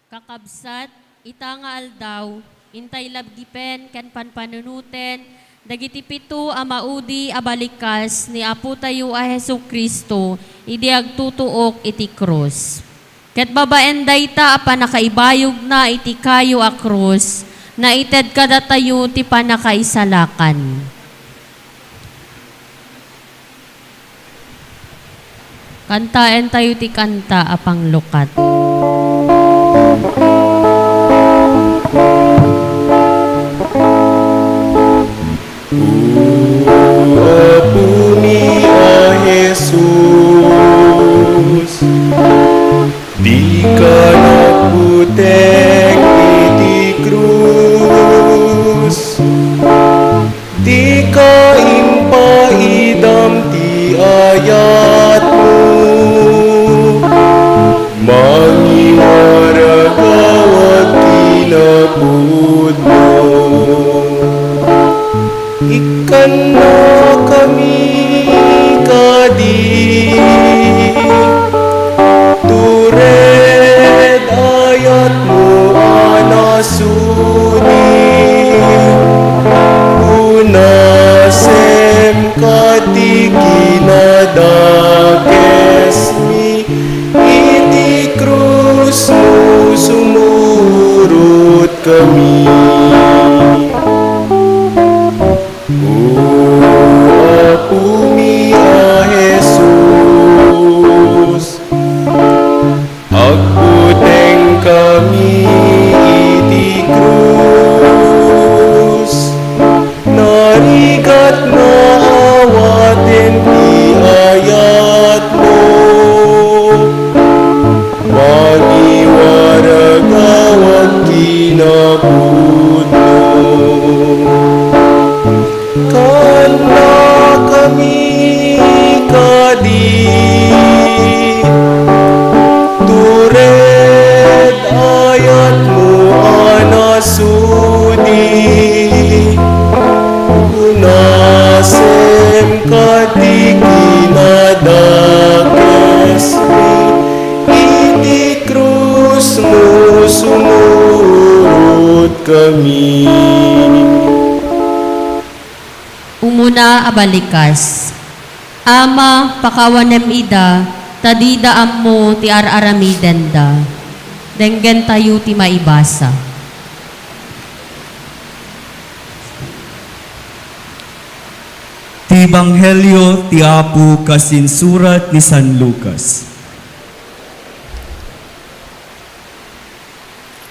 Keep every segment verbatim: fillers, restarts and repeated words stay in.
Kakabsat, ita nga aldaw, intay labgipen ken panpanunoten dagiti pito a maudi a balikas ni Apotayo a Jesu-Cristo idi agtutuok iti krus. Ket babaen dayta a pannakaibayogna iti kayo a krus, naited kadatayo ti pannakaisalakan. Kantaentayo ti kanta a panglukat. O Apomi a Jesus, dika nagbutek iti krus. Dika impaidam ti ayatmo, mangiwaragawag kinapudno. Ikkannakami kadi, tured ayatmo a nasudi, unasem kadi kinadakesmi, iti krusmo sumurotkami. O Apomi a Jesus, agbutengkami iti krus. Narigat nga awaten ti ayatmo, mangiwaragawag kinapudno. Kannakami kadi, tured ayatmo a nasudi, unasem kadi kinadakesmi, iti krusmo sumurotkami. Umuna a balikas. Ama, pakawanem ida, ta dida ammo ti ar-aramidenda. Denggentayo ti maibasa. Ti Ebanghelio ti Apo kas insurat ni San Lucas.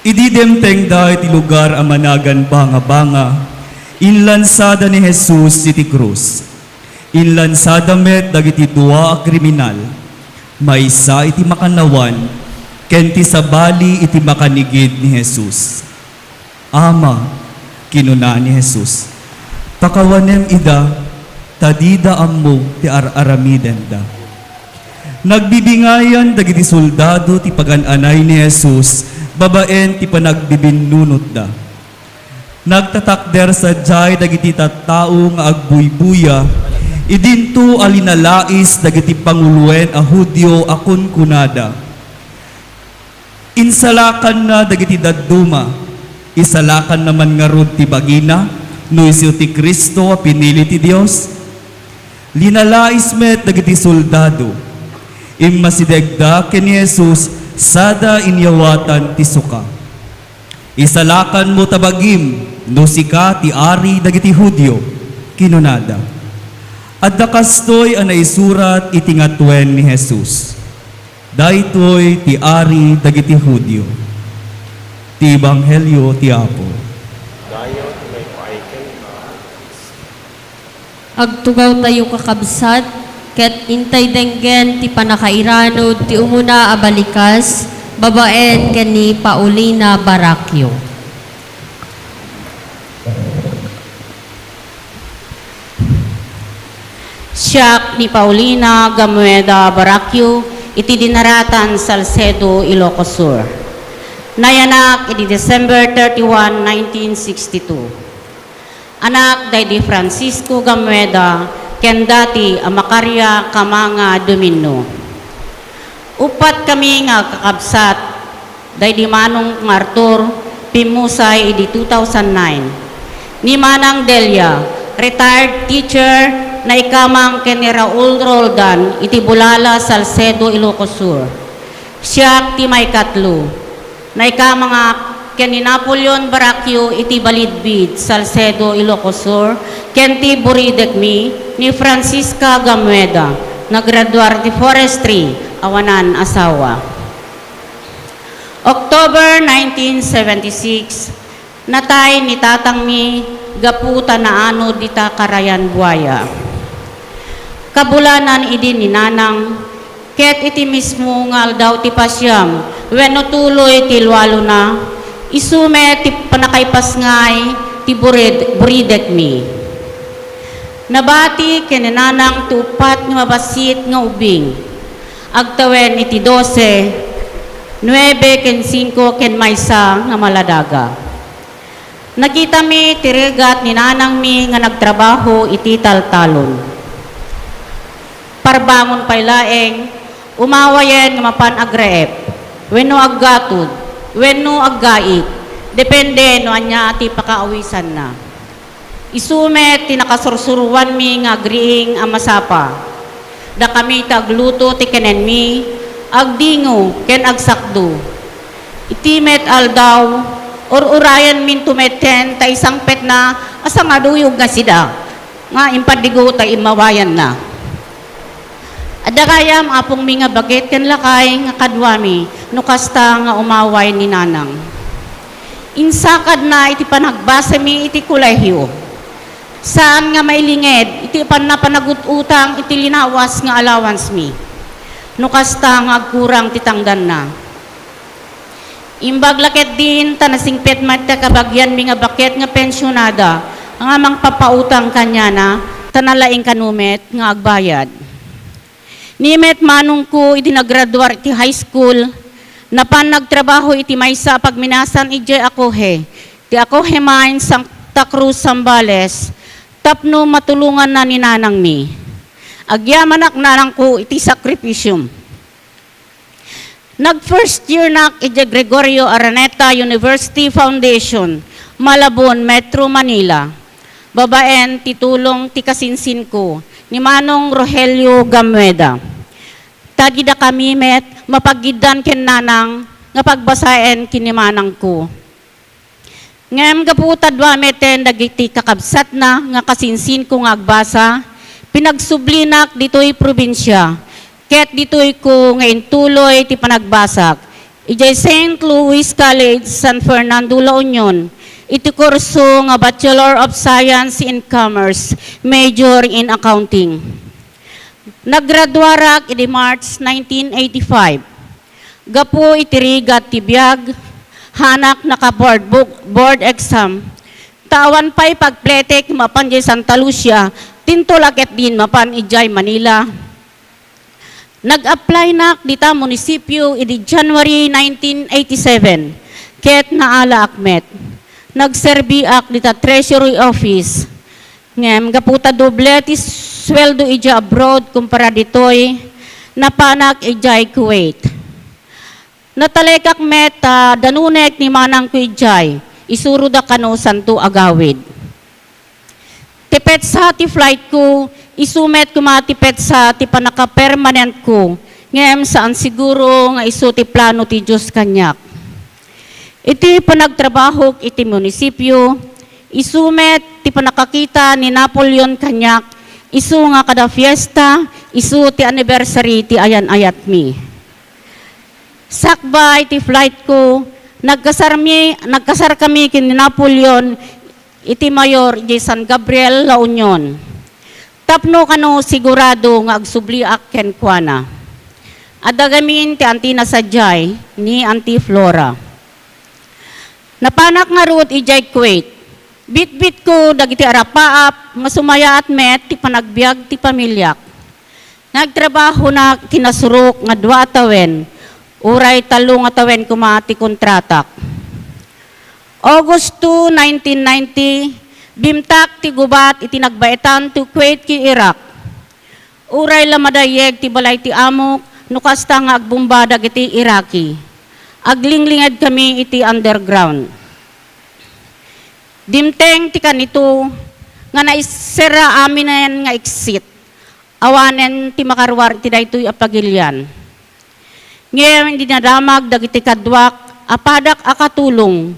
Idi dimtengda iti lugar a managan Banga-banga, inlansada ni Jesus iti krus. Inlansada met dagiti dua a kriminal, maysa iti makannawan ken ti sabali iti makanigid ni Jesus. "Ama," kinuna ni Jesus, "pakawanem ida, ta dida ammo ti ar-aramidenda." Nagbibingayan dagiti soldado ti pagan-anay ni Jesus babaen ti panagbibinnunotda. Nagtatakder sadiay dagiti tattao nga agbuybuya idinto a linalais dagiti panguloen a Judio a kunkunada, "Insalakanna dagiti dadduma, isalakanna man ngarud ti bagina, no isu ti Cristo a pinili ti Dios?" Linalais met dagiti soldado. Immasidegda ken ni Jesus sada inyawatan ti suka. "Isalakanmo ta bagim no sika ti Ari dagiti Judio," kinunada. Adda kastoy a naisurat iti ngatuen ni Jesus. Daytoy ti Ari dagiti Judio. Ti Ebanghelio ti Apo. Agtugawtayo, kakabsat, ket intay denggen ti pannakairanod ti umuna a balikas babaen ken ni Paulina Baraquio. Siak ni Paulina Gamueda Baraquio iti Dinaratan, Salcedo, Ilocos Sur. Nayanak idi December thirty-one, nineteen sixty-two. Anak daydi Francisco Gamueda ken dati a Macaria Camanga Dominio. Uppat kami nga kakabsat. Daydi Manong nga Arthur, pimmusay idi two thousand nine. Ni Manang Delia, retired teacher, naikamang ken ni Raul Roldan iti Bulala, Salcedo, Ilocos Sur. Siak ti maikatlo. Naikamangak ken ni Napoleon Baracchio iti Balidbid, Salcedo, Ilocos Sur, ken ti buridekmi ni Francisca Gamueda, nagraduar ti forestry, awanan asawa. October nineteen seventy-six, natay ni tatangmi gapu ta naanod dita karayan buaya. Kabulanan idi ni Nanang, ket iti mismo nga aldaw ti pasiam wenno tuloy ti lualona, isu met ti pannakaipasngay ti burid-, buridekmi. Nabati ken ni Nanang ti uppat nga mabassit nga ubing. Agtawen iti dose, nuebe ken singko ken maysa nga maladaga. Nakitami ti rigat ni nanangmi nga nagtrabaho iti taltalon. Parbangon pay laeng, umawayen nga mapan agraep, wenno aggatod, wenno aggaik, depende no ania ti pakaawisanna. Isu met ti nakasursuroanmi nga agriing a masapa. Dakami ti agluto ti kenenmi, agdingo, ken agsakdo. Iti met aldaw, ur-urayenminto metten ta isangpetna a sangaduyog nga sida nga impaddigo ta immawayanna. Adda gayam, apongmi nga baket ken lakay nga kaduami no kasta nga umaway ni Nanang. Insakadna iti panagbasami iti kolehio. Saan nga mailinged iti panna-, panagut-utang iti linawas nga allowancemi no kasta nga agkurang ti tangdanna. Imbag la ketdin ta nasingpet met ti kabagianmi nga baket nga pensionada nga mangpapautang kaniana, ta nalaing kano met nga agbayad. Ni met manongko idi nagraduar iti high school, napan nagtrabaho iti maysa a pagminasan idiay Acoje, ti Acoje Mines, Santa Cruz, Zambales, tapno matulonganna ni nanangmi. Agyamanak nanangko iti sakripisiom. Nag-first year nak idiay Gregorio Araneta University Foundation, Malabon, Metro Manila, babaen ti tulong ti kasinsinko ni Manong Rogelio Gamueda. Ta dida kami met mapagiddan ken nanang nga pagbasaen ken ni manangko. Ngem gapu ta dua metten dagiti kakabsatna nga kasinsinko nga agbasa, pinagsublinak ditoy probinsia, ket ditoyko nga intuloy ti panagbasak idiay Saint Louis College, San Fernando, La Union, iti kurso nga Bachelor of Science in Commerce, major in Accounting. Naggraduarak idi March nineteen eighty-five. Gapu iti rigat ti biag, haanak naka-board book, board exam, ta awan pay pagpletek mapan diay Santa Lucia, tinto la ketdin mapan idiay Manila. Nag-applynak dita munisipio idi January nineteen eighty-seven, ket naalaak met. Nagserbiak dita Treasury Office. Ngem gapu ta doble ti sueldo idiay abroad kumpara ditoy, napanak idiay Kuwait. Natalekak met ta danunek ni manangko idiay, isuroda kano santo agawid. Ti petsa ti flightko, isu met koma ti petsa ti pannakapermanentko, ngem saan siguro nga isu ti plano ti Dios kaniak. Iti panagtrabahok iti munisipio, isu met ti pannakakita ni Napoleon kaniak, isu nga kada fiesta, isu ti anniversary ti ayan-ayatmi. Sakbay ti flightko, nagkasarmi-, nagkasarkami ken ni Napoleon iti mayor idiay San Gabriel, La Union. Tapno kano sigurado nga agsubliak kenkuana. Adda gamin ti antina sadiay ni Auntie Flora. Napanak ngarud idiay Kuwait. Bitbitko dagiti arapaap nga sumayaat met ti panagbiag ti pamiliak. Nagtrabahonak iti nasurok nga dua a tawen, uray tallo nga tawen koma ti kontratak. August two, nineteen ninety, bimtak ti gubat iti nagbaetan ti Kuwait ken Iraq. Uray la madayyeg ti balay ti amok no kasta nga agbomba dagiti Iraqi. Aglinglinged kami iti underground. Dimteng ti kanito nga naiserra aminen nga exit. Awanen ti makaruar iti daytoy a pagilian. Ngem idi nadamag dagiti kaduak a padak a katulong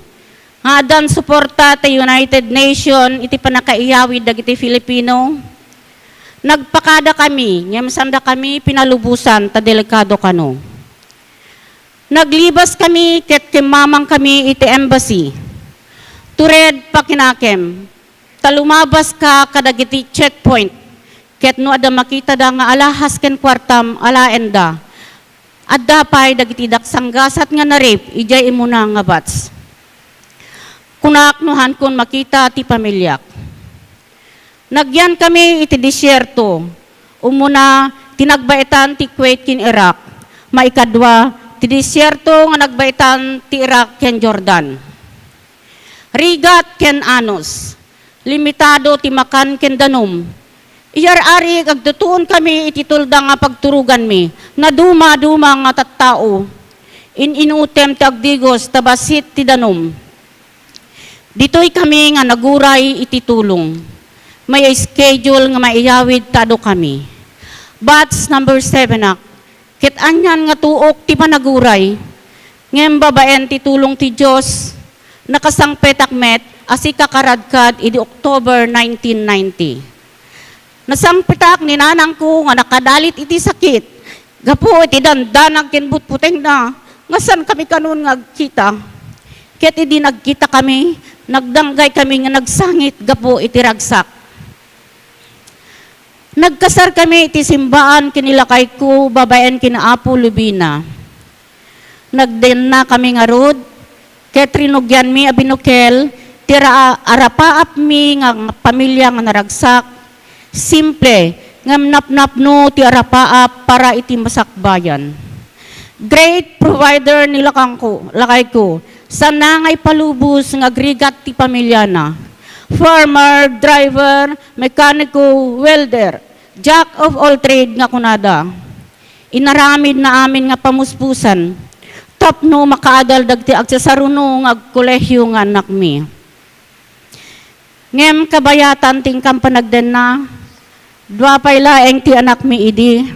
nga addan suporta ti United Nation iti pannakaiyawid dagiti Filipino, nagpakada kami ngem sanda kami pinalubosan ta delikado kano. Naglibas kami ket kimmamang kami iti embassy. Tured pakinakem, ta lumabas ka kadagiti checkpoint, ket no adda makitada nga alahas ken kuartam, alaenda. Adda pay dagiti daksanggasat nga narip idiay imuna nga batch. Kunak no hankon makita ti pamiliak. Nagyan kami iti desierto. Umuna, ti nagbaetan ti Kuwait ken Iraq. Maikadua, ti desierto nga nagbaetan ti Iraq ken Jordan. Rigat ken anos. Limitado ti makan ken danum. Iyar-arik agtutuon kami iti tulda nga pagturoganmi. Naduma-duma nga tattao. In-inutem ti agdigos ta bassit ti danum. Ditoy kami nga naguray iti tulong. May schedule nga maiyawid ta adu kami. Batch number seven ak. Ket anian nga tuok ti panaguray. Ngem babaen ti tulong ti Dios, nakasangpetak met a sikakaradkad idi October nineteen ninety. Nasangpetak ni nanangko nga nakadalit iti sakit gapu iti dandanag ken butbutengna nga saan kami kanon nga agkita. Ket idi nagkita kami, nagdanggay kami nga nagsangit gapu iti ragsak. Nagkasar kami iti simbaan ken ni lakayko babaen ken Apo Lubina. Nagdenna kami ngarud, ket rinugianmi a binukel ti ra-, arapaapmi nga pamilia nga naragsak. Simple, ngem napnapno ti arapaap para iti masakbayan. Great provider ni lakangko, lakayko. Sana nga ipalubos nga agrigat ti pamiliana. Farmer, driver, mekaniko, welder. Jack of all trade nga kunada. Inaramidna amin nga pamuspusan tapno makaadal dagiti agsasaruno nga agkolehiyo nga annakmi. Ngem kabayatan ti inkam panagdenna, dua pay laeng ti annakmi idi.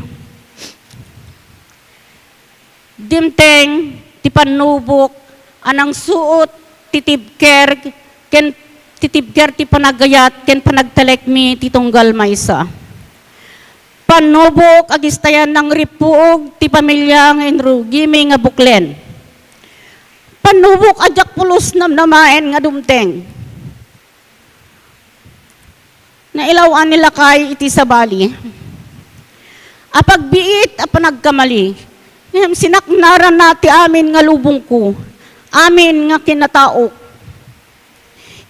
Dimteng ti pannubok a nangsuot ti tibker ken ti tibker ti panagayat ken panagtalekmi ti tunggal maysa. Pannubok a gistayan nangripuog ti pamilia nga inrugimi nga buklen. Pannubok a diak pulos namnamaen nga dumteng. Nailaw-an ni lakay iti sabali a pagbiit a panagkamali, ngem sinaknaranna ti amin nga lubongko, amin nga kinataok.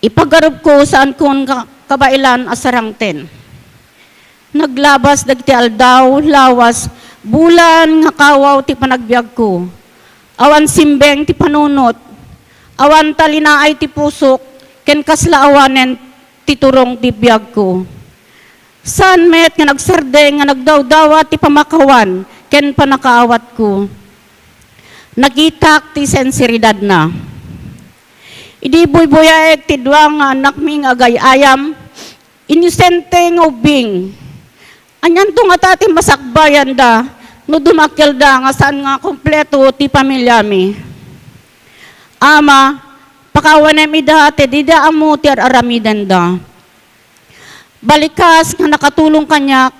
Ipagarupko, saankon ka-, kabaelan a sarangten. Naglabas dagiti aldaw, lawas, bulan nga kawaw ti panagbiagko. Awan simbeng ti panunot, awan talinaay ti pusok, ken kasla awanen ti turong ti biagko. Saan met nga nagsardeng nga nagdawdawat ti pamakawan ken pannakaawatko. Nakitak ti sinseridadna. Idi buybuyaek ti dua nga annakmi nga agay-ayam, inosente nga ubbing. Anianto ngata ti masakbayanda no dumakelda nga saan nga kompleto ti pamiliami? Ama, pakawanem ida ti dida ammo ti ar-aramidenda. Balikas nga nakatulong kaniak,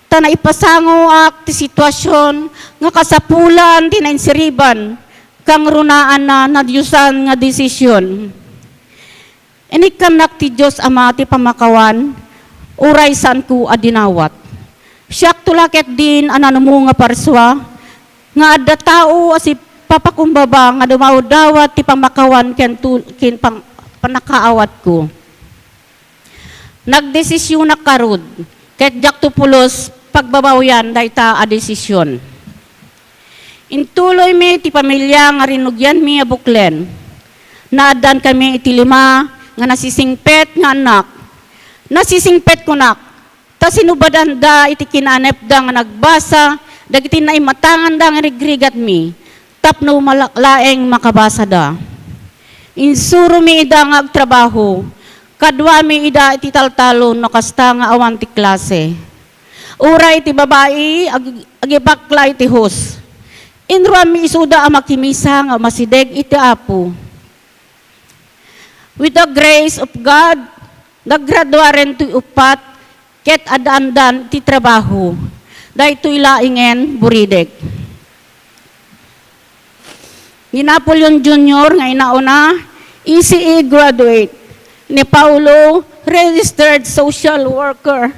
ta naipasangoak ti situasion nga kasapulan ti nainsiriban, kangrunaanna nadiosan nga desisyon. Inikkannak ti Dios Ama ti pamakawan, uray saanko a dinawat. Siakto la ketdin a nanumo nga parsua, nga adda tao a sipapakumbaba nga dumawdawat ti pamakawan ken tu-, ken pang-, pannakaawatko. Nagdesisionak ngarud, ket diakto pulos pagbabawian dayta a desision. Intuloymi ti pamilia nga rinugianmi a buklen. Naaddankami iti lima nga nasisingpet nga annak. Nasisingpet kunak, ta sinubadanda iti kinaanepda nga nagbasa dagiti naimatanganda nga rigrigatmi. tapno mala-, laeng makabasada. Insuromi ida nga agtrabaho, kaduami ida iti taltalon no kasta nga awan ti klase. Uray ti babai, ag-, agibakla iti hose. Inruammi isuda a makimisa nga umasideg iti Apo. With the grace of God, naggraduaren toy uppat ket addaandan ti trabaho. Daytoy laengen buridek. Ni Napoleon Junior nga inauna, E C E graduate. Ni Paulo, registered social worker.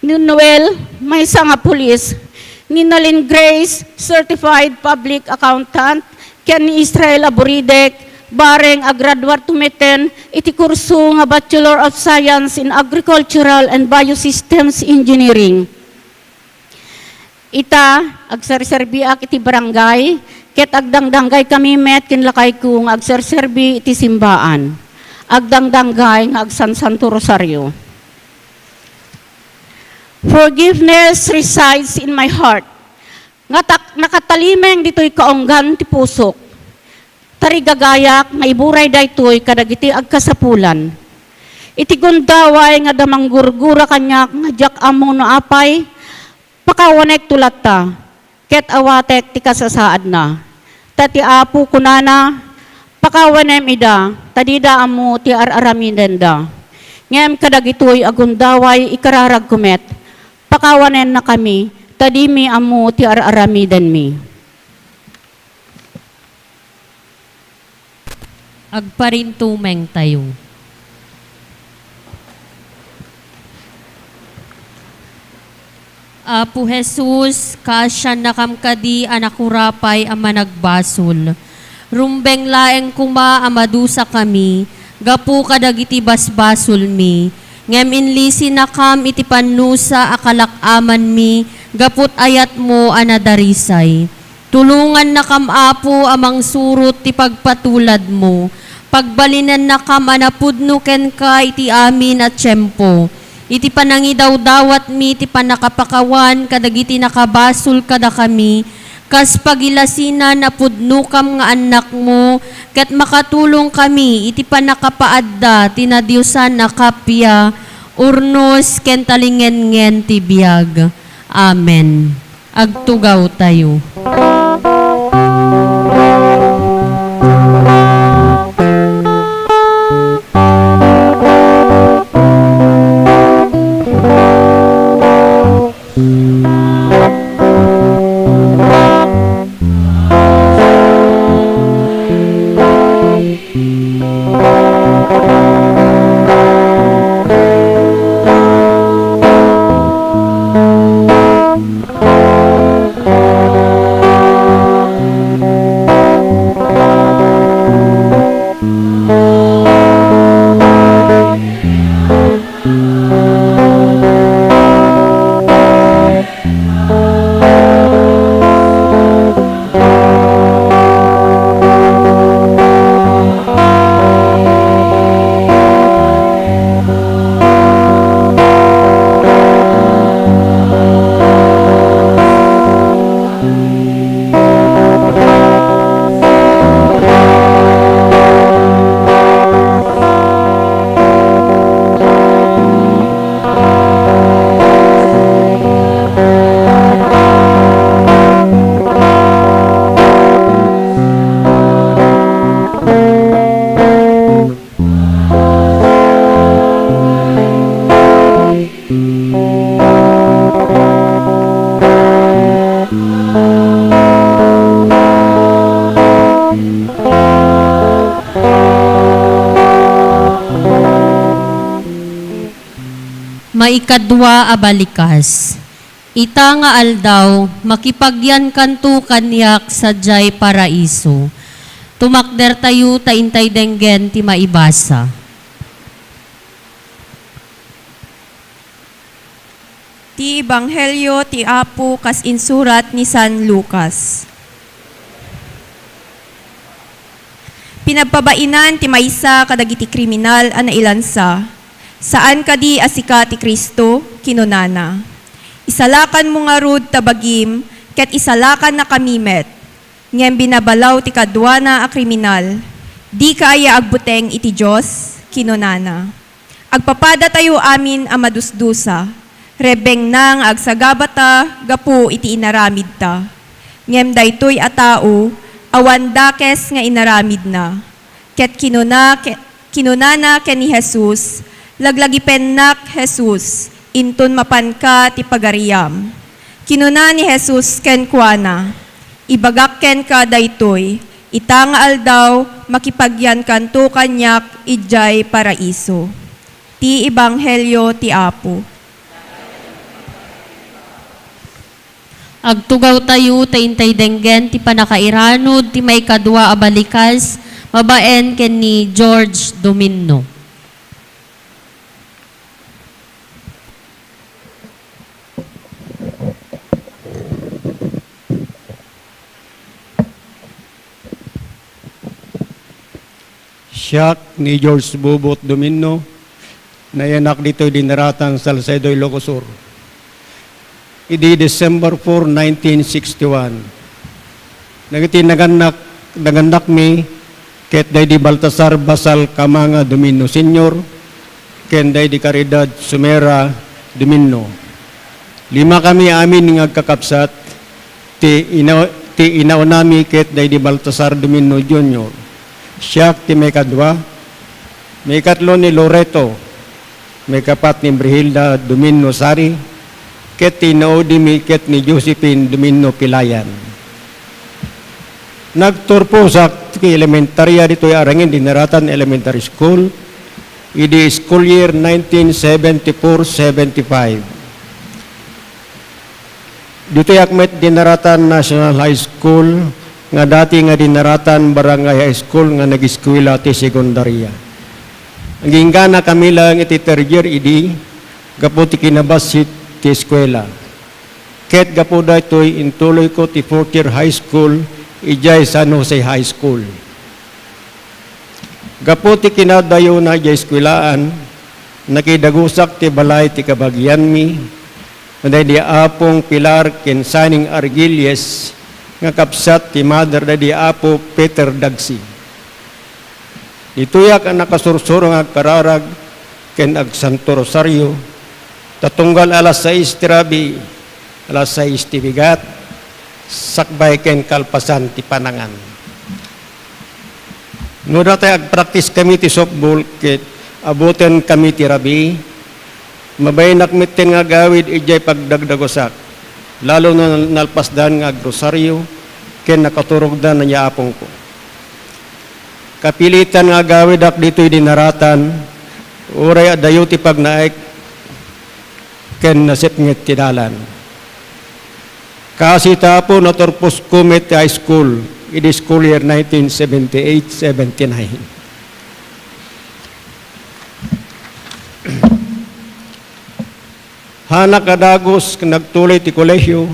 Ni Noel, maysa nga pulis. Ni Nalin Grace, certified public accountant. Ken ni Israel a buridek, bareng a graduate tumeten iti kurso nga Bachelor of Science in Agricultural and Biosystems Engineering. Ita, agserserbiak iti barangay, ket agdangdanggaykami met ken lakayko nga agserserbi iti simbaan. Agdangdanggay nga agsansanto rosario. Forgiveness resides in my heart. Nga tak-, nakatalimeng ditoy kaunggan ti pusok. Tarigagayak nga iburay daytoy kadagiti agkasapulan. Iti gundaway nga adda manggurgura kaniak nga diak ammo no apay, pakawanek to latta, ket awatek ti kasasaadna. Ta ti Apo kunana, "Pakawanem ida, ta dida ammo ti ar-aramidenda." Ngem kadagitoy a gundaway ikararagko met, pakawanennakami, ta dimi ammo ti ar-aramidenmi. Agparintumengtayo. Apo Jesus, kaasiannakam kadi a nakurapay a managbasol. Rumbeng laeng koma a madusakami gapu kadagiti basbasolmi, ngem inlisinakam iti pannusa a kalak-amanmi gapu ti ayatmo a nadarisay. Tulongannakam, Apo, a mangsurot ti pagpatuladmo. Pagbalinennakam a napudno kenka iti amin a tiempo. Iti panangidawdawatmi ti pannakapakawan kadagiti nakabasol kadakami, kas pagilasinan a pudnokam nga annakmo, ket makatulongkami iti pannakapaadda ti nadiosan a kappia, urnos ken talingenngen ti biag. Amen. Agtugawtayo. Maikadua a balikas. Ita nga aldaw, makipagyankanto kaniak sadiay paraiso. Tumakdertayo ta intay denggen ti maibasa. Ti Ebanghelio ti Apo kas insurat ni San Lucas. Pinabpabainan ti maysa kadagiti kriminal a nailansa, "Saan kadi a sika ti Cristo?" kinunana. "Isalakanmo ngarud ta bagim, ket isalakannakami met." Ngem binabalaw ti kaduana a kriminal. "Dika aya agbuteng iti Dios?" kinunana. "Agpapadatayo amin a madusdusa. Rebbengna nga agsagabata gapu iti inaramidta. Ngem daytoy a tao, awan dakes nga inaramidna." Ket kinuna, ke-, kinunana ken ni Jesus, "Laglagipennak, Jesus, inton mapanka ti pagariam." Kinuna ni Jesus kenkuana, "Ibagak kenka daytoy, ita nga aldaw, makipagyankanto kaniak idiay paraiso." Ti Ebanghelio ti Apo. Agtugawtayo ta intay denggen ti pannakairanud ti maikadua a balikas babaen ken ni George Dominno. Siak ni George Bubot Dominno, nayanak ditoy Dinaratan, Salcedo, Ilocos Sur. Idi December four, nineteen sixty-one, dagiti nagannak-, nagannakmi ket daydi Baltasar Basal Camanga Dominno Senior ken daydi Caridad Sumera Dominno. Limakami amin nga agkakabsat. Ti ina-, ti inaunami ket daydi Baltasar Dominno Junior. Siak ti maikadua. Maikatlo ni Loreto. Maikapat ni Brihilda Dominno Sari. Ket ti inaudimi ket ni Josephine Dominno Pilayan. Nagturposak ti elementaria ditoy Arangin Dinaratan Elementary School idi school year nineteen seventy-four seventy-five. Ditoyak met Dinaratan National High School nga dati nga Dinaratan Barangay High School nga nagiskwela ti sekundaria. Agingganakami laeng iti third year idi gapu ti kinabassit ti eskuela. Ket gapu daytoy, intuloyko ti fourth year high school idiay San Jose High School. Gapu ti kinadayona idiay eskuelaan, nakidagusak ti balay ti kabagianmi, daydi Apong Pilar ken Saning Argilles nga kabsat ti mother daydi Apo Peter Dagsi. Ditoyak a nakasursuro nga agkararag ken agsanto rosario, ta tunggal alas sais ti rabii, alas sais ti bigat, sakbay ken kalpasan ti panangan. No datay agpraktiskami ti softball ket abutenkami ti rabii, mabainnak metten nga agawid idiay pagdagdagusak, lalo no nalpasdan nga agrosario ken nakaturogdan nga apongko. Kapilitan nga agawidak ditoy Dinaratan, uray adayo ti pagnaek ken nasipnget ti dalan. Kaasi ta, Apo, naturposko met ti high school idi school year nineteen seventy-eight seventy-nine. Haanak a dagus ken nagtuloy ti kolehio,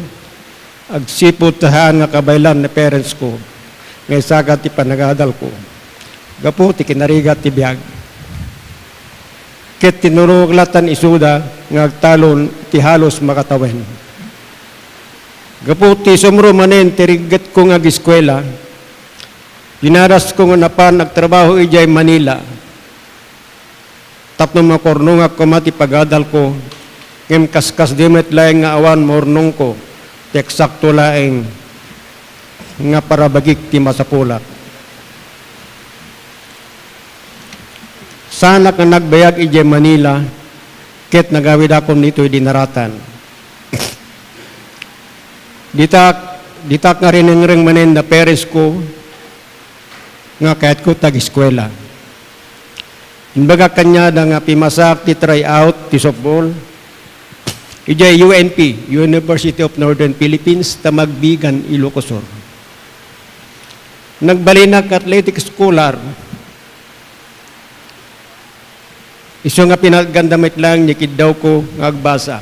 agsipud ta saan nga kabaelan ni parents ko nga isagad ti panagadalko gapu ti kinarigat ti biag. Ket tinurogak latta isuda nga agtalon ti halos makatawen. Gapu ti sumro manen ti riggetko nga agiskuela, dinadasko nga napan agtrabaho idiay Manila. Tapno makurnongak koma ti pagadalko, ngem kaskasdi met laeng nga awan maurnongko ti eksakto laeng nga parabagik ti masapulak. Saanak nga nagbayag idiay Manila ket nagawidakon ditoy Dinaratan. Ditak, ditak nga rinengreng manen da parents ko nga kayatko ti agiskuela. Imbagak kaniada nga pimasaak ti tryout ti softball idiay U N P, University of Northern Philippines, ta magbigan Ilocos Sur. Nagbalinak nga athletic scholar, isu nga pinatganda met laeng ni kiddawko nga agbasa.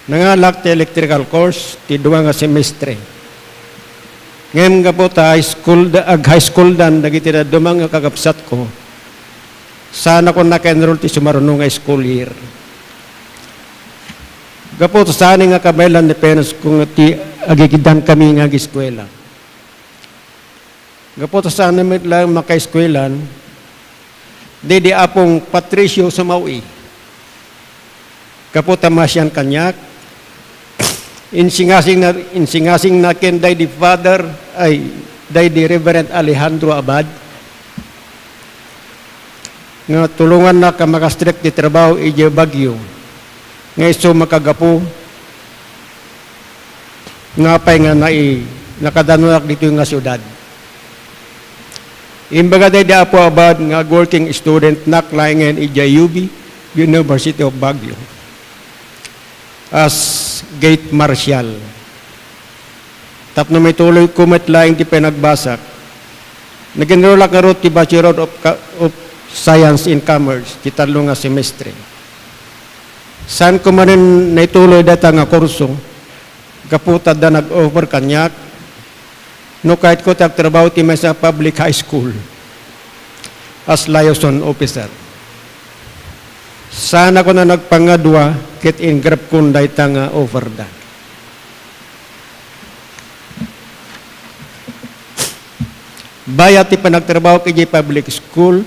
Nangalak ti electrical course ti dua nga semestre. Ngem gapu ta high school da-, ag-high school dan dagiti dadduma nga kakabsatko, saanakon naka-enroll ti sumaruno nga school year. Gapu ta saan nga kabaelan ni parents ko nga ti agigiddan kami nga agiskuela. Gapu ta saan met laeng makaeskuelan, daydi Apong Patricio Sumawi. Gapu ta masian kaniak, insingasingna, insingasingna ken daydi Father, ay, daydi Reverend Alejandro Abad, nga tulongannak a makastrek ti trabaho idiay Baguio, nga isu makagapu nga apay nga nai-, nakadanuak ditoy nga siudad. Imbaga daydi Apo Abad nga ag-working studentnak laengen idiay U B, University of Baguio, as gate marshal. Tapno maituloyko met laeng ti panagbasak, nag-enrollak ngarud ti Bachelor of Ca-, of Science in Commerce, ti tallo nga semestre. Saanko manen naituloy dayta nga kurso, gapu ta adda nag-offer kaniak, no kayatko ti agtrabaho ti maysa a public high school as liaison officer. Saanakon a nagpangadua ket ingrabkon dayta nga offerda. Bayat ti panagtrabahok idiay public school,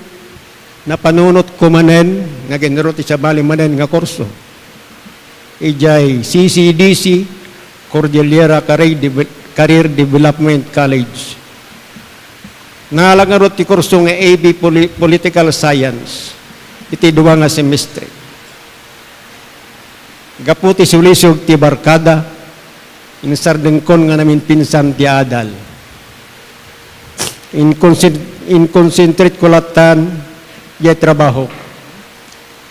napanunotko manen nga ag-enroll ti sabali manen nga kurso idiay C C D C, Cordillera Career Deve-, Career Development College. Nalak ngarud ti kurso nga A B Poli-, Political Science iti dua nga semestre. Gapu ti sulisog ti barkada, insardengkon nga naminpinsan ti adal. Inkonsen-, inkonsentrate ko lattan diay trabahok.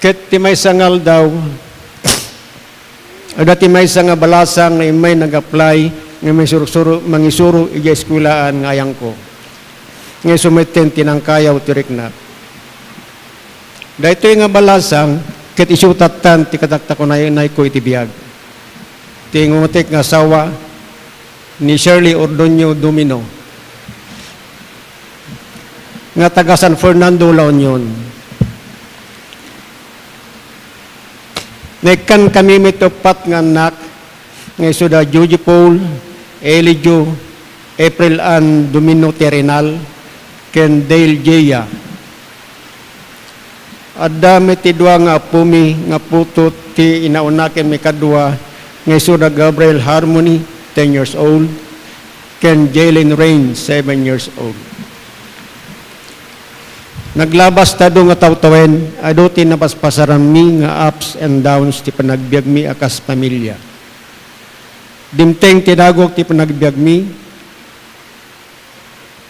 Ket ti maysa nga aldaw, adda ti maysa nga balasang nga immay nag-apply nga mangisursuro-, mangisuro idiay eskuelaan nga ayangko. Nga isu metten ti nangkayaw ti riknak. Daytoy nga balasang ket isu tattan ti kataktakunaynayko iti biag. Ti ingutek nga asawa ni Shirley Ordoño Domino nga taga San Fernando, La Union. Naikkan kami met uppat nga annak nga isuda Joji Paul, Elijo, April Ann Domino Terrenal, ken Dale Jea. Adda met ti dua nga appomi nga putot ti inauna ken maikadua nga isuda Gabriel Harmony, ten years old, ken Jalen Rain, seven years old. Naglabas ta adu nga tawen, adu ti napaspasaranmi nga ups and downs ti panagbiagmi a kas pamilya. Dimteng ti dagok ti panagbiagmi,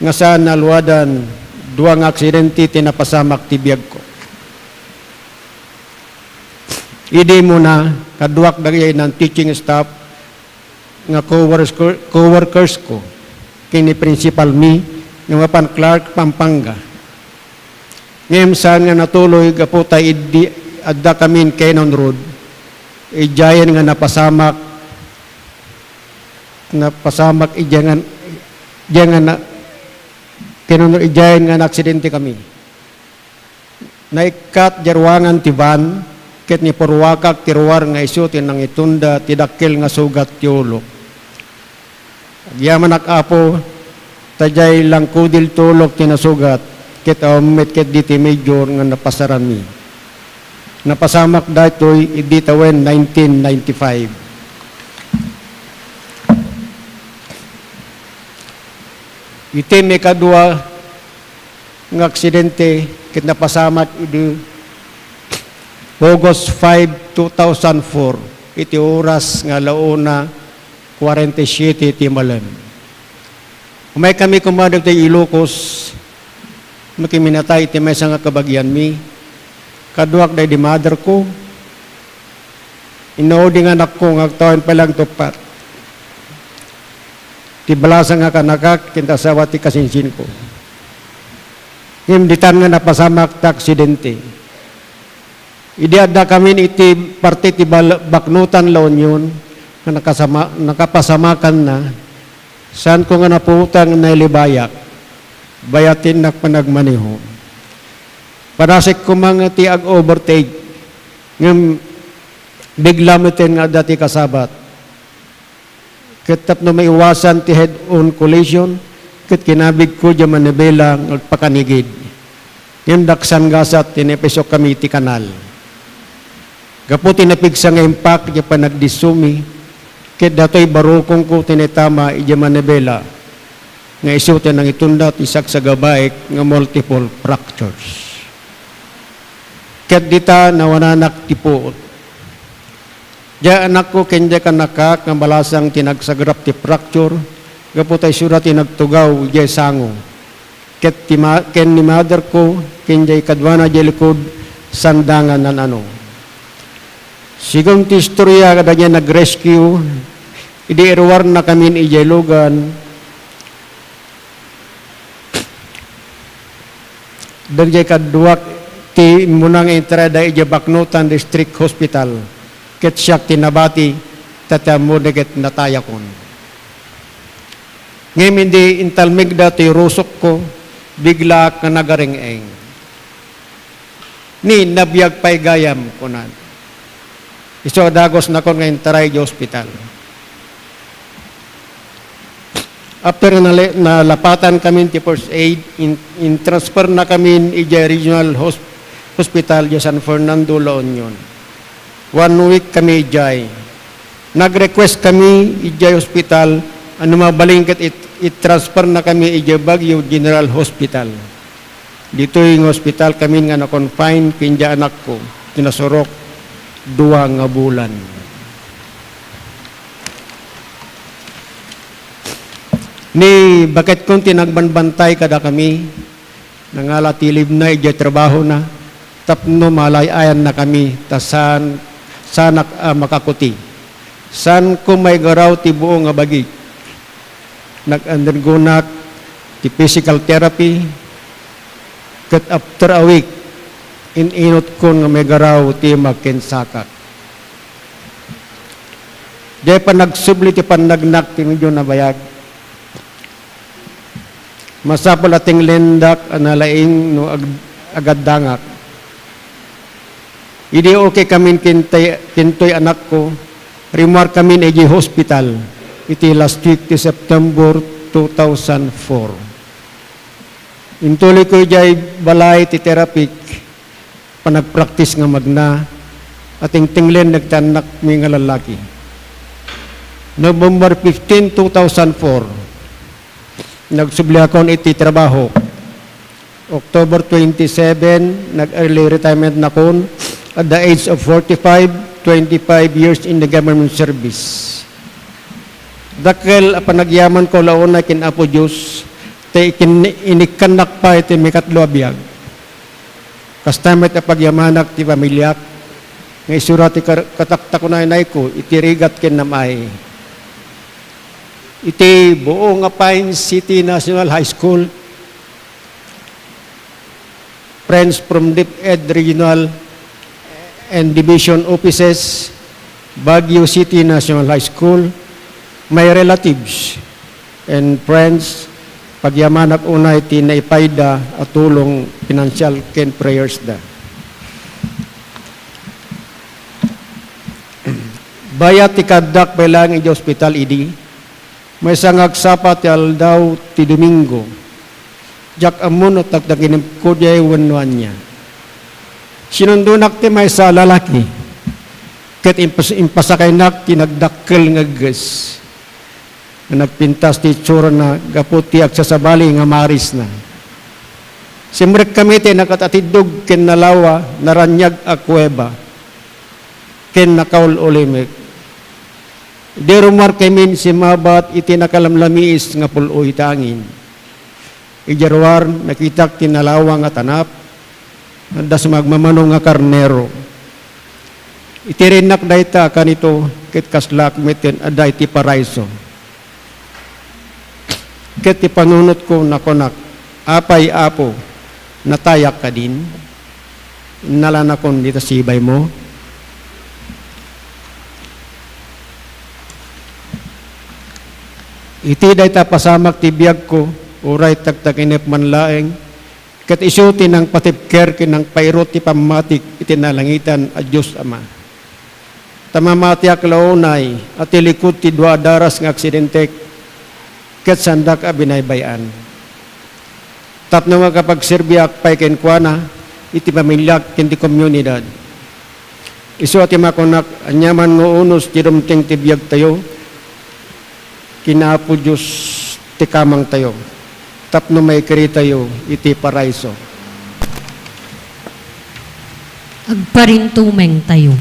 nga saan naluadan, dua nga aksidente ti napasamak ti biagko. Idi umuna, kaduak dagiti non-teaching staff nga co-worker-, co-workers ko, ken ni principal mi nga mapan Clark, Pampanga. Ngem saan nga natuloy gapu ta idi adda kamin Cannon Road, idiayen nga napasamak, napasamak idiay nga, idiay nga na, Cannon Road, idiayen nga naaksidente kami. Naikkat diay ruangan ti van, ket nipurruakak ti ruar nga isu ti nangitunda ti dakkel nga sugat ti ulok. Agyamanak, Apo, ta diay langkudil ti ulok ti nasugat, ket awan met ketdi ti major nga napasaranmi. Napasamak daytoy idi tawen nineteen ninety-five. Iti maikadua nga aksidente ket napasamak idi August five, two thousand four, iti oras nga ala una kuarenta y siete ti malem. Umaykami koma ditoy Ilocos, makiminatay iti maysa nga kabagianmi, kaduak daydi mother ko, inaudi nga anakko nga agtawen pay laeng ti uppat. Ti balasang nga kaanakak, ken ti asawa ti kasinsinko. Ngem ditan nga napasamak ti aksidente. Idi adda kamin iti parte ti bal-, Baknotan, La Union, nga nakasama-, nakapasamakanna, saanko nga napuotang nailibayak. Bayatennak panagmaneho. Panasek koma nga ti ag-overtake, ngem bigla metten nga adda ti kasabat. Ket tapno maiwasan ti head-on collision, Ket kinabigko diay manibela nga agpakanigid. Ngem daksan gasat ti naipasukami iti kanal. Gapu ti napigsa nga impak diay panagdissumi, ket datoy barukongko ti naitama idiay manibela nga isu ti nangitunda ti sagsagabaek nga multiple fractures. Ket dita nawananak ti puot. Diay anakko ken diay kannakak nga balasang ti nagsagrap ti fracture, gapu ta isura ti nagtugaw idiay sango. Ket ti ma-, ken ni motherko, ken diay kaduana diay likud, sanda nga nan-ano. Sigun ti istoria, kadagiti nag-rescue, idi iruarnakamin idiay lugan, dagiti kaduak ti immuna nga intrada idiay Baknotan District Hospital, ket siak ti nabati, ta ti ammona ket natayakon. Ngem idi intalmegda ti rusokko, biglaak nga nagareng-eng. "Ni, nabiag pay gayam," kunan. Isu a dagusnakon nga intaray idiay ospital. After nali-, nalapatankamin ti first aid, in-, intransfernakamin idiay regional hos-, hospital idiay San Fernando, La Union. One week kami idiay. Nag-request kami idiay ospital a no mabalin ket it-, itransfernakami idiay Baguio General Hospital. Ditoy nga ospital kami nga na-confine ken diay anakko, ti nasurok, dua nga bulan. Ni baketkon ti nagbanbantay kadakami, nangala ti leave-na idiay trabahona, tapno malay-ayannakami, ta saan, saanak a makakuti. Saanko maigaraw ti buo nga bagik. Nag-undergonak ti physical therapy, ket after a week, in-inutkon nga maigaraw ti makensakak. Diay panagsubli ti pannagnak ti medyo nabayag. Masapul a tenglendak a nalaing no ag-, agaddangak. Idi okay kamin kintay-, kintoy anakko, rimmuarkamin idiay hospital iti last week ti September two thousand four. Intuloyko idiay balay ti therapy, panagpraktis nga magna, a tingtinglen dagiti annakmi nga lallaki. November fifteen, two thousand four, nagsubliakon iti trabaho. October twenty-seven, nag-early retirement nakon at the age of forty-five, twenty-five years in the government service. Dakkel a panagyamanko la unay ken Apo Dios, ta ikin-, inikkannak pay ti mikatlo a biag. Kasta met a pagyamanak ti familiak, nga isura ti kar-, kataktakunaynayko iti rigat ken nam-ay. Iti buo nga Pine City National High School, friends from DepEd Regional and Division Offices, Baguio City National High School, my relatives and friends, pagyamanak unay ti naipayda a tulong, pinansial ken prayers da. Bayat ti kaaddak pay laeng idiay ospital idi, maysa nga agsapa ti aldaw ti Domingo. Diak ammo no taktakinepko diay wenno ania. Sinundonak ti maysa a lalaki, ket impas-, impasakaynak ti nagdakkel nga agges nga nagpintas ti itsurana gapu ti agsasabali nga marisna. Simrekkami ti nakatatindog ken nalawa, naraniag a kuweba ken nakaul-ulimek. Idi rummuarkamin, simmabat iti nakalamlamiis nga pul-oy ti angin. Idiay ruar, nakitak ti nalawa nga tanap, adda sumagmamano nga karnero. Iti rinnak dayta a kanito, ket kaslaak metten adda iti paraiso. Ket ti panunotko, nakunak, "Apay, Apo, natayak kadin?" Innalanakon dita sibaymo. Iti dayta pasamak ti biagko, uray tagtakinep man laeng, ket isu ti nangpatibker ken nangpairut ti pammatik iti nalangitan a Dios Ama. Ta mamatiak la unay a ti likud ti dua a daras nga aksidentek, ket saandak a binaybay-an. Tapno makapagserbiak pay kenkuana iti pamiliak ken ti komunidad. Isu a ti makunak, aniaman nga unos ti dumteng ti biagtayo, ken Apo Dios ti kamangtayo, tapno maikaritayo iti paraiso. Agparintumengtayo.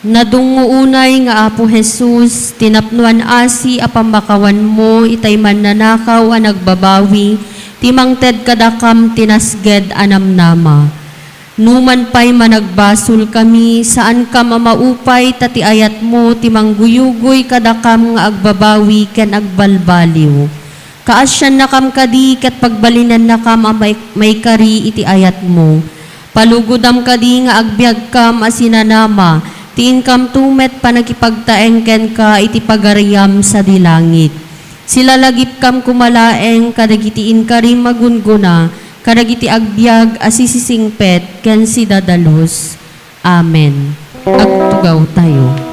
Nadungngo unay nga Apo Jesus, ti napnoan asi a pammakawanmo itay mannanakaw a nagbabawi ti mangted kadakam ti nasged a namnama. Numan pay managbasolkami, saankam a maupay ta ti ayatmo ti mangguyugoy kadakam nga agbabawi ken agbalbaliw. Kaasiannakam kadi ket pagbalinennakam a mai-, maikari iti ayatmo. Palugodam kadi nga agbiagkam a sinanama, ti inkamto met pannakipagtaeng kenka iti Pagariam sadi langit. Silalagipkam koma laeng kadagiti inkarim a gunggona, kadagiti agbiag a sisisingpet ken sidadalus. Amen. Agtugawtayo.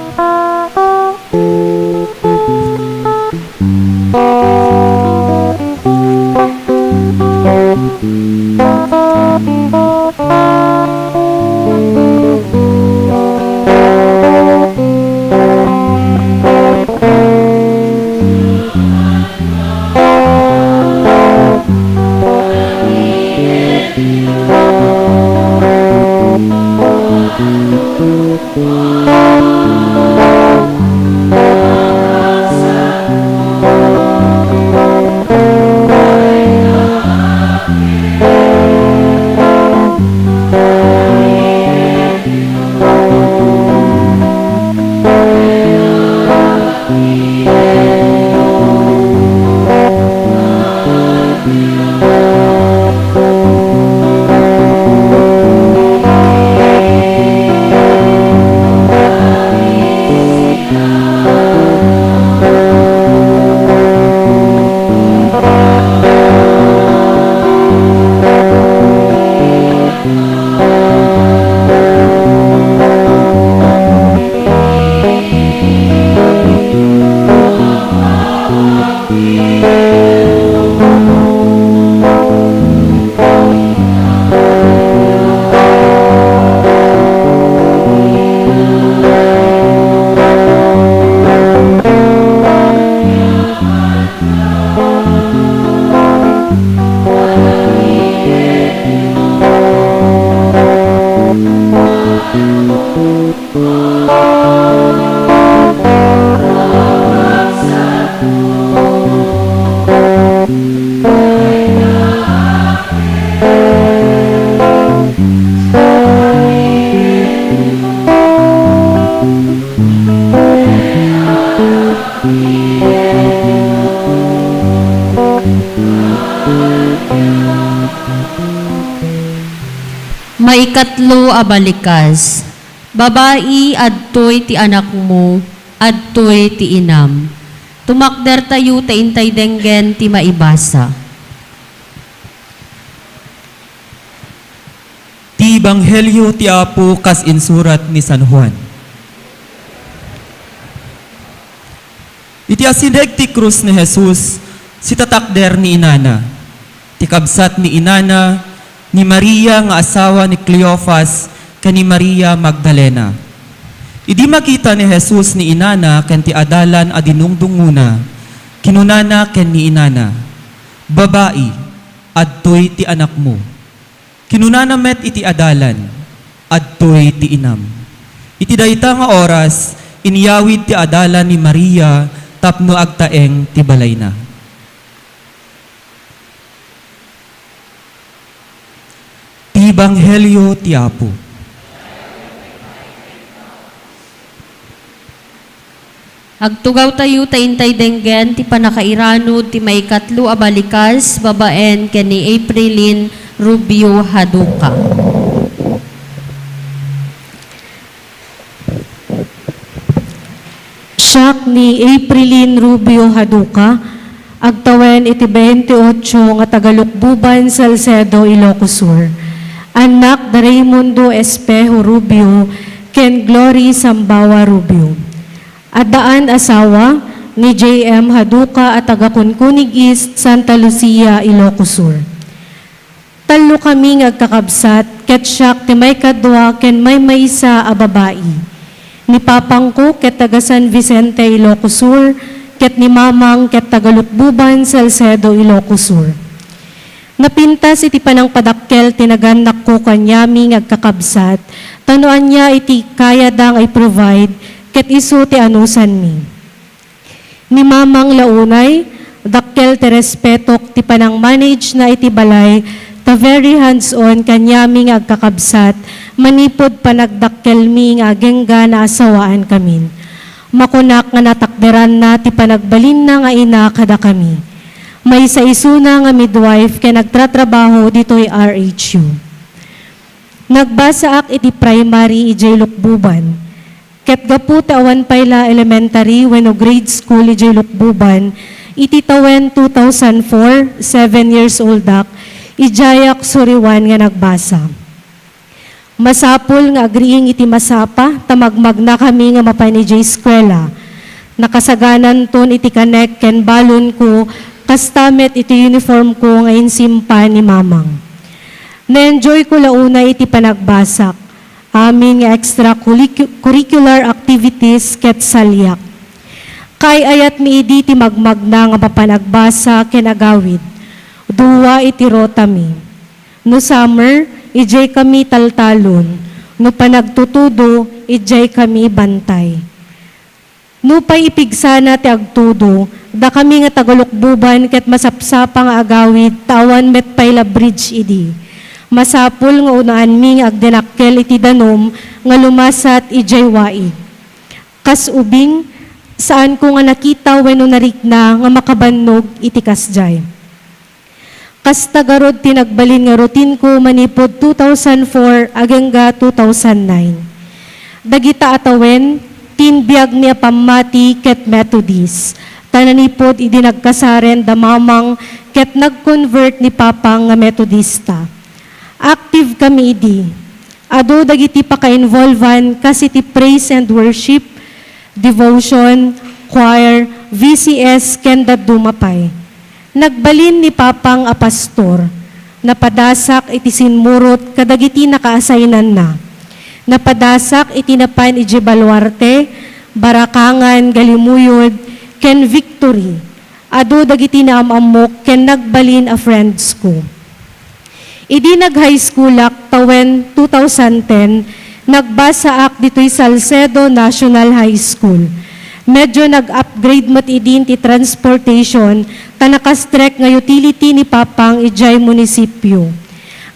Maikatlo a balikas. Babai, adtoy ti anakmo, adtoy ti inam. Tumakdertayo ta intay denggen ti maibasa. Ti Ebanghelio ti Apo kas insurat ni San Juan. Iti asideg ti krus ni Jesus, sitatakder ni inana, ti kabsat ni inana, ni Maria nga asawa ni Cleofas ken ni Maria Magdalena. Idi makita ni Jesus ni inana ken ti adalan a dinungdungngona, kinunana ken ni inana, "Babai, adtoy ti anakmo." Kinunana met iti adalan, "Adtoy ti inam." Iti dayta nga oras, inyawid ti adalan ni Maria tapno agtaeng ti balayna. Ti Ebanghelio ti Apo. Agtugawtayo ta intay denggen ti pannakairanud ti maikatlo a balikas babaen ken ni Aprilin Rubio Haduka. Siak ni Aprilin Rubio Haduka, agtawen iti veintiocho nga taga Lukbuban, Salcedo, Ilocos Sur. Annak da Raymundo Espejo Rubio ken Glory Sambawa Rubio. Addaan asawa ni J M Haduka a taga Kunkunig East, Santa Lucia, Ilocos Sur. Tallo kami nga agkakabsat, ket siak ti maikadua ken maymaysa a babai. Ni papangko ket taga San Vicente, Ilocos Sur, ket ni mamang ket taga Lukbuban, Salcedo, Ilocos Sur. Napintas iti panangpadakkel ti nagannakko kaniami nga agkakabsat, ta no ania iti kayada nga i-provide, ket isu ti anusanmi. Ni mamang la unay, dakkel ti respetok ti panang-manage na iti balay, ta very hands-on kaniami nga agkakabsat, manipud panagdakkelmi nga agingga naasawaan kamin. Makunak nga natakderanna ti panagbalinna nga ina kadakami. Maysa isuna nga midwife ken agtratrabaho ditoy R H U. Nagbasaak iti primary idiay Lukbuban. Ket gapu ta awan pay la elementary wenno grade school idiay Lukbuban, iti tawen two thousand four, seven years oldak, idiayak suriwan nga nagbasa. Masapul nga agriing iti masapa ta magmagnakami nga mapan idiay eskuela. Nakasagananton iti kanek ken balonko, kasta met iti uniformko nga insimpa ni mamang. Na-enjoyko la unay iti panagbasak, amin nga extracurricu-, curricular activities ket saliak. Kaay-ayatmi idi ti magmagna nga mapan agbasa ken agawid. Dua iti rotami. No summer, idiaykami taltalon. No panagtutudo, idiaykami bantay. Nupay ipigsana ti agtudo, dakami nga taga-Lukbuban ket masapsapa nga agawid ta awan met pay la bridge idi. Masapul nga unaanmi nga agdinakkel iti danum nga lumasat idiay waig. Kas ubing, saanko nga nakita wenno narikna nga makabannog iti kasdiay. Kasta garud ti nagbalin nga routine-ko manipud two thousand four agingga two thousand nine. Dagita a tawen, ti inbiagmi a pammati ket Methodist, ta nanipud idi nagkasaren da mamang ket nag-convert ni papang nga Methodista. Active kami idi. Adu dagiti pakainvolvan kas iti praise and worship, devotion, choir, V C S, ken dadduma pay. Nagbalin ni Papang a pastor. Napadasak iti simmurot kadagiti nakaasaynanna. Napadasak iti napan idiay Baluarte, Baracangan, Galimuyod, ken Victory. Adu dagiti naam-ammok ken nagbalin a friends-ko. Idi nag-high school-ak tawen two thousand ten, nagbasaak ditoy Salcedo National High School. Medyo nag-upgrade met idin ti transportation ta nakastrek nga utility ni Papang idiay munisipyo.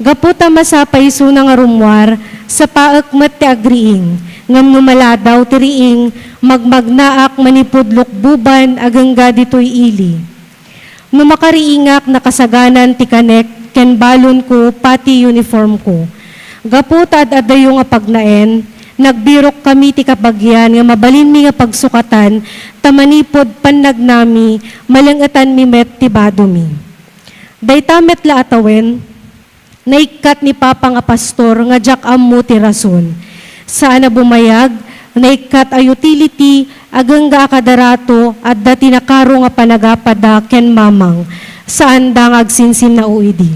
Gapu ta masapa isuna nga rummuar, sapaek met ti agriing, ngem no maladaw ti riing, magmagnaak manipud Lukbuban agingga ditoy ili. No makariingak, nakasaganan ti kanek ken balonko pati uniformko. Gapu ta ad-adayo nga pagnaen, nagbirokkami ti kabagian nga mabalinmi nga pagsukatan ta manipud pannagnami, maleng-etanmi met ti badomi. Dayta met la a tawen, naikkat ni Papang a pastor nga diak ammo ti rason. Saan a bumayag, naikkat a utility, agingga a kada rato, adda ti nakaro nga panagapada ken mamang, saanda nga agsinsinnao idi.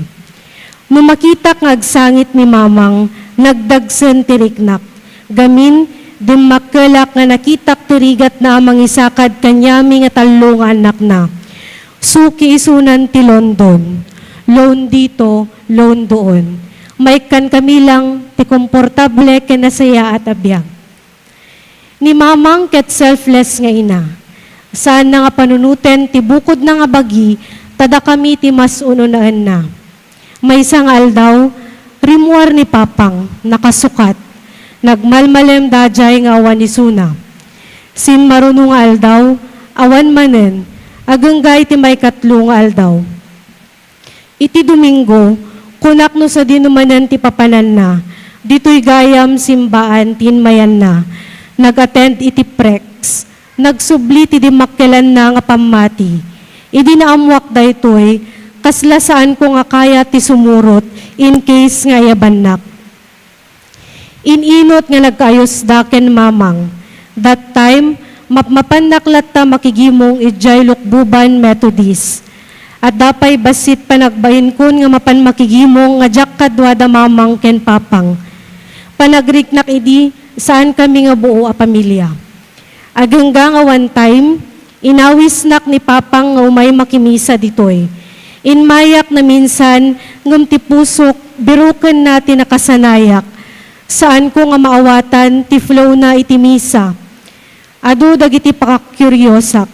No makitak nga agsangit ni mamang, nagdagsen ti riknak. Gamin, dimmakkelak nga nakitak ti rigatna a mangisakad kaniami nga tallo nga annakna. Suki isunan ti London. Loan dito, loan doon. Maikkankami lang ti komportable ken nasayaat a biag. Ni mamang ket selfless nga ina. Saanna nga panunoten ti bukodna nga bagi, ta dakami ti mas un-unaenna. Maysa nga aldaw, rimmuar ni Papang, nakasukat. Nagmalmalem daydiay nga awan isuna. Sinmaruno nga aldaw, awan manen, agingga iti maikatlo nga aldaw. Iti Domingo, kunak no sadino manen ti papananna, ditoy gayam simbaan ti inmayanna. Nag-attend iti prex. Nagsubli ti dimmakkelanna nga pammati. Idi naammoak daytoy, kasla saanko nga kayat ti sumurot in case nga ayabannak. In-inut nga nagkaayusda ken mamang. That time, Mapmapannak latta makigimong idiay Lukbuban Methodist. Adda pay bassit panagbain kon nga mapan makigimong nga diak kaduada mamang ken papang. Panagriknak idi, saan kami nga buo a pamilia. Agingga nga one time, inawisnak ni papang nga umay makimisa ditoy. Inmayak naminsan, ngem ti pusok, birukenna ti nakasanayak. Saanko nga maawatan ti flow na iti misa. Adu dagiti pakakuriosak.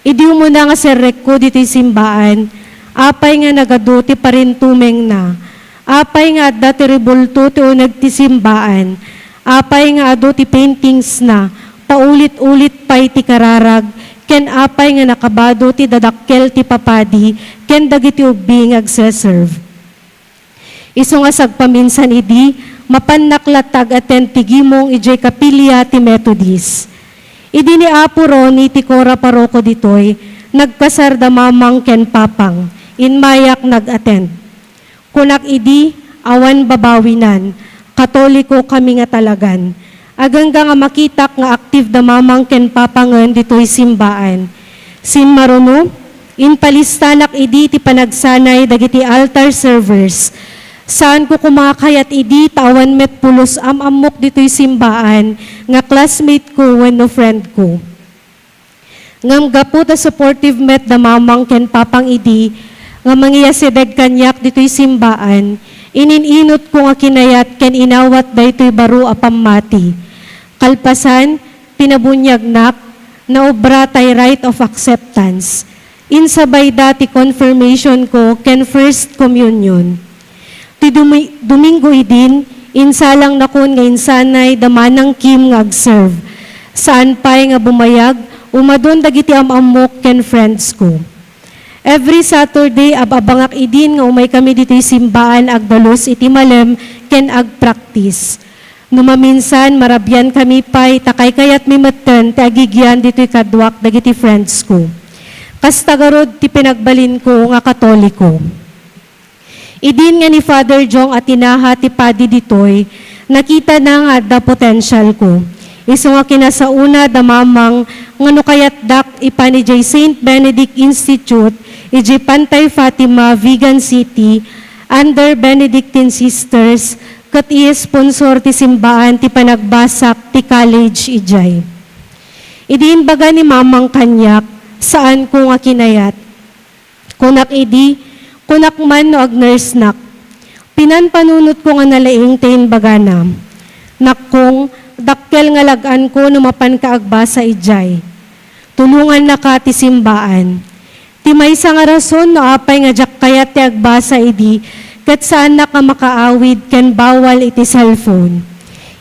Idi umuna nga serrekko ditoy simbaan, apay nga nagadu ti parintumengna? Apay nga adda ti rebulto ti uneg ti simbaan? Apay nga adu ti paintingsna? Paulit-ulit pay ti kararag, ken apay nga nakabado ti dadakkel ti papadi ken dagiti ubbi nga agseserve? Isu nga sagpaminsan idi, mapannak latta ag-attend ti gimong idiay kapilia ti Methodist. Idi ni Apo Ronnie ti kora paroko ditoy, nagkasar da mamang ken papang, inmayak nag-attend. Kunak idi, awan babawinan, Katoliko kami nga talagan. Agingga nga makitak nga active da mamang ken papangen ditoy simbaan. Simmaruno, impalistanak idi ti panagsanay dagiti altar servers. Saanko koma kayat idi ta awan met pulos am-ammok ditoy simbaan nga classmate ko wenno friend ko. Ngem gapu ta supportive met da mamang ken papang idi nga mangiyasideg kaniak ditoy simbaan, inin-inotko nga kinayat ken inawat daytoy baro a pammati. Kalpasan, pinabuniagnak, naobra tay rite of acceptance. Insabayda ti confirmation ko ken first communion. Ti Dumi-, Domingo idin, insalangnakon nga insanay da manang Kim nga agserve. Saan pay nga bumayag, umadun dagiti am-ammok ken friends ko. Every Saturday, ab-abangak idin nga umay kami ditoy simbaan agdalus iti malem ken agpractice. No maminsan, marabian kami pay ta kaykayatmi metten ti agigian ditoy kaduak dagiti friends ko. Kasta garud ti pinagbalinko nga Katoliko. Idin nga ni Father Jong a tinaha ti padi ditoy, nakitana nga adda potensial ko. Isu nga kinasaona da mamang nga no kayatdak ipan idiay Saint Benedict Institute, idiay Pantay Fatima, Vigan City, under Benedictine Sisters, ket isponsor ti simbaan ti panagbasak ti college idiay. Idi imbaga ni mamang kaniak, saanko nga kinayat. Kunak idi, kunak man no agnursnak. Pinanpanunotko nga nalaing ti imbagana. Nakkong, dakkel nga lag-anko no mapanka agbasa idiay. Tulongannaka ti simbaan. Ti maysa nga rason no apay nga diak kayat ti agbasa idi, ket saannak nga makaawid ken bawal iti cellphone.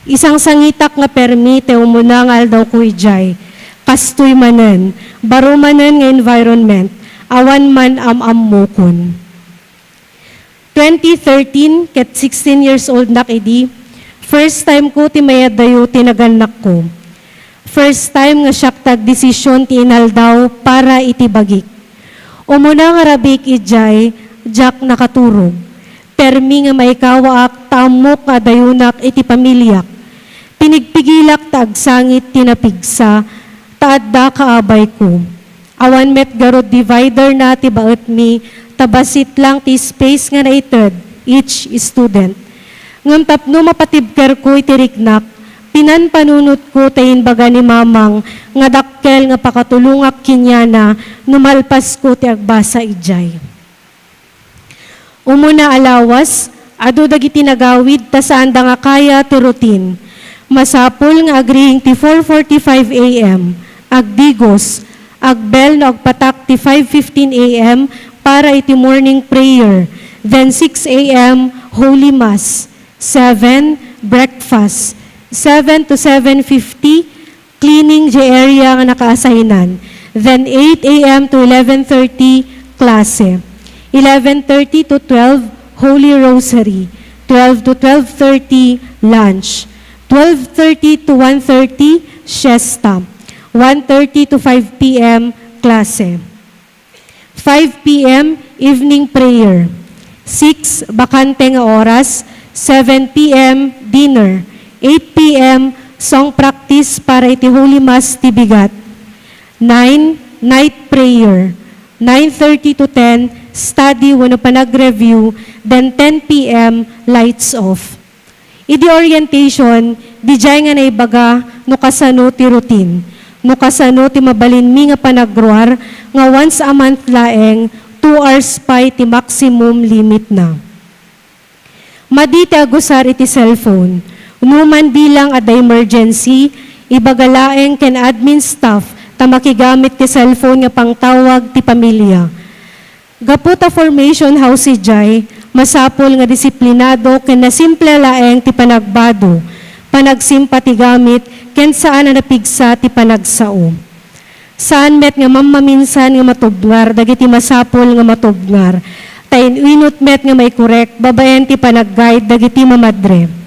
Isangsangitak nga permi ti umuna nga aldawko idiay. Kastoy manen, baro manen nga environment, awan man am-ammokon. Twenty thirteen, ket sixteen years old nak idi, first time ko ti mayaddayo ti nagannakko. First time nga siak ti agdesisyon ti inaldaw para iti bagik. Umuna nga rabiik idiay, diak nakaturog. Permi nga maikawaak ta ammok nga adayonak iti pamiliak. Pinigpigilak ta agsangit ti napigsa, ta adda kaabayko. Awan met garud divider na ti baetmi, ta bassit lang ti space nga naited each student. Ngem tapno mapatibkerko iti riknak, pinanpanunotko ta imbaga ni Mamang nga dakkel nga pakatulongak kaniana no malpasko ti agbasa idiay. Umuna a lawas, adu dagiti nagawid ta saanda nga kaya ti routine. Masapul nga agriing ti four forty-five A M, agdigos, agbell no agpatak ti five fifteen A M para iti morning prayer, then six A M, Holy Mass, seven, breakfast, seven to seven fifty, cleaning the area nga naka-assignan. Then eight A M to eleven thirty, klase. Eleven thirty to twelve, Holy Rosary. Twelve to twelve thirty, lunch. Twelve thirty to one thirty, siesta. One thirty to five P M, klase. Five P M, evening prayer. Six, bakante nga oras. Seven P M, dinner. Eight P M, Song practice para iti Holy Mass ti bigat. Nine, night prayer. Nine thirty to ten, study wenno panag-review, then ten P M, lights off. Idi orientation, didiay nga naibaga no kasano ti routine, no kasano ti mabalinmi nga panagruar nga once a month laeng, two hours pay ti maximum limit na. Madi ti agusar iti cellphone. Numan bilang adda emergency, ibaga laeng ken admin staff ta makigamit ti cellphone nga pangtawag ti pamilya. Gapu ta formation house idiay, masapul nga disiplinado ken nasimple laeng ti panagbado, panagsimpa ti gamit, ken saan a napigsa ti panagsao. Saan met nga mammaminsan nga matubngar dagiti masapul nga matubngar, ta inu-inut met nga maikorek babaen ti panag-guide dagiti mamadre.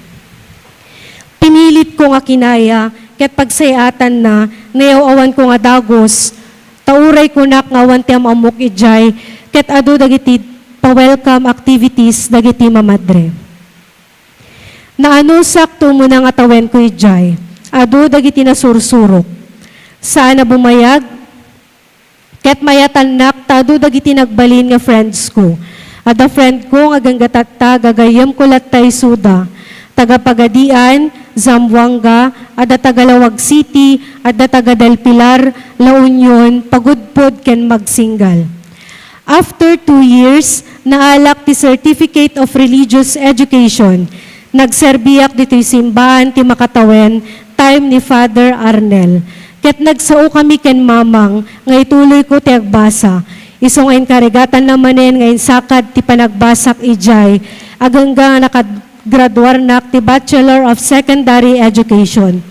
Pinilitko nga kinaya ket pagsayaatanna, nayaw-awanko nga dagus, ta uray kunak nga awan ti am-ammok idiay, ket adu dagiti pa-welcome activities dagiti mamadre. Naanusak ti umuna nga tawenko idiay. Adu dagiti nasursurok. Saan a bumayag, ket mayatannak ta adu dagiti nagbalin nga friends ko. Adda friend ko nga agangga tatta, gagayyemko latta isuda. Taga Pagadian, Zamboanga, adda taga Laoag City, adda taga Del Pilar, La Union, Pagudpod, ken Magsingal. After two years, naalak ti Certificate of Religious Education. Nagserbiak ditoy simbaan ti makatawen time ni Father Arnel. Ket nagsaokami ken Mamang nga ituloyko ti agbasa. Isu nga inkarigatanna manen nga insakad ti panagbasak idiay, agangga nga nakagraduarnak ti Bachelor of Secondary Education.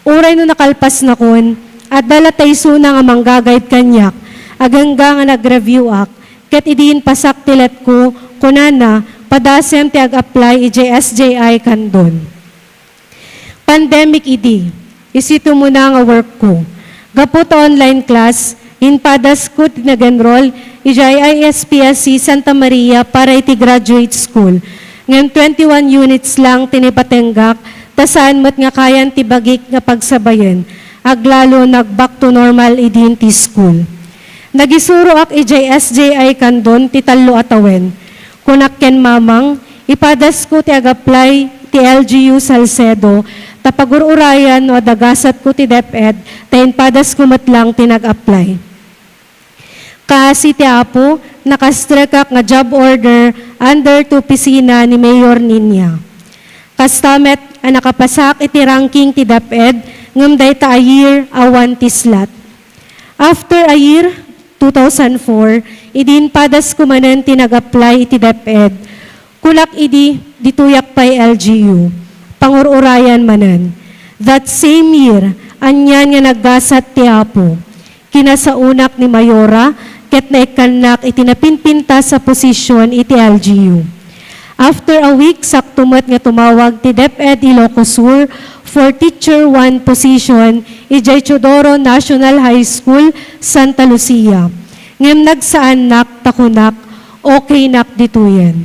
Uray no nakalpasnakon, adda latta isuna nga mangga-guide kaniak, agangga nga nag-review-ak, ket idi impasak ti letko, kunana, padasem ti ag-apply idiay S J I Candon. Pandemic idi, isu ti umuna nga workko. Gapu ta online class, impadasko ti nag-enroll idiay I S P S C Santa Maria para iti graduate school. Ngem twenty-one units lang ti naipatenggak, ta saan met nga kayan ti bagik nga pagsabayen, aglalo nag-back to normal idin ti school. Nagisuroak idiay S J I Candon ti tallo a tawen. Kunak ken Mamang, ipadasko ti ag-apply ti L G U Salcedo, ta pagur-urayan no adda gasatko ti DepEd, ta impadasko met lang ti nag-apply. Kaasi ti Apo, nakastrekak nga job order under ti opisina ni Mayor Niña. Kasta met a nakapasak iti ranking ti DepEd, ngem dayta a year, awan ti slot. After a year, two thousand four, idi impadasko manen ti nag-apply iti DepEd, kunak idi, ditoyak pay L G U. Pangur-urayan manen. That same year, anian nga naggasat ti Apo. Kinasaonak ni Mayora, ket naikkannak iti napinpintas a posisyon iti L G U. After a week, sakto met nga tumawag ti DepEd Ilocos Sur for Teacher one position idiay Teodoro National High School, Santa Lucia. Ngem nagsaannak ta kunak, okaynak ditoyen.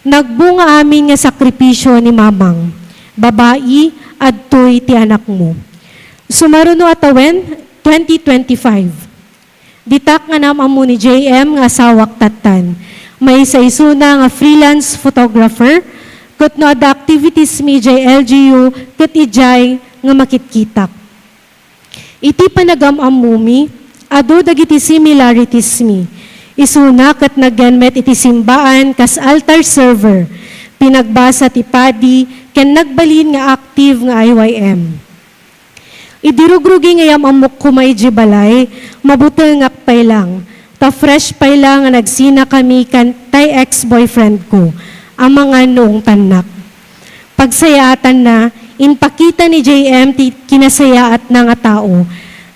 Nagbunga amin nga sakripisio ni Mamang. Babai, adtoy ti anakmo. Sumaruno a tawen, twenty twenty-five. Ditak nga naam-ammo ni J M nga asawak tattan. Maysa isuna nga freelance photographer, ket no adda activities mi idiay L G U, ket idiay nga makitkitak. Iti panagam-ammomi, adu dagiti similarities mi. Isuna ket nagyan met iti simbaan kas altar server, pinagbasa ti padi, ken nagbalin nga active nga I Y M. Idi rugrugi nga yam-ammok koma idiay balay, mabutengak pay lang, ta fresh pay lang nga nagsinakami kan tay ex-boyfriend ko, amangan no ungtannak. Pagsayaatanna, impakita ni J M ti kinasayaatna nga tao.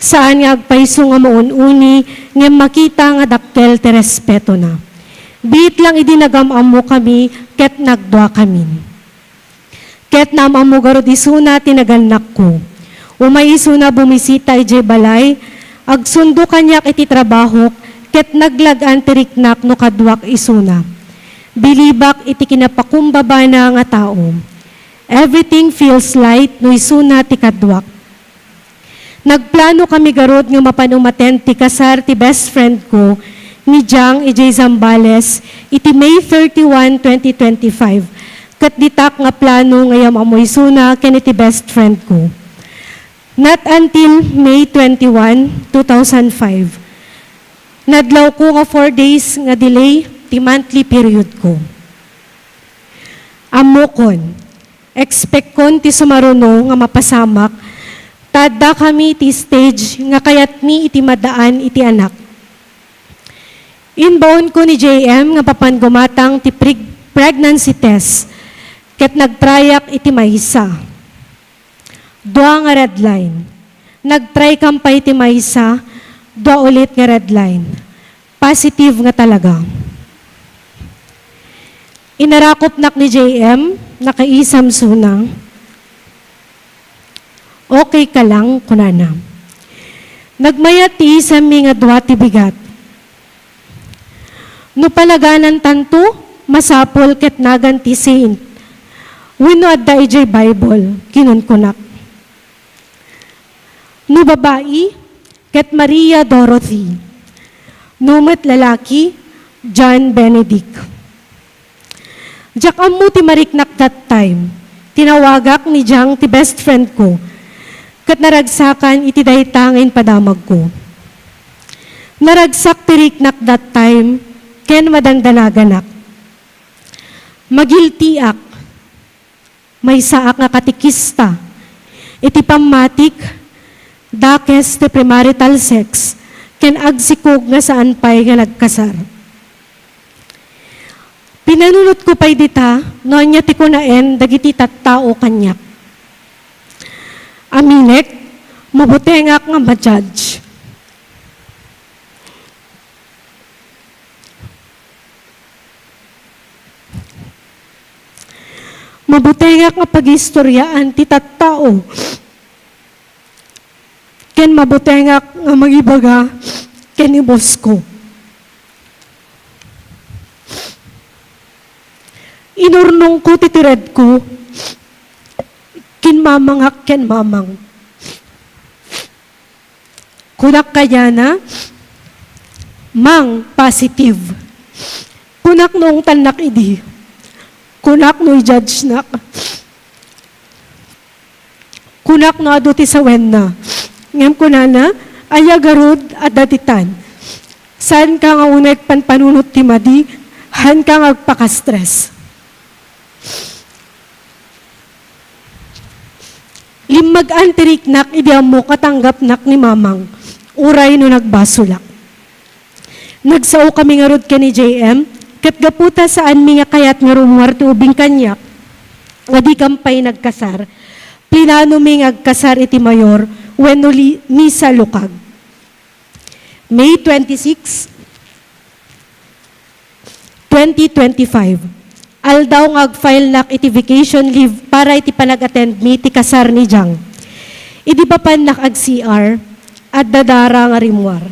Saan nga agpayso nga maun-uni, ngem makita nga dakkel ti respetona. Biit lang idi nagam-ammokami ket nagduakamin. Ket naam-ammo garud isuna ti nagannakko. Umay isuna bumisita idiay balay, agsundo kaniak iti trabahok, ket naglag-an ti riknak no kaduak isuna. Bilibak iti kinapakumbabana nga tao. Everything feels light no isuna ti kaduak. Nagplano kami garud nga mapan umaten ti kasar ti best friend ko ni Jang idiay Zambales iti May thirty-one, twenty twenty-five, ket ditak nga plano nga yam-ammo isuna ken iti best friend ko. Not until May twenty-one, two thousand five, nadlawko nga four days nga delay ti monthly period ko. Ammokon, expectkon ti sumaruno nga mapasamak, ta addakami ti stage nga kayatmi iti madaan iti anak. Imbaonko ni J M nga mapan gumatang ti preg-, pregnancy test, ket nagtrayak iti maysa. Dua nga red line. Nagtraykam pay ti maysa, dua ulit nga red line. Positive nga talaga. Inarakopnak ni J M, nakaisam suna. "Okay ka lang?" kunana. Nagmayat ti isammi nga dua ti bigat. "No panaganantanto, masapul ket nagan ti saint. Wenno adda idiay Bible," kinunkunak. "No babai, ket Maria Dorothy. No met lalaki, John Benedict." Diak ammo ti mariknak that time. Tinawagak ni Jang ti best friend ko, ket naragsakan iti dayta nga impadamagko. Naragsak ti riknak that time ken madandanaganak. Magiltiak. Maysaak nga katekista iti pammatik, dakes ti premarital sex, ken agsikog nga saan pay nga nagkasar. Pinanunotko pay dita no ania ti kunaen dagiti tattao kaniak. Aminek, mabutengak nga ma-judge. Mabutengak nga pagistoriaan ti tattao. Ken mabutengak nga mangibaga ken ni boss ko. Inurnongko ti tiredko. Kinmamangak ken Mamang. Kunak kaniana, "Mang, positive." Kunak no ungtannak idi. Kunak no i-judge-nak. Kunak no adu ti sawenna. Ngem kunana, "Aya garud, adda ditan. Saanka nga unayen panpanunot ti madi, haanka nga agpaka-stress." Limmagan ti riknak idi ammok a tanggapnak ni Mamang, uray no nagbasolak. Nagsaokami ngarud ken ni J M, ket gapu ta saanmi nga kayat nga rummuar ti ubing kaniak, nga dikam pay nagkasar, plinanomi nga agkasar iti mayor wenno li-, misa lukag. May twenty-six, twenty twenty-five, aldaw nga agfile-nak iti vacation leave para iti panag-attend-mi ti kasar ni Jang. Idi mapannak ag-C R, adda dara nga rimmuar.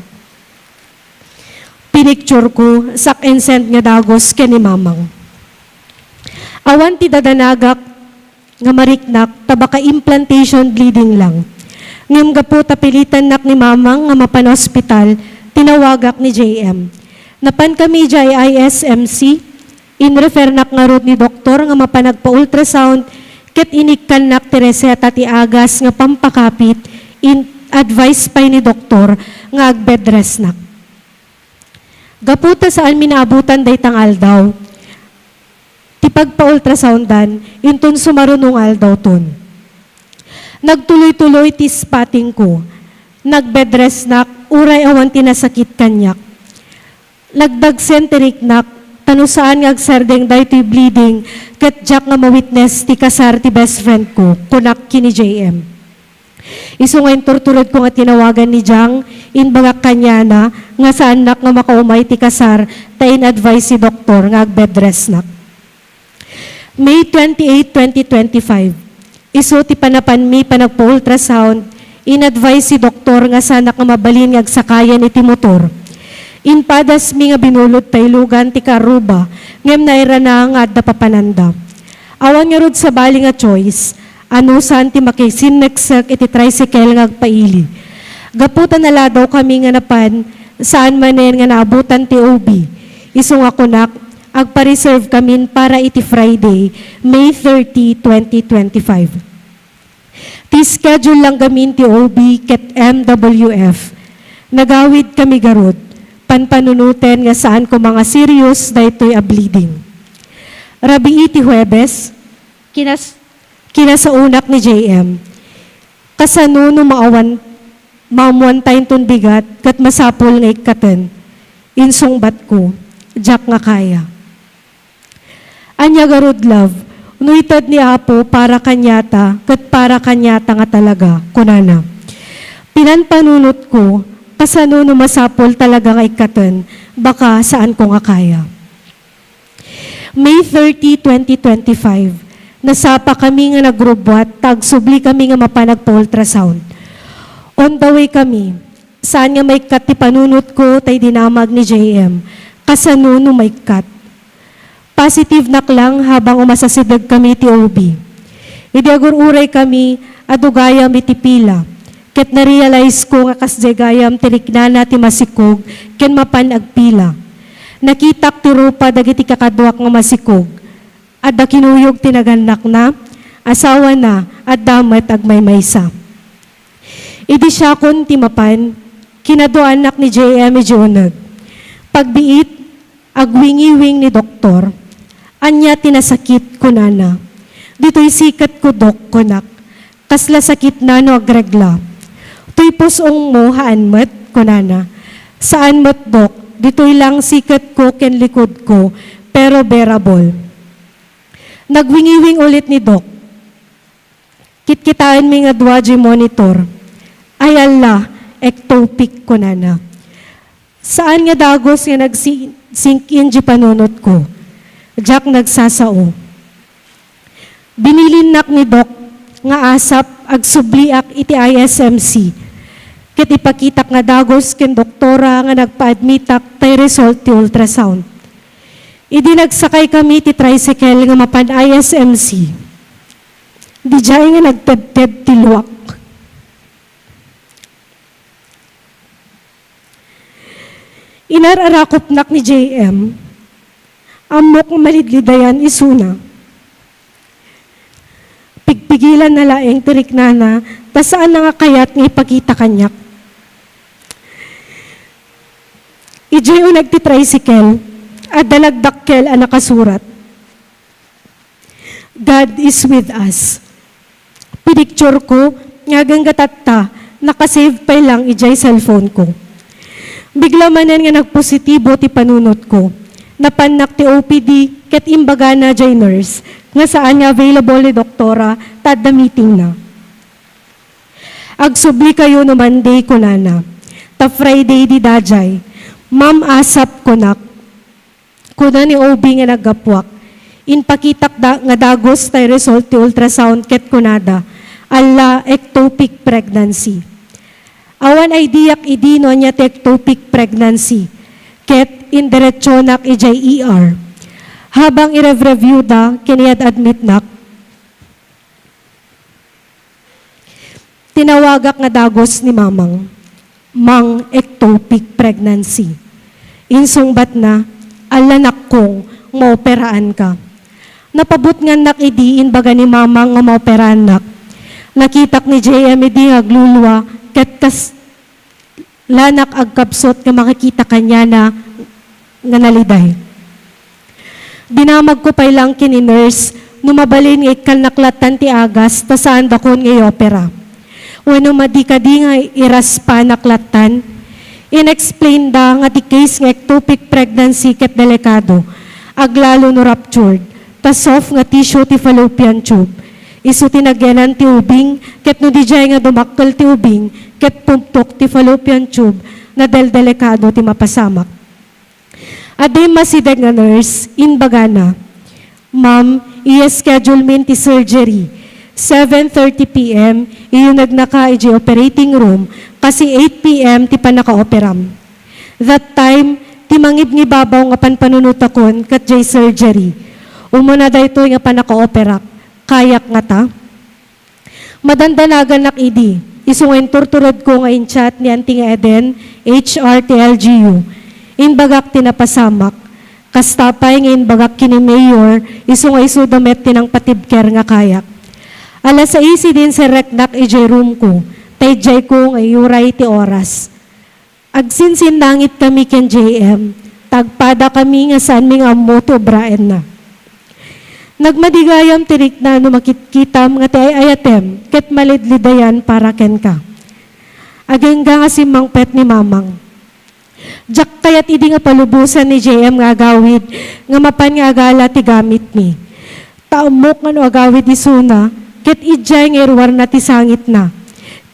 Pinicture-ko, sak and send nga dagus ken ni Mamang. Awan ti dadanagak nga mariknak ta baka implantation bleeding lang. Ngem gapu ta pilitannak ni Mamang nga mapan ospital, tinawagak ni J M. Napankami idiay I S M C, inrefernak ngarud ni doktor nga mapan agpa-ultrasound ket inikkannak ti reseta ti agas nga pampakapit, in-advise pay ni doktor nga ag-bed rest-nak. Gapu ta saanmi naabutan dayta nga aldaw ti pagpa-ultrasoundan, inton sumaruno nga aldawton. Nagtuloy-tuloy ti spotting-ko. Nag-bed rest-nak, uray awan ti nasakit kaniak. Nagdagsen ti riknak, ta no saan nga agsardeng daytoy bleeding, ket diak nga ma-witness ti kasar ti best friend-ko, kunak ken ni J M. Isu nga inturturedko nga tinawagan ni Jang, imbagak kaniana nga saannak nga makaumay ti kasar ta in-advise ni doktor nga ag-bed rest-nak. May twenty-eight, twenty twenty-five, isu ti panapanmi panagpa-ultrasound, in-advise ni doktor nga saannak nga mabalin nga agsakayan iti motor. Impadasmi nga binulod ta ilugan ti karruba, ngem nairana nga adda papananda. Awan ngarud sabali nga choice, anusan ti makisinneksek iti tricycle nga agpaili. Gapu ta naladawkami nga napan, saan manen nga naabutan ti O B. Isu nga kunak, agpa-reserve kamin para iti Friday, May thirty, twenty twenty-five. Ti schedule lang gamin ti O B ket M W F. Nagawid kami garud, panpanunoten nga saan koma nga serious daytoy a bleeding. Rabii ti Huwebes, kinas-, kinasaonak ni J M. Kasano no maawan, maammuantayo inton bigat ket masapul nga ikkaten? Insungbatko, diak nga kaya. Ania garud, love, no ited ni Apo para kaniata ket para kaniata nga talaga, kunana. Pinanpanunotko, kasano no masapul talaga nga ikkaten, baka saanko nga kaya. May thirty, twenty twenty-five, nasapa kami nga nagrubbuat ta agsubli kami nga mapan agpa-ultrasound. On the way kami, saan nga maikkat ti panunotko tay dinamag ni J M. Kasano no maikkat? Positive nak lang habang umasasideg kami ti O B. Idi agur-uray kami, adu gayam iti pila, ket narealize ko nga kasdiay gayam ti riknana ti masikog ken mapan agpila. Nakitak ti rupa dagiti kakaduak nga masikog. Adda kinuyog ti nagannakna, asawana, adda met agmaymaysa. Idi siakon ti mapan, kinaduanak ni J M idiay uneg. Pagbiit, agwingiwing ni doktor. Ania ti nasakit, kunana. Ditoy siketko, dok, kunak. Kasla sakitna no agregla. Toy pus-ongmo, haan met, kunana. Saan met, dok. Ditoy lang siketko ken likodko, pero bearable. Nagwingiwing ulit ni Doc. Kitkitaenmi nga dua diay monitor. Ay Allah, ectopic, kunana. Saan nga dagus nga nagsi-, sink in diay panunotko. Diak nagsasao. Binilinnak ni Doc nga asap agsubliak iti I S M C. Ket ipakitak nga dagus ken doktora nga nagpa-admitak tay result ti ultrasound. Idi nagsakay kami ti tricycle nga mapan I S M C, didiay nga nagtedted ti luak. Inar-arakupnak ni J M. Ammok nga malidlidayan isuna. Pigpigilanna laeng ti riknana, ta saanna nga kayat nga ipakita kaniak. Idiay uneg ti tricycle, adda nagdakkel a nakasurat, "God is with us." Pinictureko nga agingga tatta, nakasave pay lang idiay cellphoneko. Bigla manen nga nagpositibo ti panunotko. Napannak ti O P D ket imbagana diay nurse nga saan nga available ni doktora ta adda meetingna. "Agsublikayo no Monday," kunana. Ta Friday idi daydiay. "Ma'am, asap," kunak. Kuna ni O B nga naggapuak, "Inpakitak da-, nga dagus tay result ti ultrasound ket kunada, 'Allah, ectopic pregnancy.'" Awan ideak idi no ania ti ectopic pregnancy, ket indiretsonak idiay E R. Habang i-review da ken iad-admitnak, tinawagak nga dagus ni Mamang, "Mang, ectopic pregnancy." Insungbatna, "Allah, nakkong, maoperaanka." Napabutngannak idi imbaga ni Mamang nga maoperaannak. Nakitak ni J M idi nga aglulua, ket kas-, lanak agkabsut nga makakita kaniana nga naliday. Dinamagko pay lang ken ni nurse no mabalin nga ikkannak lattan ti agas ta saandakon nga i-opera. Wenno madi kadi nga iraspanak lattan? In-explain da nga ti case nga ectopic pregnancy ket delikado, aglalo no ruptured, ta soft nga tissue ti fallopian tube. Isu ti nagyanan ti ubing, ket no didiay nga dumakkel ti ubing ket pumtok ti fallopian tube, nadeldelikado ti mapasamak. Adda immasideg nga nurse, imbagana, "Ma'am, i-schedule min ti surgery. Seven thirty P M, iunegnaka idiay operating room, kasi eight P M ti pannakaoperam." That time, ti mangibngibabaw nga panpanunotakon ket diay surgery. Umuna daytoy nga pannakaoperak, kayak ngata? Madandanaganak idi, isu nga inturturedko nga in-chat ni Anti nga Eden, H R T L G U. Imbagak ti napasamak. Kasta pay nga imbagak ken ni Mayor, isu nga isuda met ti nangpatibker nga kayak. Alas sais idi inserreknak idiay roomko, ta idiayko nga iyuray ti oras. Agsinsinnangit kami ken J M, ta agpada kami nga saanmi nga ammo ti obraenna. Nagmadi gayam ti rikna no makitkitam nga ti ay-ayatem ket malidlidayan para kenka. Agingga nga simmangpet ni Mamang. Diak kayat idi nga palubosan ni J M nga agawid nga mapan nga agala ti gamitmi. Ta ammok nga no agawid isuna, ket idiay nga iruarna ti sangitna.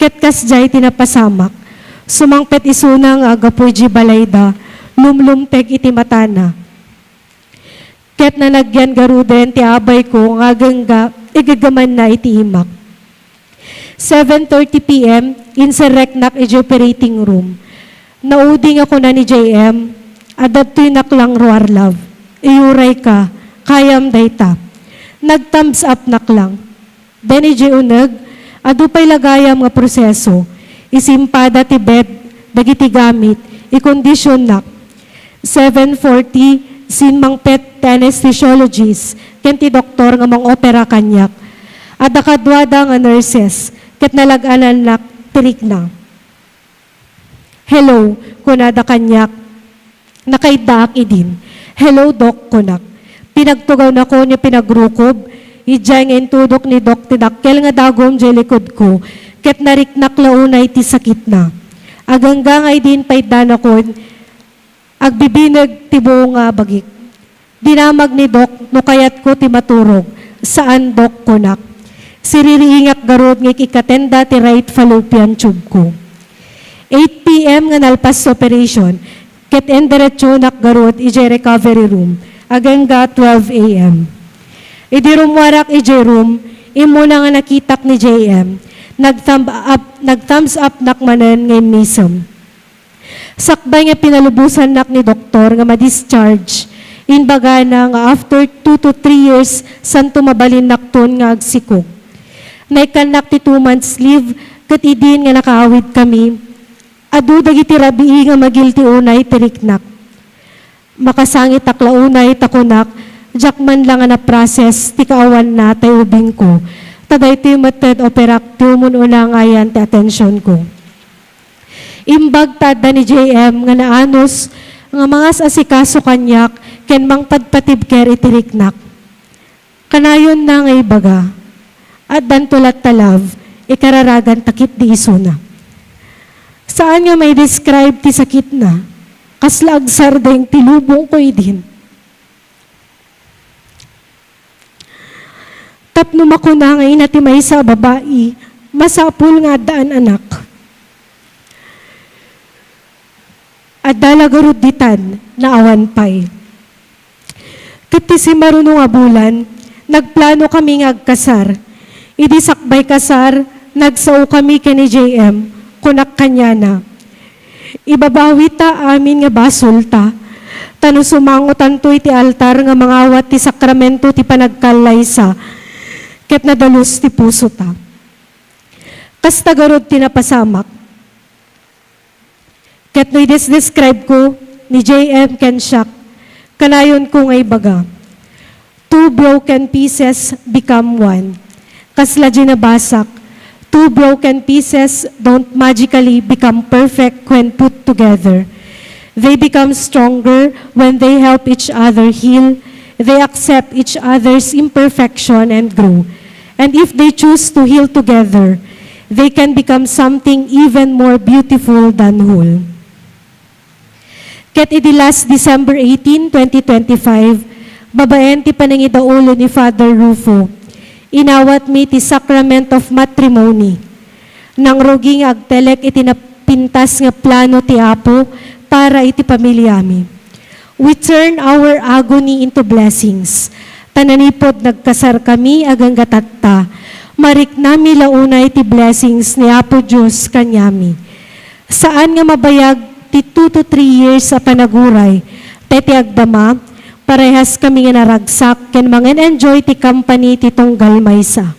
Ket kasdiay ti napasamak. Sumangpet isuna nga aggapu idiay balayda, lumlumteg iti matana. Ket nanagyan garuden ti abayko nga agingga, igagamanna iti imak. Seven thirty P M, inserreknak idiay operating room. Naudi nga kuna ni J M, "Adda daytoy nak lang, Ruar Love. Iyurayka, kayam dayta." Nag-thumbs up nak lang. Then idiay uneg, adu pay la gayam nga proseso. Isimpada ti bed, dagiti gamit, ikondisionnak. Seven forty, simmangpet ti anesthesiologist ken ti doktor nga mangopera kaniak. Adda kaduada nga nurses ket nalag-anannak ti rikna. "Hello," kunada kaniak. Nakaiddaak idin. "Hello, Doc," kunak. Pinagtugawnakon nga pinagrukob. Idiay nga intudok ni Doc ti dakkel nga dagum diay likudko, ket nariknak la unay ti sakitna. Agingga nga idi inpaiddanakon, agbibineg ti buo nga abagik. Dinamag ni Doc no kayatko ti maturog. "Saan, Doc," kunak. Siririingak garud nga ikikatenda ti right fallopian tube ko. Eight P M nga nalpas ti operation, ket indiretsonak garud idiay recovery room, agingga twelve A M. Idi rummuarak idiay room, immuna nga nakitak ni J M. Nag-thumb up, nag-thumbs up nak manen nga immisem. Sakbay nga pinalubosannak ni doktor nga ma-discharge, imbagana nga after two to three years, santo mabalinnakton nga agsikog. Naikkannak ti two months leave, ket idin nga nakaawid kami, adu dagiti rabii nga magilti unay ti riknak. Makasangitak la unay ta kunak, diak man la nga na-process ti kaawanna tay ubingko, ta daytoy met ti operak ti umun-una nga ayan ti atensionko. Imbag ta adda ni J M nga naanus nga mangas-asikaso kaniak ken mangpadpatibker iti riknak. Kanayonna nga ibaga, addanto latta, love, ikararaganta ketdi isuna. Saan nga mai-describe ti sakitna, kasla agsardeng ti lubongko idin. Tapno makuna nga ina ti maysa a babai, masapul nga addaan anak. Adda la garud ditan, naawan pay. Ket ti simaruno nga bulan, nagplano kami nga agkasar. Idi sakbay kasar, nagsao kami ken ni J M, kunak kaniana, "Ibabawita amin nga basolta, ta no sumangotanto iti altar nga mangawat ti sakramento ti panagkallaysa, ket nadalus ti pusota." Kasta garud ti napasamak. Ket no i-describe ko ni J M ken siak, kanayonko nga ibaga, "Two broken pieces become one." Kasla diay nabasak, "Two broken pieces don't magically become perfect when put together. They become stronger when they help each other heal. They accept each other's imperfection and grow. And if they choose to heal together, they can become something even more beautiful than whole." Ket idi last December eighteen, twenty twenty-five, babaen ti panangidaulo ni Father Rufo, inawatmi ti Sacrament of Matrimony. Nangrugi nga agtelek iti napintas nga plano ti Apo para iti pamiliami. We turn our agony into blessings. Ta nanipud nagkasarkami agingga tatta, mariknami la unay ti blessings ni Apo Dios kaniami. Saan nga mabayag ti two to three years a panaguray, ta iti agdama, Parehas kami nga naragsak ken mangen-enjoy ti company ti tunggal maysa.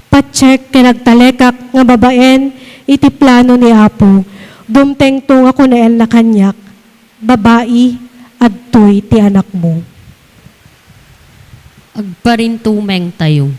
Patiek ken agtalekak nga babaen iti plano ni Apo, dumtengto nga kunaenna kaniak, "Babai, adtoy ti anakmo." Agparintumengtayo.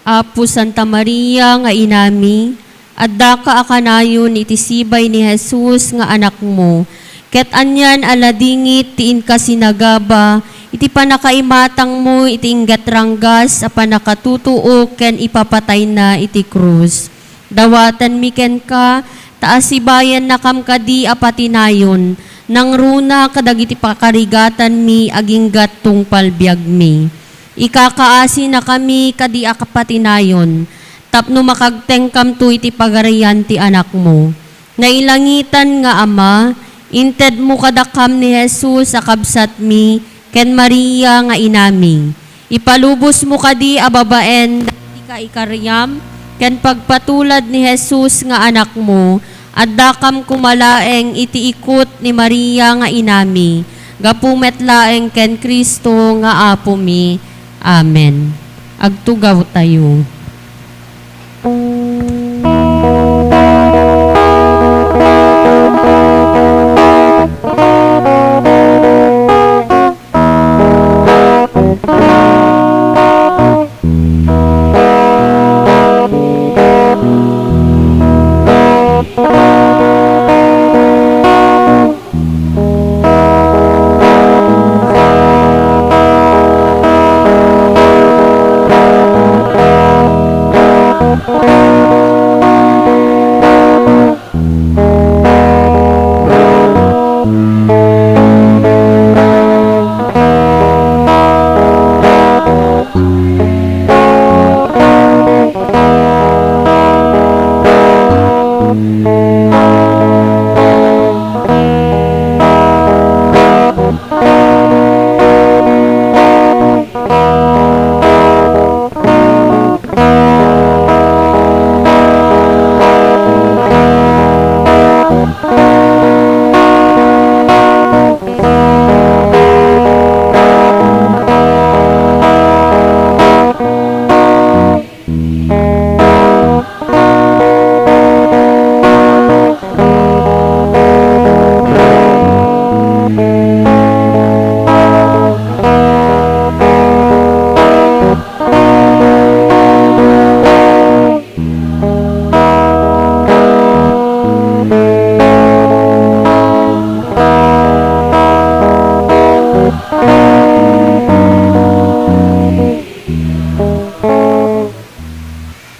Apo Santa Maria nga Inami, addaka a kanayon iti sibay ni Jesus nga Anakmo, ket anian a ladingit ti inkasinagaba iti pannakaimatangmo iti ingget ranggas a pannakatutuo ken ipapatayna iti krus. Dawatenmi kenka, ta asibaiennakam kadi a patinayon, nangruna kadagiti pakarigatanmi agingga tungpal biagmi. Ikakaasinakami kadi a patinayon, tapno makagtengkamto iti Pagarian ti Anakmo. Nailangitan nga Ama, intedmo kadakam ni Jesus a kabsatmi ken Maria nga inami. Ipalubosmo kadi a babaen dagiti kaikariam ken pagpatulad ni Jesus nga Anakmo, addakam koma laeng iti ikut ni Maria nga inami, gapu met laeng ken Cristo nga Apomi. Amen. Agtugawtayo.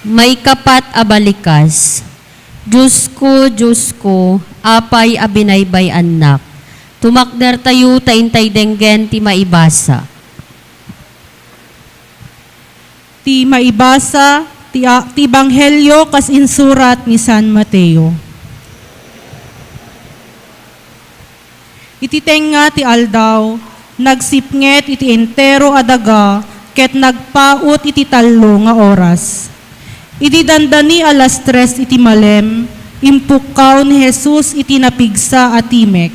Maikapat a balikas. Diosko, Diosko, apay a binaybay-annak? Tumakdertayo ta intay denggen ti maibasa. Ti maibasa, ti a-, ti Ebanghelio kas insurat ni San Mateo. Iti tengnga ti aldaw, nagsipnget iti entero a daga ket nagpaut iti tallo nga oras. Idi dandani alas tres iti malem, impukkaw ni Jesus iti napigsa a timek,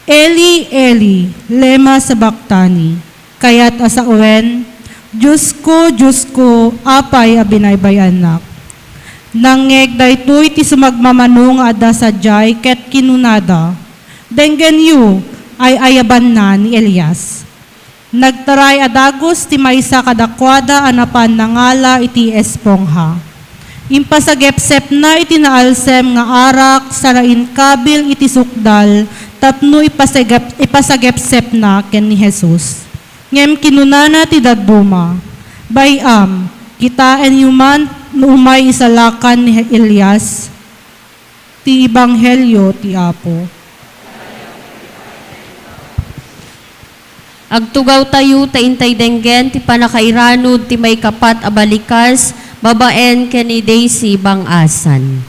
"Eli, Eli, lema sabachthani?" Kayat a sawen, "Diosko, Diosko, apay a binaybay-annak?" Nangngeg daytoy ti sumagmamano nga adda sadiay ket kinunada, "Denggenyo, ay-ayabanna ni Elias." Nagtaray a dagus ti maysa kadakuada a napan nangala iti espongha. Impasagepsepna iti naalsem nga arak sana inkabil iti sukdal tapno ipasagep-, ipasagepsepna ken ni Jesus. Ngem kinunana ti dadduma, "Bay-am, kitaenyo man no umay isalakan ni Elias." Ti Ebanghelio ti Apo. Agtugawtayo ta intay denggen ti pannakairanud ti maikapat a balikas babaen ken ni Daisy Bang-asan.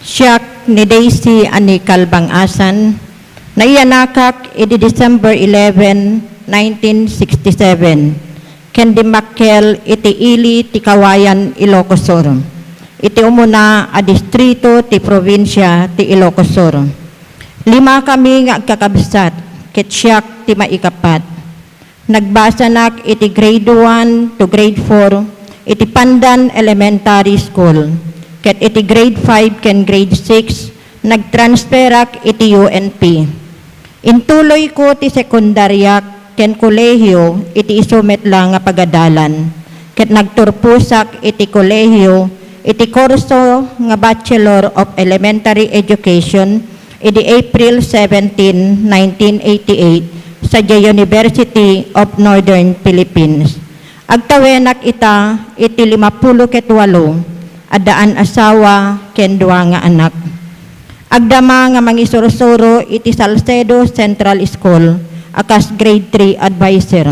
Siak ni Daisy Anical Bang-asan, naiyanakak idi December eleven, nineteen sixty-seven. ken dimmakkel iti ili ti Kawayan, Ilocos Sur, iti umuna a distrito ti probinsia ti Ilocos Sur. Limakami nga agkakabsat, ket siak ti maikapat. Nagbasanak iti grade one to grade four iti Pandan Elementary School, ket iti grade five ken grade six, nagtransferak iti U N P. Intuloyko ti sekundariak ken kolehiyo iti isu met la nga pagadalan, ket nagturposak iti kolehiyo iti kurso nga Bachelor of Elementary Education idi April seventeen, nineteen eighty-eight, sadiay University of Northern Philippines. Agtawenak ita iti limapulo ket walo a daan a sawa ken dua nga anak. Agdama nga mangisursuro iti Salcedo Central School a kas grade three adviser.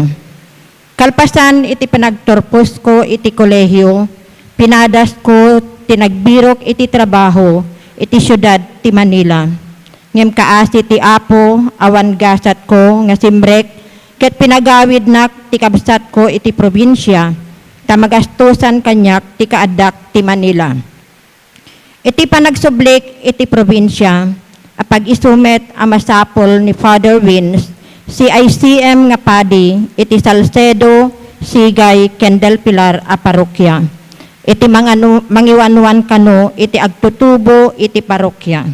Kalpasan iti panagturposko iti kolehiyo, pinadasko ti nagbirok iti trabaho iti siudad ti Manila. Ngem kaasi ti Apo, awan gasatko nga simrek ket pinagawidnak ti kabsatko iti probinsia, ta magastosan kaniak ti kaaddak ti Manila. Iti panagsublik iti probinsia, apag-isu met a masapul ni Father Wins, C I C M nga padi iti Salcedo, Sigay, ken Del Pilar a parokia, iti manganu-, mangiwanwan kano iti agtutubo iti parokia.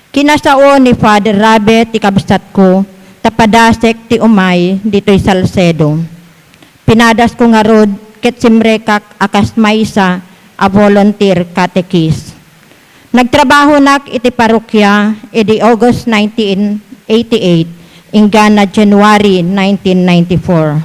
Kinasao ni Father Rabe ti kabsatko, ta padasek ti umay ditoy Salcedo. Pinadasko ngarud ket simrekak a kas maysa a volunteer catechist. Nagtrabahonak iti parokia idi August nineteen eighty-eight inggana January nineteen ninety-four.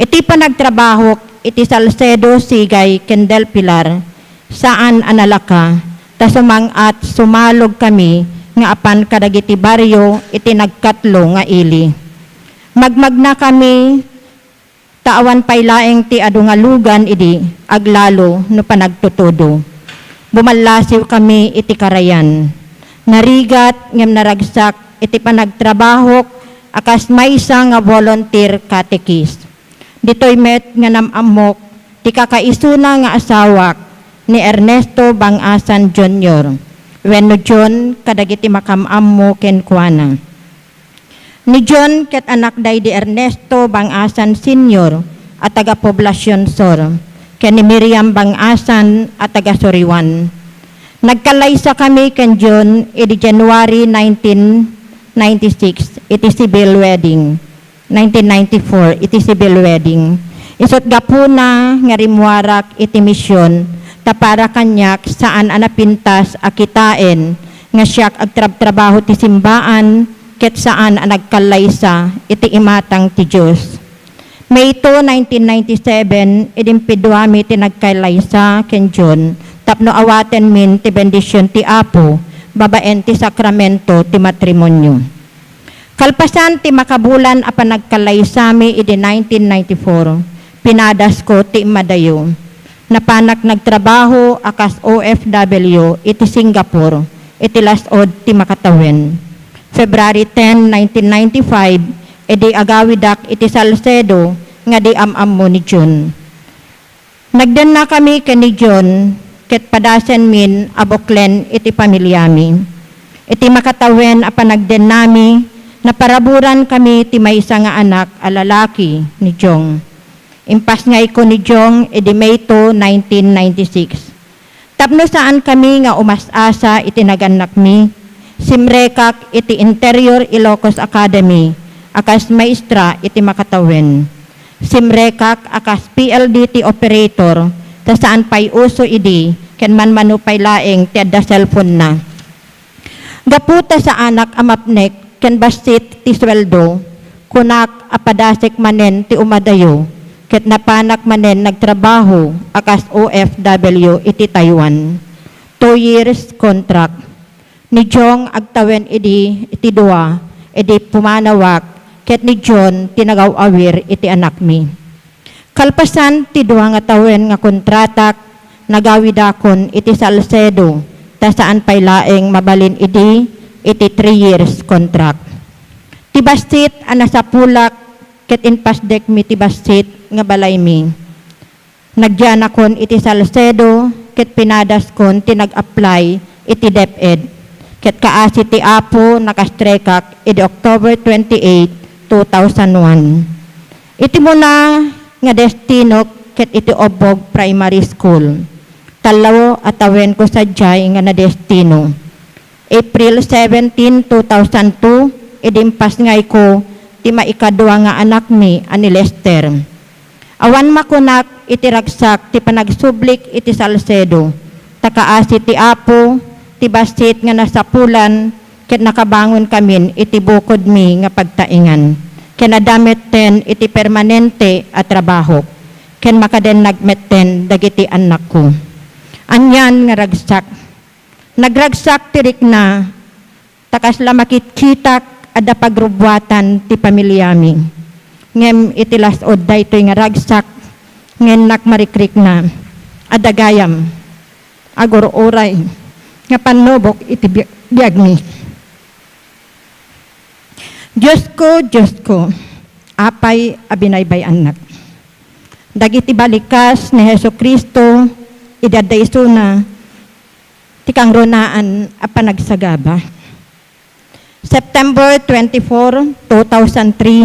Iti panagtrabahok iti Salcedo, Sigay, ken Del Pilar, saan a nalaka, ta sumang-at sumalog kami nga apan kadagiti barrio iti nagkatlo nga ili. Magmagna kami ta awan pay laeng ti adu nga lugan idi aglalo no panagtutudo. Bumallasiw kami iti karayan. Narigat ngem naragsak iti panagtrabahok a kas maysa nga volunteer catechist. Ditoy met nga nam-ammok ti kakaisuna nga asawak ni Ernesto Bang-asan Junior wenno John kadagiti makam-ammo kenkuana. Ni John ket anakda idi Ernesto Bang-asan Senior a taga Poblacion Sur ken ni Miriam Bang-asan a taga Soriwan. Nagkallaysakami ken John idi January nineteen ninety-six iti civil wedding. Nineteen ninety-four iti civil wedding. Isut' gapuna nga rimmuarak iti mision, ta para kaniak saan a napintas a kitaen nga siak agtrabtrabaho ti simbaan ket saan a nagkallaysa iti imatang ti Dios. May two, nineteen ninety-seven, idi impiduami ti nagkallaysa ken John tapno awatenmin ti bendision ti Apo babaen ti sakramento ti matrimonio. Kalpasan ti makabulan a panagkallaysami idi nineteen ninety-four, pinadasko ti immadayo. Napanak nagtrabaho a kas O F W iti Singapore iti las-ud ti makatawen. February ten, nineteen ninety-five, idi agawidak iti Salcedo nga di am-ammo ni John. Nagdennakami ken ni John ket padasenmin a buklen iti pamiliami. Iti makatawen a panagdennami, naparaburankami ti maysa nga anak a lalaki ni Jong. Impasngayko ni Jong idi May two, nineteen ninety-six. Tapno saankami nga umas-asa iti nagannakmi, simrekak iti Interior Ilocos Academy a kas maestra iti makatawen. Simrekak a kas P L D T operator ta saan pay uso idi ken manmano pay laeng ti adda cellphone-na. Gapu ta saanak a mapnek ken bassit ti sueldo, kunak a padasek manen ti umadayo, ket napanak manen nagtrabaho a kas O F W iti Taiwan. Two years contract. Ni Jong agtawen idi iti dua, idi pumanawak, ket ni John ti nagaw-awir iti anakmi. Kalpasan ti dua nga tawen nga kontratak, nagawidakon iti Salcedo, ta saan pay laeng mabalin idi iti three years contract. Ti bassit a nasapulak ket impasdekmi ti bassit nga balaymi. Nagyanakon iti Salcedo ket pinadaskon ti nag-apply iti DepEd. Ket kaasi ti Apo, nakastrekak idi October twenty-eight, two thousand one. Iti muna nga destinok ket iti Ubbog Primary School. Tallo a tawenko sadiay nga nadestino. April seventeen, two thousand two, idi impasngayko ti maikadua nga anakmi a ni Lester. Awan makunak iti ragsak ti panagsublik iti Salcedo, ta kaasi ti Apo, ti bassit nga nasapulan, ket nakabangonkamin iti bukodmi nga pagtaengan, ken adda metten iti permanente a trabahok, ken makadennag metten dagiti annakko. Anian nga ragsak. Nagragsak ti rikna, ta kasla makitkitak, adda pagrubbuatan ti pamiliami. Ngem iti las-ud daytoy nga ragsak, ngem nakmarikrikna, adda gayam, agur-uray, nga pannubok iti bi-, biagmi. Diosko, Diosko, apay a binaybay-annak. Dagiti balikas ni Jesu-Cristo, idi adda isuna ti kangrunaan a panagsagaba. September twenty-four, two thousand three,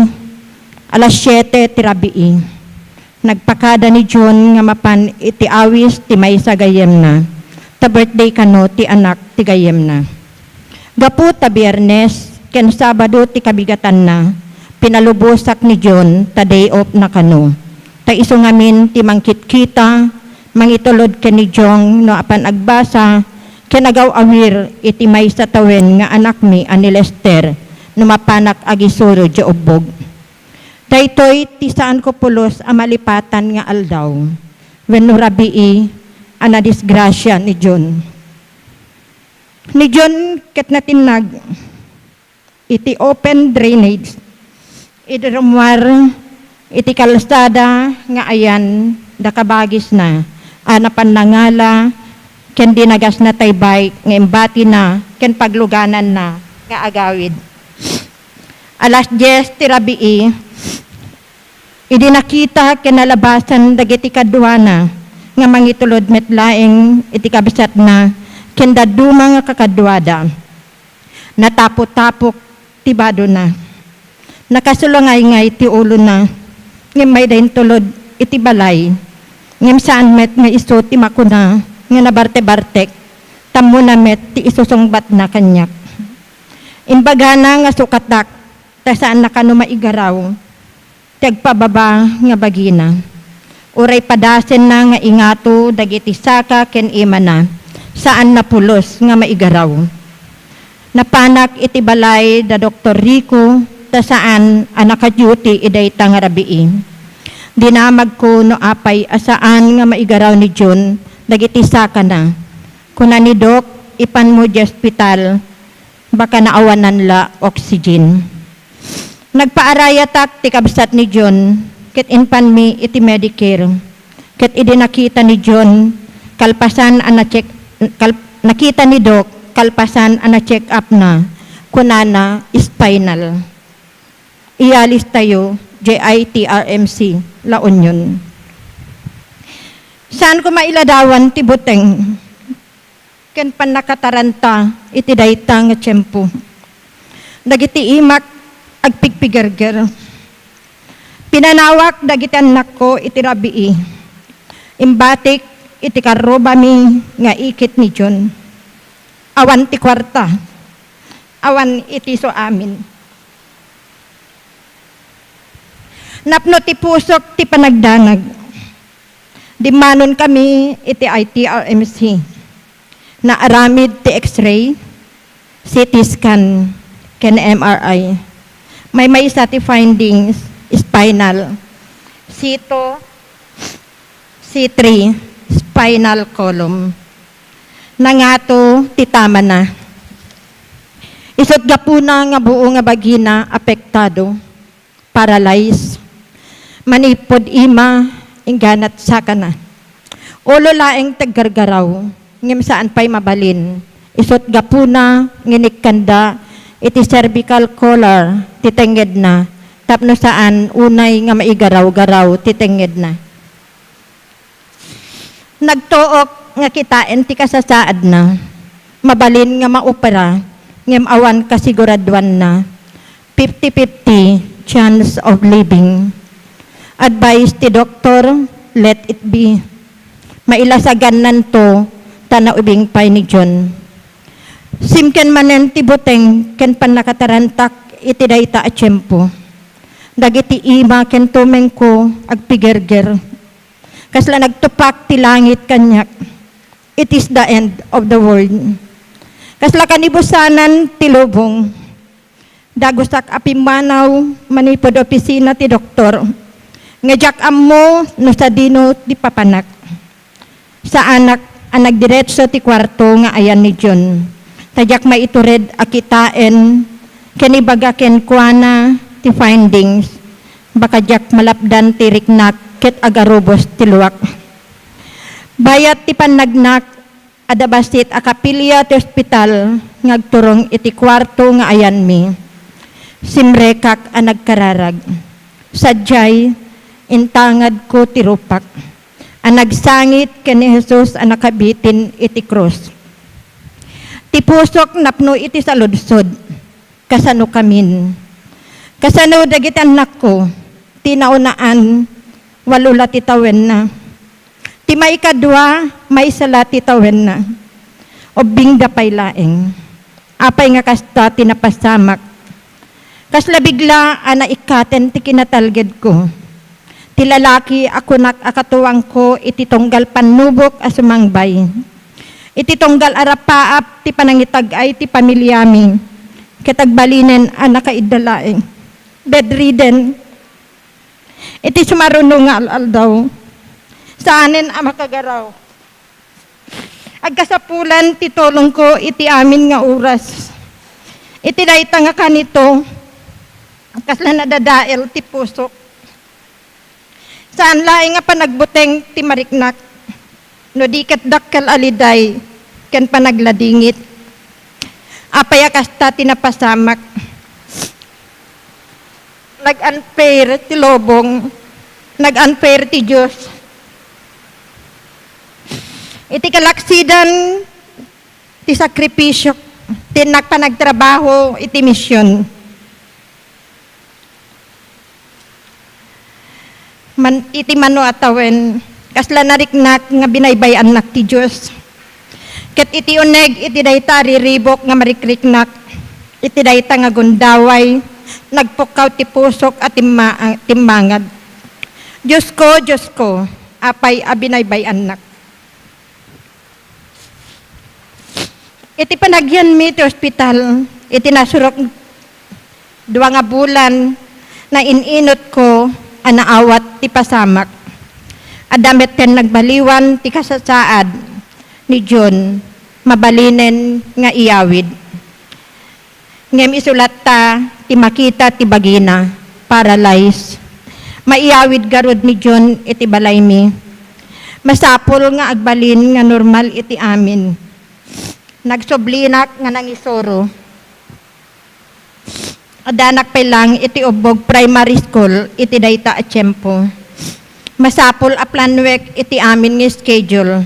alas siete ti rabii, nagpakada ni Jun nga mapan iti awis ti maysa gayyemna, ta birthday kano ti anak ti gayyemna. Gapu ta Biyernes ken Sabado ti kabigatanna, pinalubosak ni Jun ta day off na kano. Ta isu ngamin ti mangkitkita, mangitulod ken ni Jong no apan agbasa, ken agaw-awir iti maysa tawen nga anakmi a ni Lester no mapanak agisuro diay ubbog. Daytoy ti saanko pulos a malipatan nga aldaw wenno rabii a nadisgrasia ni Jun. Ni Jun ket natinnag iti open drainage idi rummuar iti kalsada nga ayan da kabagisna a napan nangala ken dinagasna tay bike nga imbatina ken paglugananna nga agawid. Alas dies ti rabii, idi nakita ken nalabasan dagiti kaduana nga mangitulod met laeng iti kabsatna ken dadduma nga kakaduada. Natapo-tapok ti badona. Nakasulangayngay ti ulona, ngem mayda intulod iti balay. Ngem saan met nga isu ti makuna nga nabarte-bartek, ta ammona met ti isusungbatna kaniak. Imbagana nga sukatak, ta saanna kano maigaraw ti agpababa nga bagina. Uray padasenna nga ingato dagiti saka ken imana, saanna pulos nga maigaraw. Napanak iti balay da Doktor Rico, ta saan a naka-duty idayta nga rabii. Dinamagko no apay a saan nga maigaraw ni Jun dagiti sakana. Kuna ni Doc, "Ipanmo diay ospital, baka naawanan la oxygen." Nagpaarayatak ti kabsat ni Jun, ket impanmi iti Medicare. Ket idi nakita ni Jun, kalpasan a na-check, kal-, nakita ni Doc, kalpasan a na-check up na, kunana, spinal. Iyalis tayo, diay I T R M C, La Union. Saanko mailadawan ti buteng ken pannakataranta iti dayta nga tiempo. Dagiti imak agpigpigerger. Pinanawak dagiti annakko iti rabii. Imbatik iti karrubami nga ikit ni Jun. Awan ti kuarta. Awan iti suamin. Napno ti pusok ti panagdanag. Dimmanonkami iti I T R M C. Naaramid ti X-ray, C T scan, ken M R I. Maymaysa ti findings, spinal, C two, C three, spinal column. Nangato ti tamana. Isut' gapuna nga buo nga bagina apektado, paralyzed. Manipud ima, ingganat sakana. Ulo laeng ti aggargaraw, ngem saan pay mabalin. Isut' gapuna nga inikkanda iti cervical collar ti tengngedna tapno saan unay nga maigaraw-garaw ti tengngedna. Nagtuok nga kitaen ti kasasaadna. Mabalin nga maopera, ngem awan kasiguraduanna. Fifty fifty chance of living. Advice ti doktor, let it be. Mailasagannanto, ta naubing pay ni John. Simken manen ti buteng ken pannakatarantak iti dayta a tiempo. Dagiti ima ken tumengko agpigerger. Kasla nagtupak ti langit kaniak. It is the end of the world. Kasla kanibusanan ti lubong. Dagusak a pimmanaw manipud opisina ti doktor. Nga diak ammo no sadino ti papanak. Saanak a nagdiretso ti kuarto nga ayan ni John. Ta diak maitured a kitaen ken ibaga kenkuana ti findings. Baka diak malapdan ti riknak ket agarubos ti luak. Bayat ti pannagnak, adda bassit a kapilya ti ospital nga agturong iti kuarto nga ayanmi. Simrekak a nagkararag. Sadiay, intangadko ti rupak a nagsangit ken ni Jesus a nakabitin iti krus. Ti pusok napno iti saludsod. Kasano kamin? Kasano dagiti annakko? Ti naunaan, walo la ti tawenna. Ti maikadua, maysa la ti tawenna. Ubbingda pay laeng. Apay nga kasta ti napasamak? Kasla bigla a naikkaten ti kinatalgedko. Ti lalaki a kunak a katuangko iti tunggal pannubok a sumangbay. Iti tunggal a rapaap ti panangitag-ay ti pamiliami, ket agbalinen a nakaidda laeng. Bedridden. Iti sumaruno nga al-aldaw, saanen a makagaraw. Agkasapulan ti tulongko iti amin nga oras. Iti dayta nga kanito, kasla nadadael ti pusok. Saan laeng nga panagbuteng ti mariknak, no di ket dakkel a liday ken panagladingit. Apay a kasta ti napasamak? Nag-unfair ti lubong, nag-unfair ti Dios. Iti kalaksidan ti sakripisio, ti nagpanagtrabaho iti mision. Man, iti mano a tawen, kasla nariknak nga binaybay-annak ti Dios. Ket iti uneg iti dayta a riribuk nga marikriknak, iti dayta nga gundaway, nagpukkaw ti pusok a timma-, timmangad. Diosko, Diosko, apay a binaybay-annak? Iti panagyanmi ti ospital, iti nasurok dua nga bulan, nain-inotko a naawat ti pasamak. Adda metten nagbaliwan ti kasasaad ni John, mabalinen nga iyawid. Ngem isulatta ti makita ti bagina, paralyzed. Maiyawid garud ni John iti balaymi. Masapul nga agbalin nga normal iti amin. Nagsublinak nga nangisuro. Addanak pay lang iti ubbog primary school iti dayta a tiempo. Masapul a planuek iti amin nga schedule.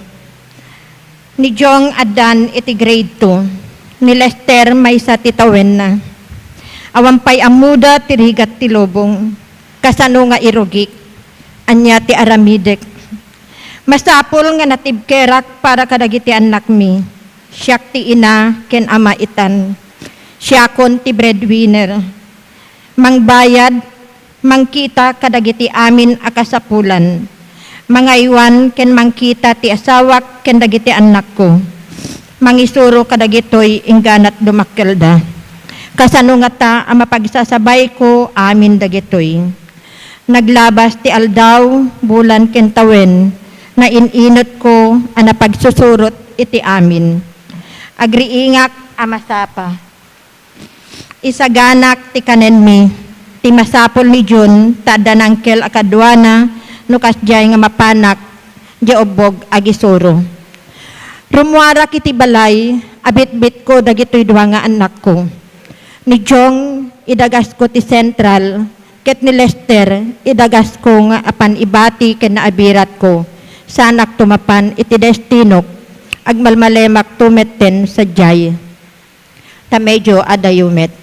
Ni Jong addan iti grade two. Ni Lester maysa ti tawenna. Awan pay ammoda ti rigat ti lubong. Kasano nga irugik? Ania ti aramidek? Masapul nga natibkerak para kadagiti annakmi. Siak ti ina ken ama itan. Siakon ti breadwinner. Mangbayad, mangkita kadagiti amin a kasapulan. Mangaywan ken mangkita ti asawak ken dagiti annakko. Mangisuro kadagitoy ingganat dumakkelda. Kasano ngata a mapagsasabayko amin dagitoy? Naglabas ti aldaw, bulan ken tawen, nain-inotko a napagsusurot iti amin. Agriingak a masapa. Isaganak ti kanenmi. Ti masapul ni Jun, ta adda nangkel a kaduana no kasdiay nga mapanak diay ubbog agisuro. Rummuarak iti balay, abitbitko dagitoy dua nga annakko. Ni Jong, idagasko ti sentral, Ket ni Lester, idagasko nga apan ibati ken naabiratko, saanakto mapan iti destinok, agmalmalemakto metten sadiay. Ta medio adayo met.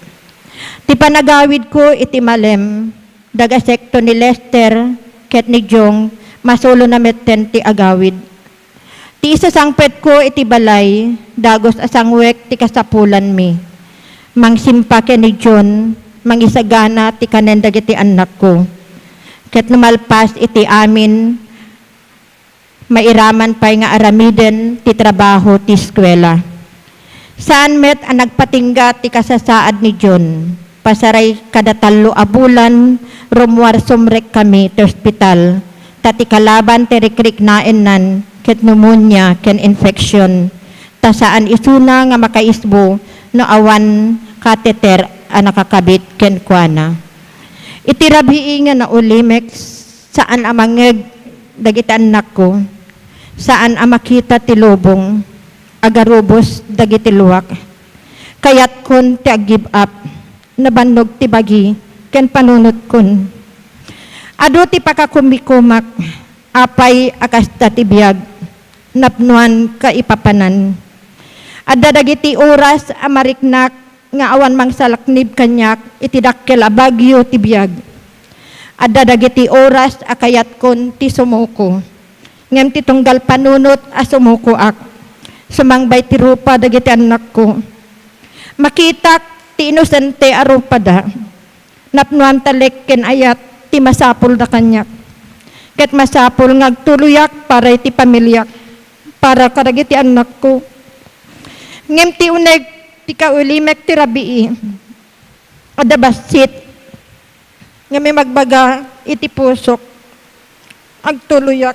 Ti panagawidko iti malem, dagasekto ni Lester ket ni Jong, masulona metten ti agawid. Ti isasangpetko iti balay, dagus a sangwek ti kasapulanmi. Mangsimpa ken ni John, mangisagana ti kanen dagiti annakko. Ket no malpas iti amin, mairaman pay nga aramiden ti trabaho ti eskuela. Saan met a nagpatingga ti kasasaad ni John. Pasaray kada tallo a bulan, rummuar sumrek kami ti ospital, ta ti kalaban ti rikriknaennan ket pneumonia ken infection, ta saan isuna nga makaisbo no awan catheter a nakakabit kenkuana. Iti rabii nga naulimek, saan a mangngeg dagiti annakko, saan a makita ti lubong, agarubos dagiti luak. Kayatkon ti ag-give up, nabannog ti bagi ken panunotkon. Adu ti pakakumikumak, apay a kasta ti biag, napnoan kaipapanan. Adda dagiti oras a mariknak nga awan mangsalaknib kaniak iti dakkel a bagyo ti biag. Adda dagiti oras a kayatkon ti sumuko. Ngem ti tunggal panunot a sumukoak, sumangbay ti rupa dagiti annakko. Makitak ti inosente a rupada. Napnoan talek ken ayat ti masapulda kaniak. Ket masapul nga agtuloyak para iti pamiliak, para kadagiti annakko. Ngem ti uneg ti kaulimek ti rabii, adda bassit nga mimagbaga iti pusok. Agtuloyak.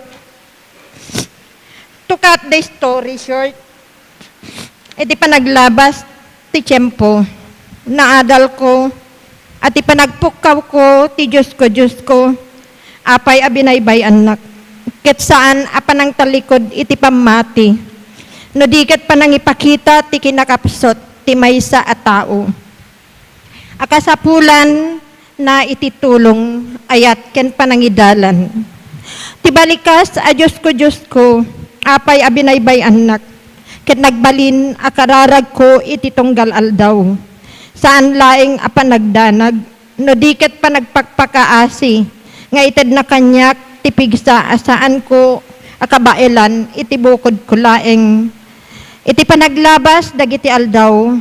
To cut the story short, iti panaglabas ti tiempo, naadalko, a ti panagpukkawko ti Diosko, Diosko, apay a binaybay-annak, ket saan a panangtallikud iti pammati, no di ket panangipakita ti kinakapsut ti maysa a tao. A kasapulan na iti tulong, ayat, ken panangidalan. Ti balikas a Diosko, Diosko, apay a binaybay-annak, ket nagbalin a kararagko iti tunggal aldaw. Saan laeng a panagdanag, no di ket panagpakpakaasi nga itedna kaniak ti pigsa a saanko a kabaelan iti bukodko laeng. Iti panaglabas dagiti aldaw,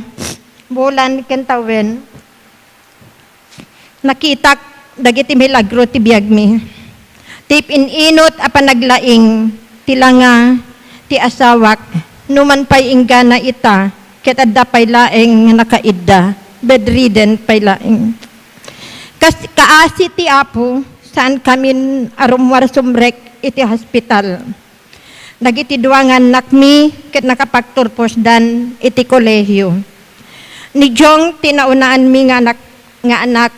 bulan ken tawen, nakitak dagiti milagro ti biagmi. Ti pin-inut a panaglaing ti langa ti asawak, numan pay inggana ita, ket adda pay laeng nga nakaidda, bedridden pay laeng. Kas-, kaasi ti Apo, saankamin a rummuar sumrek iti hospital. Dagiti dua nga annakmi ket nakapagturposdan iti kolehio. Ni Jong ti naunaanmi nga anak, nga anak,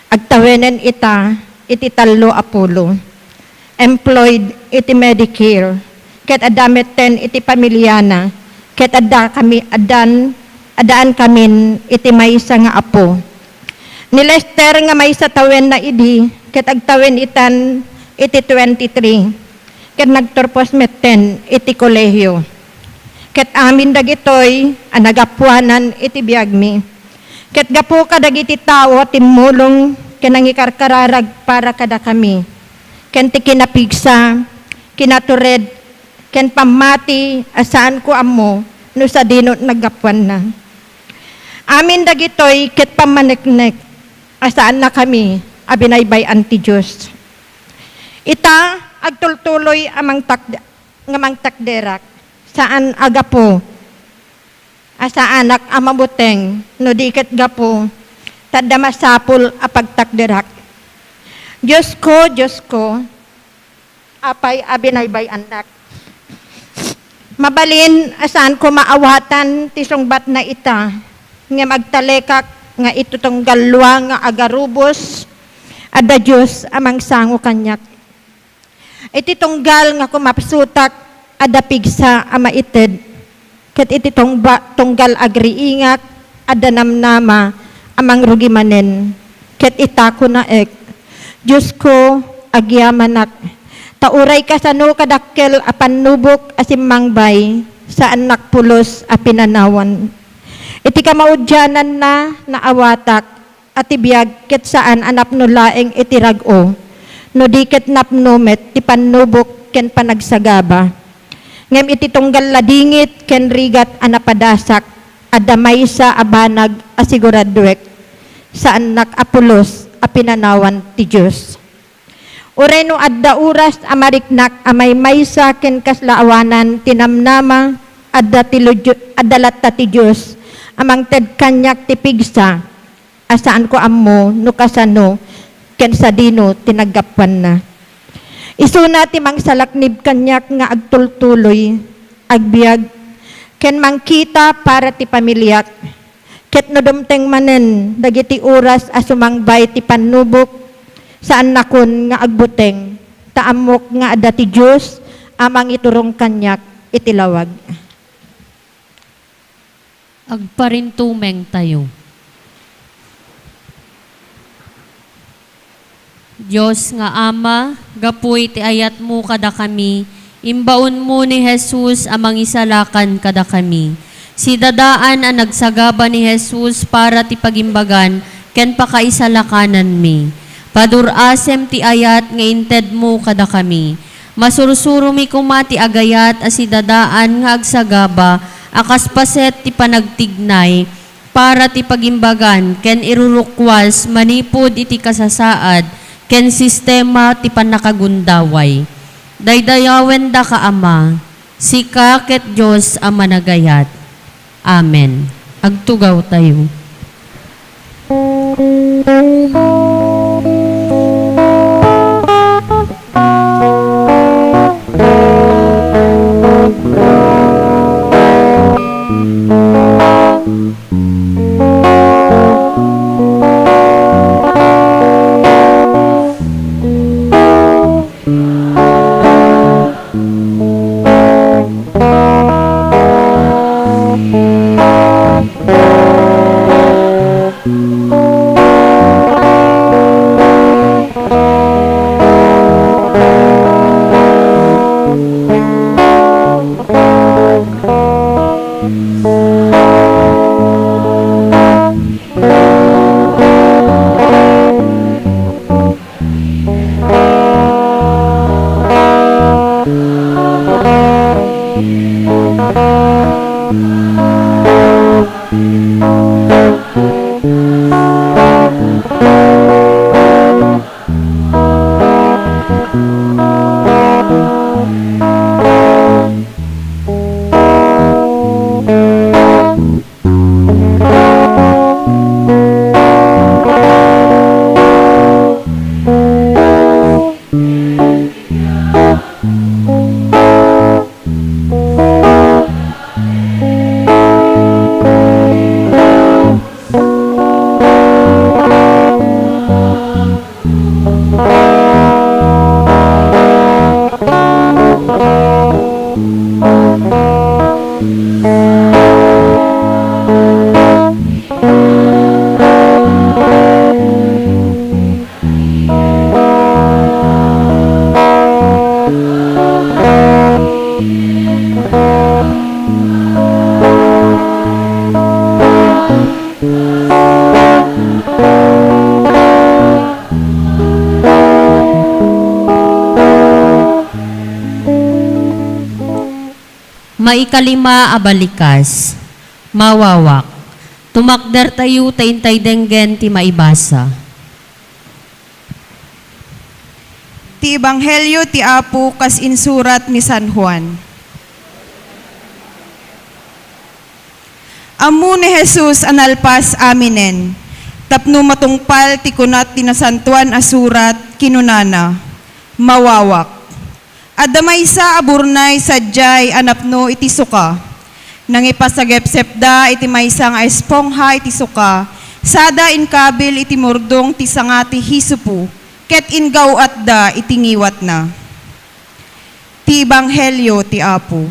agtawenen ita iti tallo a pulo. Employed iti Medicare, ket adda metten iti pamiliana, ket adda kami, addan, addaan kamin iti maysa nga apo. Ni Lester nga maysa tawenna idi, ket agtawen itan iti twenty-three, ket nagturpos metten iti kolehio. Ket amin dagitoy a nagapuanan iti biagmi. Ket gapu kadagiti tao a timmulong ken nangikarkararag para kadakami, ken ti kinapigsa, kinatured, ken pammati a saanko ammo no sadino naggapuanna. Amin dagitoy ket pammaneknek a saannakami a binaybay-an ti Dios. Ita, agtultuloy a mangtak-, nga mangtakderak, saan a gapu a saanak a mabuteng, no di ket gapu ta adda masapul a pagtakderak. Diosko, Diosko, apay a binaybay-annak. Mabalin a saanko maawatan ti sungbatna ita, ngem agtalekak nga iti tunggal lua nga agarubos, adda Dios a mangsango kaniak. Iti tunggal nga kumapsutak, adda pigsa a maited, ket iti tungba-, tunggal agriingak, adda namnama a mangrugi manen. ket itakunaek. Diosko, agyamanak, ta uray kasano kadakkel a pannubok a simmangbay, saannak pulos a pinanawan. Iti kamaudiananna, naawatak a ti biag ket saan a napno laeng iti rag-o, no di ket napno met ti pannubok ken panagsagaba. Ngem iti tunggal ladingit ken rigat a napadasak, adda maysa a banag a siguraduek, saannak a pulos a pinanawan ti Dios. Uray no adda oras a mariknak a maymaysa ken kasla awanan ti namnama, adda ti ludyo-, adda latta ti Dios a mangted kaniak ti pigsa a saanko ammo no kasano ken sadino ti naggapuanna. Isuna ti mangsalaknib kaniak nga agtultuloy, agbiag, ken mangkita para ti pamiliak. Ket no dumteng manen dagiti oras a sumangbay ti pannubok, saannakon nga agbuteng, ta ammok nga adda ti Dios a mangiturong kaniak iti lawag. Agparintumeng tayo. Dios nga Ama, gapu iti ayatmo kadakami, imbaonmo ni Jesus a mangisalakan kadakami. Sidadaan a nagsagaba ni Jesus para ti pagimbagan ken pakaisalakananmi. Padur-asem ti ayat nga intedmo kadakami. Masursuromi koma ti agayat a sidadaan nga agsagaba a kas paset ti panagtignay para ti pagimbagan ken irurukwas manipud iti kasasaad ken sistema ti pannakagundaway. Daydayawendaka, Ama, sika ket Dios a managayat. Amen. Agtugawtayo. Maikalima a balikas, mawawak. Tumakdertayo ta intay denggen ti maibasa. Ti Ebanghelio ti Apo kas insurat ni San Juan. Ammo ni Jesus a nalpas aminen, tapno matungpal ti kunat ti Nasantoan a Surat, kinunana, "Mawawak." Adda maysa a burnay sadiay a napno iti suka. Nangipasagepsepda iti maysa nga espongha iti suka, sada inkabil iti murdong ti sanga ti hisopo, ket inggaw-atda iti ngiwatna. Ti Ebanghelio ti Apo.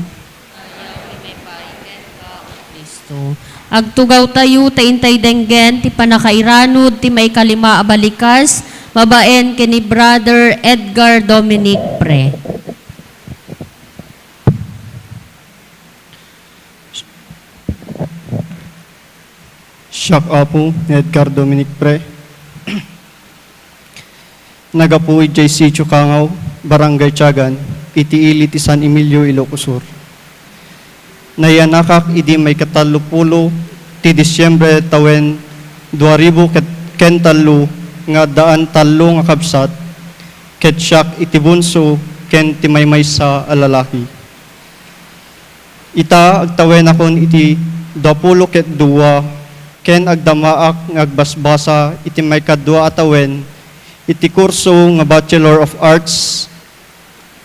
Kristo. Agtugawtayo ta intay denggen ti pannakairanud ti maikalima a balikas babaen ken ni Brother Edgar Dominic Pre. Siak, Apo, ni Edgar Dominic Pre. Nagapu idiay Sitio Kangaw, Barangay Tiagan, iti ili ti San Emilio, Ilocos Sur. Nayanakak idi maikatallo pulo ti Disiembre tawen dua ribu ket, ken tallo nga addaan tallo nga kabsat, ket siak iti bunso ken ti maymaysa a lalaki. Ita, agtawenakon iti dua pulo ket dua, ken agdamaak nga agbasbasa iti maikadua a tawen iti kurso nga Bachelor of Arts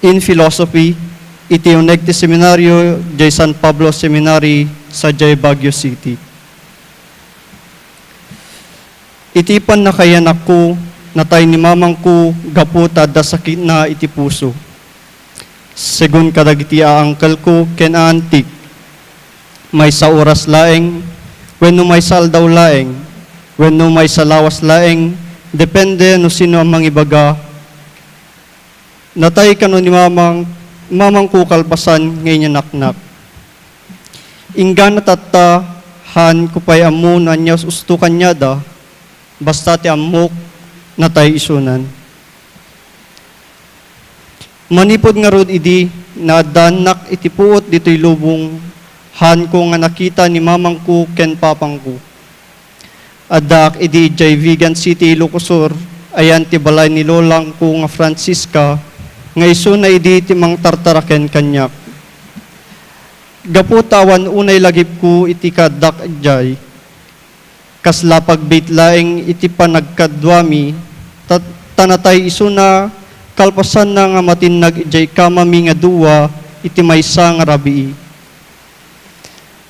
in Philosophy iti uneg ti seminario diay San Pablo Seminary sadiay Baguio City. Iti pannakayanakko, natay ni mamangko gapu ta adda sakitna iti puso. Segun kadagiti aangkelko ken aantik, maysa oras laeng, wenno maysa aldaw laeng, wenno maysa lawas laeng, depende no sino a mangibaga. Natay kano ni mamang, mamangko kalpasan nga inyanaknak. Inggana tatta, haanko pay ammo no ania usto kaniada, basta ti ammok, natay isunan. Manipud ngarud idi naaddaannak iti puot ditoy lubong, haanko nga nakita ni mamangko ken papangko. Addaak idi idiay Vigan City, Ilocos Sur, ayan ti balay ni lolangko nga Francisca, nga isuna idi ti mangtartaraken kaniak. Gapu ta awan unay lagipko iti kaaddak idiay, kasla pagbiit laeng iti panagkaduami, ta, ta natay isuna kalpasanna nga matinnag idiay kamami nga dua iti maysa nga rabii.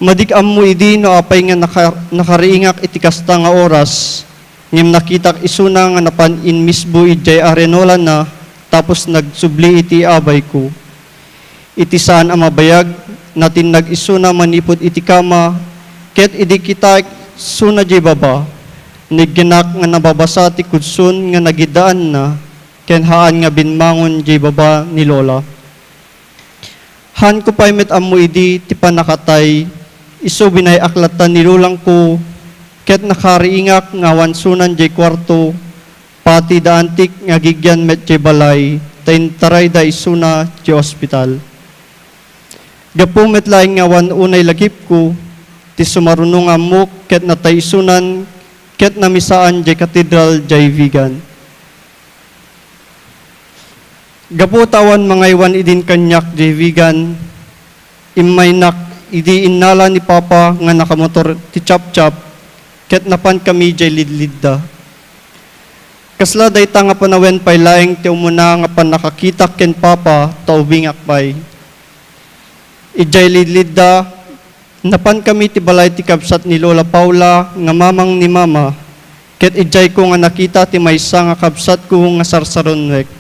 Madik ammo idi no apay nga naka-, nakariingak iti kasta nga oras, ngem nakitak isuna nga napan inmisbo idiay arenolanna tapos nagsubli iti abayko. Iti saan a mabayag, natinnag isuna manipud iti kama, ket idi kitaek isuna diay baba, niggenak nga nababasa ti kudson nga nagidaanna, ken haan nga bimmangon diay baba ni Lola. Haanko pay met ammo idi ti pannakatay, isu binay-ak latta ni lolangko, ket nakariingak nga awan sunan diay kuarto, pati da antik nga agigyan met diay balay, ta intarayda isuna diay ospital. Gapu met laeng nga awan unay lagipko, ti sumaruno nga ammok ket natay isunan ket namisaan diay katedral diay Vigan. Gapu ta awan mangaywan idin kaniak diay Vigan, immaynak idi innala ni Papa nga nakamotor ti Chapchap, ket napankami diay lidlidda. Kasla dayta nga panawen pay laeng ti umuna nga pannakakitak ken Papa ta ubingak pay. Idiay lidlidda, napankami ti balay ti kabsat ni Lola Paula nga mamang ni Mama, ket idiayko nga nakita ti maysa nga kabsatko nga sarsarunnuek.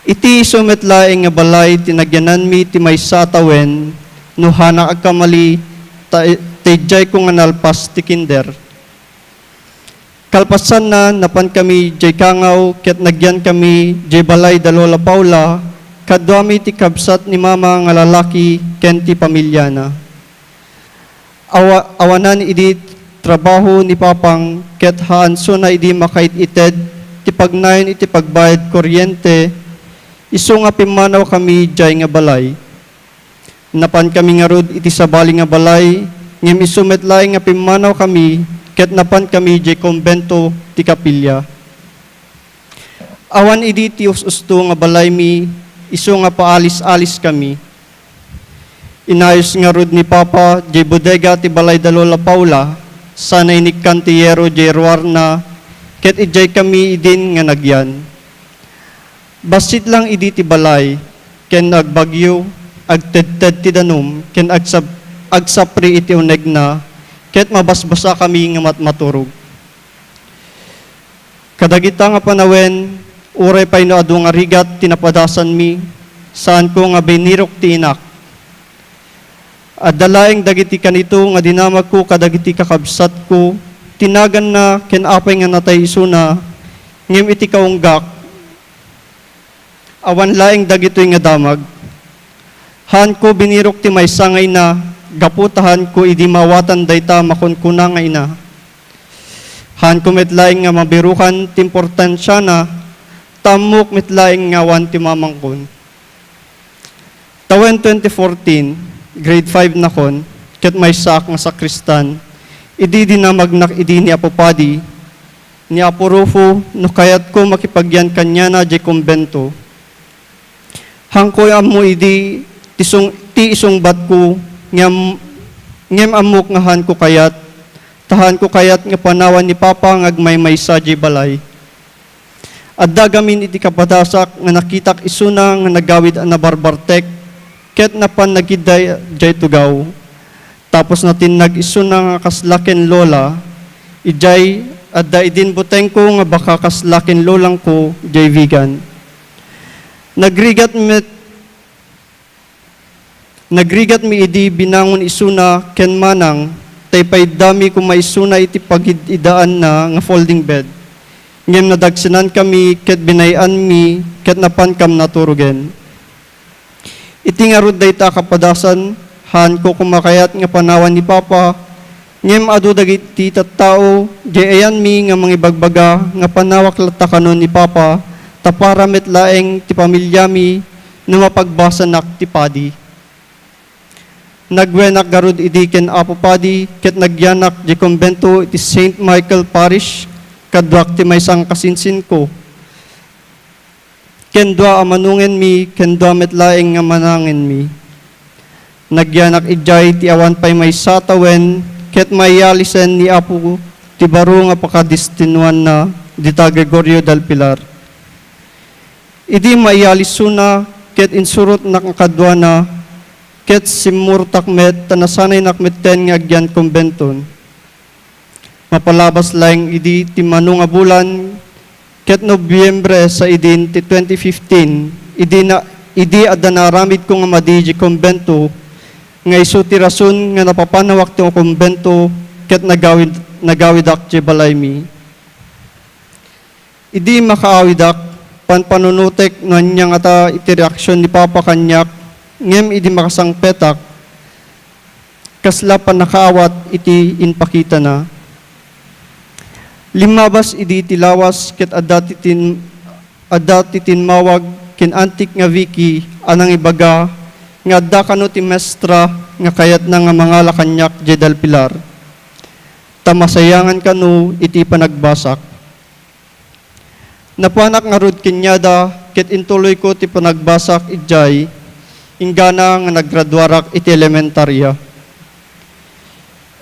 Iti isu met laeng nga balay ti nagyananmi ti maysa a tawen, no hanak agkamali, ta, ta idiayko nga nalpas ti kinder. Kalpasanna, napankami diay Kangaw ket nagyankami diay balay da Lola Paula, kaduami ti kabsat ni Mama nga lalaki ken ti pamiliana. Awa-, awanan idi trabaho ni Papang ket haansona idi makaid-ited ti pagnayon iti pagbayad kuryente, isu nga pimmanawkami diay nga balay. Napankami ngarud iti sabali nga balay, ngem isu met laeng nga pimmanawkami ket napankami diay kumbento ti kapilya. Awan idi ti us-usto nga balaymi, isu nga paalis-aliskami. Inayos ngarud ni Papa diay bodega ti balay da Lola Paula, sana inikkan ti yero diay ruarna, ket idiaykami idin nga nagyan. Bassit lang idi ti balay, ken agbagyo, agtedted ti danum, ken agsap-, agsapri iti unegna, ket mabasbasakami nga matmaturog. Kadagita nga panawen, uray pay no adu nga rigat ti napadasanmi, saanko nga binirok ti inak. Adda laeng dagiti kanito nga dinamagko kadagiti kakabsatko, ti naganna ken apay nga natay isuna, ngem iti kaunggak, awan laeng dagitoy nga damag. Haanko binirok ti maysa nga ina, gapu ta haanko idi maawatan dayta makunkuna nga ina. Haanko met laeng nga mabirukan ti importansiana, ta ammok met laeng nga awan ti mamangkon. Tawen twenty fourteen, grade five nakon, ket maysaak nga sakristan, idi dinamagnak idi ni Apo Padi, ni Apo Rufo, no kayatko makipagyan kaniana diay kumbento. Haanko ammo idi ti sung-, ti isungbatko, ngem, ngem ammok nga haanko kayat, ta haanko kayat nga panawan ni Papa nga agmaymaysa diay balay. Adda gamin iti kapadasak nga nakitak isuna nga nagawid a nabarbartek, ket napan nagidday diay tugaw. Tapos natinnag isuna nga kasla ken lola, idiay adda idin butengko nga baka kasla ken lolangko diay Vigan. Nagrigat met, nagrigatmi idi binangon isuna ken manang, ta ipaiddami koma isuna iti pagid-idaanna nga folding bed. Ngem nadagsinankami ket binay-anmi ket napankam naturogen. Iti ngarud dayta a kapadasan, haanko koma kayat nga panawan ni Papa, ngem adu dagiti tattao diay ayanmi nga mangibagbaga nga panawak latta kano ni Papa, ta para met laeng ti pamiliami no mapagbasanak ti padi. Nagwenak garud idi ken Apo Padi ket nagyanak diay kumbento iti Saint Michael Parish, kaduak ti maysa nga kasinsinko. Ken dua a manongenmi, ken dua met laeng nga manangenmi. Nagyanak idiay ti awan pay maysa a tawen, ket maiyalisen ni Apo ti baro nga pakadestinoanna, dita Gregorio del Pilar. Idi maiyalisona, ket insurotnak nga kaduana, ket simmurtak met ta nasanaynak metten nga agyan kumbenton. Mapalabas laeng idi ti mano nga bulan, ket Nobyembre sa idin ti twenty fifteen, idi na, idi adda naaramidko nga madi diay kumbento, nga isu ti rason nga napapanawak ti kumbento ket nagawid-, nagawidak diay balaymi. Idi makaawidak, panpanunotek no ania ngata iti reaksion ni Papa kaniak, ngem idi makasangpetak, kasla pannakaawat iti impakitana. Limmabas idi ti lawas ket adda ti tin-, adda ti timmawag ken antik nga Vicky a nangibaga nga adda kano ti mestra nga kayatna nga mangala kaniak diay Del Pilar, ta masayangan kano iti panagbasak. Napanak ngarud kaniada ket intuloyko ti panagbasak idiay, inggana nga naggraduarak iti elementaria.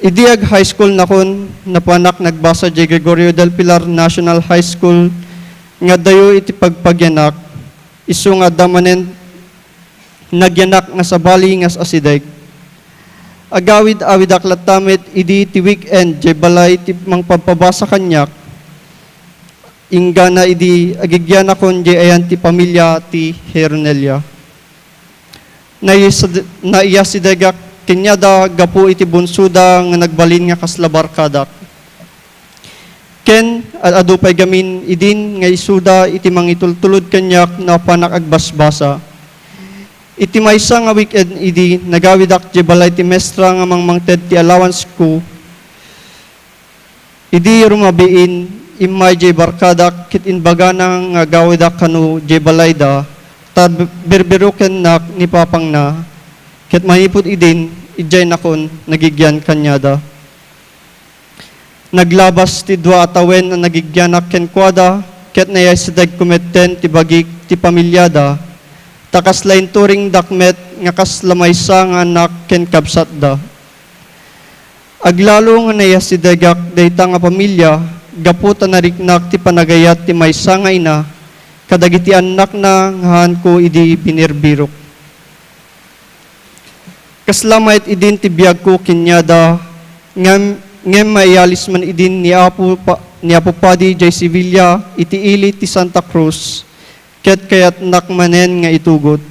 Idi ag-high school nakon, napanak nagbasa diay Gregorio del Pilar National High School nga adayo iti pagpagianak, isu nga adda manen nagyanak nga sabali nga asideg. Agawid-awidak latta met idi ti weekend diay balay ti mangpabpabasa kaniak, inggana idi agigianakon diay ayan ti pamilia ti Heronelia. Naiyasad-, naiyasidegak kaniada gapu iti bunsoda nga nagbalin nga kasla barkadak. Ken ad-adu pay gamin idin nga isuda iti mangitultulod kaniak no apanak agbasbasa. Iti maysa nga weekend idi nagawidak diay balay ti mestra nga mangmangted ti allowance ko, idi rumabiin, immay diay barkadak ket imbagana nga agawidak kano diay balayda, ta b-, birbirokennak ni papangna, ket manipud idin, idiay nakon nagigian kaniada. Naglabas ti dua a tawen a nagigianak kenkuada, ket naiyasidegko metten ti bagik ti pamiliada, ta kasla inturingdak met nga kasla maysa nga anak ken kabsatda. Aglalo nga naiyasidegak dayta nga pamilia gapu ta nariknak ti panagayat ti maysa nga ina kadagiti annakna nga haanko idi binirbirok. Kasla met idin ti biagko kaniada, ngem, ngem maiyalis man idin ni Apo Pa-, ni Apo Padi diay Sevilla iti ili ti Santa Cruz, ket kayatnak manen nga itugot.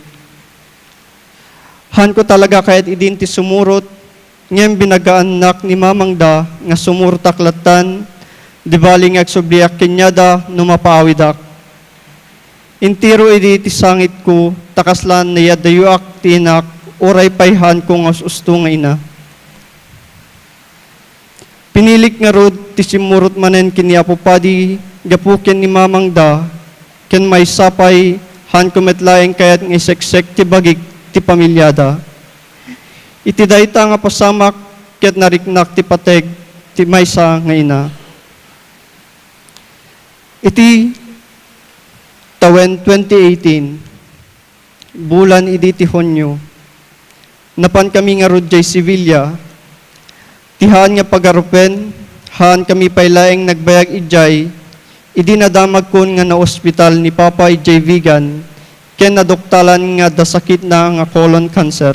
Haanko talaga kayat idin ti sumurot, ngem binagaannak ni mamangda nga sumurtak lattan, di bali nga agsubliak kaniada no mapaawidak. Entero idi ti sangitko, ta kasla nayadayoak ti inak, uray pay haanko nga us-usto nga ina. Pinilik ngarud ti simmurot manen ken ni Apo Padi gapu ken ni mamangda, ken maysa pay, haanko met laeng kayat nga iseksek ti bagik ti pamiliada. Iti dayta nga pasamak, ket nariknak ti pateg ti maysa nga ina. Iti tawen twenty eighteen, bulan idi ti Hunio, napankami ngarud idiay Sevilla. Ti haan nga pagarupen, haankami pay laeng nagbayag idiay, idi nadamagkon nga naospital ni Papa idiay Vigan, ken naduktalan nga adda sakitna nga colon cancer.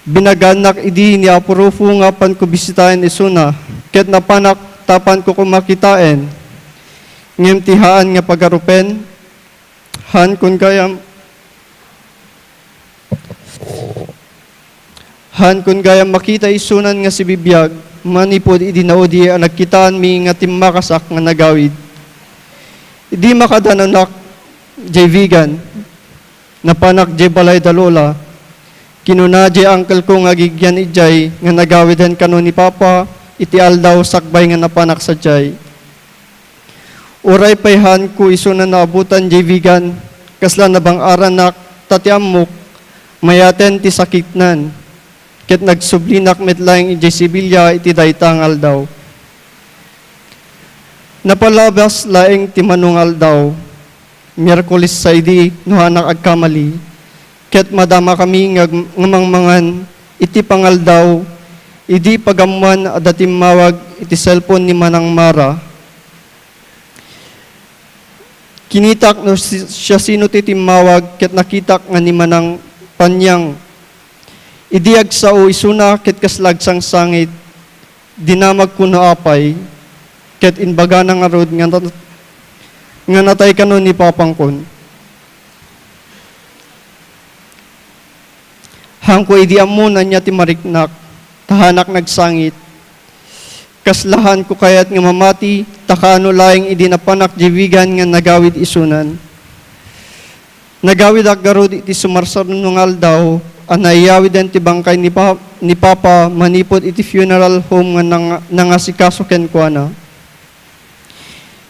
Binaganak idi ni Apo Rufo nga apanko bisitaen isuna, ket napanak ta apanko koma kitaen. Ngem ti haan nga pagarupen, haankon gayam, haankon gayam makita isunan nga sibibiag, manipud idi naudi a nagkitaanmi nga timmakasak nga nagawid. Idi makadananak idiay Vigan, napanak idiay balay da Lola. Kinuna idiay uncle ko nga agigyan idiay nga nagawiden kano ni Papa iti aldaw sakbay nga napanak sadiay. Uray pay haanko isuna naabutan idiay Vigan, kasla nabang-aranak, ta ti ammok, mayaten ti sakitnan, ket nagsublinak met laeng idiay Sevilla iti dayta nga aldaw. Napalabas laeng ti mano nga aldaw, Miyerkules sa idi no haanak agkamali, ket madamakami nga, nga mangmangan iti pangaldaw, idi pagammoan adda timmawag iti cellphone ni Manang Mara. Kinitak no si-, siasino ti timmawag, ket nakitak nga ni Manang Panyang. Idi agsao isuna, ket kasla agsangsangit, dinamagko no apay, ket imbagana ngarud nga nat-, nga natay kano ni Papangkon. Haanko idi ammo no ania ti mariknak, ta haanak nagsangit. Kasla haanko kayat nga mamati, ta kaano laeng idi napanak idiay Vigan nga nagawid isunan. Nagawidak ngarud iti sumarsarno nga aldaw a naiyawiden ti bangkay ni Pa-, ni Papa manipud iti funeral home nga nang-, nangasikaso kenkuana.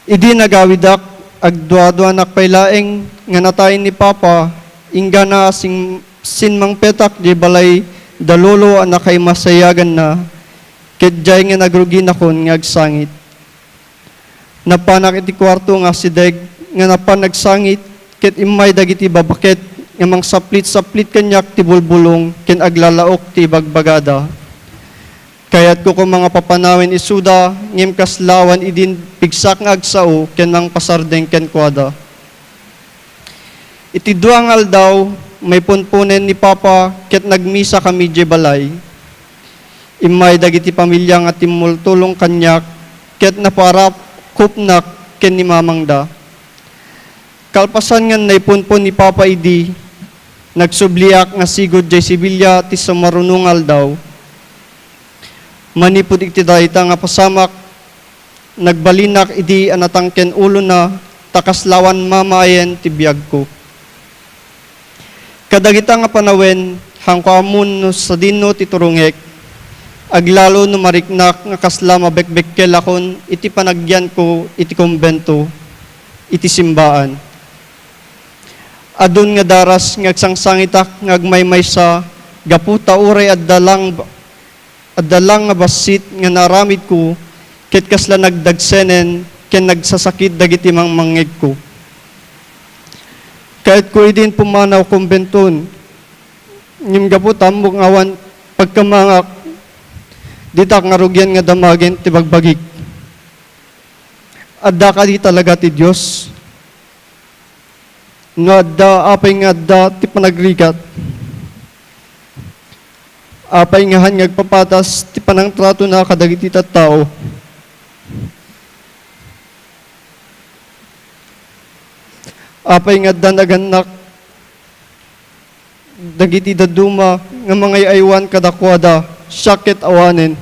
Idi nagawidak, agduaduanak pay laeng nga natayen ni Papa, inggana a sing-, simmangpetak idiay balay da Lolo a nakaimasayaganna, ket diay nga nagruginakon nga agsangit. Napanak iti kuarto nga asideg nga napan nagsangit, ket immay dagiti babaket nga mangsaplit-saplit kaniak ti bulbulong ken aglalaok ti ibagbagada. Kayatko koma nga papanawen isuda, ngem kasla awan idin pigsak nga agsao ken mangpasardeng kenkuada. Iti dua nga aldaw, maipunponen ni Papa ket nagmisakami idiay balay. Immay dagiti pamilia nga timmultulong kaniak ket napaarakopnak ken ni mamangda. Kalpasan nga naipunpon ni Papa idi, nagsubliak nga sigud idiay Sevilla ti sumaruno nga aldaw. Manipud iti dayta nga pasamak, nagbalinak idi a natangken ulona ta kasla awan mamaayen ti biagko. Kadagita nga panawen, haanko ammon no sadino ti turongek, aglalo no mariknak nga kasla mabekbekkelakon iti panagyanko iti kumbento, iti simbaan. Adun nga daras nga agsangsangitak nga agmaymaysa gapu ta uray adda lang Adda lang nga bassit nga naaramidko ket kasla nagdagsenen ken nagsasakit dagiti mangmangngegko. Kayatko idin pumanaw kumbenton, ngem gapu ta ammok nga awan pagkamangak, ditak nga rugian nga damagen ti bagbagik. Adda kadi talaga ti Dios? No adda, apay nga adda ti panagrigat? Apay nga haan nga agpapatas ti panangtratona kadagiti tattao? Apay nga adda nagannak dagiti dadduma nga mangay-aywan kadakuada, siak ket awanen?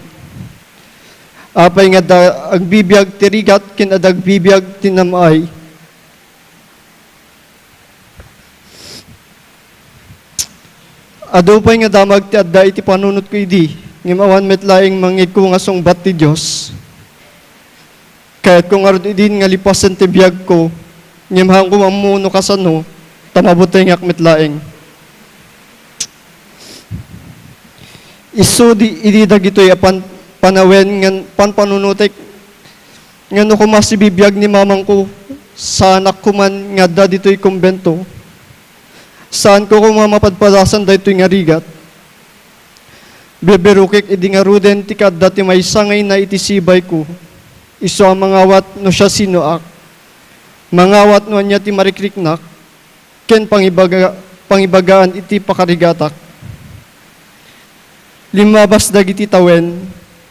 Apay nga adda agbibiag ti rigat ken adda agbibiag ti nam-ay? Adu pay nga damag ti adda iti panunotko idi, ngem awan met laeng mangngegko nga sungbat ti Dios. Kayatko ngarud idin nga lipasen ti biagko, ngem haanko ammo no kasano, ta mabutengak met laeng. Isu di, idi dagitoy a pan-, panawen nga panpanunotek, nga no koma sibibiag ni mamangko, saanak koman nga adda ditoy kumbento. Saanko koma mapadpadasan daytoy nga rigat. Bibirokek idi ngaruden ti kaadda ti maysa nga ina iti sibayko. Isu a mangawat no siasinoak. Mangawat no ania ti marikriknak, ken pangibaga-, pangibagaan iti pakarigatak. Limmabas dagiti tawen,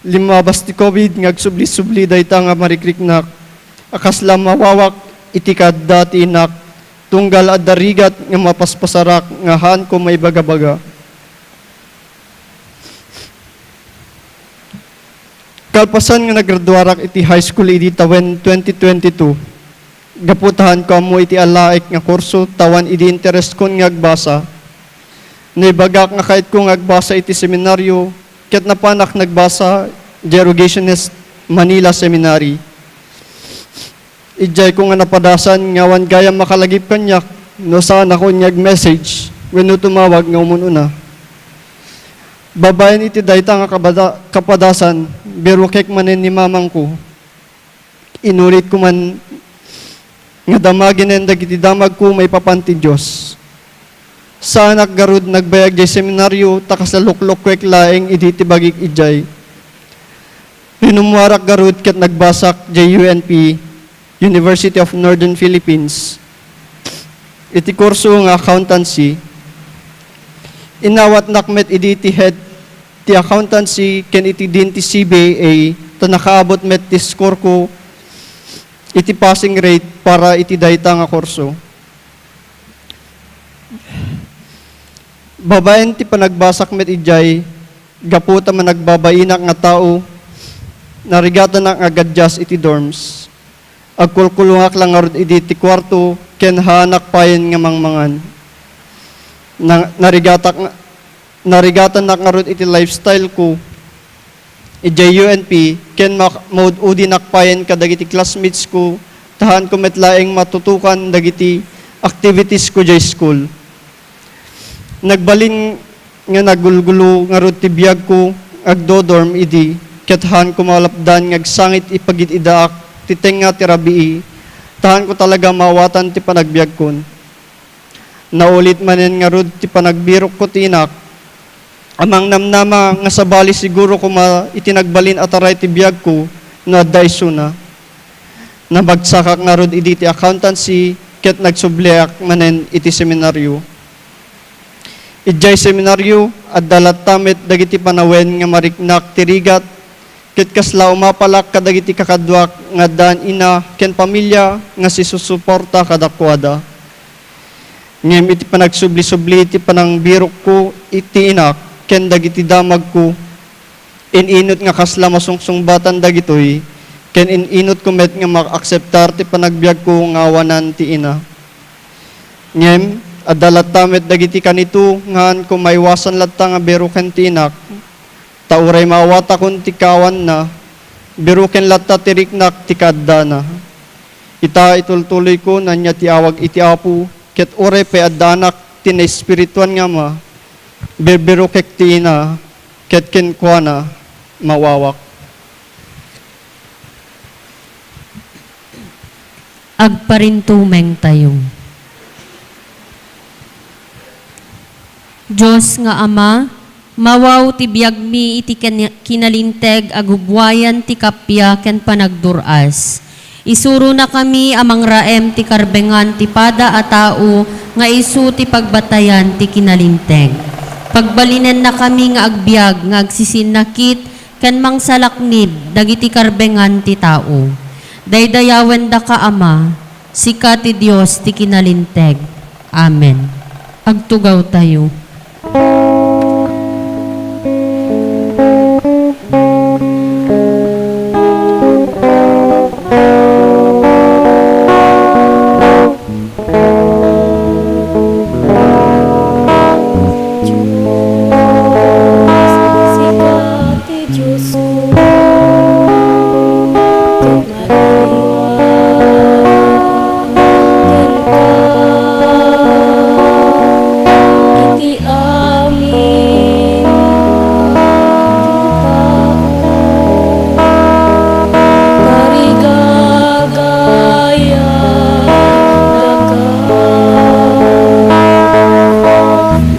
limmabas ti covid nga agsubli-subli dayta nga marikriknak a kasla mawawak iti kaadda ti inak, tunggal adda rigat nga mapaspasarak nga haanko maibagabaga. Kalpasan nga nagraduarak iti high school idi tawen twenty twenty-two, gapu ta haanko ammo iti alaek nga kurso ta awan idi intereskon nga agbasa. Naibagak nga kayatko nga agbasa iti seminaryo, ket napanak nagbasa idiay Rogationist Manila Seminary. Idiayko nga napadasan nga awan gayam makalagip kaniak no saanakon nga ag-message wenno tumawag nga umun-una. Babaen iti dayta nga kabada-, kapadasan, birokek manen ni mamangko. Inulitko man nga damaginen dagiti damagko maipapan ti Dios. Saanak garud nagbayag diay seminaryo ta kasla luklukuek laeng idi ti bagik idiay. Rinummuarak garud ket nagbasak diay U N P, University of Northern Philippines, iti kurso nga accountancy. Inawatnak met idi ti head ti accountancy ken iti dean ti C B A ta nakaabot met ti score ko iti passing rate para iti dayta nga kurso. Babaen ti panagbasak met idiay, gapu ta managbabainak nga tao, narigatanak nga agadjust iti dorms. Agkulkulongak la ngarud idi ti kuarto ken haanak payen nga mangmangan. Na-, narigatak nga, narigatanak ngarud iti lifestyle ko idiay U N P ken mak-, maud-udinak payen kadagiti classmates ko, ta haanko met laeng matutukan dagiti activities ko diay school. Nagbalin nga nagulgulo ngarud ti biagko, agdodorm idi, ket haanko malapdan nga agsangit ipagid-idaak ti tengnga ti rabii, ta haanko talaga maawatan ti panagbiagkon. Naulit manen ngarud ti panagbirokko ti inak, a mangnamnama nga sabali siguro koma iti nagbalin a taray ti biagko no adda isuna. Nabagsakak ngarud idi ti accountancy ket nagsubliak manen iti seminaryo. Idiay seminaryo, adda latta met dagiti panawen nga mariknak ti rigat, ket kasla umapalak kadagiti kakaduak nga addaan ina ken pamilia nga sisusuporta kadakuada. Ngem iti panagsubli-subli ti panangbirokko iti inak ken dagiti damagko, in-inot nga kasla masungsungbatan dagitoy, ken in-inotko met nga maakseptar ti panagbiagko nga awanan ti ina. Ngem, adda latta met dagiti kanito nga haanko maiwasan latta nga biroken ti inak, ta uray maawatakon ti kaawanna, biroken latta ti riknak ti kaaddana. Ita, itultuloyko no ania ti awag iti Apo, ket uray pay addaanak ti naespirituan nga ama, birbirokek ti ina, ket kenkuana, mawawak. Agparintumeng tayo. Dios nga Ama, mawaw ti biagmi iti ken-, kinalinteg a gubbuayan ti kappia ken panagdur-as. Isuronakami a mangraem ti karbengan ti pada a tao nga isu ti pagbatayan ti kinalinteg. Pagbalinennakami nga agbiag nga agsisinnakit ken mangsalaknib dagiti karbengan ti tao. Daydayawendaka, Ama, sika ti Dios ti kinalinteg. Amen. Agtugawtayo. Dios, sika ti Dios ko, ket mariwa kenka iti amin a tao. Tarigagayat daka.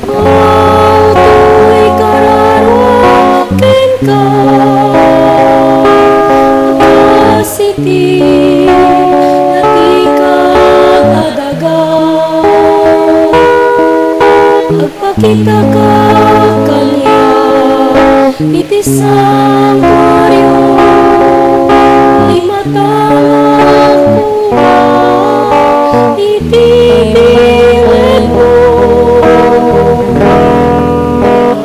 Aw, toy kararua kenka, kas iti natika nga daga. Agpakitaka kaniak iti santuario, imatangak koma iti biletmo.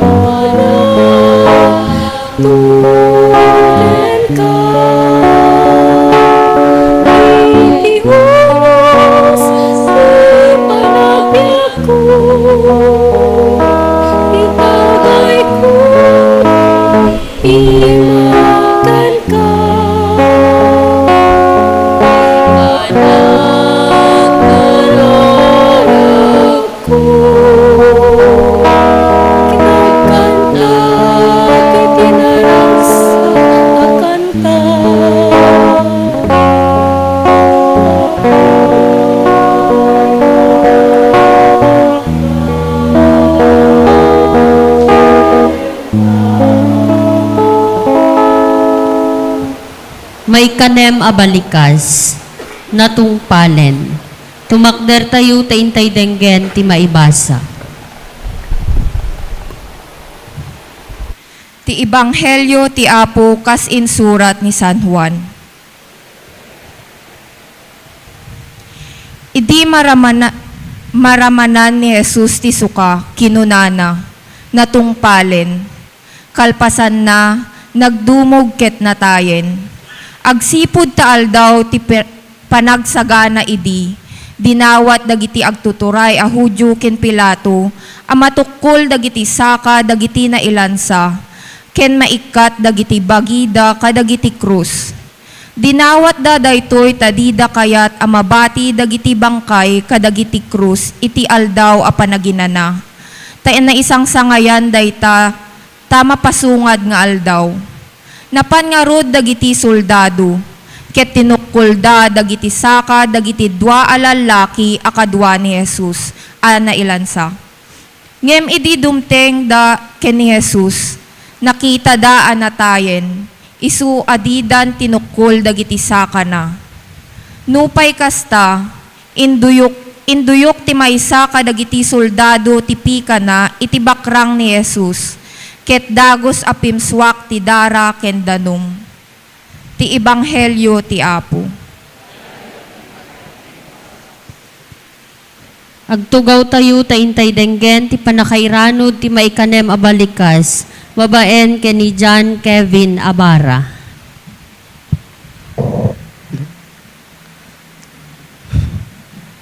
Anak, tulenka iti oras ti panagbiagko, itagayko ima kenka. Anak, nararag ko. Kinakanta ti tinarangsa a kanta. Maikanem a balikas, natungpalen. Tumakdertayo ta intay denggen ti maibasa. Ti Ebanghelio ti Apo kas insurat ni San Juan. Idi maramana-, maramanan ni Jesus ti suka, kinunana, natungpalen. Kalpasanna, nagdumog ket natayen. Agsipud ta aldaw ti pe-, panagsagana idi, dinawat dagiti agtuturay a Judio ken Pilato a matukkol dagiti saka dagiti nailansa ken maikkat dagiti bagida kadagiti krus. Dinawatda daytoy ta dida kayat a mabati dagiti bangkay kadagiti krus iti Aldaw a Panaginana, ta naisangsangayan dayta ta mapasungad nga aldaw. Napan ngarud dagiti soldado, ket tinukkolda dagiti saka dagiti dua a lallaki a kadua ni Jesus a nailansa. Ngem idi dumtengda ken ni Jesus, nakitada a natayen, isu a didan tinukkol dagiti sakana. Nupay kasta, induyok, induyok ti maysa kadagiti soldado ti pikana iti bakrang ni Jesus, ket dagus a pimsuak ti dara ken danum. Ti Ebanghelio ti Apo. Agtugawtayo ta intay denggen ti pannakairanod ti maikanem a balikas babaen ken ni John Kevin Abara.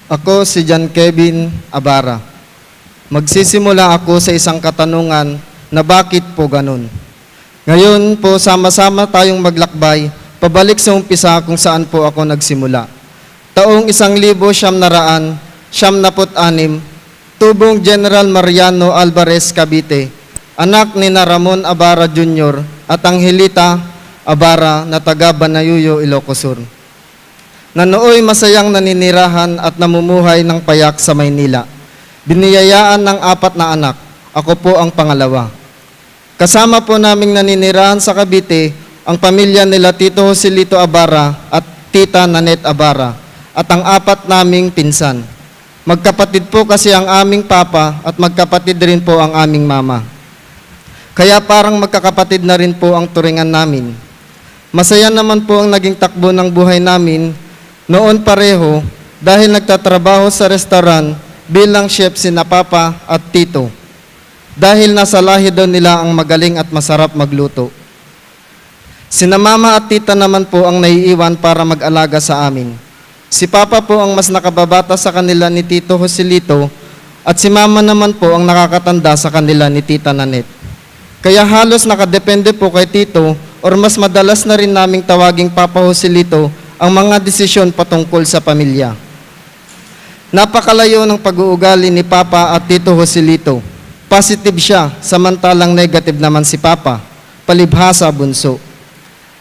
Ako si John Kevin Abara. Magsisimula ako sa isang katanungan na bakit po ganun. Ngayon po, sama-sama tayong maglakbay pabalik sa umpisa kung saan po ako nagsimula. Taong isang libo siyam naraan siyam naput anim, tubong General Mariano Alvarez Cavite, anak ni na Ramon Abara Junior at Angelita Abara na taga Banayuyo, Ilocos Sur. Na nooy masayang naninirahan at namumuhay ng payak sa Maynila. Biniyayaan ng apat na anak. Ako po ang pangalawa. Kasama po naming naninirahan sa Cavite ang pamilya nila Tito Joselito Abara at Tita Nanette Abara at ang apat naming pinsan. Magkapatid po kasi ang aming papa at magkapatid rin po ang aming mama. Kaya parang magkakapatid na rin po ang turingan namin. Masaya naman po ang naging takbo ng buhay namin noon pareho dahil nagtatrabaho sa restaurant bilang chef sina papa at tito. Dahil nasa lahi daw nila ang magaling at masarap magluto. Sina mama at tita naman po ang naiiwan para mag-alaga sa amin. Si papa po ang mas nakababata sa kanila ni Tito Joselito at si mama naman po ang nakakatanda sa kanila ni Tita Nanette. Kaya halos nakadepende po kay Tito or mas madalas na rin naming tawaging Papa Joselito ang mga desisyon patungkol sa pamilya. Napakalayo ng pag-uugali ni Papa at Tito Joselito. Positive siya, samantalang negative naman si Papa, palibhasa bunso.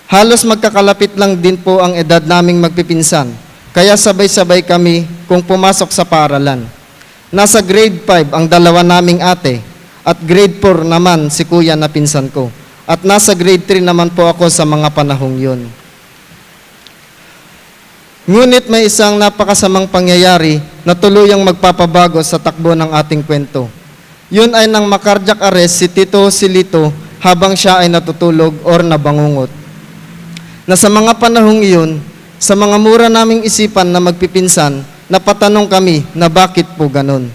Halos magkakalapit lang din po ang edad naming magpipinsan, kaya sabay-sabay kami kung pumasok sa paaralan. Nasa grade five ang dalawa naming ate at grade four naman si kuya na pinsan ko. At nasa grade three naman po ako sa mga panahong yun. Ngunit may isang napakasamang pangyayari na tuluyang magpapabago sa takbo ng ating kwento. Yun ay nang ma-cardiac arrest si Tito Joselito habang siya ay natutulog or nabangungot. Na sa mga panahong iyon, sa mga mura naming isipan na magpipinsan, napatanong kami na bakit po ganon.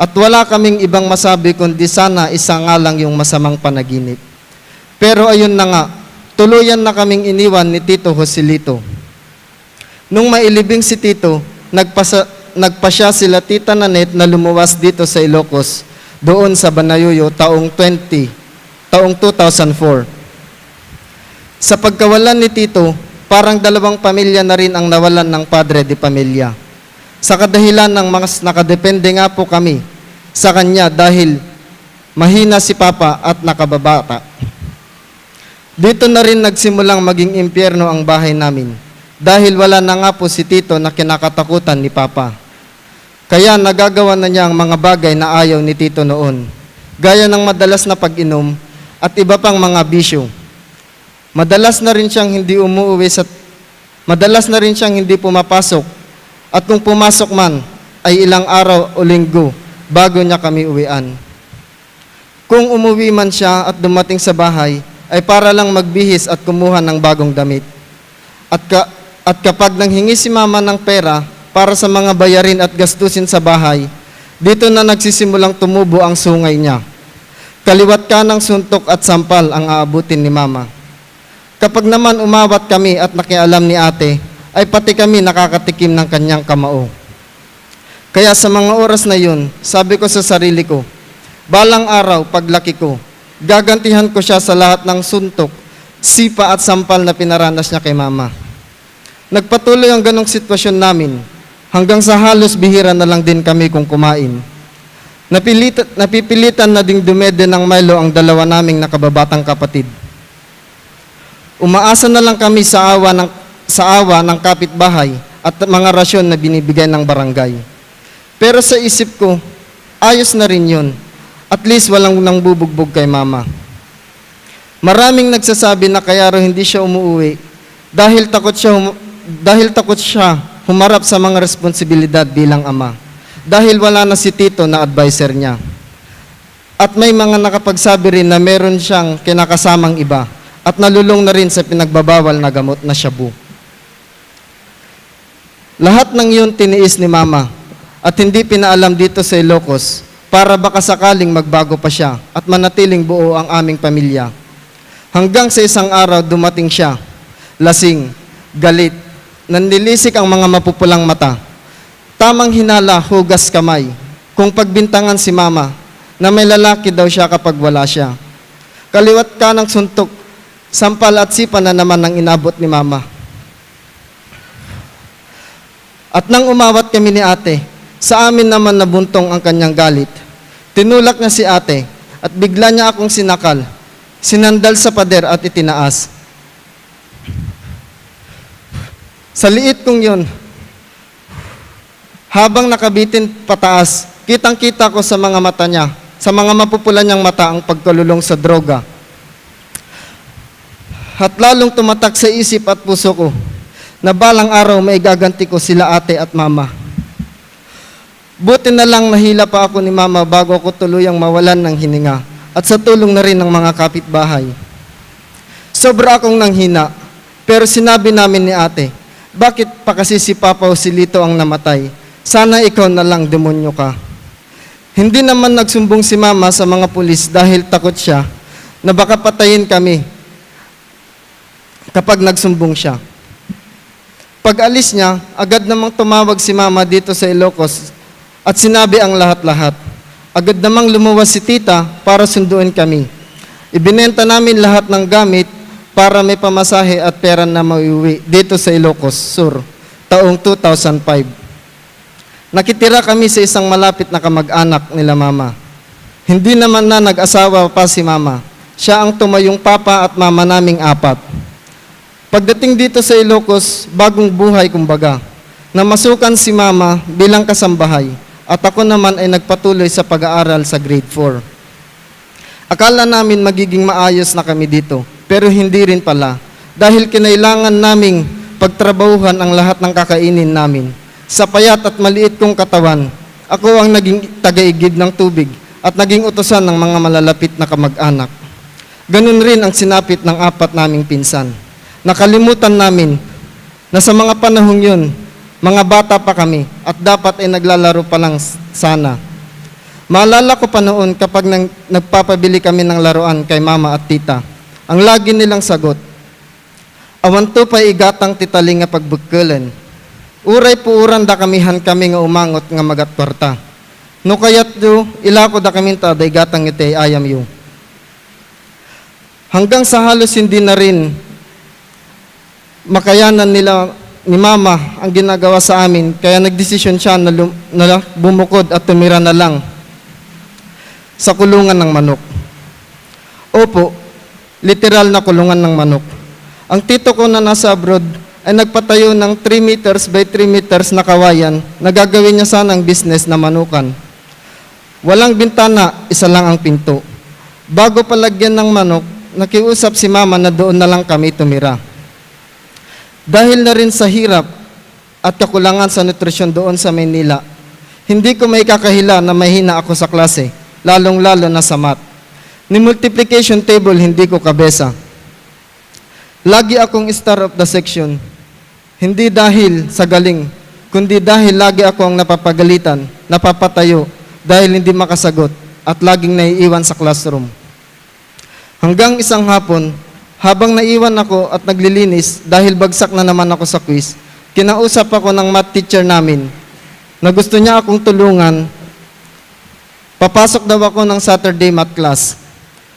At wala kaming ibang masabi kundi sana isa nga lang yung masamang panaginip. Pero ayun na nga, tuluyan na kaming iniwan ni Tito Joselito. Nung mailibing si Tito, nagpasa-, nagpasya sila Tita Nanette na lumuwas dito sa Ilocos, doon sa Banayoyo taong twenty, taong two thousand four. Sa pagkawalan ni Tito, parang dalawang pamilya na rin ang nawalan ng padre de pamilya. Sa kadahilan ng mas nakadepende nga po kami sa kanya dahil mahina si Papa at nakababata. Dito na rin nagsimulang maging impyerno ang bahay namin dahil wala na nga po si Tito na kinakatakutan ni Papa. Kaya nagagawa na niya ang mga bagay na ayaw ni Tito noon, gaya ng madalas na pag-inom at iba pang mga bisyo. Madalas na rin siyang hindi umuwi sa, madalas na rin siyang hindi pumapasok at kung pumasok man ay ilang araw o linggo bago niya kami uwian. Kung umuwi man siya at dumating sa bahay, ay para lang magbihis at kumuha ng bagong damit. At, ka, at kapag nanghingi si Mama ng pera para sa mga bayarin at gastusin sa bahay, dito na nagsisimulang tumubo ang sungay niya. Kaliwat kanang suntok at sampal ang aabutin ni Mama. Kapag naman umawat kami at nakialam ni Ate, ay pati kami nakakatikim ng kanyang kamao. Kaya sa mga oras na yun, sabi ko sa sarili ko, "Balang araw, paglaki ko, gagantihan ko siya sa lahat ng suntok, sipa at sampal na pinaranas niya kay Mama." Nagpatuloy ang ganong sitwasyon namin hanggang sa halos bihira na lang din kami kung kumain. Napilit-, napipilitan na ding dumede ng Milo ang dalawa naming nakababatang kapatid. Umaasa na lang kami sa awa ng, sa awa ng kapitbahay at mga rasyon na binibigay ng barangay. Pero sa isip ko, ayos na rin yun. At least walang nangbubugbog kay Mama. Maraming nagsasabi na kaya raw hindi siya umuuwi dahil takot siya hum-, dahil takot siya humarap sa mga responsibilidad bilang ama dahil wala na si Tito na adviser niya. At may mga nakapagsabi rin na meron siyang kinakasamang iba at nalulong na rin sa pinagbabawal na gamot na shabu. Lahat ng yun tiniis ni Mama at hindi pinaalam dito sa Ilocos para baka sakaling magbago pa siya at manatiling buo ang aming pamilya. Hanggang sa isang araw dumating siya, lasing, galit, nanlilisik ang mga mapupulang mata. Tamang hinala, hugas kamay, kung pagbintangan si Mama na may lalaki daw siya kapag wala siya. Kaliwat kanang suntok, sampal at sipa na naman ang inabot ni Mama. At nang umawat kami ni Ate, sa amin naman nabuntong ang kanyang galit. Tinulak niya si Ate at bigla niya akong sinakal, sinandal sa pader at itinaas. Sa liit kong yun, habang nakabitin pataas, kitang-kita ko sa mga mata niya, sa mga mapupula niyang mata ang pagkalulong sa droga. At lalong tumatak sa isip at puso ko na balang araw maigaganti ko sila Ate at Mama. Buti na lang nahila pa ako ni Mama bago ako tuluyang mawalan ng hininga at sa tulong na rin ng mga kapitbahay. Sobra akong nanghina, pero sinabi namin ni Ate, "Bakit pa kasi si Papa o si Lito ang namatay? Sana ikaw na lang, demonyo ka." Hindi naman nagsumbong si Mama sa mga pulis dahil takot siya na baka patayin kami kapag nagsumbong siya. Pag-alis niya, agad namang tumawag si Mama dito sa Ilocos at sinabi ang lahat-lahat. Agad namang lumuwas si Tita para sunduin kami. Ibinenta namin lahat ng gamit para may pamasahe at pera na maiuwi dito sa Ilocos Sur, taong two thousand five. Nakitira kami sa isang malapit na kamag-anak nila Mama. Hindi naman na nag-asawa pa si Mama. Siya ang tumayong papa at mama naming apat. Pagdating dito sa Ilocos, bagong buhay kumbaga. Namasukan si Mama bilang kasambahay at ako naman ay nagpatuloy sa pag-aaral sa grade four. Akala namin magiging maayos na kami dito, pero hindi rin pala, dahil kinailangan naming pagtrabahuhan ang lahat ng kakainin namin. Sa payat at maliit kong katawan, ako ang naging tagaigib ng tubig at naging utusan ng mga malalapit na kamag-anak. Ganun rin ang sinapit ng apat naming pinsan. Nakalimutan namin na sa mga panahong yun, mga bata pa kami at dapat ay naglalaro pa lang s-, sana. Maalala ko pa noon kapag nang, nagpapabili kami ng laruan kay Mama at Tita, ang lagi nilang sagot, "Awan to pay igatang ti tali nga pagbekkelon. Uray puoran da kami han kami nga umangot nga magatkuarta. No kayatyo, ilako da kami ta adda igatang iti ay-ayamyo." Hanggang sa halos hindi na rin makayanan nila ni Mama ang ginagawa sa amin, kaya nagdesisyon siya na lum-, na bumukod at tumira na lang sa kulungan ng manok. Opo, literal na kulungan ng manok. Ang tito ko na nasa abroad ay nagpatayo ng three meters by three meters na kawayan na gagawin niya sanang business na manukan. Walang bintana, isa lang ang pinto. Bago palagyan ng manok, nakiusap si Mama na doon na lang kami tumira. Dahil na rin sa hirap at kakulangan sa nutrisyon doon sa Maynila, hindi ko maikakahila na mahina ako sa klase, lalong-lalo na sa math. Ni multiplication table, hindi ko kabesa. Lagi akong star of the section. Hindi dahil sa galing, kundi dahil lagi ako ang napapagalitan, napapatayo dahil hindi makasagot at laging naiiwan sa classroom. Hanggang isang hapon, habang naiwan ako at naglilinis dahil bagsak na naman ako sa quiz, kinausap ako ng math teacher namin na gusto niya akong tulungan. Papasok daw ako ng Saturday math class.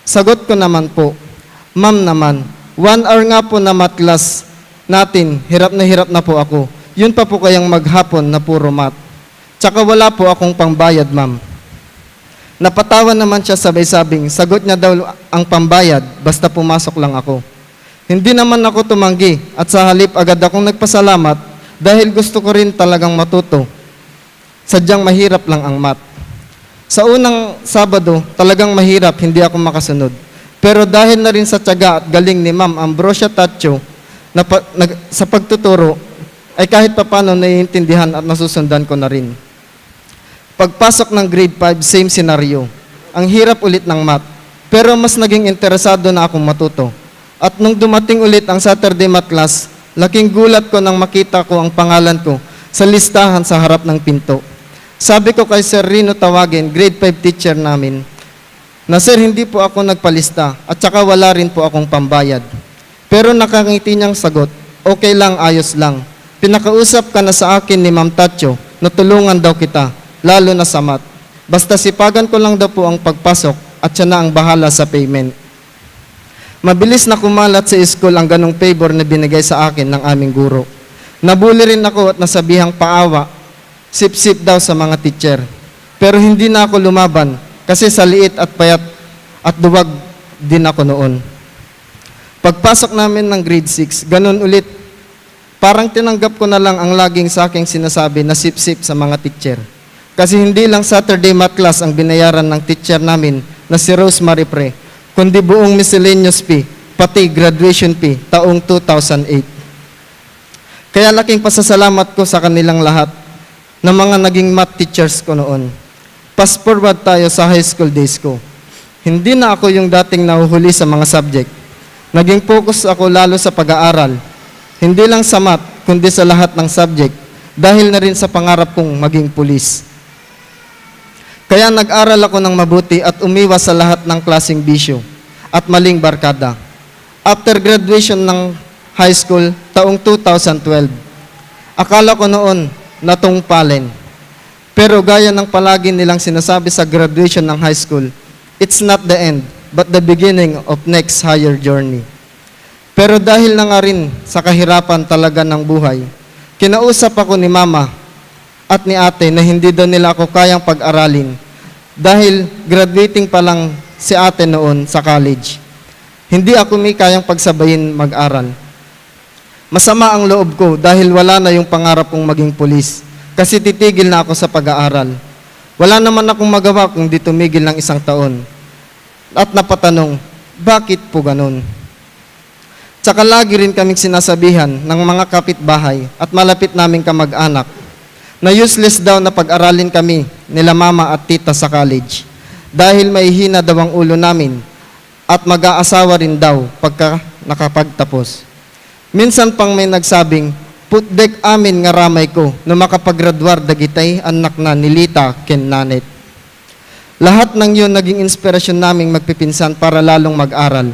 Sagot ko naman po, "Ma'am naman, one hour nga po na math class natin, hirap na hirap na po ako. Yun pa po kayang maghapon na puro math. Tsaka wala po akong pangbayad, ma'am." Napatawa naman siya, sabay sabing, sagot niya daw ang pambayad, basta pumasok lang ako. Hindi naman ako tumanggi at sa halip agad akong nagpasalamat dahil gusto ko rin talagang matuto. Sadyang mahirap lang ang math. Sa unang Sabado, talagang mahirap, hindi ako makasunod. Pero dahil na rin sa tiyaga at galing ni Ma'am Ambrosia Tacho na pa-, nag-, sa pagtuturo, ay kahit papano naiintindihan at nasusundan ko na rin. Pagpasok ng grade five, same scenario. Ang hirap ulit ng math. Pero mas naging interesado na akong matuto. At nung dumating ulit ang Saturday math class, laking gulat ko nang makita ko ang pangalan ko sa listahan sa harap ng pinto. Sabi ko kay Sir Rino Tawagin, grade five teacher namin, na, "Sir, hindi po ako nagpalista at saka wala rin po akong pambayad." Pero nakangiti niyang sagot, "Okay lang, ayos lang. Pinakausap ka na sa akin ni Ma'am Tacho na tulungan daw kita, lalo na sa math. Basta sipagan ko lang daw po ang pagpasok at siya na ang bahala sa payment." Mabilis na kumalat sa school ang ganong favor na binigay sa akin ng aming guro. Nabuli rin ako at nasabihang paawa, sipsip daw sa mga teacher. Pero hindi na ako lumaban kasi sa liit at payat at duwag din ako noon. Pagpasok namin ng grade six, ganun ulit. Parang tinanggap ko na lang ang laging sa aking sinasabi na sipsip sa mga teacher. Kasi hindi lang Saturday math class ang binayaran ng teacher namin na si Rosemary Pre, kundi buong miscellaneous fee, pati graduation fee, taong two thousand eight. Kaya laking pasasalamat ko sa kanilang lahat. na mga naging math teachers ko noon. Fast forward tayo sa high school days ko. Hindi na ako yung dating nahuhuli sa mga subject. Naging focus ako lalo sa pag-aaral. Hindi lang sa math, kundi sa lahat ng subject, dahil na rin sa pangarap kong maging pulis. Kaya nag-aral ako ng mabuti at umiwas sa lahat ng klaseng bisyo at maling barkada. After graduation ng high school, taong two thousand twelve, akala ko noon natungpalen. Pero gaya ng palagi nilang sinasabi sa graduation ng high school, it's not the end, but the beginning of next higher journey. Pero dahil na nga rin sa kahirapan talaga ng buhay, kinausap ako ni Mama at ni Ate na hindi daw nila ako kayang pag-aralin dahil graduating pa lang si Ate noon sa college. Hindi ako mi kayang pagsabayin mag-aral. Masama ang loob ko dahil wala na yung pangarap kong maging pulis kasi titigil na ako sa pag-aaral. Wala naman akong magawa kung di tumigil ng isang taon. At napatanong, "Bakit po ganun?" Tsaka lagi rin kaming sinasabihan ng mga kapitbahay at malapit naming kamag-anak na useless daw na pag-aralin kami nila Mama at Tita sa college dahil mahihina daw ang ulo namin at mag-aasawa rin daw pagka nakapagtapos. Minsan pang may nagsabing, "Putdek amin nga ramay ko no makapagraduar dagitay annakna ni Lita ken Nanette." Lahat ng yun naging inspirasyon naming magpipinsan para lalong mag-aral.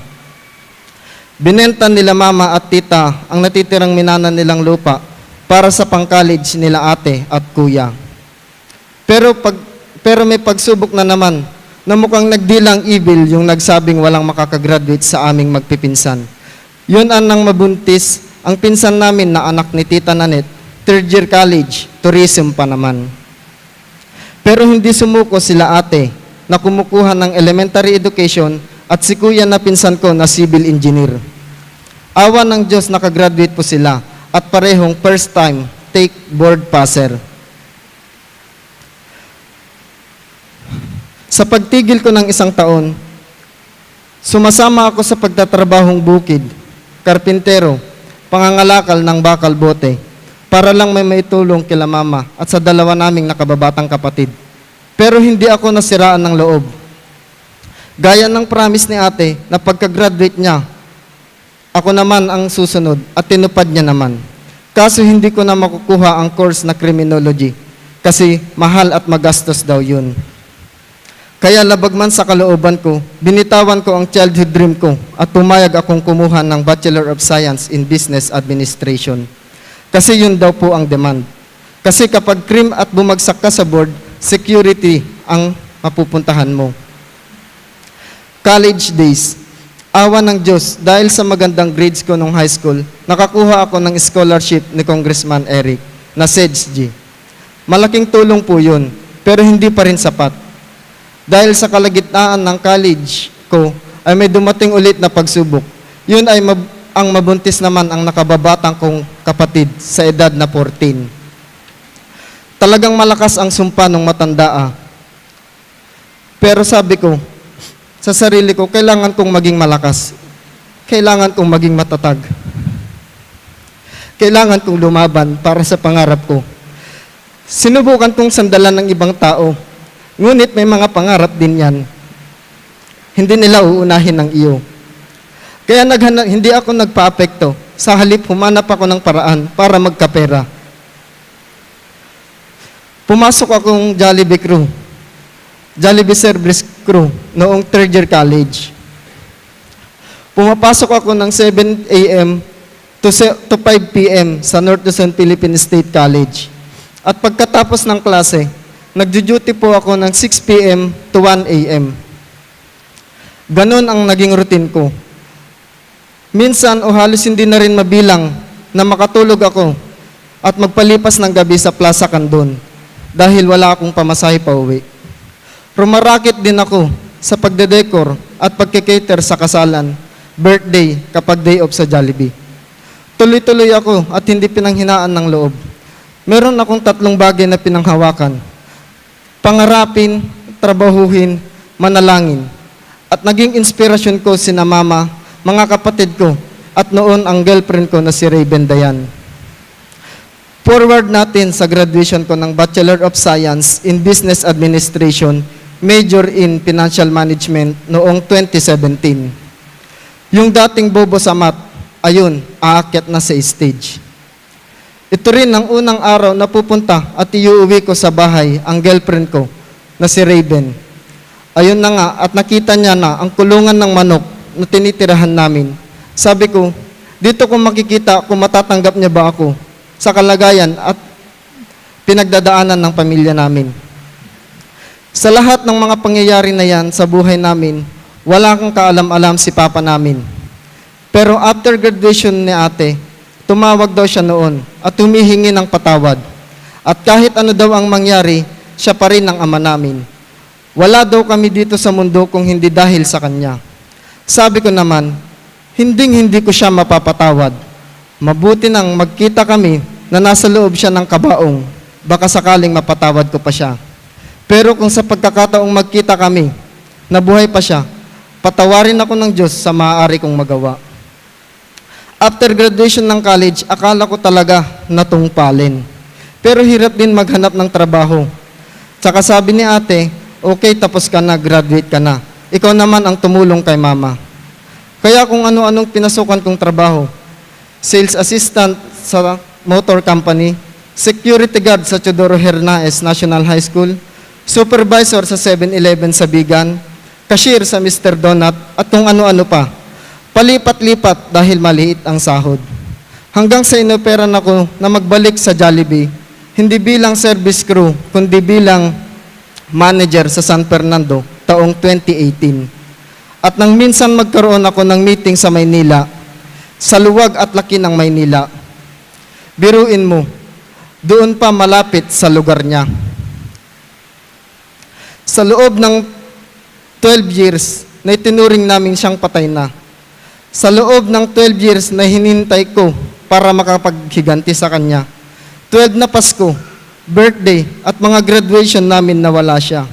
Binenta nila Mama at Tita ang natitirang minana nilang lupa para sa pang-college nila Ate at Kuya. Pero pag, pero may pagsubok na naman na mukhang nagdilang evil yung nagsabing walang makakagraduate sa aming magpipinsan. Yun ang nang mabuntis ang pinsan namin na anak ni Tita Nanette, third year college, tourism pa naman. Pero hindi sumuko sila Ate na kumukuha ng elementary education at si Kuya na pinsan ko na civil engineer. Awa ng Diyos, nakagraduate po sila at parehong first time take board passer. Sa pagtigil ko ng isang taon, sumasama ako sa pagtatrabahong bukid, karpintero, pangangalakal ng bakal bote, para lang may maitulong kila Mama at sa dalawa naming nakababatang kapatid. Pero hindi ako nasiraan ng loob. Gaya ng promise ni Ate na pagka-graduate niya, ako naman ang susunod at tinupad niya naman. Kaso hindi ko na makukuha ang course na criminology kasi mahal at magastos daw yun. Kaya labag man sa kalooban ko, binitawan ko ang childhood dream ko at pumayag akong kumuha ng Bachelor of Science in Business Administration. Kasi yun daw po ang demand. Kasi kapag crim at bumagsak ka sa board, security ang mapupuntahan mo. College days. Awa ng Diyos, dahil sa magandang grades ko nung high school, nakakuha ako ng scholarship ni Congressman Eric na SEDSG. Malaking tulong po yun, pero hindi pa rin sapat. Dahil sa kalagitnaan ng college ko ay may dumating ulit na pagsubok. Yun ay mab- ang mabuntis naman ang nakababatang kong kapatid sa edad na fourteen. Talagang malakas ang sumpa nung matanda, ah. Pero sabi ko sa sarili ko, "Kailangan kong maging malakas. Kailangan kong maging matatag. Kailangan kong lumaban para sa pangarap ko." Sinubukan kong sandalan ng ibang tao, ngunit may mga pangarap din yan. Hindi nila uunahin ang iyo. Kaya naghana- hindi ako nagpaapekto. Sa halip, humanap ako ng paraan para magkapera. Pumasok akong Jollibee crew, Jollibee service crew, noong third year college. Pumapasok ako ng seven A M to se- to five P M sa North Luzon Philippine State College. At pagkatapos ng klase, nagjo-duty po ako ng six P M to one A M. Ganun ang naging routine ko. Minsan o halos hindi na rin mabilang na makatulog ako at magpalipas ng gabi sa Plaza Candon dahil wala akong pamasahe pauwi. Rumarakit din ako sa pagdedekor at pagke-cater sa kasalan, birthday, kapag day off sa Jollibee. Tuloy-tuloy ako at hindi pinanghinaan ng loob. Meron akong tatlong bagay na pinanghawakan. Pangarapin, trabahuhin, manalangin. At naging inspirasyon ko sina mama, mga kapatid ko, at noon ang girlfriend ko na si Raven Dayan. Forward natin sa graduation ko ng Bachelor of Science in Business Administration, major in Financial Management noong twenty seventeen. Yung dating bobo sa math, ayun, aakyat na sa stage. Ito rin ang unang araw na pupunta at iuuwi ko sa bahay ang girlfriend ko na si Raven. Ayun na nga, at nakita niya na ang kulungan ng manok na tinitirahan namin. Sabi ko, "Dito ko makikita kung matatanggap niya ba ako sa kalagayan at pinagdadaanan ng pamilya namin." Sa lahat ng mga pangyayari na yan sa buhay namin, wala kang kaalam-alam si papa namin. Pero after graduation ni ate, tumawag daw siya noon at humihingi ng patawad. At kahit ano daw ang mangyari, siya pa rin ang ama namin. Wala daw kami dito sa mundo kung hindi dahil sa kanya. Sabi ko naman, "Hinding-hindi ko siya mapapatawad. Mabuti nang magkita kami na nasa loob siya ng kabaong, baka sakaling mapatawad ko pa siya. Pero kung sa pagkakataong magkita kami, nabuhay pa siya, patawarin ako ng Diyos sa maaari kong magawa." After graduation ng college, akala ko talaga natungpalin. Pero hirap din maghanap ng trabaho. Tsaka sabi ni ate, "Okay, tapos ka na, graduate ka na. Ikaw naman ang tumulong kay mama." Kaya kung ano-anong pinasukan kong trabaho, sales assistant sa motor company, security guard sa Teodoro Hernaez National High School, supervisor sa Seven Eleven sa Bigan, cashier sa Mister Donut, at kung ano-ano pa. Palipat-lipat dahil maliit ang sahod. Hanggang sa inoperan ako na magbalik sa Jollibee, hindi bilang service crew, kundi bilang manager sa San Fernando taong twenty eighteen. At nang minsan magkaroon ako ng meeting sa Maynila, sa luwag at laki ng Maynila, biruin mo, doon pa malapit sa lugar niya. Sa loob ng twelve years na itinuring namin siyang patay na. Sa loob ng twelve years na hinintay ko para makapaghiganti sa kanya. Twelve na Pasko, birthday, at mga graduation namin na wala siya.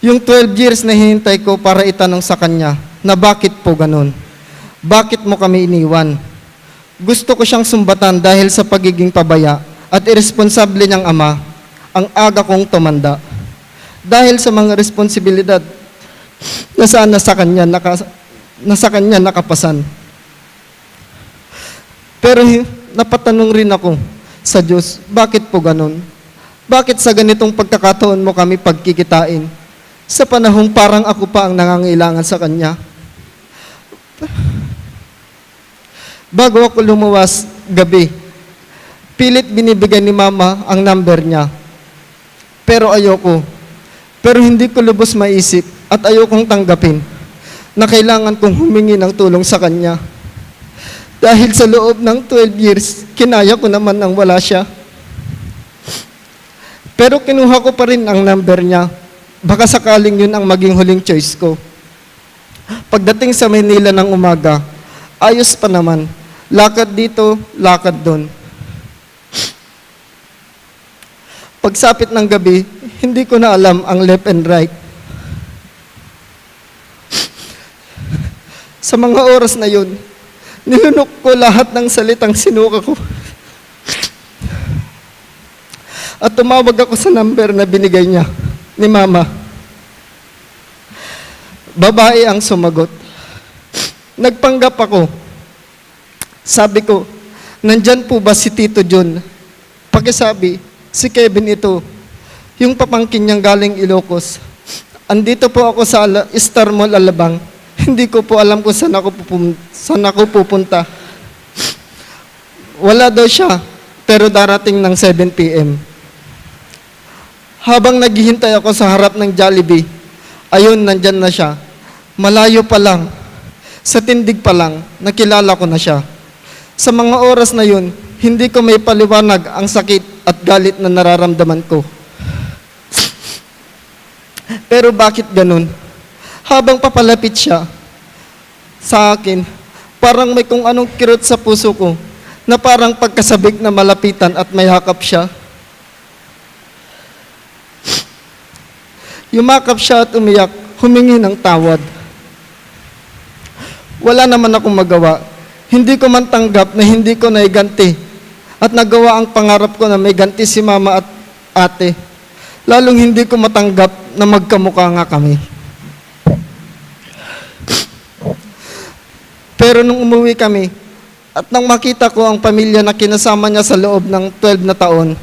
Yung twelve years na hinintay ko para itanong sa kanya na bakit po ganun? Bakit mo kami iniwan? Gusto ko siyang sumbatan dahil sa pagiging pabaya at iresponsable niyang ama ang aga kong tumanda. Dahil sa mga responsibilidad na sana sa kanya naka-, na sa kanya nakapasan. Pero hi-, napatanong rin ako sa Diyos, "Bakit po ganun? Bakit sa ganitong pagkakataon mo kami pagkikitain? Sa panahong parang ako pa ang nangangailangan sa kanya?" Bago ako lumuwas gabi, pilit binibigay ni Mama ang number niya. Pero ayoko. Pero hindi ko lubos maisip at ayokong tanggapin na kailangan kong humingi ng tulong sa kanya. Dahil sa loob ng twelve years, kinaya ko naman ang wala siya. Pero kinuha ko pa rin ang number niya. Baka sakaling yun ang maging huling choice ko. Pagdating sa Maynila ng umaga, ayos pa naman. Lakad dito, lakad doon. Pagsapit ng gabi, hindi ko na alam ang left and right. Sa mga oras na yun, nilunok ko lahat ng salitang sinuka ko. At tumawag ako sa number na binigay niya ni Mama. Babae ang sumagot. Nagpanggap ako. Sabi ko, "Nandyan po ba si Tito John? Pakisabi, si Kevin ito, yung pamangkin niyang galing Ilocos. Andito po ako sa Ala-, Star Mall Alabang. Hindi ko po alam kung saan ako pupun-, saan ako pupunta." Wala daw siya, pero darating ng seven P M. Habang naghihintay ako sa harap ng Jollibee, ayun, nandyan na siya. Malayo pa lang, sa tindig pa lang, nakilala ko na siya. Sa mga oras na yun, hindi ko maipaliwanag ang sakit at galit na nararamdaman ko. Pero bakit ganun? Habang papalapit siya sa akin, parang may kung anong kirot sa puso ko na parang pagkasabik na malapitan at mayakap siya. Yumakap siya at umiyak, humingi ng tawad. Wala naman akong magawa. Hindi ko man tanggap na hindi ko naiganti At nagawa ang pangarap ko na may ganti si Mama at Ate. Lalong hindi ko matanggap na magkamukha nga kami. Pero nung umuwi kami, at nang makita ko ang pamilya na kinasama niya sa loob ng twelve na taon,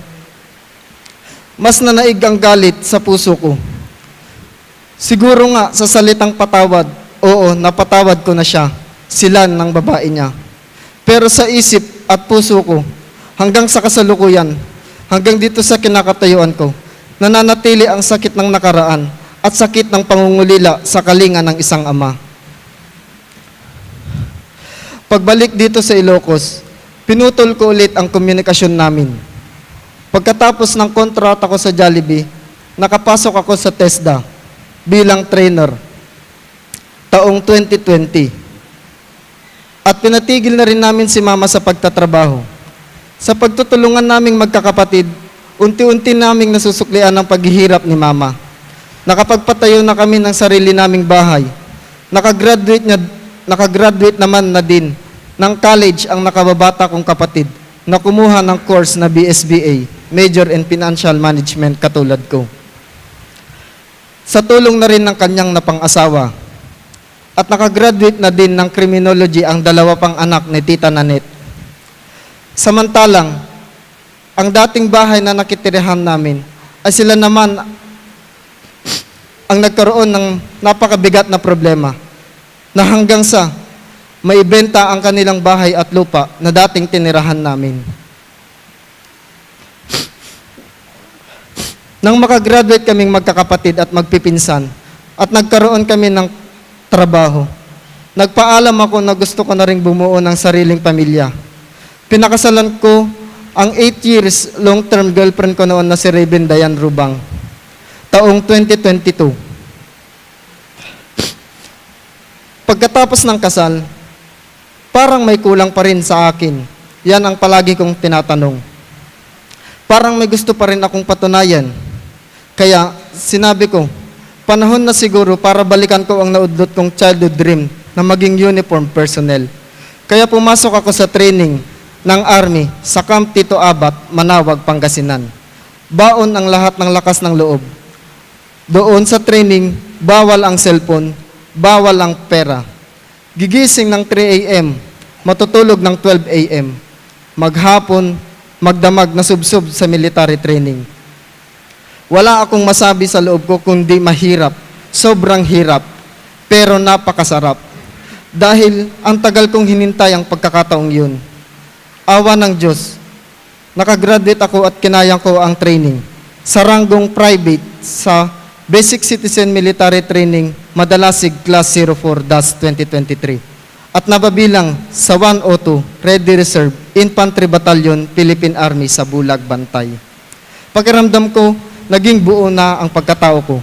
mas nanaig ang galit sa puso ko. Siguro nga sa salitang patawad, oo, napatawad ko na siya, sila ng babae niya. Pero sa isip at puso ko, hanggang sa kasalukuyan, hanggang dito sa kinakatayuan ko, nananatili ang sakit ng nakaraan at sakit ng pangungulila sa kalinga ng isang ama. Pagbalik dito sa Ilocos, pinutol ko ulit ang komunikasyon namin. Pagkatapos ng kontrata ko sa Jollibee, nakapasok ako sa TESDA bilang trainer taong twenty twenty. At pinatigil na rin namin si Mama sa pagtatrabaho. Sa pagtutulungan naming magkakapatid, unti-unti naming nasusuklian ang paghihirap ni Mama. Nakapagpatayo na kami ng sarili naming bahay. Nakagraduate na, nakagraduate naman na din ng college ang nakababata kong kapatid na kumuha ng course na B S B A, Major in Financial Management, katulad ko. Sa tulong na rin ng kanyang napang-asawa. At nakagraduate na din ng criminology ang dalawa pang anak ni Tita Nanette. Samantalang, ang dating bahay na nakitirahan namin ay sila naman ang nagkaroon ng napakabigat na problema na hanggang sa maibenta ang kanilang bahay at lupa na dating tinirahan namin. Nang makagraduate kaming magkakapatid at magpipinsan at nagkaroon kami ng trabaho, nagpaalam ako na gusto ko na ring bumuo ng sariling pamilya. Pinakasalan ko ang eight years long-term girlfriend ko noon na si Raven Dayan Rubang, taong twenty twenty-two. Pagkatapos ng kasal, parang may kulang pa rin sa akin. Yan ang palagi kong tinatanong. Parang may gusto pa rin akong patunayan. Kaya sinabi ko, panahon na siguro para balikan ko ang naudlot kong childhood dream na maging uniform personnel. Kaya pumasok ako sa training ng Army sa Camp Tito Abat, Manaoag, Pangasinan. Baon ang lahat ng lakas ng loob. Doon sa training, bawal ang cellphone, bawal ang pera. Gigising ng three A M, matutulog ng twelve A M. Maghapon, magdamag na subsob sa military training. Wala akong masabi sa loob ko kundi mahirap, sobrang hirap, pero napakasarap. Dahil ang tagal kong hinintay ang pagkakataong yun. Awa ng Diyos, nakagraduate ako at kinaya ko ang training sa ranggong private sa Basic Citizen Military Training, Madalasig, Class zero four dash twenty twenty-three, at napabilang sa one oh two Ready Reserve Infantry Battalion, Philippine Army sa Bulag, Bantay. Pakiramdam ko, naging buo na ang pagkatao ko.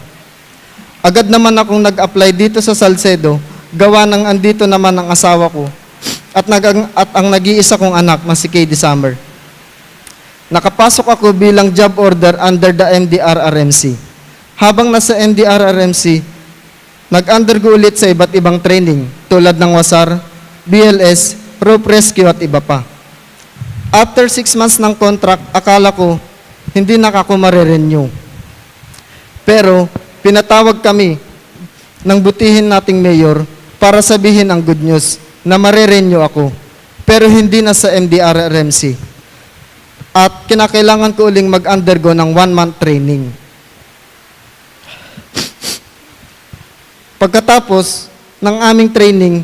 Agad naman akong nag-apply dito sa Salcedo, gawa ng andito naman ang asawa ko at, nag- at ang nag-iisa kong anak na si K D Summer. Nakapasok ako bilang job order under the M D R R M C. Habang nasa M D R R M C, nag-undergo ulit sa iba't ibang training tulad ng wasar, B L S, rope rescue at iba pa. After six months ng contract, akala ko hindi na ako marirenew. Pero pinatawag kami ng butihin nating mayor para sabihin ang good news na marirenew ako, pero hindi na sa M D R R M C. At kinakailangan ko uling mag-undergo ng one-month training. Pagkatapos ng aming training,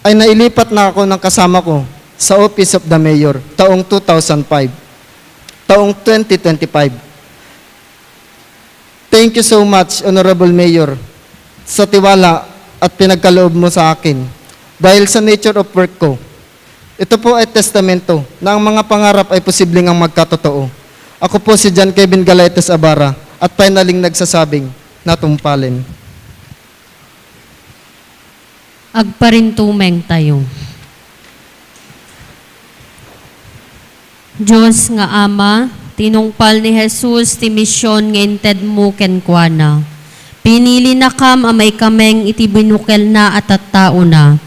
ay nailipat na ako ng kasama ko sa Office of the Mayor taong two thousand five, taong twenty twenty-five. Thank you so much, Honorable Mayor, sa tiwala at pinagkaloob mo sa akin. Dahil sa nature of work ko, ito po ay testamento na ang mga pangarap ay posibleng ang magkatotoo. Ako po si John Kevin Galaites Abara at finaling nagsasabing, natumpalin. Agparintumeng tayo. Dios nga Ama, tinungpal ni Jesus ti mision nga intedmo kenkuana. Pinilinakam a maikameng iti binukelna a tattaona.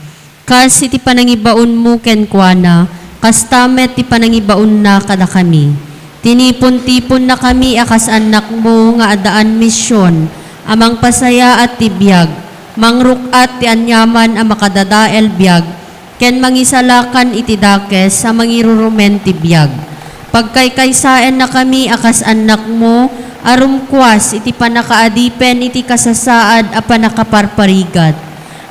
Kas iti panangibaonmo kenkuana, Kasta met ti panangibaonna kadakami. Tinipon-tiponnakami a kas annakmo nga addaan mision a mangpasayaat ti biag, mangruk-at ti aniaman a makadadael biag, ken mangisalakan iti dakes a mangirurumen ti biag. Pagkaykaysaennakami a kas annakmo a rumkuas iti pannakaadipen iti kasasaad a pannakaparparigat.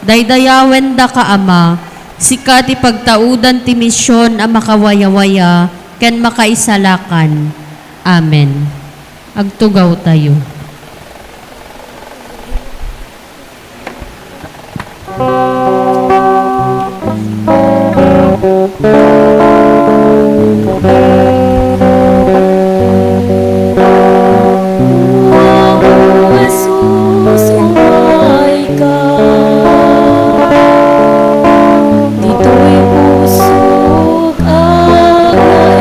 Daydayawendaka, Ama, sika ti pagtaudan ti mision a makawayawaya ken makaisalakan. Amen. Agtugawtayo. Jesus, umayka. Ditoy pusok agnaedka.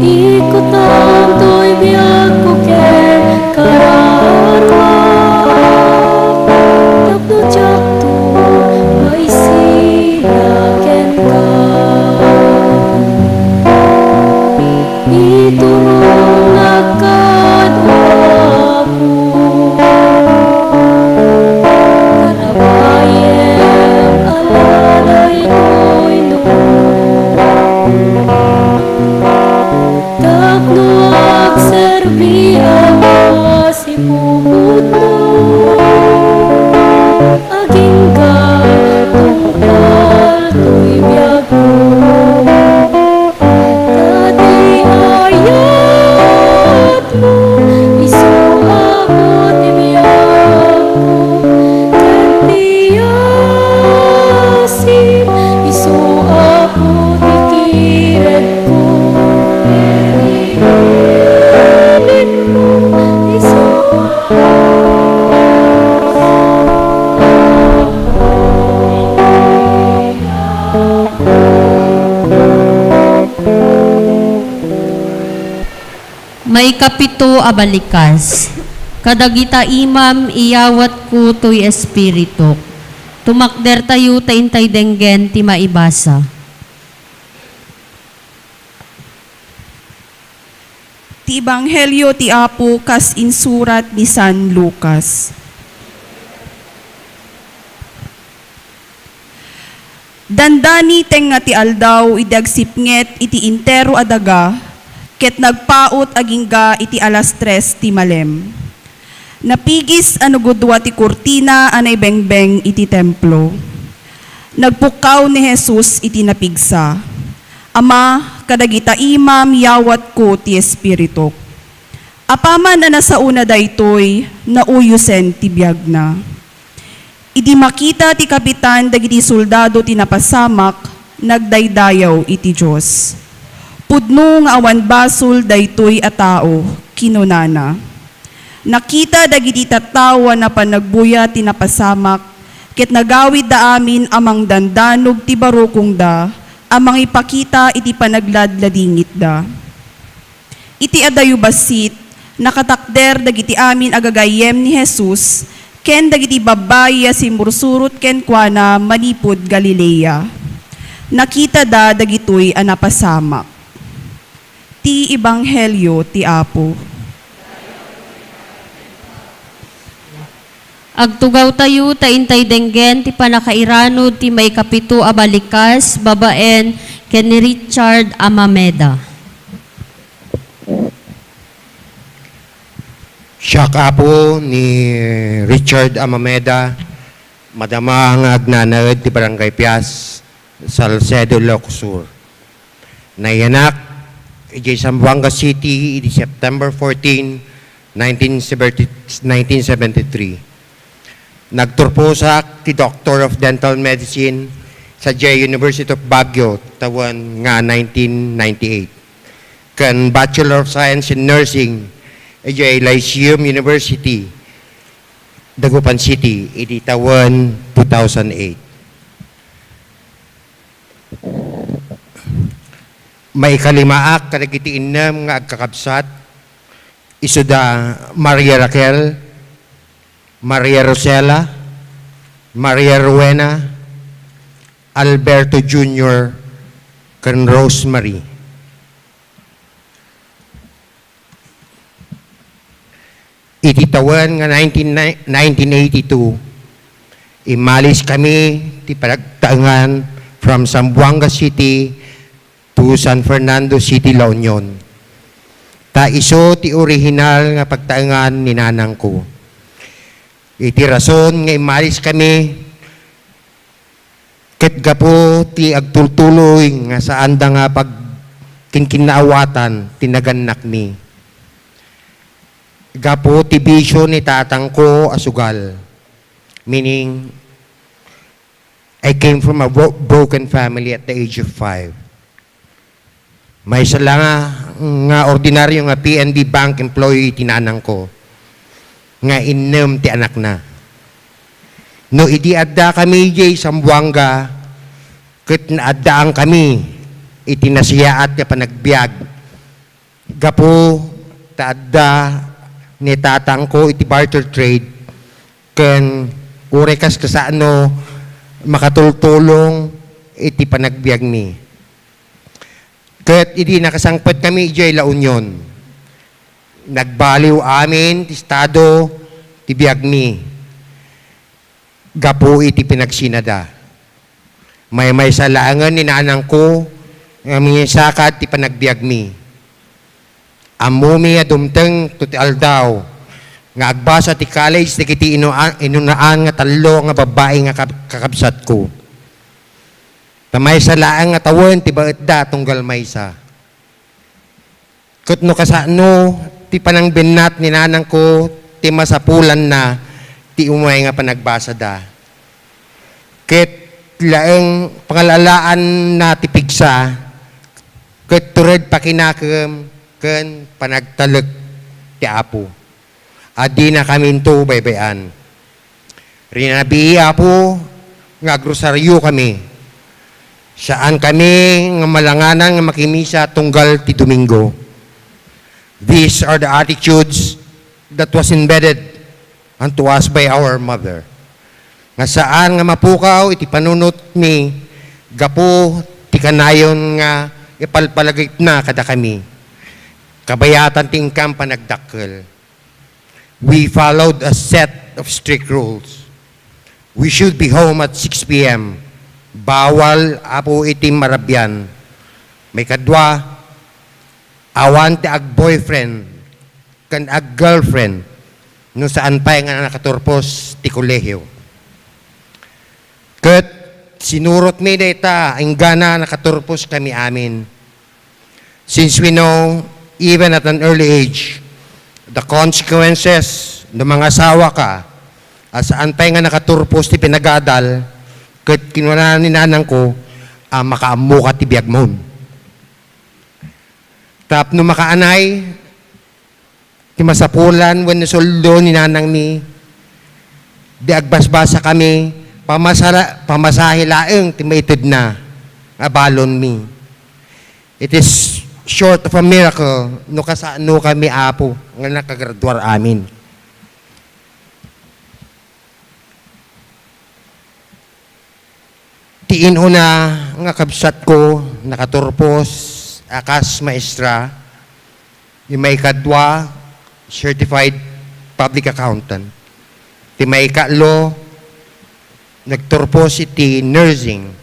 Ikutam toy biagko ken kararuak, tapno diakto maisina kenka. Iturongak kad Apo, kanabayem a la daytoy lubong. Tapno agserbiak a sipuputmo, agingga tungpal toy biagko. Ta ti ayatmo, isu Apo ti biagko, ken ti asim, isu Apo ti kirekko. Ken ti initmo, isu Apo ti biagko. Maikapito a balikas. Kadagita imam, iyawatko toy espirituk. Tumakdertayo ta intay denggen ti maibasa. Ti Ebanghelio ti Apo kas insurat ni San Lucas. Dandani tengnga ti aldaw idi agsipnget iti entero a daga, ket nagpaut agingga iti alas tres ti malem. Napigis a nagudua ti kurtina a naibengbeng iti templo. Nagpukkaw ni Jesus iti napigsa, "Ama, kadagita imam yawatko ti espirituk." Apaman a nasaona daytoy, nauyosen ti biagna. Idi makita ti kapitan dagiti soldado ti napasamak, nagdaydayaw iti Dios. "Pudno nga awan basol daytoy a tao," kinunana. Nakita dagiti tattao a napan nagbuya ti napasamak, ket nagawidda amin a mangdandanog ti barukongda a mangipakita iti panagladladingitda. Iti adayo bassit, nakatakder dagiti amin a gagayyem ni Jesus ken dagiti babbai a simmursurot kenkuana manipud Galilea. Nakitada dagitoy a napasamak. Ti Ebanghelio ti Apo. Agtugawtayo ta intay denggen ti pannakairanud ti maikapito a balikas babaen ken ni Richard Amameda. Siak, Apo, ni Richard Amameda, madama nga agnanaed ti Barangay Pias, Salcedo, Ilocos Sur. Nayanak idiay Zamboanga City idi September fourteen, nineteen seventy, nineteen seventy-three. Nagturposak ti Doctor of Dental Medicine sadiay University of Baguio tawen nga nineteen ninety-eight, ken Bachelor of Science in Nursing idiay Lyceum University, Dagupan City, idi tawen two thousand eight. Maikalimaak kadagiti innem nga agkakabsat, isuda Maria Raquel, Maria Rosela, Maria Rowena, Alberto Junior ken Rosemary. Iti tawen nga nineteen, nineteen eighty-two, immaliskami ti pagtaengan from Zamboanga City to San Fernando City, La Union. Ta isu ti orihinal nga pagtaengan ni nanangko. Iti rason nga immaliskami, ket gapu ti agtultuloy nga saanda nga pagkinkinnaawatan ti nagannakmi. Gapu ti bisio ni tatangko a sugal, meaning, I came from a bro-, broken family at the age of five. Maysa la nga, nga ordinaryo nga P N B Bank employee ti nanangko, nga innem ti anakna. No idi addakami idiay Zamboanga, ket naaddaankami iti nasayaat nga panagbiag, gapu ta adda ni tatangko iti barter trade, ken uray kas kasano makatultulong iti panagbiagmi. Ket idi nakasangpetkami idiay La Union, nagbaliw amin ti estado ti biagmi gapu iti pinagsinada. Maymaysa laengen ni nanangko nga mangisakad ti panagbiagmi. Ammomi a dumteng to ti aldaw nga agbasa ti college dagiti inu-, inunaan nga tallo nga babbai nga kab-, kakabsatko. Ta maysa laeng nga tawen ti baetda tunggal maysa. Ket no kasano ti panangbennat ni nanangko ti masapulanna ti umay nga panagbasada. Ket laeng pangalaalaanna ti pigsa, ket tured pakinakem ken panagtalek ti Apo. A dinakaminto baybay-an. Rinabii, Apo, nga agrosariokami. Saankami nga malanganan nga makimisa tunggal ti Domingo. These are the attitudes that was embedded unto us by our mother. Nga saan nga mapukaw iti panunotmi gapu ti kanayon nga ipalpalagipna kadakami. Kabayatan ti inkam panagdakkel. We followed a set of strict rules. We should be home at six P M. Bawal, Apo, iti marabian. Maikadua, awan ti ag-boyfriend ken ag-girlfriend no saan pay nga nakaturpos ti kolehio. Ket sinurotmi dayta, inggana nakaturposkami amin. Since we know, even at an early age, the consequences no mangasawa ka, a saan pay nga nakaturpos ti pinagadal, ket kinuna ni nanangko a makaammoka ti biagmon. Tapno makaanay, ti masapulan wenno sueldo ni nanangmi, di agbasbasakami, pamasara-, pamasahe laeng ti maitedna nga balonmi. It is short of a miracle no kasanokami, Apo, nga nakagraduar amin. Ti inuna nga kabsatko nakaturpos a kas maestra, ti maikadua, certified public accountant. Ti maikatlo, nagturpos iti nursing.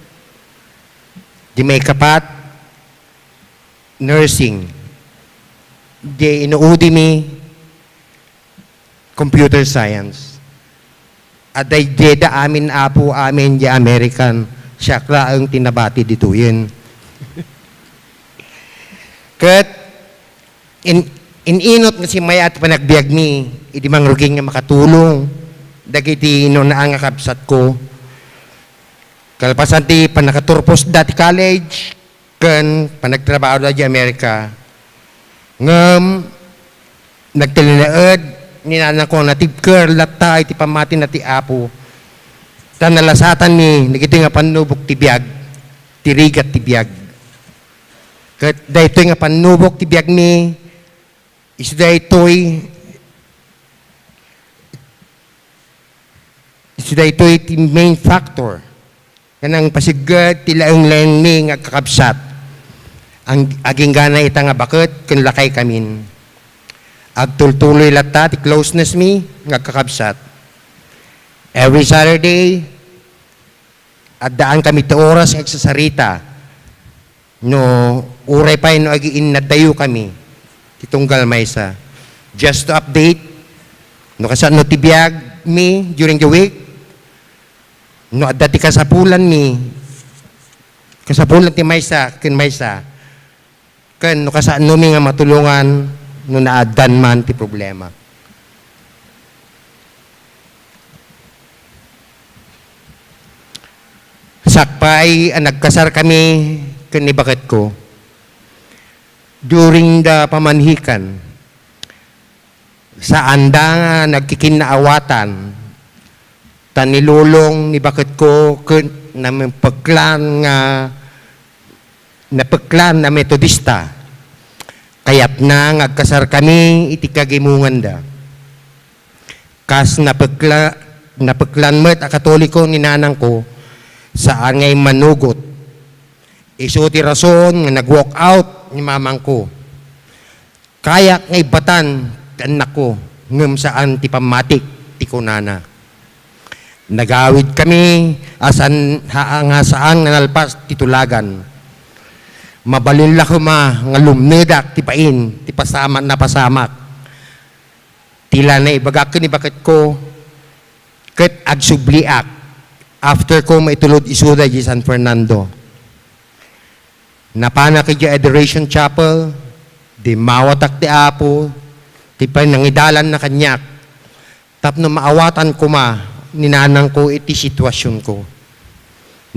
Ti maikapat, nursing. Di inuudimi, computer science. Adda idiayda amin, Apo, amin di American. Siak laeng ti nabati ditoyen. Ket in-, in-inot nga simmayaat ti panagbiagmi idi mangrugin nga makatulong dagiti inunaan nga kabsatko. Kalpasan ti pannakaturposda ti college, ken panagtrabahoda idiay Amerika. Ngem nagtalinaed ni nanangko a natibker latta iti pammatina ti Apo, ta nalasatanmi dagitoy nga pannubok ti biag, ti rigat ti biag. Ket daytoy nga pannubok ti biagmi, isu daytoy, isu daytoy ti main factor Kanang pasipnget ti laeng-laengmi nga agkakabsat. Ang, agingga ita nga baket ken lakaykamin. Agtultuloy latta ti closenessmi nga agkakabsat. Every Saturday, addaan kami ti oras nga agsasarita. No, uray pay no agiinnatayo kami ti tunggal maysa. Just to update, no kasano ti biagmi during the week, no adda ti kasapulanmi, kasapulan ti maysa ken maysa, ken no kasanomi nga matulongan no naaddan man ti problema. Sakbay a nagkasar kami ken ni baketko, during the pamanhikan, saanda nga nagkikinnaawatan, ta ni lolong ni baketko ket napeklan nga, napeklan a Metodista. Kayatna nga agkasar kami iti kagimonganda. Kas napekla-, napeklan met a Katoliko ni nanangko, saan nga immanugot. Isu ti rason nga nag-walk out ni mamangko. Kayak nga ibbatan ti annakko, ngem saan ti pammatik ti kunana. Nagawid kami a saan, ha-, nga saan nga nalpas ti tulagan. Mabalin la koma nga lumnedak ti bain ti pasama-, napasamak. Ti la naibagak ken ni baketko, ket agsubliak after ko maitulod isuda idiay San Fernando. Napanak idiay Adoration Chapel, dimmawatak ti Apo, ti panangidalanna kaniak, tapno maawatan koma ni nanangko iti situasionko.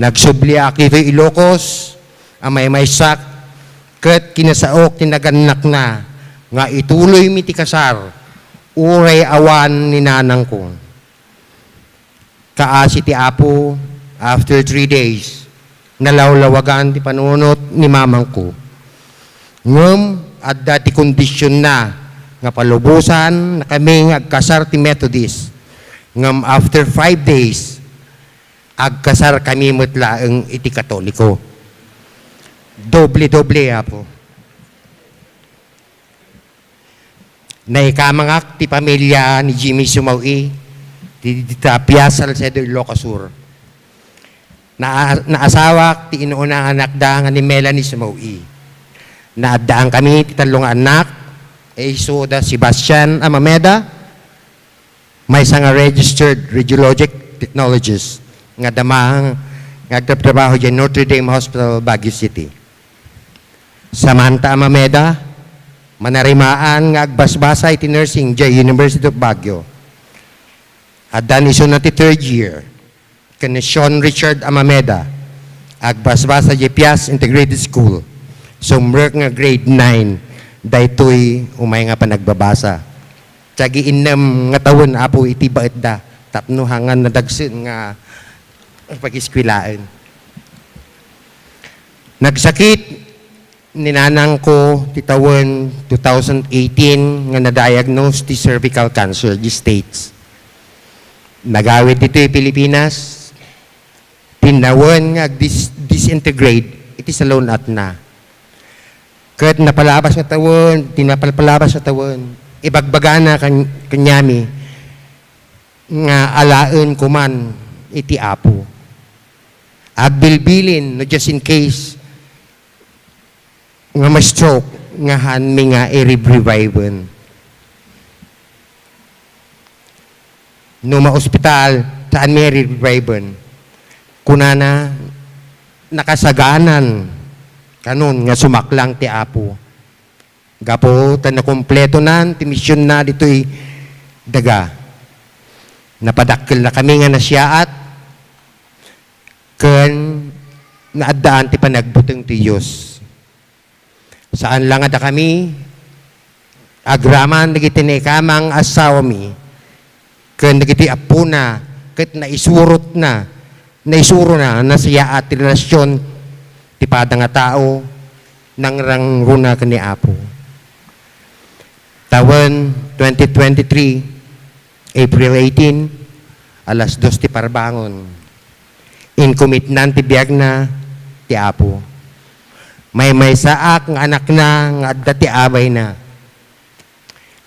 Nagsubliak ditoy Ilocos a maymaysak, ket kinasaok ti nagannakna nga ituloymi ti kasar uray awan ni nanangko. Kaasi ti Apo, after three days, nalawlawagan ti panunot ni mamangko. Ngem adda ti kondisionna nga palubosan na kami nga agkasar ti Methodist. Ngem after five days, agkasar kami met laeng iti Katoliko. Doble-doble, Apo. Naikamangak ti pamilya ni Jimmy Sumawi, ti, ti Tapia, Salcedo, Ilocos Sur. Naa-, naasawak ti inuna nga anakda nga ni Melanie Sumawi. Naaddaan kami ti tallo nga annak, isu da Sebastian Amameda, maysa nga registered radiologic technologist nga damang nga agtratrabaho diay Notre Dame Hospital, Baguio City. Samantha Amameda, manarimaan nga agbasbasa iti nursing diay University of Baguio. Addan isuna ti third year. Ken ni Sean Richard Amameda, agbasbasa diay Pias Integrated School. Sumrek nga grade nine, daytoy umay nga panagbabasa. Ti agiinnem nga tawen, Apo, iti baetda, tapno hangan nadagsen nga pagiskwelaen. Nagsakit ni nanangko ti tawen two thousand eighteen nga na-diagnose ti cervical cancer di stage. Nagawid ditoy Pilipinas, tinnawen nga agdis-, disintegrate iti salun-atna. Ket napalabas nga tawen, ti napalpalabas nga tawen, ibagbagana kan-, kaniami nga alaen koman iti Apo. Agbilbilin, no, just in case nga ma-stroke, nga haanmi nga i-reviven. No ma-ospital, haanmi nga i-reviven. Kunana, nakasaganan kanon nga sumaklang ti Apo. Gapu ta nakumpletonan ti missionna ditoy daga. Napadakkelna kami nga nasiaat ken naaddaan ti panagbuteng ti Dios. Saan la nga dakami, agraman dagiti naikamang assawami ken dagiti appona ket naisurotna, naisurona, nasiaat ti relasion ti pada nga tao, nangrangruna ken ni Apo. Tawen twenty twenty-three, April eighteen, alas dos ti parbangon. Inkomitnan ti biagna ti Apo. Maymaysaak nga anakna nga adda ti abayna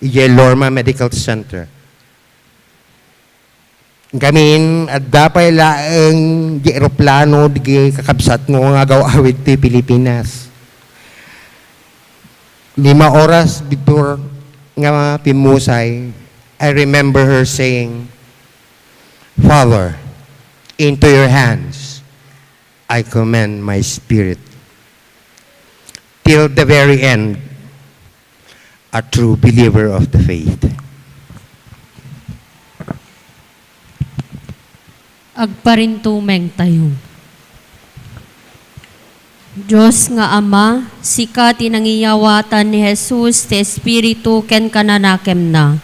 idiay Lorma Medical Center. Ngamin, adda pay laeng di eroplano di kakabsatmo nga agaw-awid ti Pilipinas. Lima oras before nga pimmusay, I remember her saying, "Father, into your hands I commend my spirit." Till the very end, a true believer of the faith. Agparintumeng tayo. Dios nga Ama, sika ti nangiyawatan ni Jesus ti Espiritu ken kananakemna.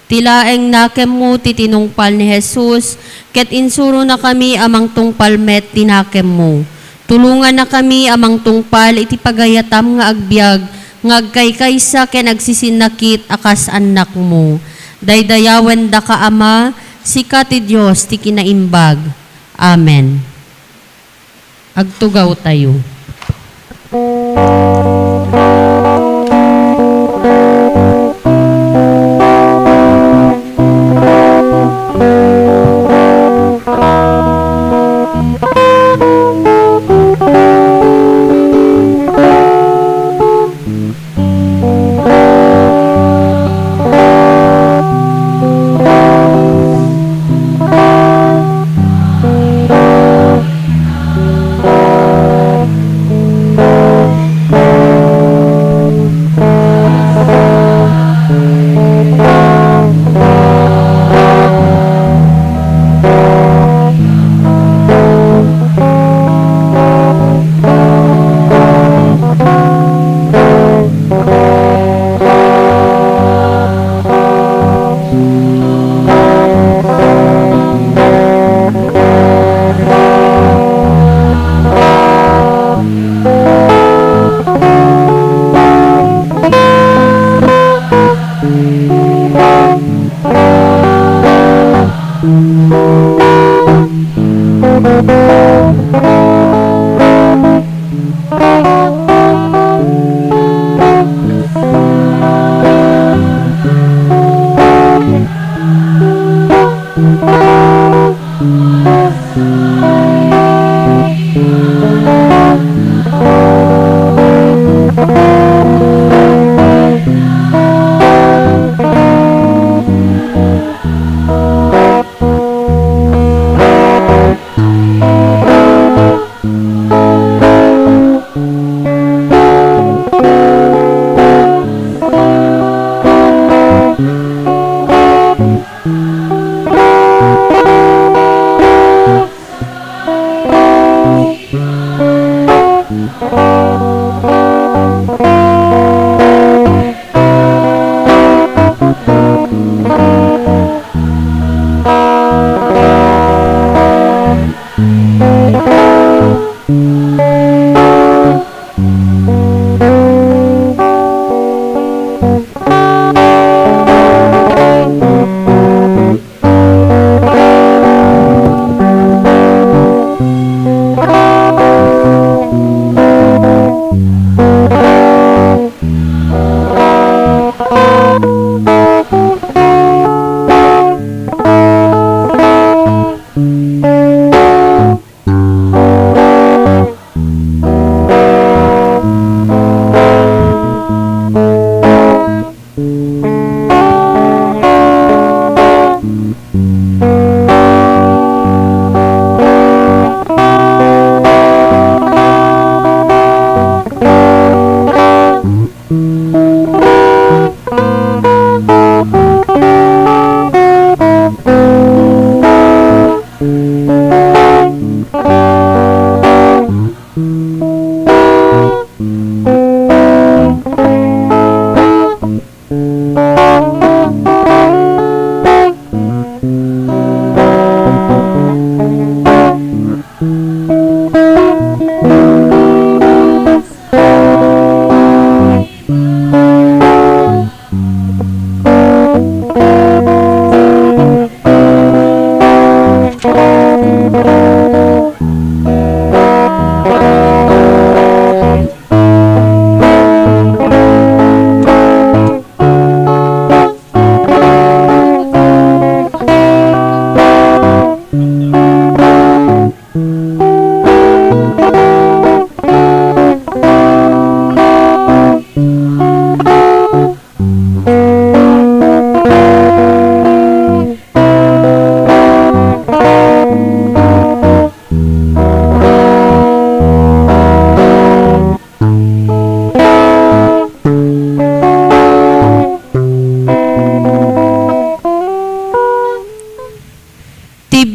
Ti laeng nakemmo ti tinungpal ni Jesus, ket insuronakami a mangtungpal met ti nakemmo. Tulongannakami a mangtungpal iti pagayatam nga agbiag, nga agkaykaysa ken agsisinnakit a kas annakmo. Daydayawendaka, Ama, sika ti Dios ti kinaimbag. Amen. Agtugawtayo.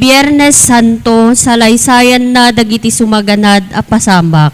Biernes Santo, salaysayanna dagiti sumaganad a pasamak.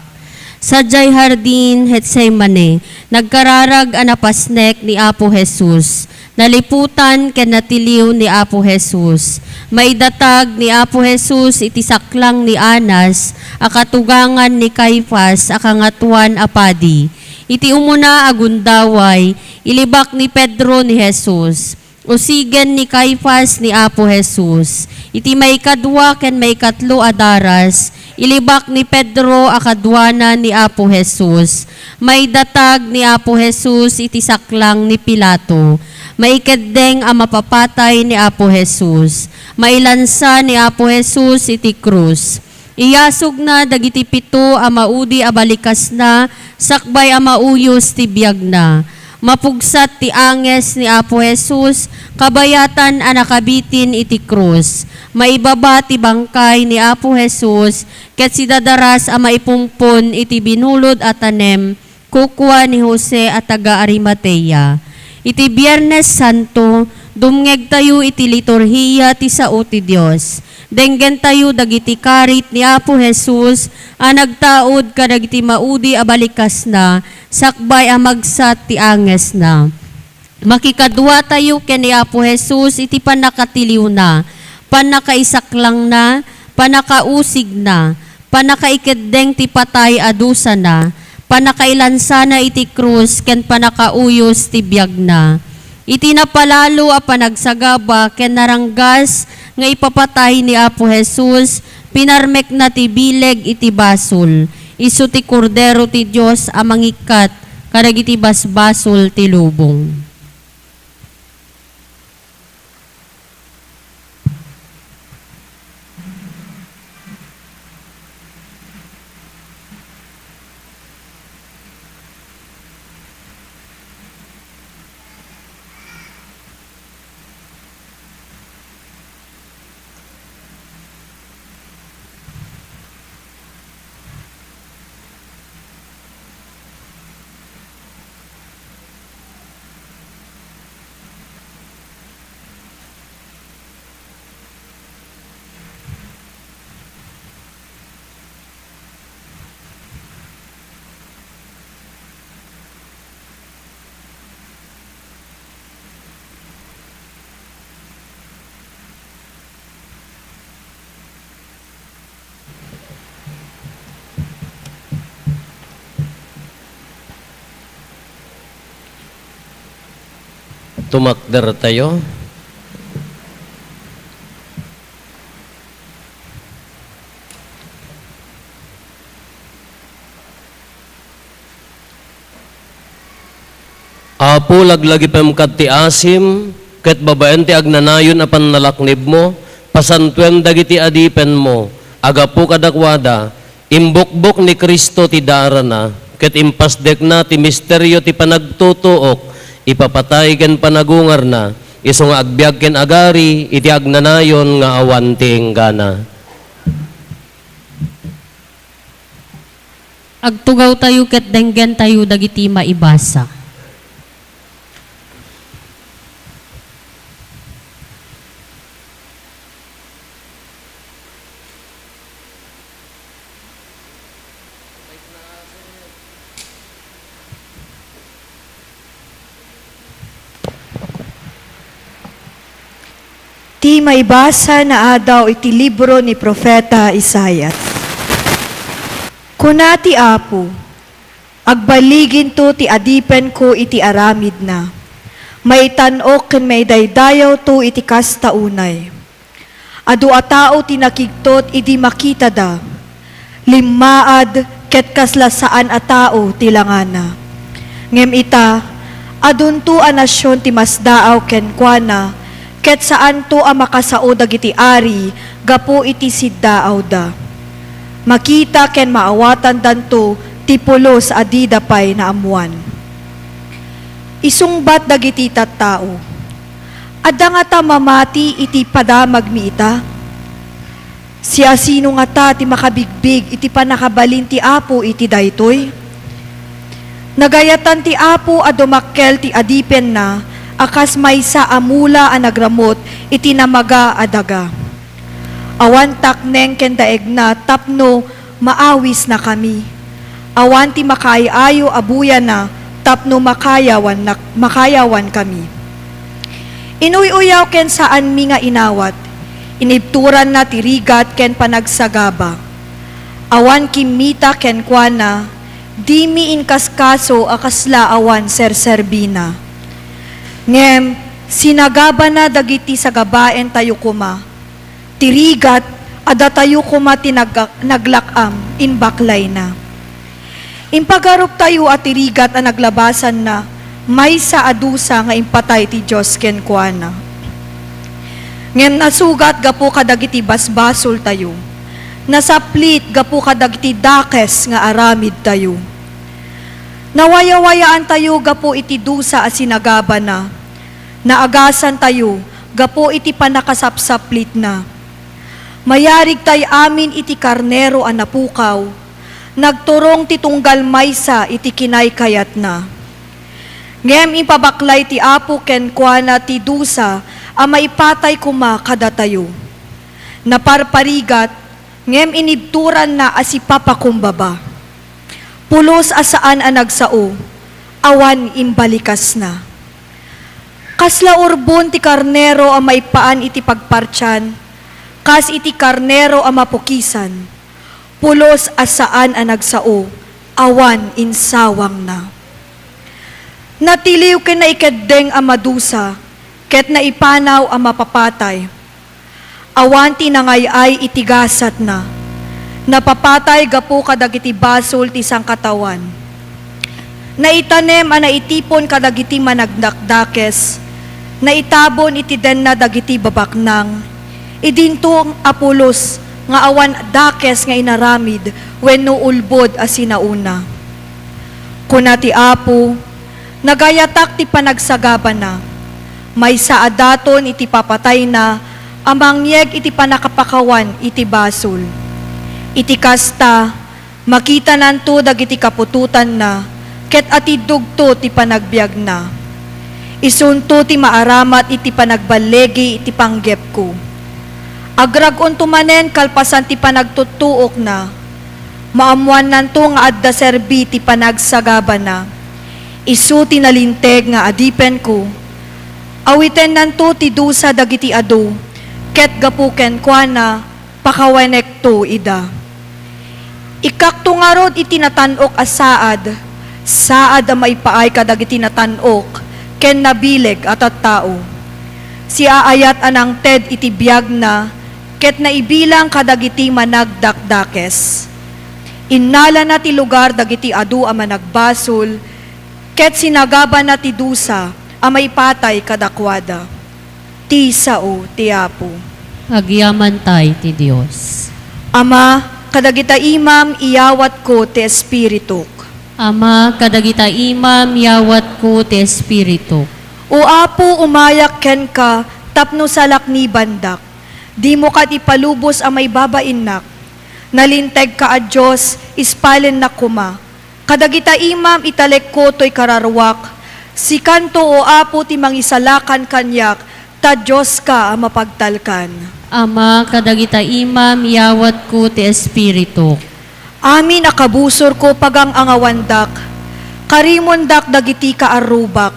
Sadiay Hardin, Getsemane, nagkararag a napasnek ni Apo Jesus. Naliputan ken natiliw ni Apo Jesus. Maidatag ni Apo Jesus iti saklang ni Anas a katugangan ni Caifas a kangatoan a padi. Iti umuna a gundaway, ilibak ni Pedro ni Jesus. Usigen ni Caifas ni Apo Jesus. Iti maikadua ken maikatlo a daras, ilibak ni Pedro a kaduana ni Apo Jesus. Maidatag ni Apo Jesus iti saklang ni Pilato. Maikeddeng a mapapatay ni Apo Jesus. Mailansa ni Apo Jesus iti krus. Iyasugna dagiti pito a maudi a balikasna sakbay a mauyos ti biagna. Mapugsat ti anges ni Apo Jesus, kabayatan a nakabitin iti krus. Maibaba ti bangkay ni Apo Jesus ket sidadaras a maipumpon iti binulod a tanem, kukua ni Jose a taga-Arimatea. Iti Biernes Santo, dumngegtayo iti liturhiya ti sao ti Dios. Denggentayo dagiti karit ni Apo Jesus a nagtaud kadagiti maudi a balikasna sakbay a magsat ti angesna. Makikaduatayo ken ni Apo Jesus iti pannakatiliwna, pannakaisaklangna, pannakausigna, pannakaikeddeng ti patay a dusana, pannakailansana iti krus, ken pannakauyos ti biagna. Iti napalalo a panagsagaba ken naranggas nga ipapatay ni Apo Jesus, pinarmekna ti bileg iti basol. Isu ti Kordero ti Dios a mangikkat kadagiti basbasol ti lubong. Tumakdertayo. Apo, laglagipem kad ti asim, ket babaen ti agnanayon a pannalaknibmo, pasantuem dagiti adipenmo a gapu kadakuada. Imbukbok ni Cristo ti darana, ket impasdekna ti misterio ti panagtutuok, ipapatay ken panagungarna, isu nga agbiag ken agari iti agnanayon nga awan ti inggana. Agtugawtayo ket denggentayo dagiti maibasa. Ti maibasa naadaw iti libro ni Profeta Isaias. Kuna ti Apo, "Agbaliginto ti adipenko iti aramidna. Maitan-ok ken maidaydayawto iti kasta unay." Adu a tao ti nakigtot idi makitada. Limmaad ket kasla saan a tao ti langana. Ngem ita, adunto a nasion ti masdaaw kenkuana, ket saanto a makasao dagiti ari gapu iti siddaawda. Makita ken maawatandanto ti pulos a dida pay naammoan. Isungbat dagiti tattao, "Adda ngata mamati iti padamagmi ita? Siasino ngata ti makabigbig iti pannakabalin ti Apo iti daytoy? Nagayatan ti Apo a dumakkel ti adipenna a kas maysa a mula a nagramut iti namaga a daga. Awan takneng ken daegna tapno maawisnakami. Awan ti makaay-ayo a buyana tapno makayawannak-, makayawankami. Inuy-uyaw ken saanmi nga inawat, inibturanna ti rigat ken panagsagaba. Awan kimmita kenkuana, dimi inkaskaso a kasla awan serserbina. Ngem sinagabana dagiti sagabaentayo koma, ti rigat a datayo koma ti nag-, naglak-am, imbaklayna. Impagaruptayo a ti rigat a naglabasanna, maysa a dusa nga impatay ti Dios kenkuana. Ngem nasugat gapu kadagiti basbasoltayo, nasaplit gapu kadagiti dakes nga aramidtayo. Nawayawayaantayo gapu iti dusa a sinagabana, naagasantayo gapu iti pannakasapsaplitna. Mayarigtay amin iti karnero a napukaw, nagturong ti tunggal maysa iti kinaykayatna. Ngem impabaklay ti Apo kenkuana ti dusa a maipatay koma kadatayo. Naparparigat, ngem inibturanna a sipapakumbaba. Pulos a saan a nagsao, awan imbalikasna. Kasla urbon ti karnero a maipaan iti pagpartian, kas iti karnero a mapukisan, pulos a saan a nagsao, awan insawangna. Natiliw ken naikeddeng a madusa, ket naipanaw a mapapatay. Awan ti nangay-ay iti gasatna. Napapatay gapu kadagiti basol ti sangkataoan. Naitanem a naitipon kadagiti managdakdakes, naitabon iti denna dagiti babaknang. Idinto a pulos nga awan dakes nga inaramid wenno ulbod a sinaona. Kuna ti Apo, "Nagayatak ti panagsagabana. Maysa a daton iti papatayna a mangyeg iti pannakapakawan iti basol. Iti kasta, makitananto dagiti kaputotanna ket atiddogto ti panagbiagna. Isunto ti maaramat iti panagballigi iti panggepko. Agrag-onto manen kalpasan ti panagtuttuokna. Maammoannanto nga adda serbi ti panagsagabana. Isu ti nalinteg nga adipenko. Awitennanto ti dusa dagiti adu, ket gapu kenkuana, pakawenekto ida. Ikkakto ngarud iti natan-ok a saad, saad a maipaay kadagiti natan-ok ken nabileg a tattao. Siaayat a nangted iti biagna ket naibilang kadagiti managdakdakes. Innalana ti lugar dagiti adu a managbasol, ket sinagabana ti dusa a maipatay kadakuada." Ti sao ti Apo. Agyamantay ti Dios. Ama, kadagita imam iyawatko ti espirituk. Ama, kadagita imam iyawatko ti espirituk. O Apo, umayak kenka tapno salaknibandak. Dimo kad ipalubos a maibabainnak. Nalintegka a Dios, ispalennak koma. Kadagita imam italekko toy kararuak, sikanto, O Apo, ti mangisalakan kaniak, ta Dioska a mapagtalkan. Ama, kadagita imam iyawatko ti espirituk. Amin a kabusorko, pagang-angawandak, karimondak dagiti kaarrubak,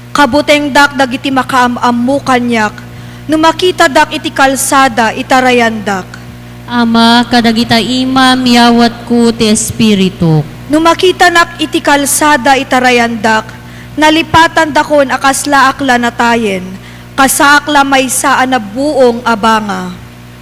kabutengdak dagiti makaam-ammo kaniak, no makitadak iti kalsada, itarayandak. Ama, kadagita imam iyawatko ti espirituk. No makitanak iti kalsada, itarayandak, nalipatandakon a kaslaak la natayen, kasaak la maysa a nabuong a banga.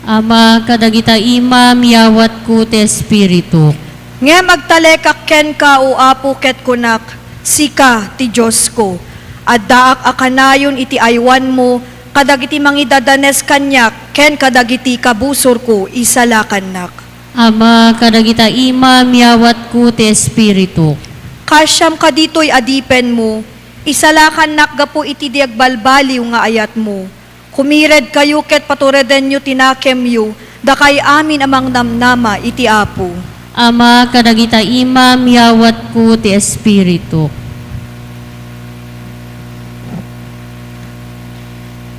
Ama, kadagita imam iyawatko ti espirituk. Ngem agtalekak kenka, O Apo, ket kunak, "Sika ti Diosko." Addaak a kanayon iti aywanmo kadagiti mangidadanes kaniak ken kadagiti kabusorko, isalakannak. Ama, kadagita imam iyawatko ti espirituk. Kasiam kaditoy adipenmo, isalakannak gapu iti di agbalbaliw nga ayatmo. Kumiredkayo ket paturedenyo ti nakemyo, dakay amin a mangnamnama iti Apo. Ama, kadagita imam iyawatko ti espirituk.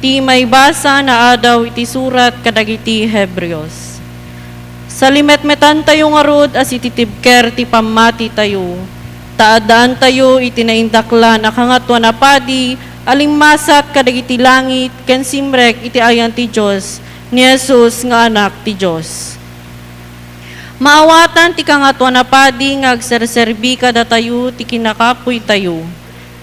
Ti maibasa nga adaw iti surat kadagiti Hebreos. Salimetmetantayo ngarud a sititibker ti pammatitayo, ta addaantayo iti naindaklan a Kangatoan a Padi a limmasat kadagiti langit ken simrek iti ayan ti Dios ni Jesus nga Anak ti Dios. Maawatan ti Kangatoan a Padi nga agserserbi kadatayo ti kinakapuytayo,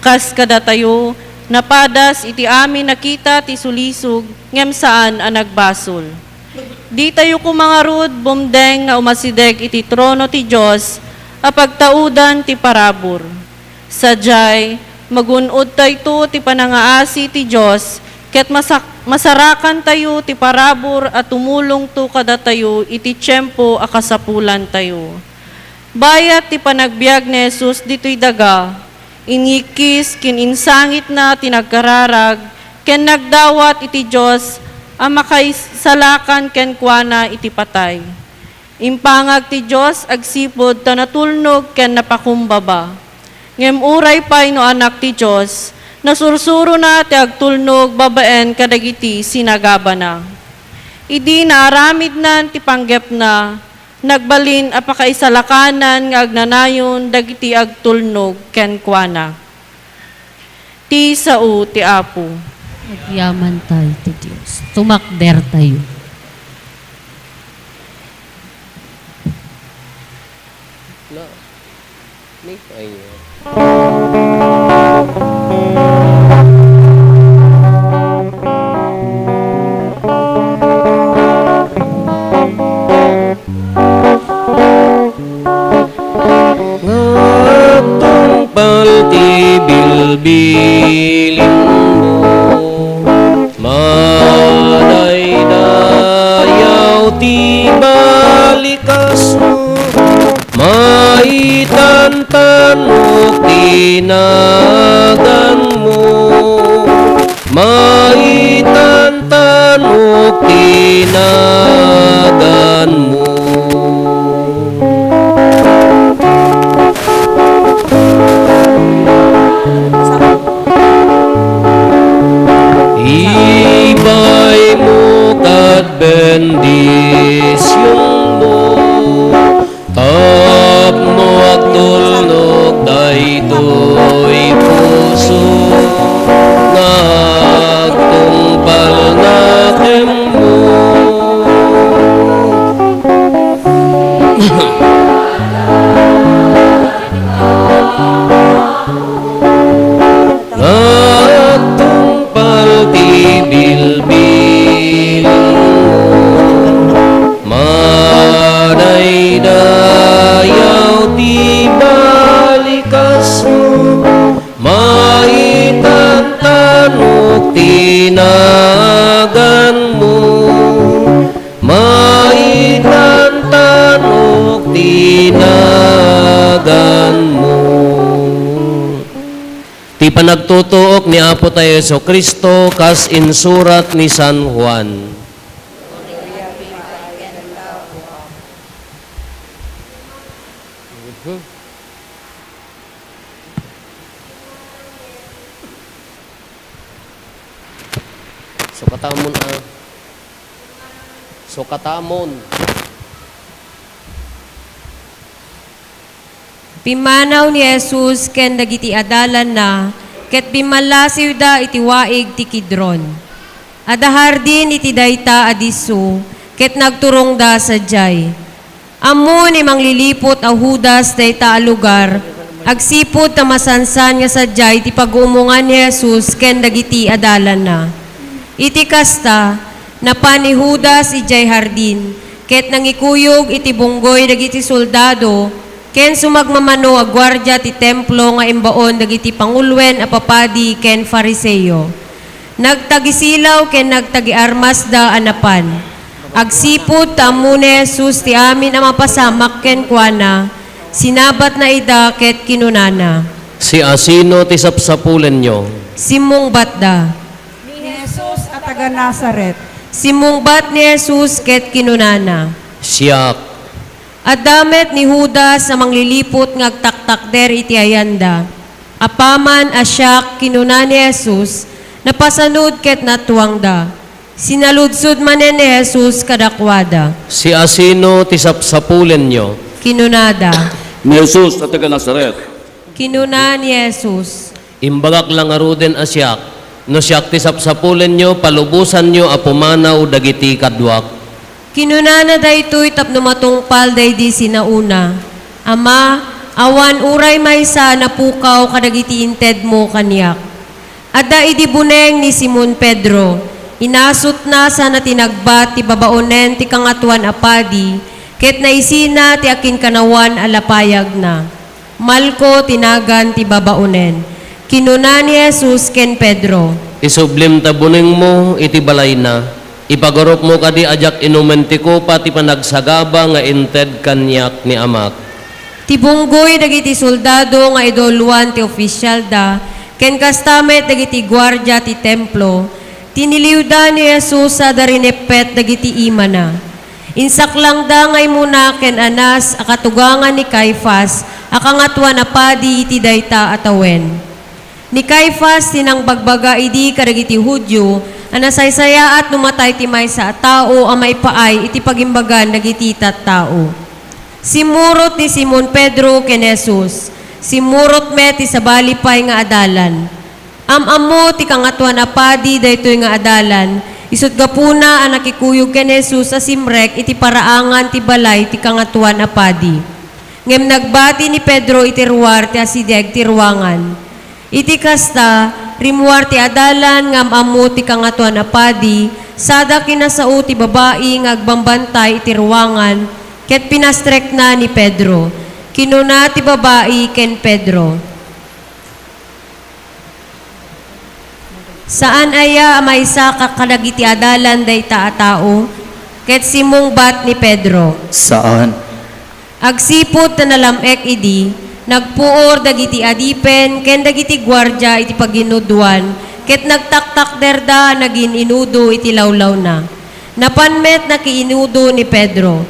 kas kadatayo, napadas iti amin a kita ti sulisog ngem saan a nagbasol. Ditayo koma ngarud bumdeng nga umasideg iti trono ti Dios a pagtaudan ti parabur. Sadiay, magun-odtayto ti panangaasi ti Dios ket masak-, masarakantayo ti parabur a tumulongto kadatayo iti tiempo a kasapulantayo. Bayat ti panagbiag ni Jesus ditoy daga, inyikkis ken insangitna ti nagkararag ken nagdawat iti Dios a makaisalakan kenkuana iti patay. Impangag ti Dios agsipud ta natulnog ken napakumbaba. Ngem uray pay no Anak ti Dios, nasursurona ti agtulnog babaen kadagiti sinagabana. Idi naaramidnan ti panggepna, nagbalin a pakaisalakanan nga agnanayon dagiti agtulnog kenkuana. Ti sao ti Apo. Agyamankay ti Dios. Tumakdertayo. Nga agtungpal ti bilbilinmo, madaydayaw ti balikasmo, maitantanok ti naganmo. Maitantanok ti naganmo. Ibaymo kad bendisionmo. Tapno agtulnog daytoy puso nga agtungpal nga kenmo. Nga agtungpal ti bilbilinmo, madaydayaw ti balikasmo, maitantanok ti naganmo, maitantanok ti naganmo. Ti panagtutuok ni Apotayo Jesu-Cristo kas insurat ni San Juan. Sukatamon a. Sukatamon. Pimmanaw ni Jesus ken dagiti adalanna, ket bimmallasiwda iti waig ti Kidron. Adda hardin iti dayta a disso, ket nagturongda sadiay. Ammo ni mangliliput a Judas dayta a lugar, agsipud ta masansan nga sadiay ti paguumongan ni Jesus ken dagiti adalanna. Iti kasta, napan ni Judas idiay hardin, ket nangikuyog iti bunggoy dagiti soldado ken sumagmamano a guardia ti Templo nga imbaon dagiti panguloen a papadi ken Fariseo. Nagtagisilaw ken nagtagiarmasda a napan. Agsipud ta ammo ni Jesus ti amin a mapasamak kenkuana, sinabatna ida ket kinunana, "Siasino ti sapsapulenyo?" Simmungbatda, "Ni Jesus a taga-Nazaret." Simmungbat ni Jesus ket kinunana, "Siak." Adda met ni Judas a mangliliput nga agtaktakder iti ayanda. Apaman a siak, kinuna ni Jesus, Napasanud ket natuangda. Sinaludsod manen ni Jesus kadakuada. Siasino ti sapsapulenyo? Kinunada. Ni Jesus a taga Nazaret. Kinuna ni Jesus. Imbagak la ngaruden a siak. No siak ti sapsapulenyo, palubosanyo a pumanaw dagiti kaduak. Kinunana daytoy tapno matungpal daydi sinaona, Ama, awan uray maysa a napukaw kadagiti intedmo kaniak. Adda idi buneng ni Simon Pedro, inasutna sana tinagbat ti babaonen ti Kangatoan a Padi, ket naisina ti akinkanawan a lapayagna. Malco ti nagan ti babaonen. Kinuna ni Jesus ken Pedro, Isublim ta bunengmo iti balayna. Ipagarupmo kadi a diak inumen ti kopa ti panagsagaba nga inted kaniak ni Amak. Ti bunggoy dagiti soldado nga idoloan ti ofisialda, ken kasta met dagiti guardia ti Templo, tiniliwda ni Jesus a da rineppet dagiti imana. Insaklangda nga immuna ken Anas a katugangan ni Caifas a Kangatoan a Padi iti dayta a tawen. Ni Caifas ti nangbagbaga idi kadagiti Judio a nasaysayaat no matay ti maysa a tao a maipaay iti pagimbagan dagiti tattao. Simmurot ni Simon Pedro ken Jesus. Simmurot met ti sabali pay nga adalan. Am-ammo ti Kangatoan a Padi daytoy nga adalan, isut' gapuna a nakikuyog ken Jesus a simrek iti paraangan ti balay ti Kangatoan a Padi. Ngem nagbati ni Pedro iti ruar ti asideg ti ruangan. Iti kasta, rimmuar ti adalan nga am-ammo ti Kangatoan a Padi, sada kinasao ti babai nga agbambantay iti ruangan, ket pinastrekna ni Pedro. Kinuna ti babai ken Pedro, Saan aya a maisakak kadagiti adalan dayta a tao? Ket simmungbat ni Pedro, Saan. Agsipud ta nalam-ek idi, nagpuor dagiti adipen ken dagiti guardia iti paginudoan, ket nagtaktakderda a nagin-inudo iti lawlawna. Napan met nakiinudo ni Pedro.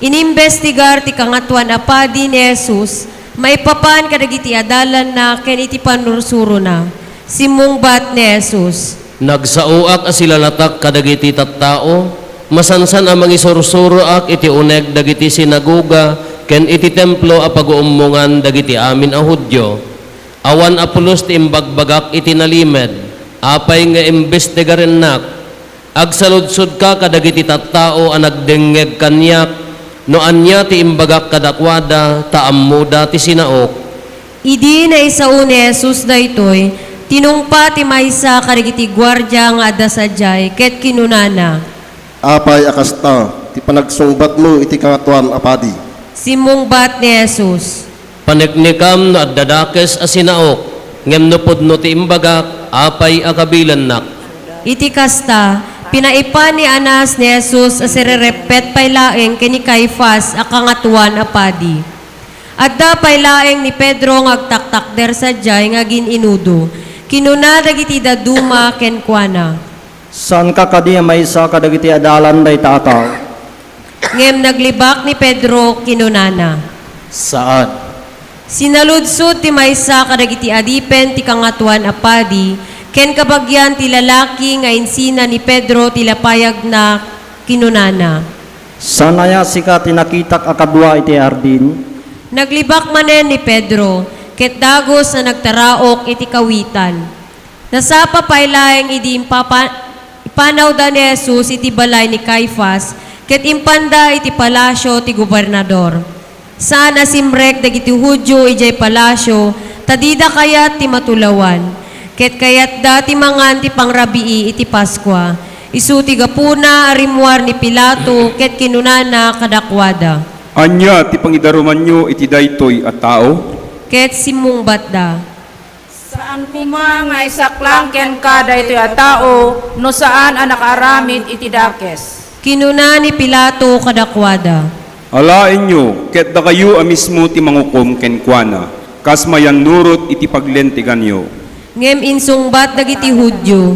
Inimbestigar ti Kangatoan a Padi ni Jesus maipapan kadagiti adalanna ken iti pannursurona. Simmungbat ni Jesus, Nagsaoak a silalatak kadagiti tattao, masansan a mangisursuroak iti uneg dagiti sinagoga ken iti Templo a paguummongan dagiti amin a Judio. Awan a pulos ti imbagbagak iti nalimed. Apay nga imbestigarennak? Agsaludsodka kadagiti tattao a nagdengngeg kaniak no ania ti imbagak kadakuada, ta ammoda ti sinaok. Idi naisao ni Jesus daytoy, tinungpa ti maysa kadagiti guardia nga adda sadiay ket kinunana, Apay a kasta ti panagsungbatmo iti Kangatoan a Padi? Simmungbat ni Jesus, Paneknekam no adda dakes a sinaok, ngem no pudno ti imbagak, apay a kabilannak? Iti kasta, pinaipan ni Anas ni Jesus a sirereppet pay laeng ken ni Caifas a Kangatoan a Padi. Adda pay laeng ni Pedro nga agtaktakder sadiay nga agin-inudo. Kinuna dagiti dadduma kenkuana, Saanka kadi a maysa kadagiti adalan dayta a tao? Ngem naglibak ni Pedro, kinunana, Saan. Sinaludsod ti maysa kadagiti adipen ti Kangatoan a Padi ken kabagian ti lalaki nga insina ni Pedro ti lapayagna, kinunana, Saan aya sika ti nakitak a kadua iti hardin? Naglibak manen ni Pedro, ket dagus a nagtaraok iti kawitan. Nasapa pay laeng idi impapa-, ipanawda ni Jesus iti balay ni Caifas, ket impanda iti palasio ti gobernador. Saan a simrek dagiti Judio idiay palasio, ta dida kayat ti matulawan, ket kayatda ti mangan ti pangrabii iti Paskua. Isu ti gapuna a rimmuar ni Pilato, ket kinunana kadakuada, Ania ti pangidarumanyo iti daytoy a tao? Ket simmungbatda, Saan koma nga isaklang kenka daytoy a tao no saan a nakaaramid iti dakes. Kinuna ni Pilato kadakuada, Alaenyo, ket dakayo a mismo ti mangukom kenkuana, kas mayannurot iti paglentiganyo. Ngem insungbat dagiti Judio,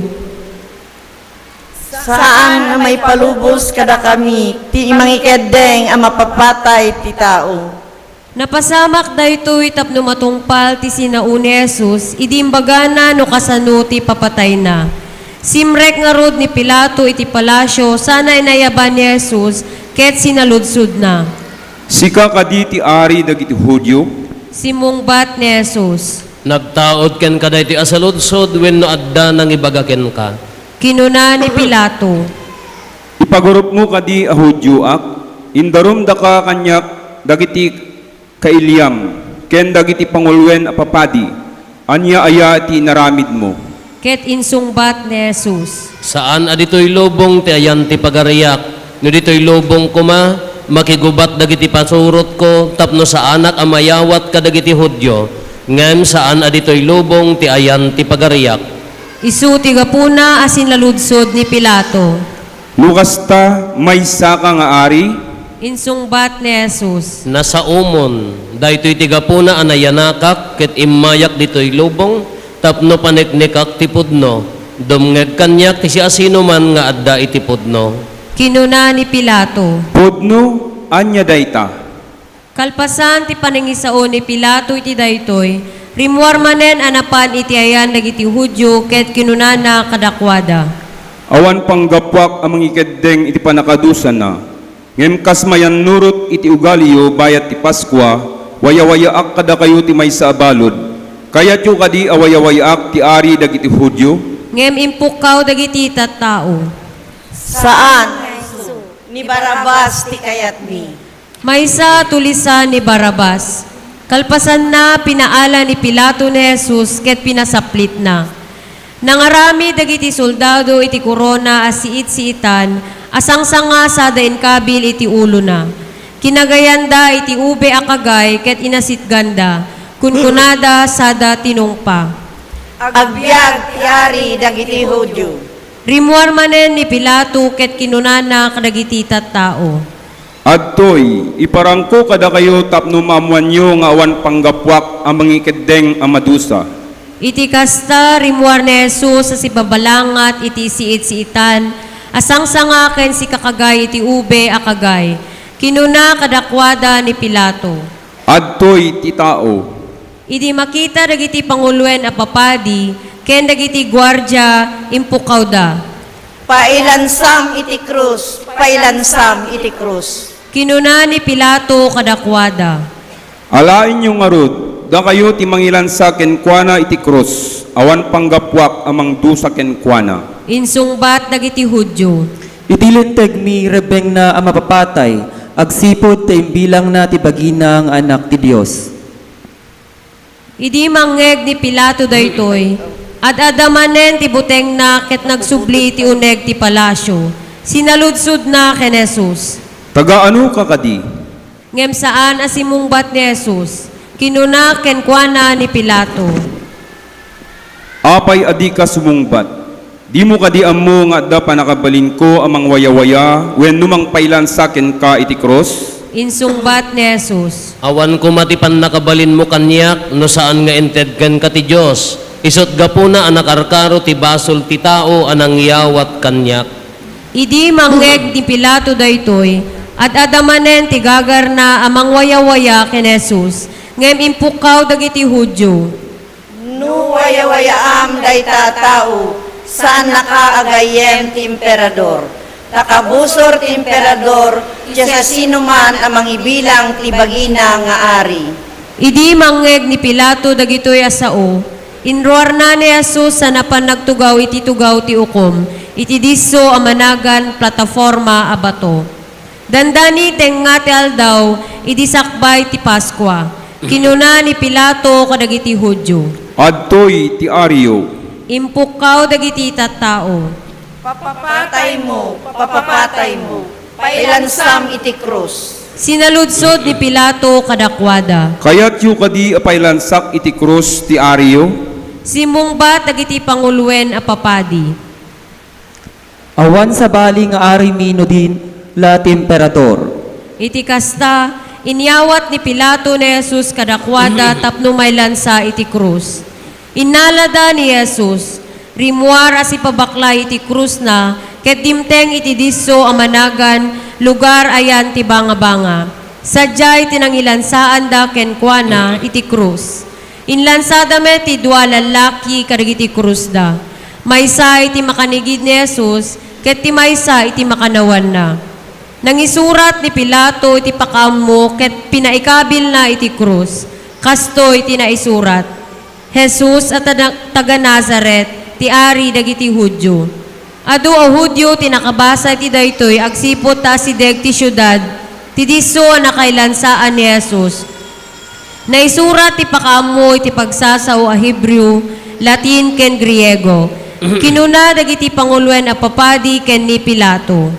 Saan a maipalubos kadakami ti mangikeddeng a mapapatay ti tao. Napasamak daytoy tapno matungpal ti sinao ni Jesus idi imbagana no kasano ti papatayna. Simrek ngarud ni Pilato iti palasio sana inayaban ni Jesus ket sinaludsodna. "Sika kadi ti ari dagiti Judio?" Simmungbat ni Jesus. "Nagtaud kenka daytoy a saludsod wenno adda nangibaga kenka?" Kinuna ni Pilato. "Ipagurupmo kadi a Judioak? Indarumdaka kaniak dagiti kailiam ken dagiti panguloen a papadi. Ania aya ti inaramidmo?" Ket insungbat ni Jesus. "Saan a ditoy lubong ti ayan ti pagariak. No ditoy lubong koma, makigubat dagiti pasurotko tapno saanak a mayawat kadagiti Judio, ngem saan a ditoy lubong ti ayan ti pagariak." Isu ti gapuna a sinaludsod ni Pilato. "No kasta, maysaka nga ari?" Insungbat ni Jesus. "Nasaomon, daytoy ti gapuna a nayanakak ket immayak ditoy lubong tapno paneknekak ti pudno. Dumngeg kaniak ti siasinoman nga adda iti pudno." Kinuna ni Pilato. "Pudno? Ania dayta?" Kalpasan ti panangisao ni Pilato iti daytoy, rimmuar manen a napan iti ayan dagiti Judio ket kinunana kadakuada. "Awan panggapuak a mangikeddeng iti pannakadusana, ngem kas mayannurot iti ugaliyo bayat ti Paskua, wayawayaak kadakayo ti maysa a balud. Kayatyo kadi a wayawayaak ti ari dagiti Judio?" Ngem impukkaw dagiti tattao. "Saan, ni Barrabas ti kayatmi." Maysa a tulisan ni Barrabas. Kalpasanna, pinaala ni Pilato ni Jesus ket pinasaplitna. Nangaramid dagiti soldado iti korona a siit-siitan a sangsanga sada inkabil iti ulona. Kinagayanda iti ube a kagay ket inasitganda. Kunkunada sada tinungpa. "Agbiag ti ari dagiti Judio." Rimmuar manen ni Pilato ket kinunana kadagiti tattao. "Adtoy, iparangko kadakayo tapno maammoanyo nga awan panggapuak a mangikeddeng a madusa." Iti kasta, rimmuar ni Jesus a sibabalangat iti siit-siitan a sangsanga ken sikakagay iti ube a kagay. Kinuna kadakuada ni Pilato. "Adtoy ti tao." Idi makita dagiti panguloen a papadi ken dagiti guardia, impukkawda. "Pailansam iti krus! Pailansam iti krus!" Kinuna ni Pilato kadakuada. "Alaenyo ngarud, dakayo ti mangilansa kenkuana iti krus, awan panggapuak a mangdusa kenkuana." Insungbat dagiti Judio. "Iti lintegmi, rebbengna a mapapatay, agsipud ta imbilangna ti bagina nga Anak ti Dios." Idi mangngeg ni Pilato daytoy, ad-adda manen ti butengna ket nagsubli iti uneg ti palasio. Sinaludsodna ken Jesus. "Taga-anoka kadi?" Ngem saan a simmungbat ni Jesus. Kinuna kenkuana ni Pilato. "Apay a dika sumungbat? Dimo kadi ammo nga adda pannakabalinko a mangwayawaya wenno mangpailansa kenka iti krus?" Insungbat ni Jesus. "Awan koma ti pannakabalinmo kaniak no saan nga inted kenka ti Dios. Isut' gapuna a nakarkaro ti basol ti tao a nangyawat kaniak." Idi mangngeg ni Pilato daytoy, ad-adda manen ti gagarna a mangwayawaya ken Jesus, ngem impukkaw dagiti Judio. "No wayawayaam dayta a tao, saannaka a gayyem ti Emperador. Ta kabusor ti Emperador ti siasinoman a mangibilang ti bagina nga ari." Idi mangngeg ni Pilato dagitoy a sao, inruarna ni Jesus a napan nagtugaw iti tugaw ti ukom, iti disso a managan plataforma a bato. Dandani tengnga ti aldaw idi sakbay ti Paskua. Kinuna ni Pilato kadagiti Judio. "Adtoy ti ariyo." Impukkaw dagiti tattao. "Papapataymo, papapataymo, pailansam iti krus." Sinaludsod ni Pilato kadakuada. "Kayatyo kadi a pailansak iti krus ti ariyo?" Simmungbat dagiti panguloen a papadi. "Awan sabali nga arimi no di la ti Emperador." Iti kasta, inyawat ni Pilato ni Jesus kadakuada tapno mailansa iti krus. Innalada ni Jesus, rimmuar a sipabaklay iti krusna, ket dimteng iti disso a managan lugar ayan ti bangabanga. Sadiay ti nangilansaanda kenkuana iti krus. Inlansada met ti dua lallaki kadagiti krusda. Maysa iti makanigid ni Jesus, ket ti maysa iti makanawanna. Nangisurat ni Pilato iti pakaammo ket pinaikabilna iti krus. Kastoy ti naisurat, "Jesus a tada-, taga Nazaret, ti Ari dagiti Judio." Adu a Judio ti nakabasa iti daytoy agsipud ta asideg ti siudad ti disso a nakailansaan ni Jesus. Naisurat ti pakaammo iti pagsasao a Hebreo, Latin, ken Griego. Kinuna dagiti panguloen a papadi ken ni Pilato,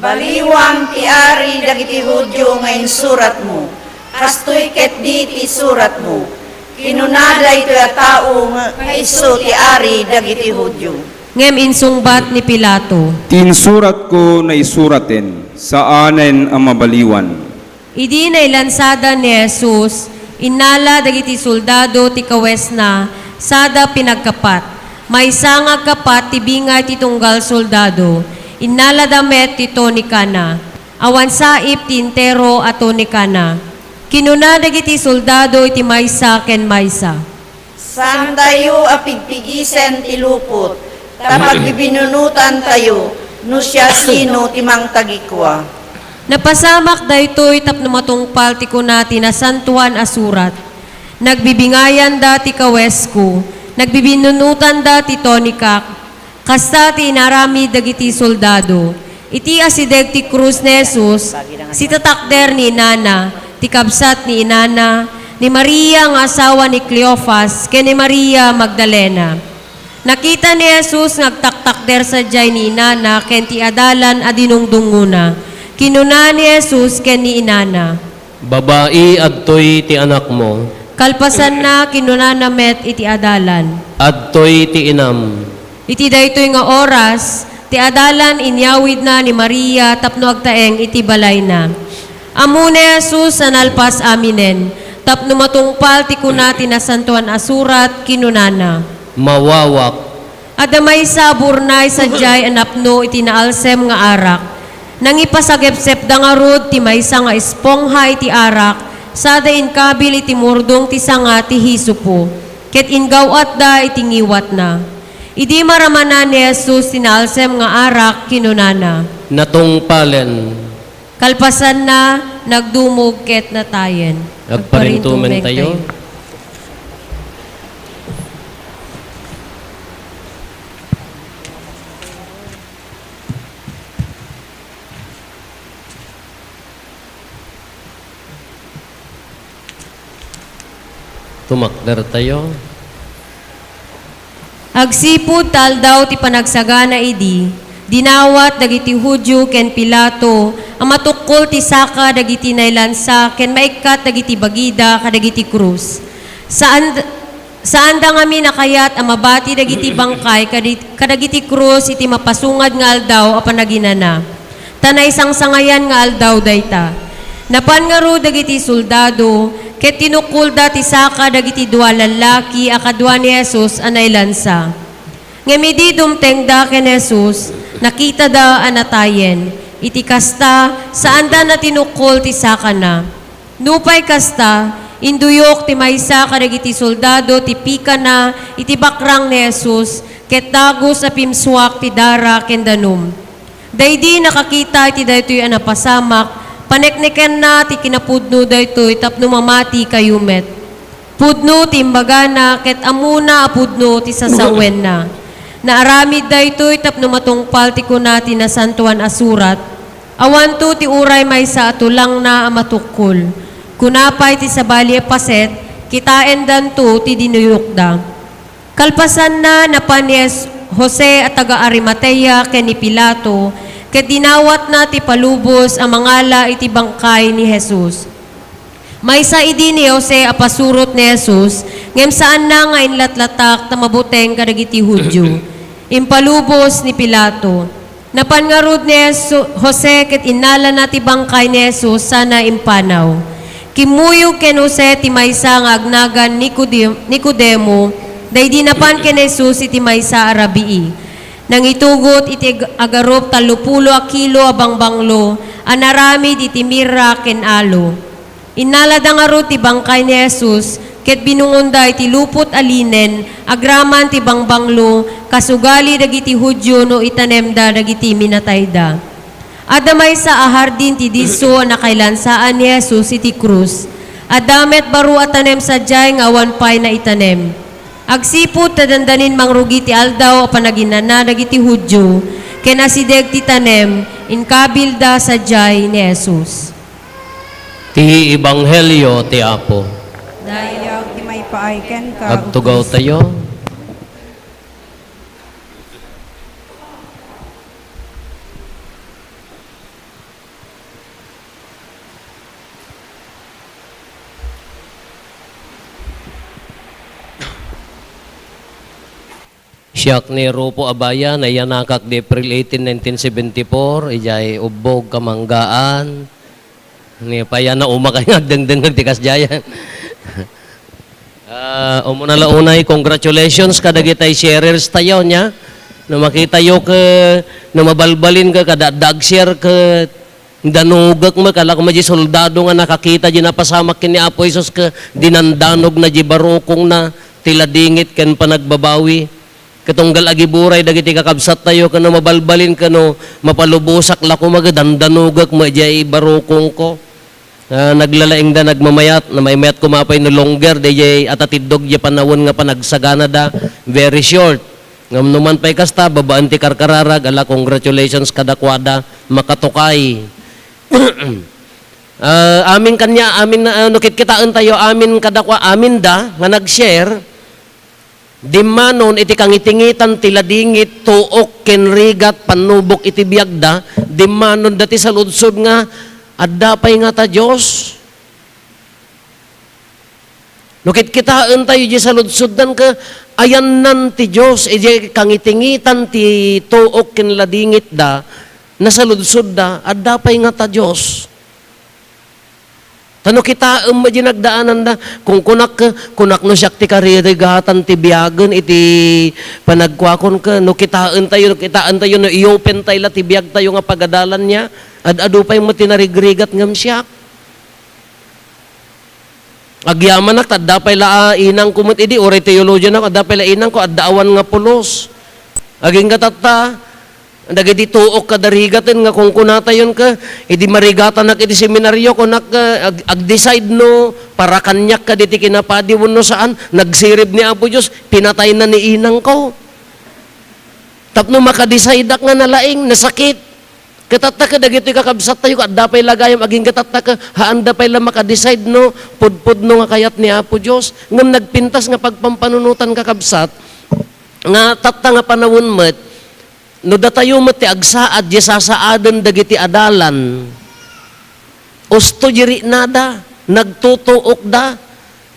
"Baliwan ti Ari dagiti Judio nga insuratmo. Kastoy ketdi ti isuratmo. Kinuna daytoy a tao nga isu ti Ari dagiti Judio." Ngem insungbat ni Pilato, "Ti insuratko naisuraten, saanen a mabaliwan." Idi nailansada ni Jesus, innala dagiti soldado ti kawesna sada pinagkapat. Maysa nga agkapat ti bingay ti tunggal soldado. Innalada met ti tunikana. Awan saip ti entero a tunikana. Kinuna dagiti soldado iti maysa ken maysa, "Saantayo a pigpigisen ti lupot, ta pagbibinunotantayo no siasino ti mangtagikua." Napasamak daytoy tapno matungpal ti kuna ti Nasantoan a Surat, "Nagbibingayanda ti kawesko, nagbibinunotanda ti tunikak." Kasta ti inaramid dagiti soldado. Iti asideg ti krus ni Jesus, sitatakder ni inana, ti kabsat ni inana, ni Maria nga asawa ni Cleofas, ken ni Maria Magdalena. Nakita ni Jesus nga agtaktakder sadiay ni inana ken ti adalan a dinungdungngona. Kinuna ni Jesus ken ni inana, "Babai, adtoy ti anakmo." Kalpasanna, kinunana met iti adalan, "Adtoy ti inam." Iti daytoy nga oras, ti adalan inyawidna ni Maria tapno agtaeng iti balayna. Ammo ni Jesus a nalpas aminen, tapno matungpal ti kuna ti Nasantoan a Surat, kinunana, "Mawawak." Adda maysa a burnay sadiay a napno iti naalsem nga arak. Nangipasagepsepda ngarud ti maysa nga espongha iti arak, sada inkabil iti murdong ti sanga ti hisopo, ket inggaw-atda iti ngiwatna. Idi maramana ni Jesus ti naalsem nga arak, kinunana, "Natungpalen." Kalpasanna, nagdumog ket natayen. Agparintumentayo. Tumakdertayo. Agsipud ta Aldaw ti Panagsagana idi, dinawat dagiti Judio ken Pilato a matukkol ti saka dagiti nailansa ken maikkat dagiti bagida kadagiti krus. Saan, saanda ngamin a kayat a mabati dagiti bangkay kadi-, kadagiti krus iti mapasungad nga Aldaw a Panaginana. Ta naisangsangayan nga aldaw dayta. Napan ngarud dagiti soldado, ket tinukkolda ti saka dagiti dua lallaki a kadua ni Jesus a nailansa. Ngem idi dumtengda ken Jesus, nakitada a natayen. Iti kasta, saanda natinukkol ti sakana. Nupay kasta, induyok ti maysa kadagiti soldado ti pikana iti bakrang ni Jesus, ket dagus a pimsuak ti dara ken danum. Daydi nakakita iti daytoy a napasamak, paneknekenna ti kinapudno daytoy tapno mamati kayo met. Pudno ti imbagana ket ammona a pudno ti sasawenna. Naaramid daytoy tapno matungpal ti kuna ti Nasantoan a Surat, "Awanto ti uray maysa a tulangna a matukkol." Kuna pay ti sabali a paset, "Kitaendanto ti dinuyokda." Kalpasanna, napan ni Jes-, Jose a taga-Arimatea ken ni Pilato, ket dinawatna ti palubos a mangala iti bangkay ni Jesus. Maysa idi ni Jose a pasurot ni Jesus, ngem saanna nga inlatlatak ta mabuteng kadagiti Judio. Impalubos ni Pilato. Napan ngarud ni Jesu-, Jose ket innalana ti bangkay ni Jesus sana impanaw. Kimmuyog ken Jose ti maysa nga agnagan Nicodem-, Nicodemo, daydi napan ken Jesus iti maysa a rabii. Nangitugot iti ag-, agarup tallopulo a kilo a bangbanglo a naramid iti mirra ken alo. Innalada ngarud ti bangkay ni Jesus ket binungonda iti lupot a linen agraman ti bangbanglo kas ugali dagiti Judio no itanemda dagiti minatayda. Adda maysa a hardin ti disso a nakailansaan ni Jesus iti krus. Adda met baro a tanem sadiay nga awan pay naitanem. Agsipud ta dandanin mangrugi ti Aldaw a Panaginana dagiti Judio, ken asideg ti tanem, inkabilda sadiay ni Jesus. Ti Ebanghelio ti Apo. Dayag ti maipaay kenka, O Agtugaw Cristo. Tayo. Siak ni Rufo Abaya, nayanakak di April eighteen, nineteen seventy-four, idiay Ubbog, Kamanggaan. Ni pay a naumakay nga agdengdengngeg ti kasdiay. Ah, umuna la unay, congratulations kadagitay sharers tayo, nia. No makitayo ket, no mabalbalinka kada adda ag-share ket danugek met, ala koma di soldado nga nakakita di napasamak ken ni Apo Jesus ket dinandanogna di barukongna, ti ladingit ken panagbabawi. Ket unggal agiburay dagiti kakabsattayo ken no mabalbalin ken no mapalubosak la koma ket dandanugek met diay barukongko. Ah, naglalaingda nagmamayat, namaymayat koma pay no longer, daydiay a tatiddog diay panawen nga panagsaganada, very short. Ngem no man pay kasta, babaen ti karkararag, ala, congratulations kadakuada, makatukay. Ah, amin kania, amin, ah, no kitkitaentayo, amin kadakua, aminda nga nag-share, dimmanon iti kangitingitan ti ladingit, tuok ken rigat, pannubok iti biagda, dimmanonda ti saludsod nga, "Adda pay ngata Dios?" No kitkitaentayo diay saludsoddan ket ayannan ti Dios, idiay kangitingitan ti tuok ken ladingitda, nasaludsodda, "Adda pay ngata Dios?" Ta no kitaem met diay nagdaananda, kunkunak, kunak no siak ti karirigatan ti biagen iti panagkuakon ket no kitaentayo, no kitaentayo, no i-open tayo la ti biagtayo nga pagadalan nia, ad-adu pay met ti narigrigat ngem siak. Agyamanak, ta adda pay la a inangko met idi, uray teologian ako, adda pay la inangko, adda awan nga pulos. Agingga tatta, dagiti tuok kada rigaten nga kunkunatayon ket, idi marigatanak iti seminario, kunak, ag-, ag-decide no para kaniak kaditi kinapadi wenno saan, nagsirib ni Apo Dios, pinatayna ni inangko. Tapno makadecideak nga nalaing, nasakit. Ket tatta ket dagitoy kakabsattayo, adda pay la gayam agingga tatta ket haanda pay la makadecide no pudpudno nga kayat ni Apo Dios. Ngem nagpintas nga pagpampanunotan, kakabsat, nga tatta nga panawen met, no datayo met ti agsaad diay sasaaden dagiti adalan, usto di riknada, nagtutuokda,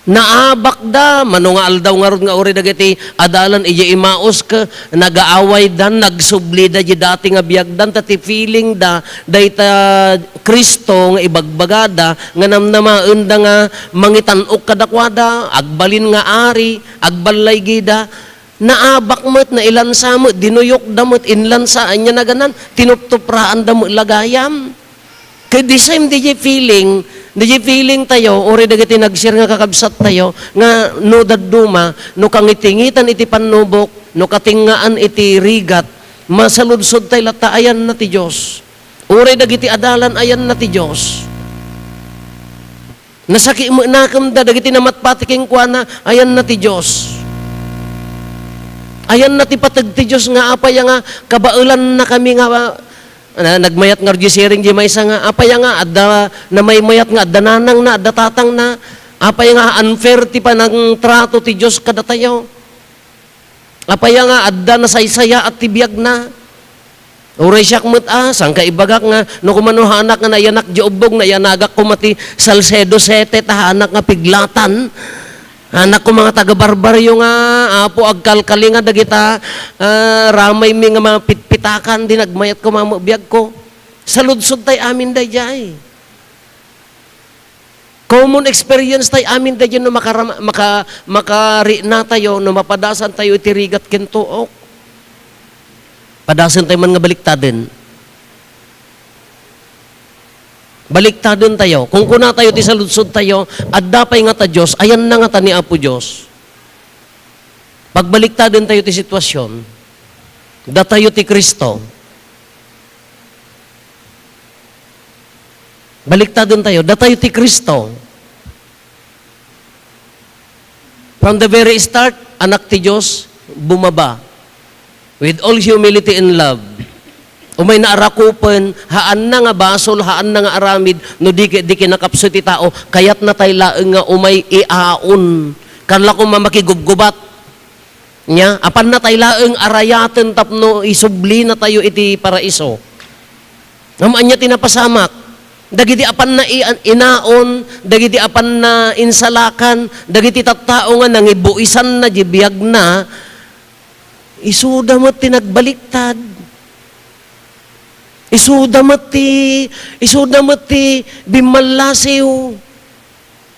naabakda, mano nga aldaw ngarud nga uray dagiti adalan idiay Emmaus ket nagaawaydan, nagsublida di dati nga biagdan, ta ti feelingda, dayta Cristo nga ibagbagada, nga namnamaenda nga mangitan-ok kadakuada, agbalin nga ari, agballaygida, naabak met, nailansa met, dinuyokda met, inlansa, ania naganan, tinuptupraanda met la gayam. Ket the same, diay feeling, diay feeling tayo, uray dagiti nag-share nga kakabsat tayo, nga no dadduma, no kangitingitan iti pannubok, no katingngaan iti rigat, masaludsod tayo latta, ayanna ti Dios. Uray dagiti adalan, ayanna ti Dios. Nasakit met nakemda dagiti namatpati kenkuana, ayanna ti Dios. Ayanna ti pateg ti Dios nga apay nga kabaelannakami nga, na, nagmayat ngarud diay siring diay maysa nga, apay nga adda namaymayat nga adda nanangna, adda tatangna, apay nga unfair ti panangtrato ti Dios kadatayo. Apay nga adda nasaysayaat ti biagna? Uray siak met a, saan ka ibagak nga, no kumano haanak nga nayanak di ubbog, nayanagak koma ti Salcedo Sete, ta haanak nga piglatan. Haanak koma nga taga-barbaryo nga, Apo, agkalkalinga dagita, ah, ramaymi nga mapitpitakan, di nagmayat koma met biagko. Saludsod tay amin daydiay. Common experience tay amin daydiay no makarama-, maka-, makarikna tayo, no mapadasan tayo iti rigat ken tuok. Padasen tayo man nga baliktaden. Baliktaden tayo. Kung kuna tayo ti saludsod tayo, adda pay nga ta Dios, ayanna nga ta ni Apo Dios. Pagbaliktaden tayo ti sitwasyon, datayo ti Cristo. Baliktaden tayo, datayo ti Cristo. From the very start, Anak ti Dios, bumaba. With all humility and love. Umay na arakupen, haanna nga basol, haanna nga aramid, no di, di kinakapso ti tao, kayatna tay laeng nga umay iaon. Kalla koma makigubgubat. Nya, apanna tay laeng arayaten tapno isublina tayo iti paraiso. Ngem ania ti napasamak? Dagiti apanna i-, inaon, dagiti apanna insalakan, dagiti tattao nga nangibuisanna di biagna, isuda met ti nagbaliktad. Isuda met ti, isuda met ti bimmallasiw.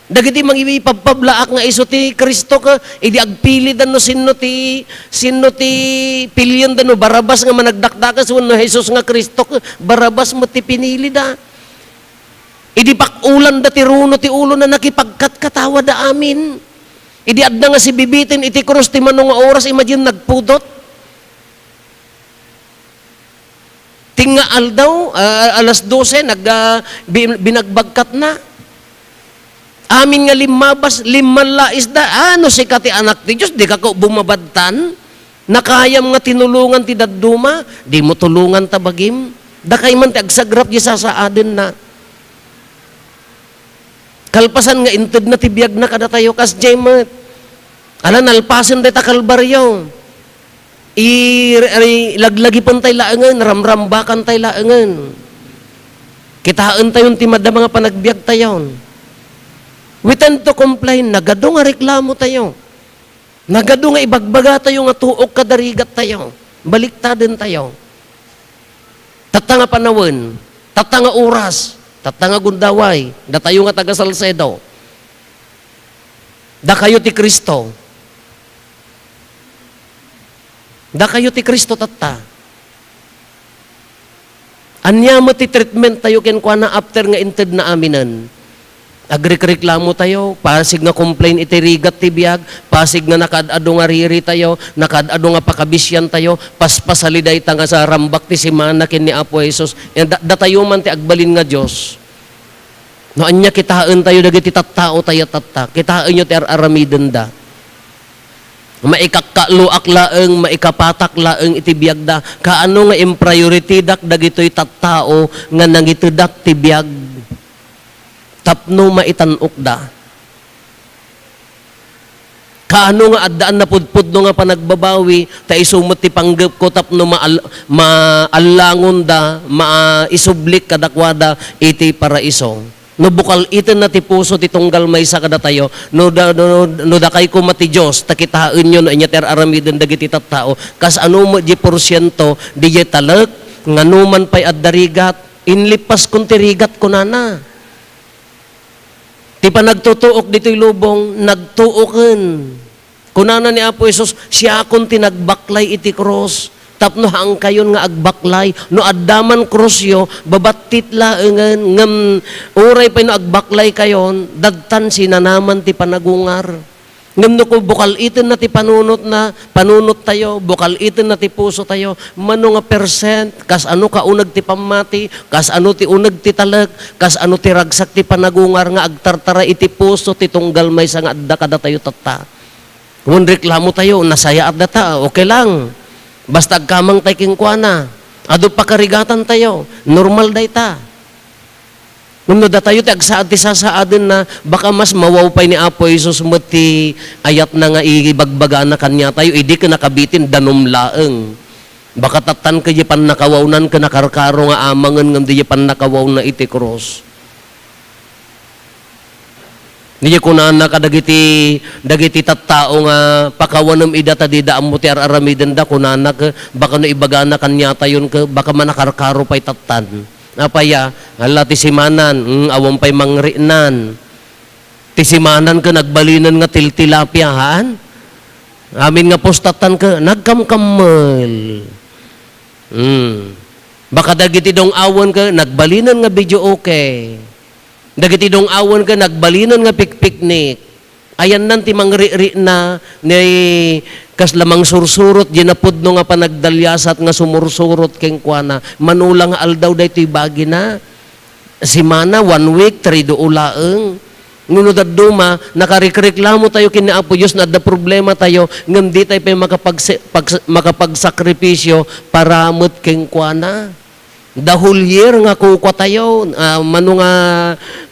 Dagiti mangipabpablaak nga isu ti Cristo ket idi agpilida no sinno ti, sinno ti pilienda, no Barrabas nga managdakdakes wenno Jesus nga Cristo ket Barrabas met ti pinilida. Idi pakulanda ti runo ti ulona, nakipagkatkatawada amin. Idi adda nga sibibiten iti krus ti mano nga oras, imagine, nagpudot. Tinga aldaw, ah, alas dose, nag, ah, bi-, binagbagkatna. Amin nga limmabas, limmallaisda. Ah, no sika ti Anak ti Dios, dika ko bumabadtan? Nakayam nga tinulongan ti dadduma, dimo tulongan ta bagim. Dakay man ti agsagrap di sasaadenna. Kalpasan nga intedna ti biagna kadatayo, kasdiay met. Ala, nalpasen dayta Kalbario. I-, i-, laglagipen tay laengen, ramrambakan tay laengen. Kitaen tayon ti madama nga panagbiag tayon. We tend to complain, nagadu nga reklamo tayo. Nagadu nga ibagbaga tayo nga tuok kadarigat tayo. Baliktaden tayo. Tatta nga panawen, tatta nga oras, tatta nga gundaway, datayo nga taga Salcedo. Dakayo ti Cristo. Dakayo ti Cristo tatta. Ania met ti treatment tayo kenkuana after nga intedna aminen? Agrekreklamo tayo, pasig nga complain iti rigat ti biag, pasig nga nakaad-ado nga riri tayo, nakaad-ado nga pakabisian tayo, paspasali dayta nga sa rambak ti semana ken ni Apo Jesus. Eh, da-, datayo man ti agbalin nga Dios. No ania, kitaen tayo dagiti tattao tayo tatta. Kitaenyo ti ar-aramidenda. Maikakkaluak laeng, maikapatak laeng iti biagda. Kaano nga impriority dak dagitoy tattao nga nangitedak ti biag tapno maitan-okda? Kaano nga addaan napudpudno nga panagbabawi, ta isu met ti panggepko tapno maal-, maallangonda, maisublik kadakuada iti paraiso? No bukal-itenna ti puso ti tunggal maysa kadatayo, no da-, no, no dakay koma ti Dios, ta kitaenyo no ania ti ar-aramiden dagiti tattao, kasano met di porsiento, di talek, ngano man pay adda rigat, inlippaskon ti rigat, kunana. Ti panagtutuok ditoy lubong, nagtuoken. Kunana ni Apo Jesus, "Siakon ti nagbaklay iti krus, tapno haankayon nga agbaklay. No adda man krusyo, babattit laengen, ngem uray pay no agbaklay kayon, dadtan sinanaman ti panagungar." Ngem no ku-, bukal-itenna ti panunotna, panunot tayo, bukal-itenna ti puso tayo, mano nga percent, kas ano kauneg ti pammati, kas ano ti uneg ti talek, kas ano ti ragsak ti panagungar nga agtartara iti puso ti tunggal maysa nga adda kadatayo tatta. Wen reklamo tayo, nasayaat data, okay lang. Basta agkamang tay kenkuana. Adu pakarigatan tayo, normal dayta. Ngem no datayo ti agsaad ti sasaadenna, baka mas mawaw pay ni Apo Jesus met ti ayatna nga ibagbagana kaniatayo, idi ket nakabitin, danum laeng. Baka tattan ket di pannakawawnan ket nakarkaro nga amangen ngem di pannakawawna iti krus. Diay kunana kadagiti, dagiti tattao nga pakawanem ida ta dida ammo ti ar-aramidenda, kunana ket baka no ibagana kaniatayon ket baka manakarkaro pay tattan. Apay a, ala ti simanan, mm, awan pay mangrinan. Ti simanan ket nagbalinen nga tiltilapia, haan? Amin nga pustattan ket nagkamkammel. Hmm. Baka dagiti dong-awen ket nagbalinen nga video okay. Dagiti dong-awen ket nagbalinen nga pikpiknik. Ayannan ti mangrikrikna ni kasla mangsursurot diay napudno nga panagdaliasat nga sumursurot kenkuana. Mano la nga aldaw daytoy bagina. Semana, one week, triduo laeng. Ngem no dadduma, nakarikreklamo tayo ken ni Apo Dios no adda problema tayo, ngem di tayo pay makapagse-, pagsa-, makapagsakripisyo para met kenkuana. The whole year nga kukua tayo, ah, mano nga,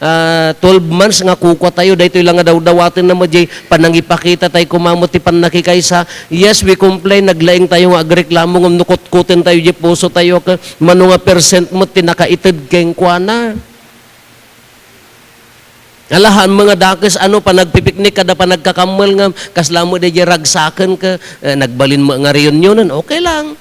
ah, twelve months nga kukua tayo, daytoy la nga dawdawatenna met diay panangipakita tayo koma met ti pannakikaysa. Yes, we complain, naglaing tayo nga agreklamo, ngem no kutkoten tayo diay puso tayo, ket mano nga percent met ti nakaited kenkuana. Alahan mo nga dakes, ano, panagpipiknik kada panagkakammel ngem, kasla met diay ragsaken ket, eh, nagbalin met nga reunionen, okay lang.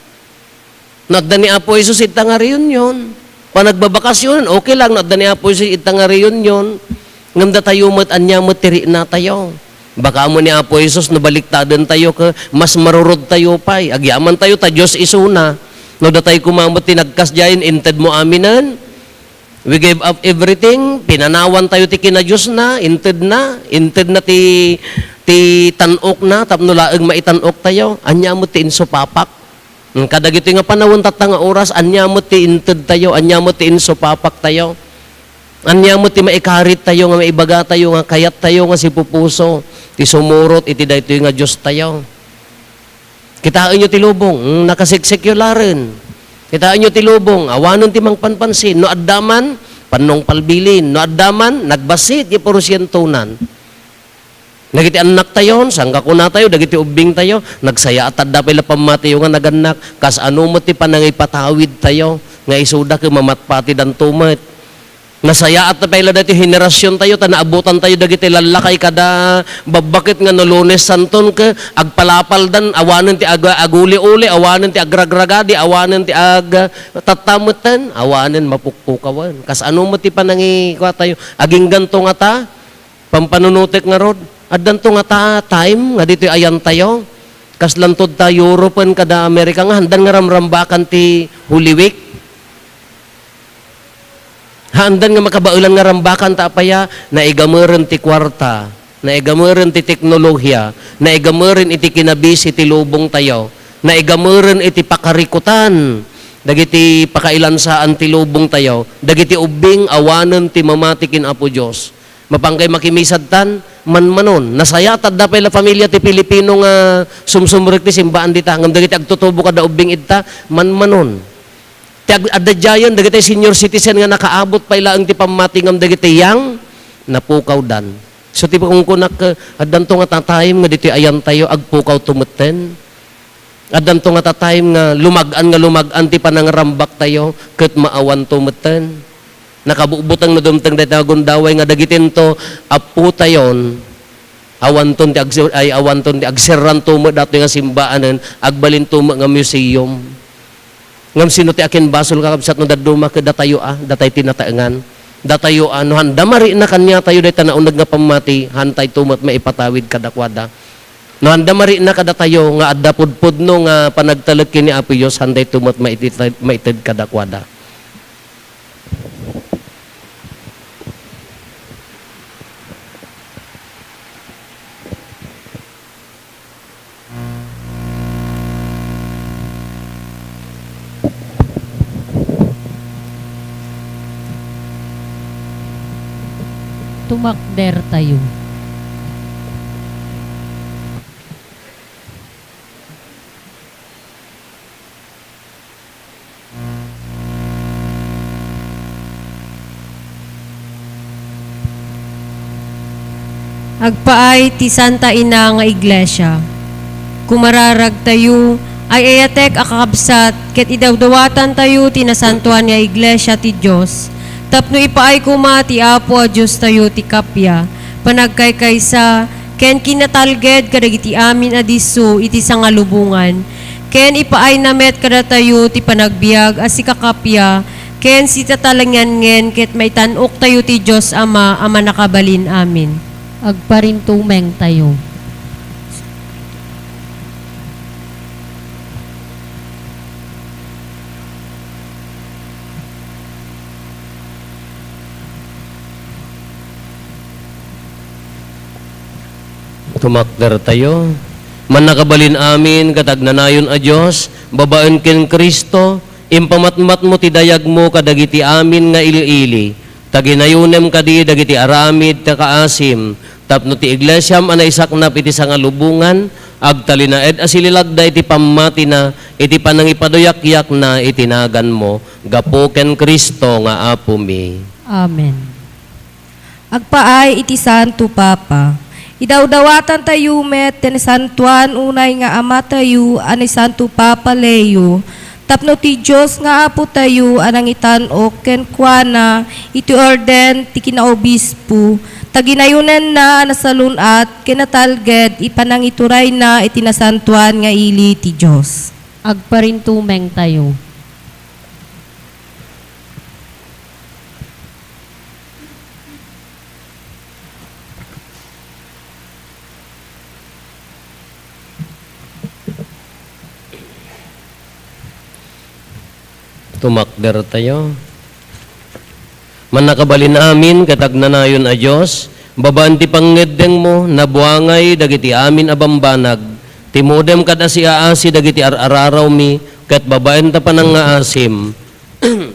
No adda ni Apo Jesus ita nga reunion. Panagbabakasionen, okay lang, no adda ni Apo Jesus ita nga reunion. Ngem datayo met, ania met ti riknatayo? Baka amo ni Apo Jesus no baliktaden tayo ket mas marurod tayo pay. Agyaman tayo ta Dios isuna. No datay koma met ti nagkasdiay, inted mo aminen. We gave up everything, pinanawan tayo ti kinadiosna, inted na, inted na ti, ti tan-okna, tapno laeng maitan-ok tayo. Ania met ti insupapak? Hmm, kadagitoy nga panawen tatta nga oras, ania met ti inted tayo, ania met ti insupapak tayo? Ania met ti maikarit tayo nga maibaga tayo nga kayat tayo nga sipupuso ti sumurot iti daytoy nga Dios tayo? Kitaenyo ti lubong, mm, nakaseksekularen. Kitaenyo ti lubong, awanen ti mangpanpansin. No adda man, pannongpalbilin. No adda man, nagbassit ti porsientonan. Dagiti annaktayon, sangkakunatayo, dagiti ubbingtayo, nagsayaat adda pay la pammatiyo nga nagannak. Kasano met ti panangipatawidtayo nga isuda ket mamatpatidanto met? Nasayaat pay la daytoy henerasiontayo ta naabutantayo dagiti lallakay kada babbaket nga no Lunes Santon ket agpalapaldan, awanen ti ag-, aguli-uli, awanen ti agragragadi, awanen ti ag-, tatta metten, awanen mapukpukawen. Kasano met ti panangikuatayo? Agingganto ngata? Pampanunotek ngarud, addanto ngata time nga ditoy ayantayo. Kaslanto ta Europe ken kada America nga haandan nga ramrambakan ti Holy Week. Haandan nga makabaelan nga rambakan ta apaya, naigameren ti kuarta, naigameren ti teknolohiya, naigameren iti kinabisi ti lubongtayo, naigameren iti pakarikutan dagiti pakailansaan ti lubongtayo, dagiti ubbing awanen ti mamati ken Apo Dios. Mapanggay makimisadtan, manmanon. Nasayaat adda pay la familia ti Filipino nga sumsumrek ti simbaan dita. Ngem dagiti agtutubo kada ubbing idta, manmanon. Ti ag-, adda diayen dagiti senior citizen nga nakaabot pay laeng ti pammati ngem dagiti young, napukawdan. So ti kunkunak, eh, addanto ngata time nga ditoy ayantayo, agpukawto metten. Addanto ngata time nga lumag-an nga lumag-an ti panangrambaktayo ket maawanto metten. Nakabutbuteng no dumteng dayta nga gundaway nga dagitinto appotayon, awanton ti agsir-, ay, awanton ti agserranto met datoy nga simbaanen, agbalinto met nga museum. Ngem sino ti akinbasol, kakabsat, no dadduma ket datayo a, datay ti nataengan. Datayo a, no haanda marikna kaniatayo dayta nauneg nga pammati, haantayto met maipatawid kadakuada. No haanda marikna kadatayo nga adda pudpudno nga panagtalek ken ni Apo Dios, haantayto met maited, maited kadakuada. Tumakdertayo. Agpaay ti Santa Ina nga Iglesia. Kumararagtayo, ay-ayatek a kakabsat, ket idawdawatantayo ti nasantoan nga Iglesia ti Dios, tapno ipaay koma ti Apo a Diostayo ti kappia, panagkaykaysa, ken kinatalged kadagiti amin a disso iti sangalubongan, ken ipaayna met kadatayo ti panagbiag a sikakappia ken sitatalingangen ket maitan-oktayo ti Dios Ama a Mannakabalin-amin. Agparintumengtayo. Tumakdertayo. Mannakabalin amin ket agnanayon a Dios, babaen ken Cristo, impamatmatmo ti dayagmo kadagiti amin nga ili-ili, ta ginayonem kadi dagiti aramid ti kaasim, tapno ti iglesiam a naisaknap iti sangalubongan, agtalinaed a sililagda iti pammatina, iti panangipaduyakyakna iti naganmo, gapu ken Cristo nga Apomi. Amen. Agpaay iti Santo Papa. Idawdawatantayo met ti nasantoan unay nga amatayo a ni Santo Papa Leo, tapno ti Dios nga Apotayo a nangitan-ok kenkuana iti orden ti kinaobispo, ta ginayonenna a nasalun-at ken natalged ipanangiturayna iti nasantoan nga ili ti Dios. Agparintumengtayo. Tumakdertayo. Mannakabalin amin ket agnanayon a Dios, babaen ti pangngeddengmo, nabuangay dagiti amin a bambanag, timudem kad asiaasi dagiti ar-ararawmi, ket babaen ta panangngaasim,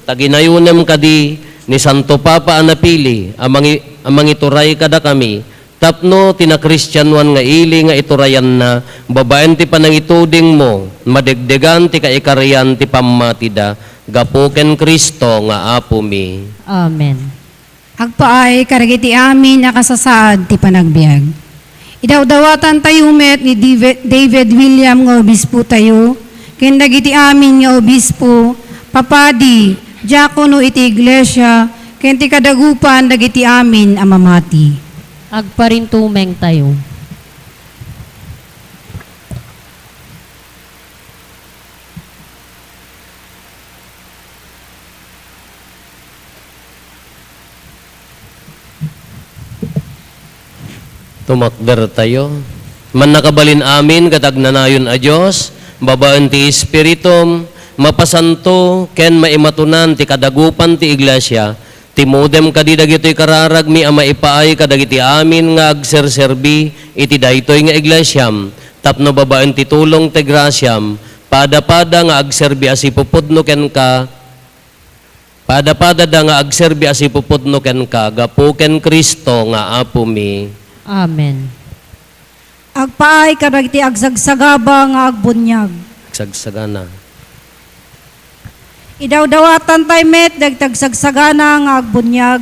ta ginayonem kadi ni Santo Papa a napili a mangi-, a mangituray kadakami, tapno ti nakristianoan nga ili nga iturayanna babaen ti panangitudingmo, madegdegan ti kaikarian ti pammatida gapu ken Cristo nga Apomi. Amen. Agpaay kadagiti amin a kasasaad ti panagbiag. Idawdawatantayo met ni Dive-, David William nga obispotayo, ken dagiti amin nga obispo, papadi, diakono iti iglesia, ken ti kadagupan dagiti amin a mamati. Agparintumengtayo. Tumakdertayo. Mannakabalin amin ket agnanayon a Dios, babaen ti Espiritum, mapasanto ken maimatunan ti kadagupan ti iglesia, timudem kadi dagitoy kararagmi a maipaay kadagiti amin nga agserserbi iti daytoy nga iglesiam, tapno babaen ti tulong ti grasiam, pada-pada nga agserbi a sipupudno kenka, pada-padada nga agserbi a sipupudno kenka gapu ken Cristo nga Apomi. Amen. Agpaay kadagiti agsagsagaba nga agbuniag. Agsagsagana. Idawdawatantay met dagiti agsagsagana nga agbuniag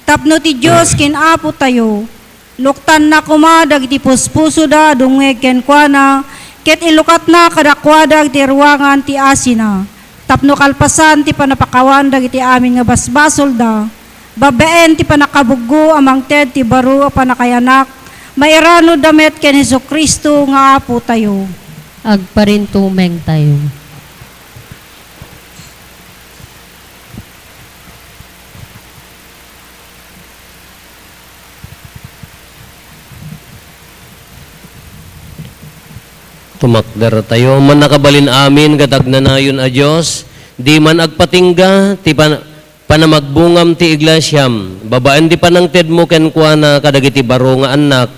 tapno ti Dios ken Apotayo, luktanna koma dagiti puspusoda a dumngeg kenkuana, ket ilukatna kadakuada dagiti ruangan ti asina, tapno kalpasan ti pannapakawan dagiti amin nga basbasolda, babaen ti pannakabuggo a mangted ti baro a pannakayanak, mairanudda met ken Jesu-Cristo nga Apotayo. Agparintumengtayo. Tumakdertayo. Mannakabalin amin ket agnanayon a Dios, diman agpatingga ti pan-, panamagbungam ti iglesiam, babaen ti panangtedmo kenkuana kadagiti baro nga annak,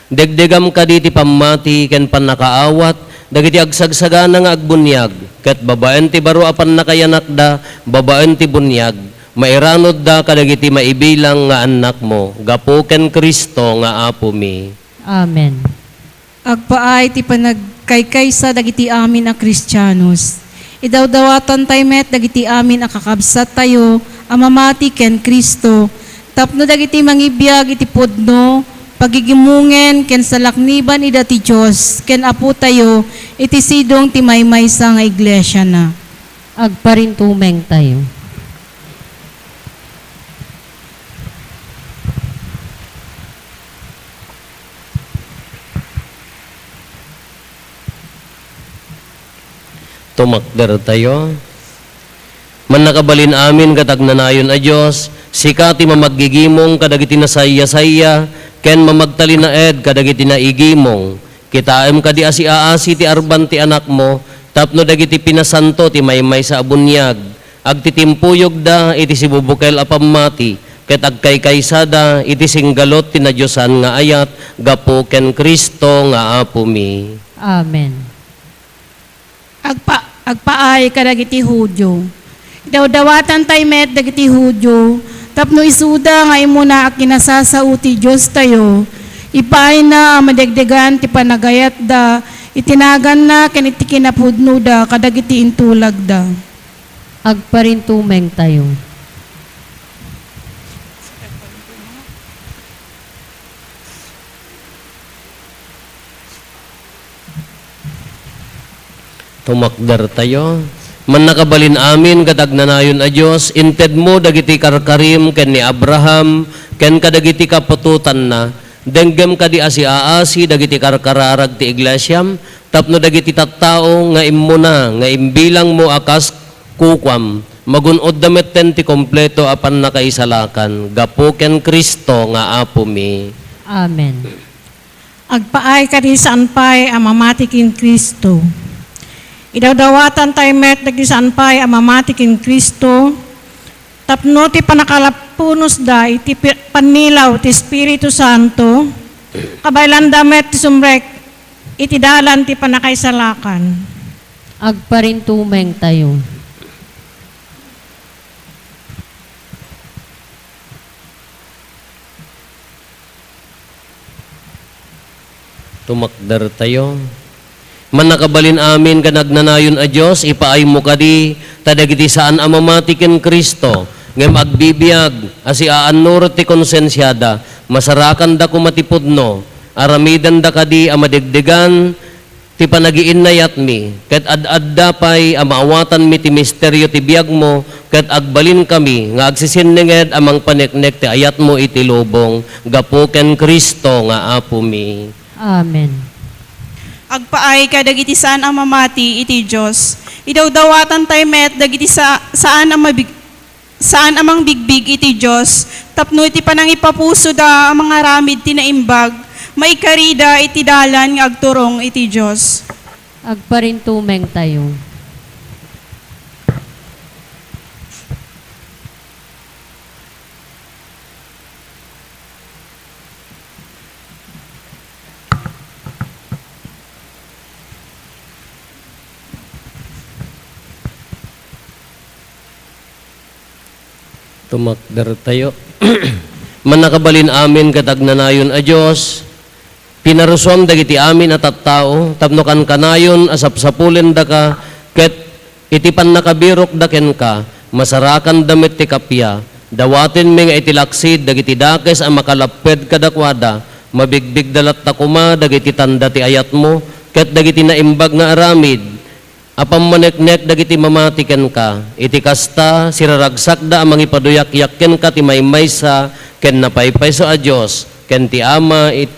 degdegam kadi ti pammati ken pannakaawat dagiti agsagsagana nga agbuniag, ket babaen ti baro a pannakayanakda, babaen ti buniag, mairanudda kadagiti maibilang nga annakmo, gapu ken Cristo nga Apomi. Amen. Agpaay ti panagkaykaysa dagiti amin a Kristianos. Idawdawatantay met dagiti amin a kakabsattayo a mamati ken Cristo, tapno dagiti mangibiag iti pudno, pagigimongen ken salakniban ida ti Dios ken Apotayo iti sidong ti maymaysa nga iglesiana. Agparintumengtayo. Tumakdertayo. Mannakabalin amin ket agnanayon a Dios, sika ti mamaggigimong kadagiti nasaysaysa ken mamagtalinaed kadagiti naigimong. Kitaem kadi a siaasi ti arban ti Anakmo tapno dagiti pinasanto ti maymaysa a buniag, agtitimpuyogda iti sibubukel a pammati ket agkaykaysada iti singgalut ti nadiosan nga ayat gapu ken Cristo nga Apomi. Amen. Agpa-, agpaay kadagiti Judio. Idawdawatantay met dagiti Judio tapno isuda nga immuna a kinasasao ti Diostayo. Ipaayna a madegdegan ti panagayatda iti naganna ken iti kinapudnoda kadagiti intulagda. Agparintumengtayo. Tumakdertayo. Mannakabalin amin ket agnanayon a Dios, intedmo dagiti karkarim ken ni Abraham ken kadagiti kaputotanna. Denggem kadi a siaasi dagiti karkararag ti iglesiam tapno dagiti tattao nga immuna nga imbilangmo a kas kukuam, magun-odda metten ti kompleto a pannakaisalakan gapu ken Cristo nga Apomi. Amen. Agpaay kadi saan pay a mamati ken Cristo. Idawdawatantay met dagiti saan pay a mamati ken Cristo tapno ti pannakalapunosda iti pi-, pannilaw ti Espiritu Santo, kabaelanda met ti sumrek iti dalan ti pannakaisalakan. Agparintumengtayo. Tumakdertayo. Mannakabalin amin ken agnanayon a Dios, ipaaymo kadi ta dagiti saan a mamati ken Cristo ngem agbibiag a siaannurot ti konsensiada, masarakanda koma ti pudno, aramidenda kadi a madegdegan ti panagiinnayatmi, ket ad-adda pay a maawatanmi ti misterio ti biagmo, ket agbalinkami nga agsisinninged a mangpaneknek ti ayatmo iti lubong gapu ken Cristo nga Apomi. Amen. Agpaay kadagiti saan a mamati iti Dios. Idawdawatantay met dagiti sa-, saan a mabig-, saan a mangbigbig iti Dios tapno iti panangipapusoda a mangaramid ti naimbag, maikarida iti dalan nga agturong iti Dios. Agparintumengtayo. Tumakdertayo. Mannakabalin amin ket agnanayon a Dios, pinarusuam dagiti amin a tattao tapno kankanayon a sapsapulendaka ket iti pannakabirokda kenka, masarakanda met ti kappia. Dawatenmi nga iti laksid dagiti dakes a makalapped kadakuada, mabigbigda latta koma dagiti tanda ti ayatmo ket dagiti naimbag nga aramid a pammaneknek dagiti mamati kenka. Iti kasta, siraragsakda a mangipaduyakyak kenka ti maymaysa ken napaypayso a Dios ken ti Ama it-,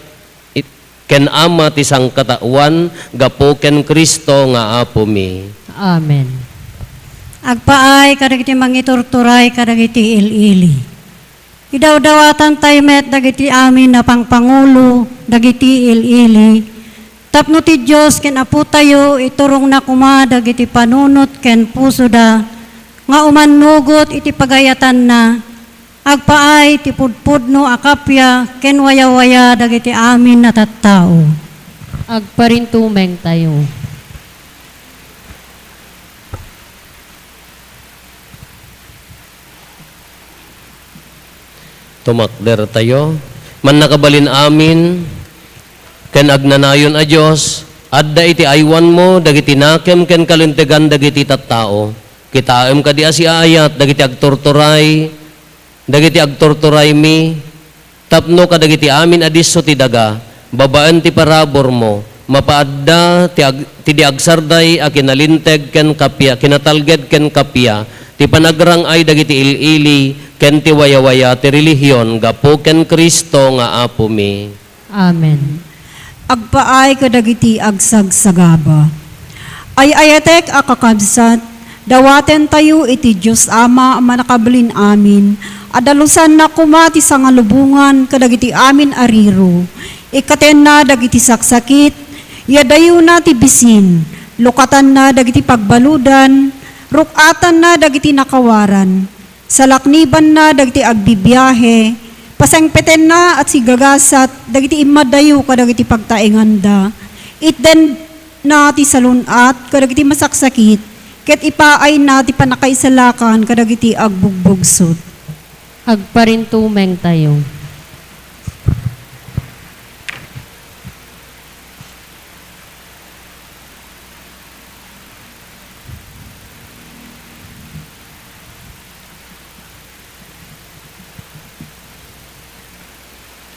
it-, ken Ama ti sangkataoan gapu ken Cristo nga Apomi. Amen. Agpaay kadagiti mangiturturay kadagiti il-ili. Idawdawatantay met dagiti amin a pangpangulo dagiti il-ili, tapno ti Dios ken Apotayo iturongna koma dagiti panunot ken pusoda nga umannugot iti pagayatanna, agpaay ti pudpudno a kappia ken wayawaya dagiti amin a tattao. Agparintumengtayo. Tumakdertayo. Mannakabalin amin ken agnanayon a Dios, adda iti aywanmo dagiti nakem ken kalintegan dagiti tattao. Kitaem kadi a siaayat dagiti agturturay, dagiti agturturaymi, tapno kadagiti amin a disso ti daga, babaen ti paraburmo, mapaadda ti ag-, ti di agsardeng a kinalinteg ken kappia, kinatalged ken kappia, ti panagrang-ay dagiti il-ili, ken ti wayawaya ti relihion gapu ken Cristo nga Apomi. Amen. Agpaay kadagiti agsagsagaba. Ay-ayatek a kakabsat, dawatentayo iti Dios Ama a Mannakabalin Amin a dalusanna koma ti sangalubongan kadagiti amin a riro. Ikkatenna dagiti saksakit, yadayona ti bisin, lukatanna dagiti pagbaludan, ruk-atanna dagiti nakawaran. Salaknibanna dagiti agbibiahe, pasengpetenna a sigagasat dagiti immadayo kadagiti pagtaenganda. Itdenna ti salun-at kadagiti masaksakit, ket ipaayna ti pannakaisalakan kadagiti agbugbugsot. Agparintumengtayo.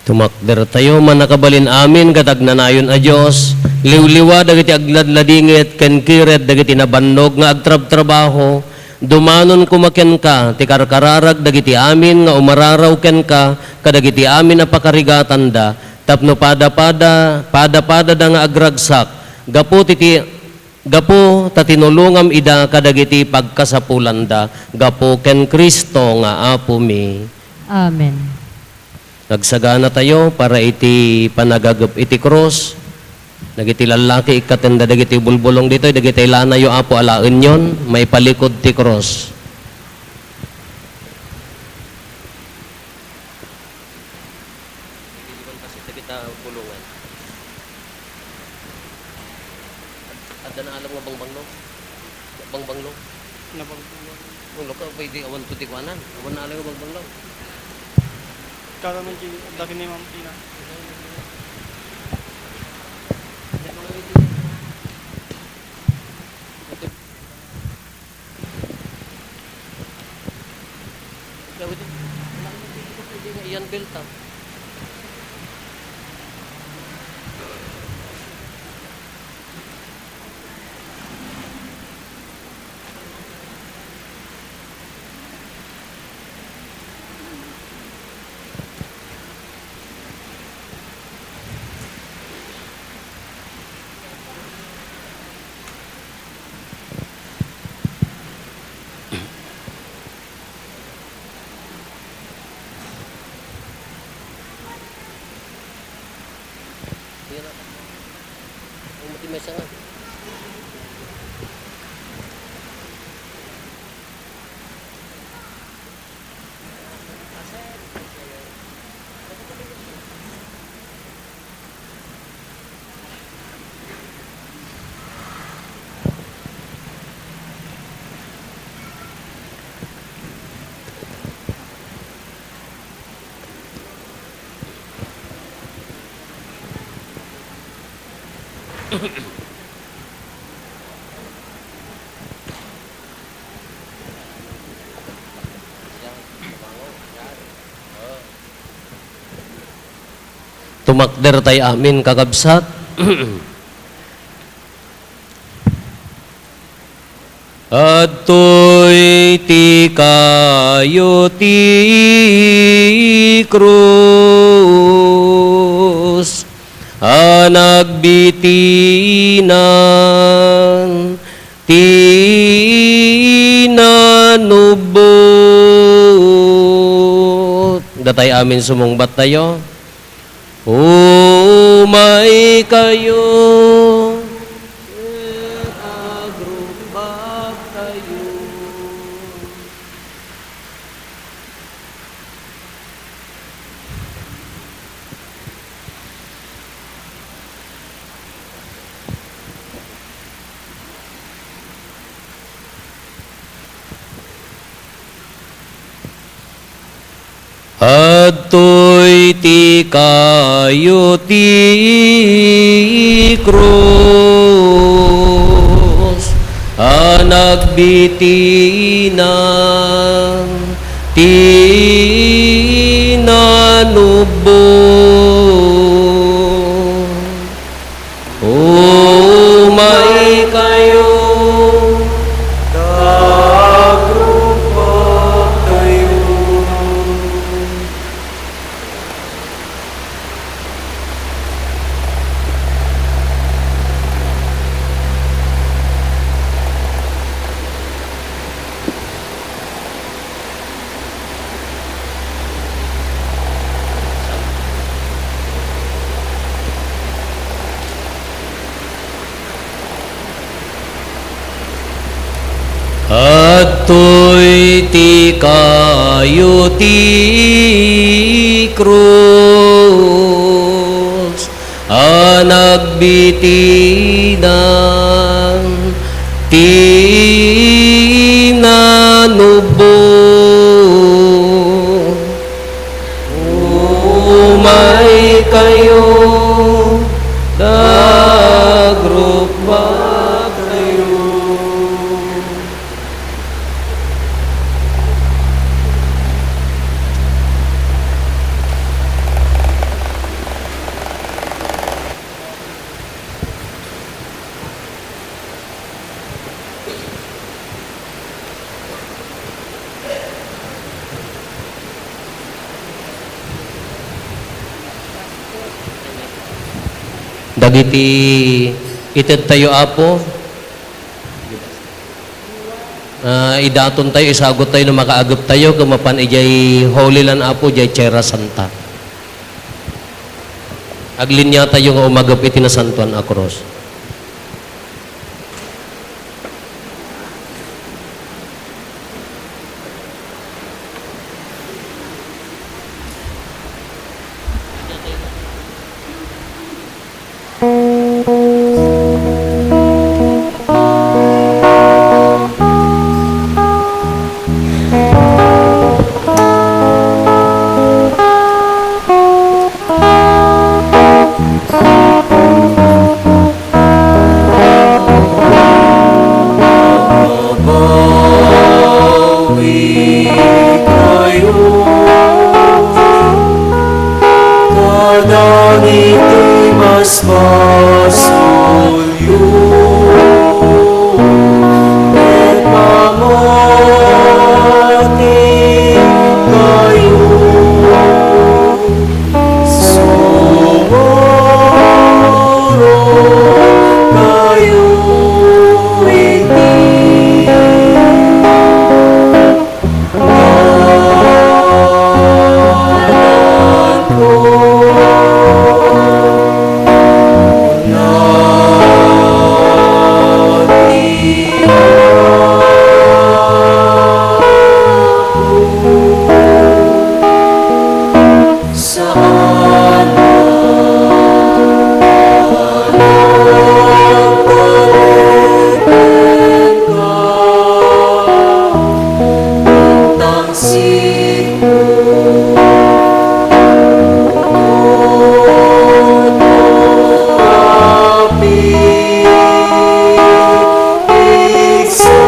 Tumakdertayo, mannakabalin amin ket agnanayon a Dios, liwliwa dagiti agladladingit ken kired dagiti nabannog nga agtrabtrabaho, dumanon koma kenka ti karkararag dagiti amin nga umararaw kenka kadagiti amin a pakarigatanda, tapno padapada, padapadada nga agragsak, gapu ti, ti, gapu ta tinulongam ida kadagiti pagkasapulanda, gapu ken Cristo nga Apomi. Amen. Agsaganatayo para iti panagagep iti krus. Dagiti lallaki, ikkatenda dagiti bulbulong ditoy, dagiti lanayo, Apo, alaenyon, maipalikod ti krus. Adda naalam nga bangbanglo? Bangbanglo? Nabangbanglo. Ulo ka, pwede awan to ti kuanan. Awan naalam nga bangbanglo. Kada man ti, dati ni Ma'am Tina. Gawin, wala akong pili ko, pwede nga iyan belt, ah. Yan ang, ang mati may sanga. Tumakder tay amin, kakabsat. Adtoy ti kayo ti krus a nagbitinan ti nanubbot. Datay amin sumungbattayo. Umaykayo, ket agrumbabtayo. Adtoy ti kayo ti krus a nagbitinan ti nanubbot. Umaykayo, ta agrumbabtayo. kayo ti krus a nagbitinan ti nanubbo. Umay kayo, agrupbak kayo. Dagiti itedtayo, Apo, ah, idatontayo, isagottayo no makaageptayo, ket mapan idiay Holy Land, Apo, idiay Tierra Santa. Agliniatayo nga umagep iti nasantoan a krus. Bawi kayo kadagiti basbasolyo, ket pamati kayo. Sumurot kayo iti dalanko. Saan a nagtalek kenka, intang siko, Apo, Iksa,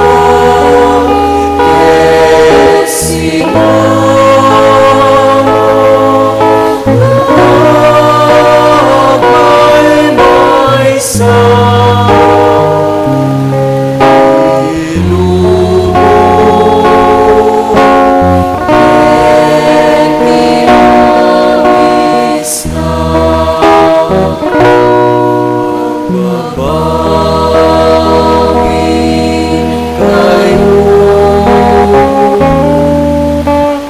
ket singa agmaymaysa, ilubong ket inawiska. Bawi kayo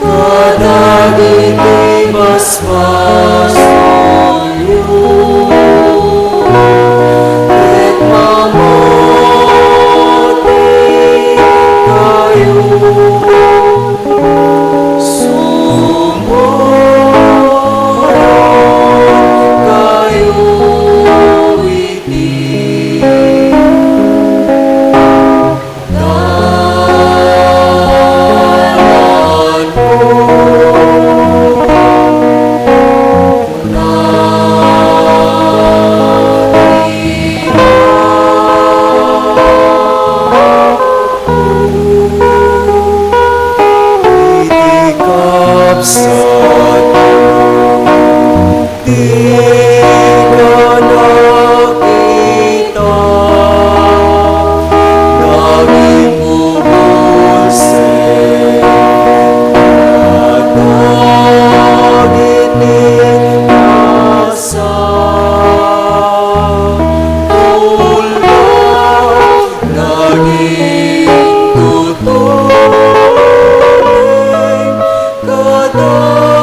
kadagiti basbasolyo, ket pamati kayo. Sumurot kayo iti dalanko. Iti kabsat, dika nakita, naging bubulsek kadagiti nasa tulbad, naging tutuloy kada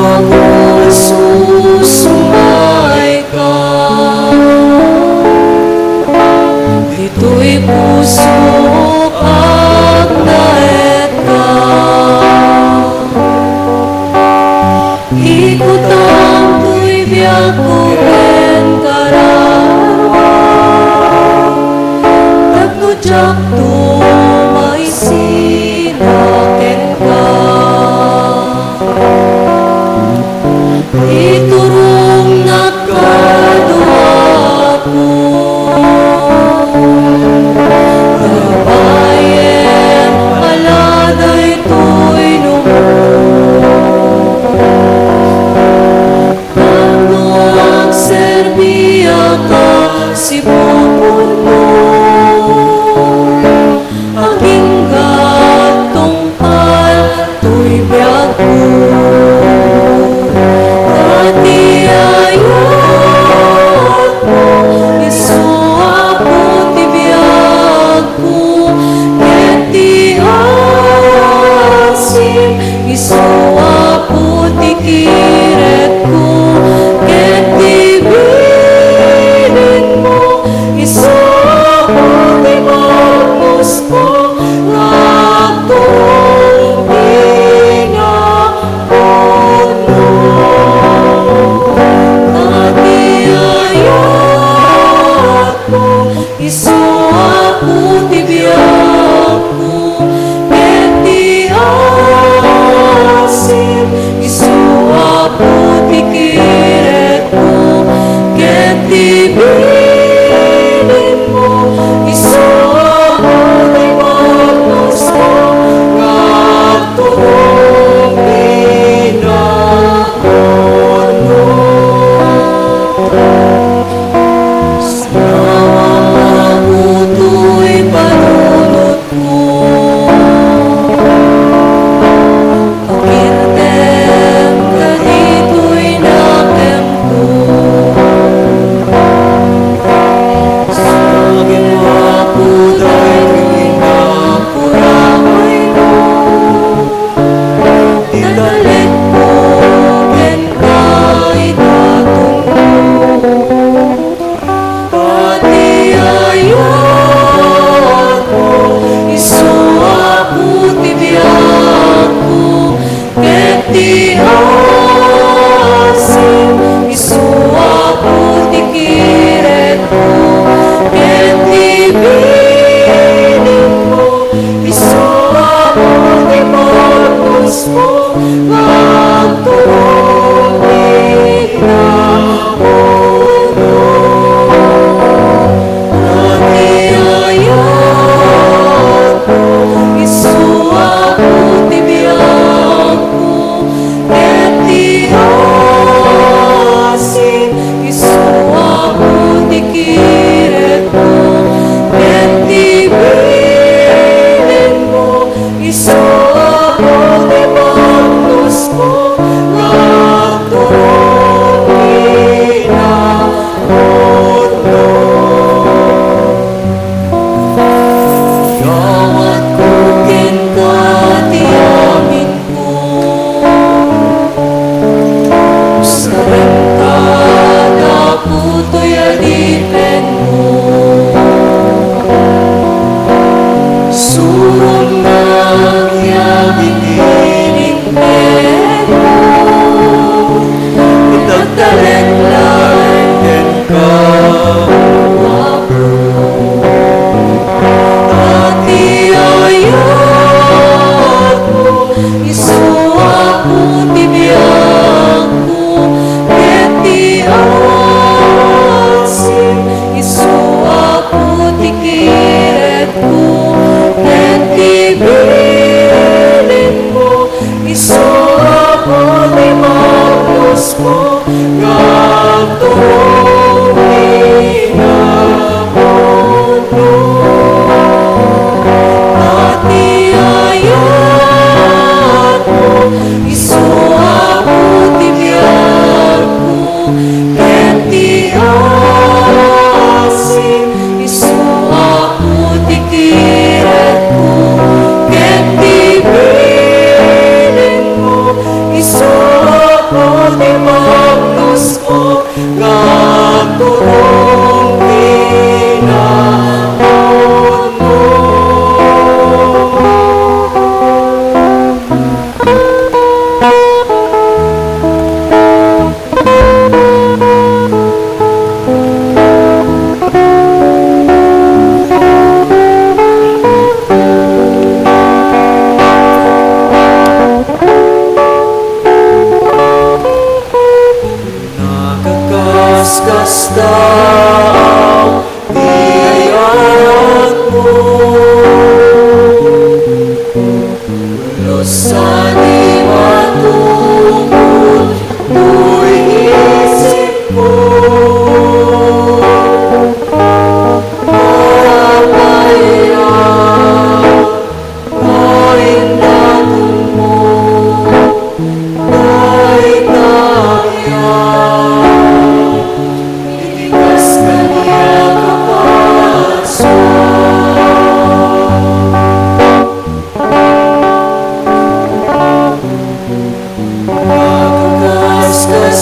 Apo Jesus, umayka. Ditoy pusok agtaetka. Ikutam toy biagko ken kararua, tapno diakto maisina kenka. Iturongnak kano, Apo, ta bayem a la daytoy lubong. Tapno agserbiak a sipuponmo, agingga tungpal toy biagko. Ta ti ayatmo, isu, Apo, ti biagko, ket ti asim, isu, Apo, ti kiretko, ket ti bilinmo, isu, Apo, ti bagmosko, nga agturong pinapunno. Ta ti ayatmo, isu, Apo, ti biagko, ket ti asim, isu, Apo, ti kiretko, ket ti bilinmo, isu, Apo, ti bagmosko, nga agturong pinapunno. Sinawaak, Apo, toy panunotko. Pakirtem kaditoy nakemko.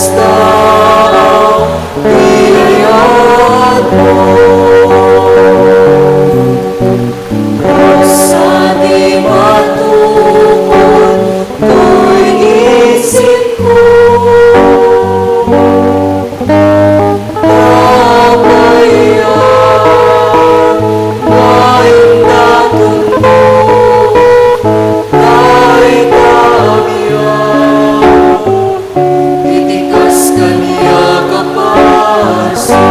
Kasta ti ayatmo, Dios a di matukod toy isipko. Apay a nga indatonmo dayta a biag iti kas kaniak a parsua?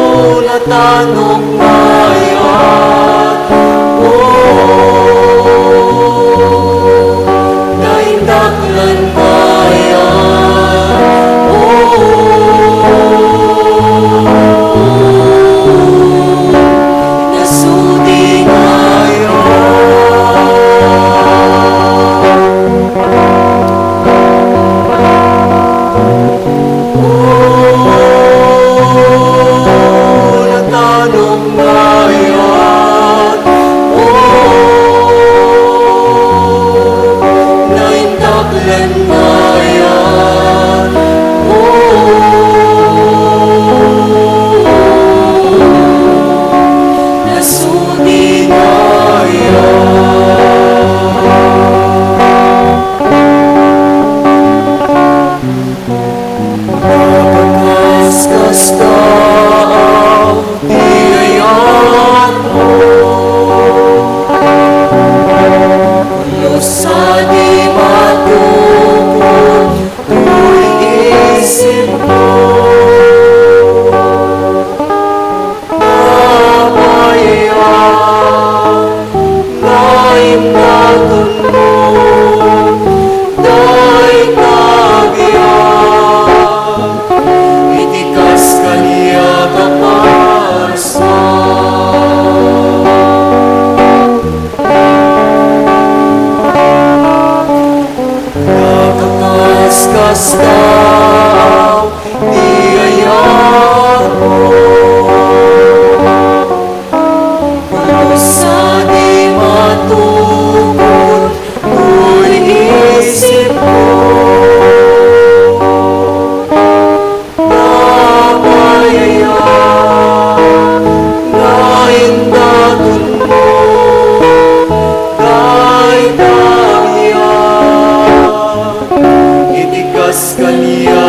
O natanok nga ayat, o naindaklan nga ayat, o nasudi nga ayat. O natanok nga ayat, o naindaklan nga ayat, o nasudi nga ayat. Napakaskasdaaw ti ayatmo, Dios a di matukod toy isipmo. Apay a nga indatonmo dayta a biag iti kas kaniak a parsua? Napakaskasdaaw ti ayatmo, Dios a di matukod toy isipmo. Apay a nga indatonmo dayta a biag iti kas kaniak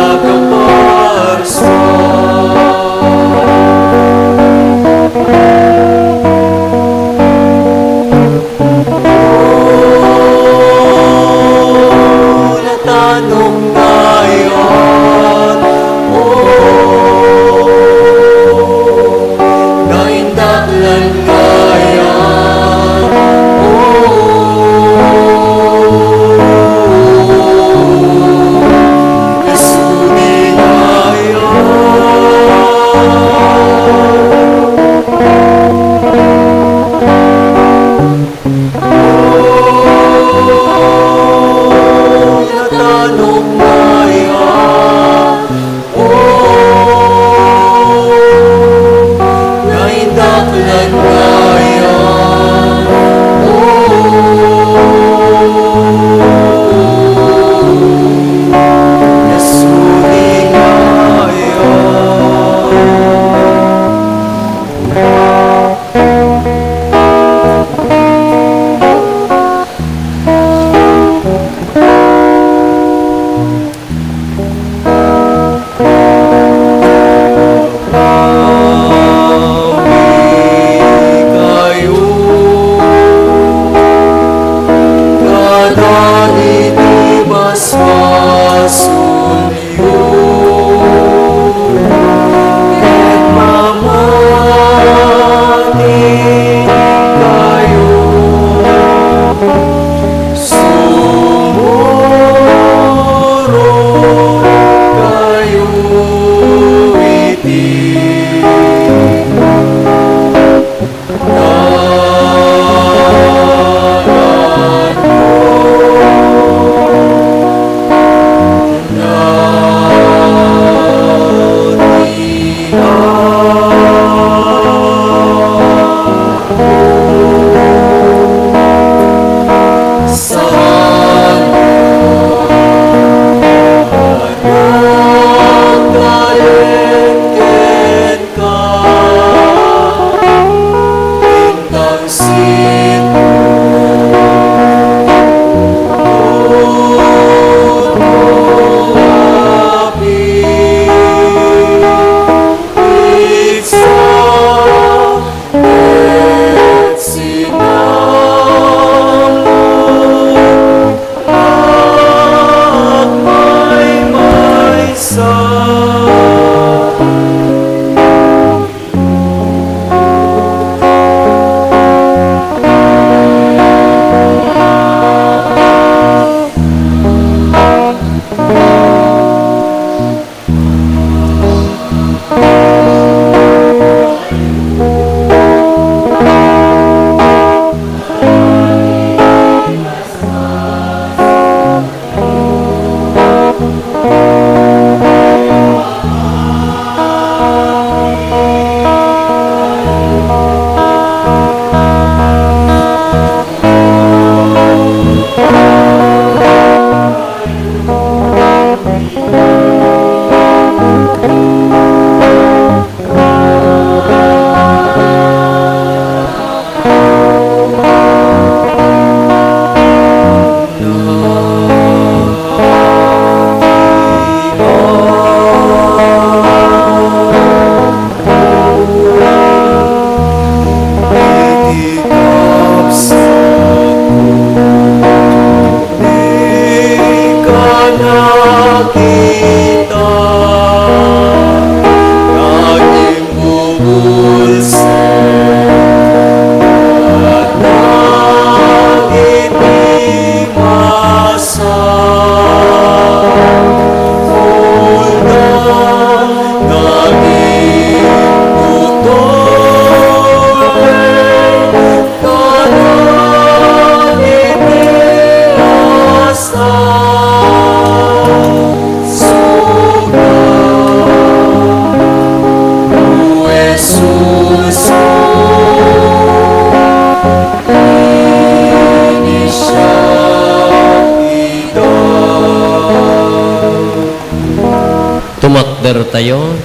tayo.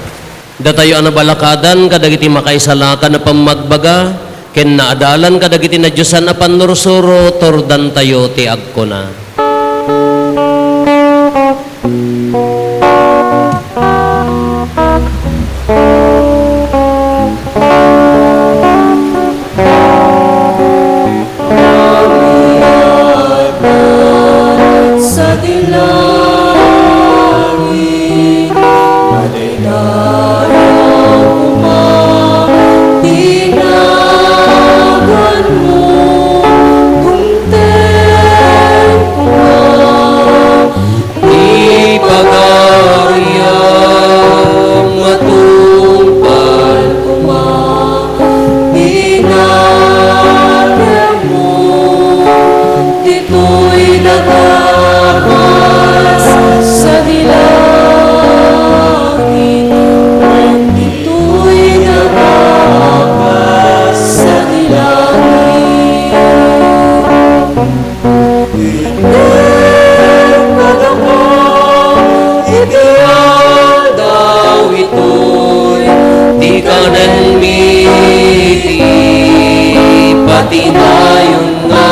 Datayo a nabalakadan kadagiti makaisalakan a pammagbaga, ken naadalan kadagiti nadiosan a pannursuro, turdantayo ti agkuna. Sa langit, madaydayaw koma ti naganmo, dumteng koma ti pagariam, matungpal koma ti naganmo. Ditoy nagapas sadi langit, ditoy nagapas sadi langit. Itedka iti aldaw itoy, ti kanenmi iti patinayon nga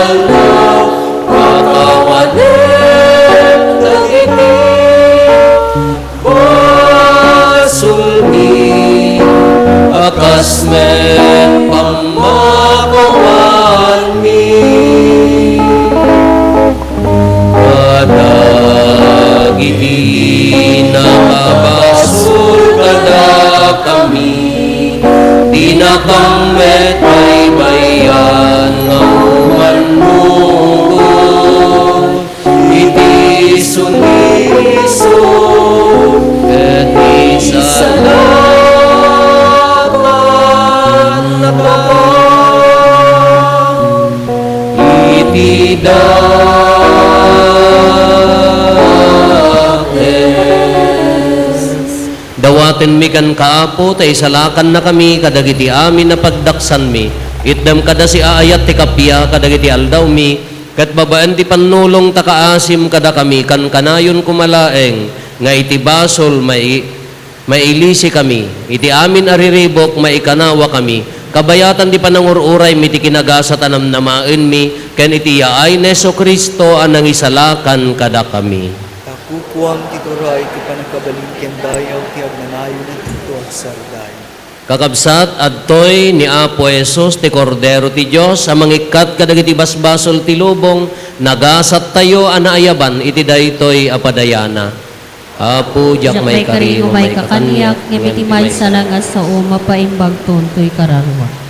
aldaw, pakawanem dagiti basolmi a kas met pammakawanmi. Kadagiti nakabasol kadakami, dinakam met baybay-an nga umannurot iti suniso ken isalakan, Ama, iti dakes. Dawatenmi kenka, Apo, ta isalakannakami kadagiti amin a pagdaksanmi. Itdem kada siaayat ti kappia kadagiti aldawmi, ket babaen ti pannulong ta kaasim kadakami, kankanayon koma laeng nga iti basol mai-, mailisikami, iti amin a riribuk maikanawakami, kabayatan ti panangur-uraymi ti kinagasat a namnamaenmi, ken iti yaay ni Jesu-Cristo a nangisalakan kadakami. Ta kukuam ti turay, ti pannakabalin ken dayaw, ti agnanayon a dito agsardaya. Kakabsat, adtoy ni Apo Jesus, ti Kordero ti Dios, a mangikkat kadagiti basbasol ti lubong. Nagasattayo a naayaban iti daytoy a padayana. Apo, diak maikari nga umayka kaniak, ngem iti maysa la nga sao, mapaimbagton toy kararua.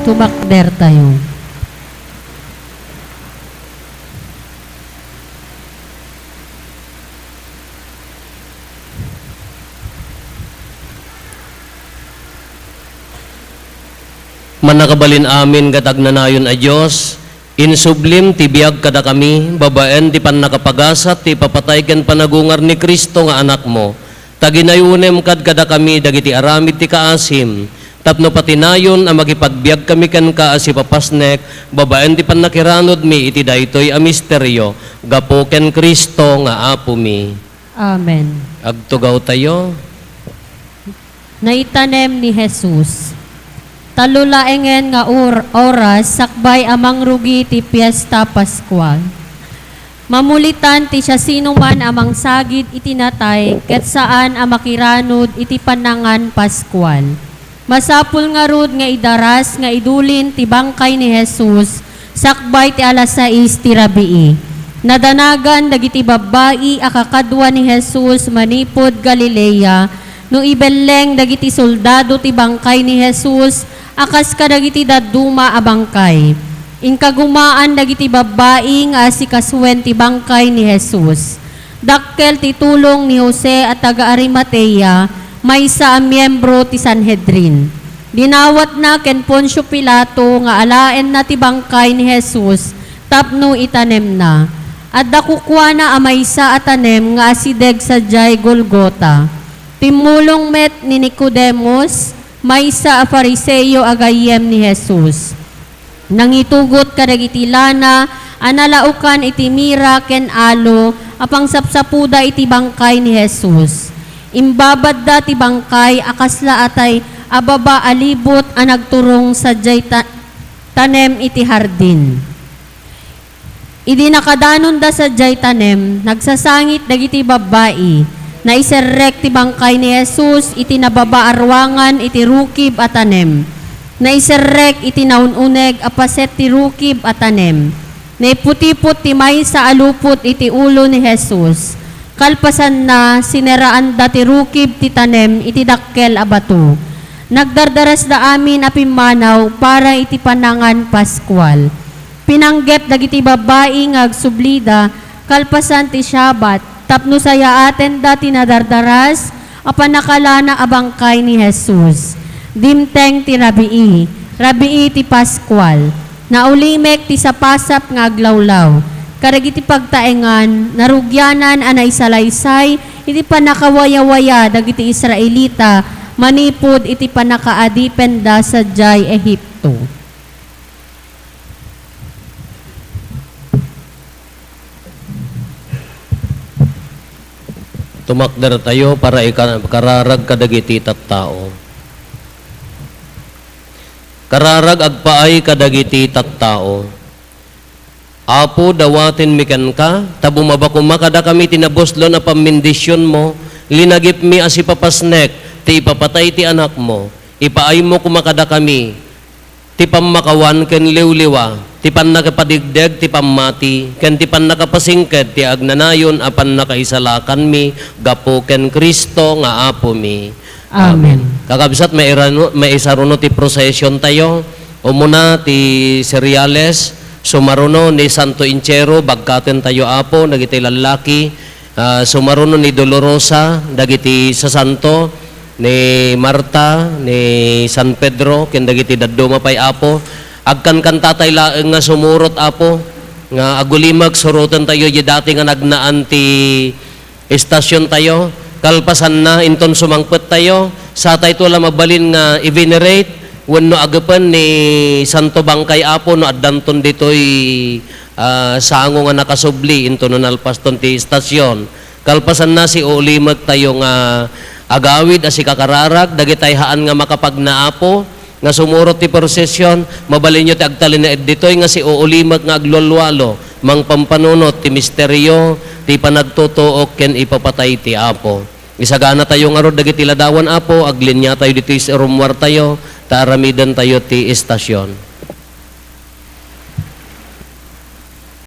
Tumakder tayo. Mannakabalin-amin ket agnanayon a Dios, insublim ti biag kadakami babaen ti pannakapagasat ti ipapatay ken panagungar ni Cristo nga Anakmo. Ta ginayonem kad kadakami dagiti aramid ti kaasim, tapno patinayon a makipagbiagkami kenka a sipapasnek babaen ti pannakiranudmi iti daytoy a misterio, gapu ken Cristo nga Apomi. Amen. Agtugawtayo. Naitanem ni Jesus. Tallo laengen nga or-, oras sakbay a mangrugi ti Piesta Paskual. Mamulitan ti siasinoman a mangsagid iti natay ket saan a makiranud iti pannangan Paskual. Masapul ngarud nga idaras nga idulin ti bangkay ni Jesus sakbay ti alas sais ti rabii. Nadanagan dagiti babbai a kakadua ni Jesus manipud Galilea no ibelleng dagiti soldado ti bangkay ni Jesus a kas kadagiti dadduma a bangkay. Inkagumaan dagiti babbai nga asikasuen ti bangkay ni Jesus. Dakkel ti tulong ni Jose a taga-Arimatea, maysa a miembro ti Sanhedrin. Dinawatna ken Poncio Pilato nga alaenna ti bangkay ni Jesus tapno itanemna. Adda kukuana a maysa a tanem nga asideg sadiay Golgota. Timmulong met ni Nicodemus, maysa a Fariseo a gayyem ni Jesus. Nangitugot kadagiti lana a nalaokan iti mira ken alo a pangsapsapoda iti bangkay ni Jesus. Imbabadda ti bangkay a kasla atay a baba a libot a nagturong sadiay ta-, tanem iti hardin. Idi nakadanonda sadiay tanem, nagsasangit dagiti babbai. Naiserrek ti bangkay ni Jesus iti nababa a ruangan iti rukib a tanem. Naiserrek iti naun-uneg a paset ti rukib a tanem. Naiputipot ti maysa a lupot iti ulo ni Jesus. Kalpasanna, sineraanda ti rukib ti tanem iti dakkel a bato. Nagdardarasda amin a pimmanaw para iti pannangan Paskual. Pinanggep dagiti babbai nga agsublida kalpasan ti Sabbath tapno sayaatenda ti nadardaras a pannakalana a bangkay ni Jesus. Dimteng ti rabii, rabii ti Paskual. Naulimek ti sapasap nga aglawlaw. Kadagiti pagtaengan, narugianan a naisalaysay iti pannakawayawaya dagiti Israelita manipud iti pannakaadipenda sadiay Egipto. Tumakder tayo para ika-, kararag kadagiti tattao. Kararag agpaay kadagiti tattao. Apo, dawatenmi kenka, ta bumaba koma kadakami ti nabuslon a pammendisionmo, linagipmi a sipapasnek ti ipapatay ti Anakmo. Ipaaymo koma kadakami ti pammakawan ken liwliwa, ti pannakapadegdeg ti pammati, ken ti pannakapasingked ti agnanayon a pannakaisalakanmi gapu ken Cristo nga Apomi. Amen. Amen. Kakabsat, mairano-, maisaruno ti procession tayo. Umuna ti Cereales, sumaruno ni Santo Inchero, bagkaten tayo, Apo, dagiti lallaki, ah, sumaruno ni Dolorosa, dagiti sasanto, ni Marta, ni San Pedro, ken dagiti dadduma pay, Apo. Agkankantatay laeng nga sumurot, Apo, nga agulimek, suroten tayo di dati nga nagnaan ti istasyon tayo. Kalpasanna, inton sumangpet tayo, satayto la mabalin nga i-venerate wenno agepen ni Santo Bangkay, Apo, no addanton ditoy, ah, sango nga nakasubli inton no nalpaston ti istasyon. Kalpasanna, si uulimek tayo nga agawid a sikakararag, dagitay haan nga makapagna, Apo, nga sumurot ti prosesyon, mabalinyo ti agtalinaed ditoy nga si uulimek nga aglualualo, Mangpampanunot ti misterio ti panagtutuok ken ipapatay ti Apo. Isaganatayo ngarud dagiti ladawan, Apo, agliniatayo ditoy rummuartayo, ta aramidentayo ti estasion.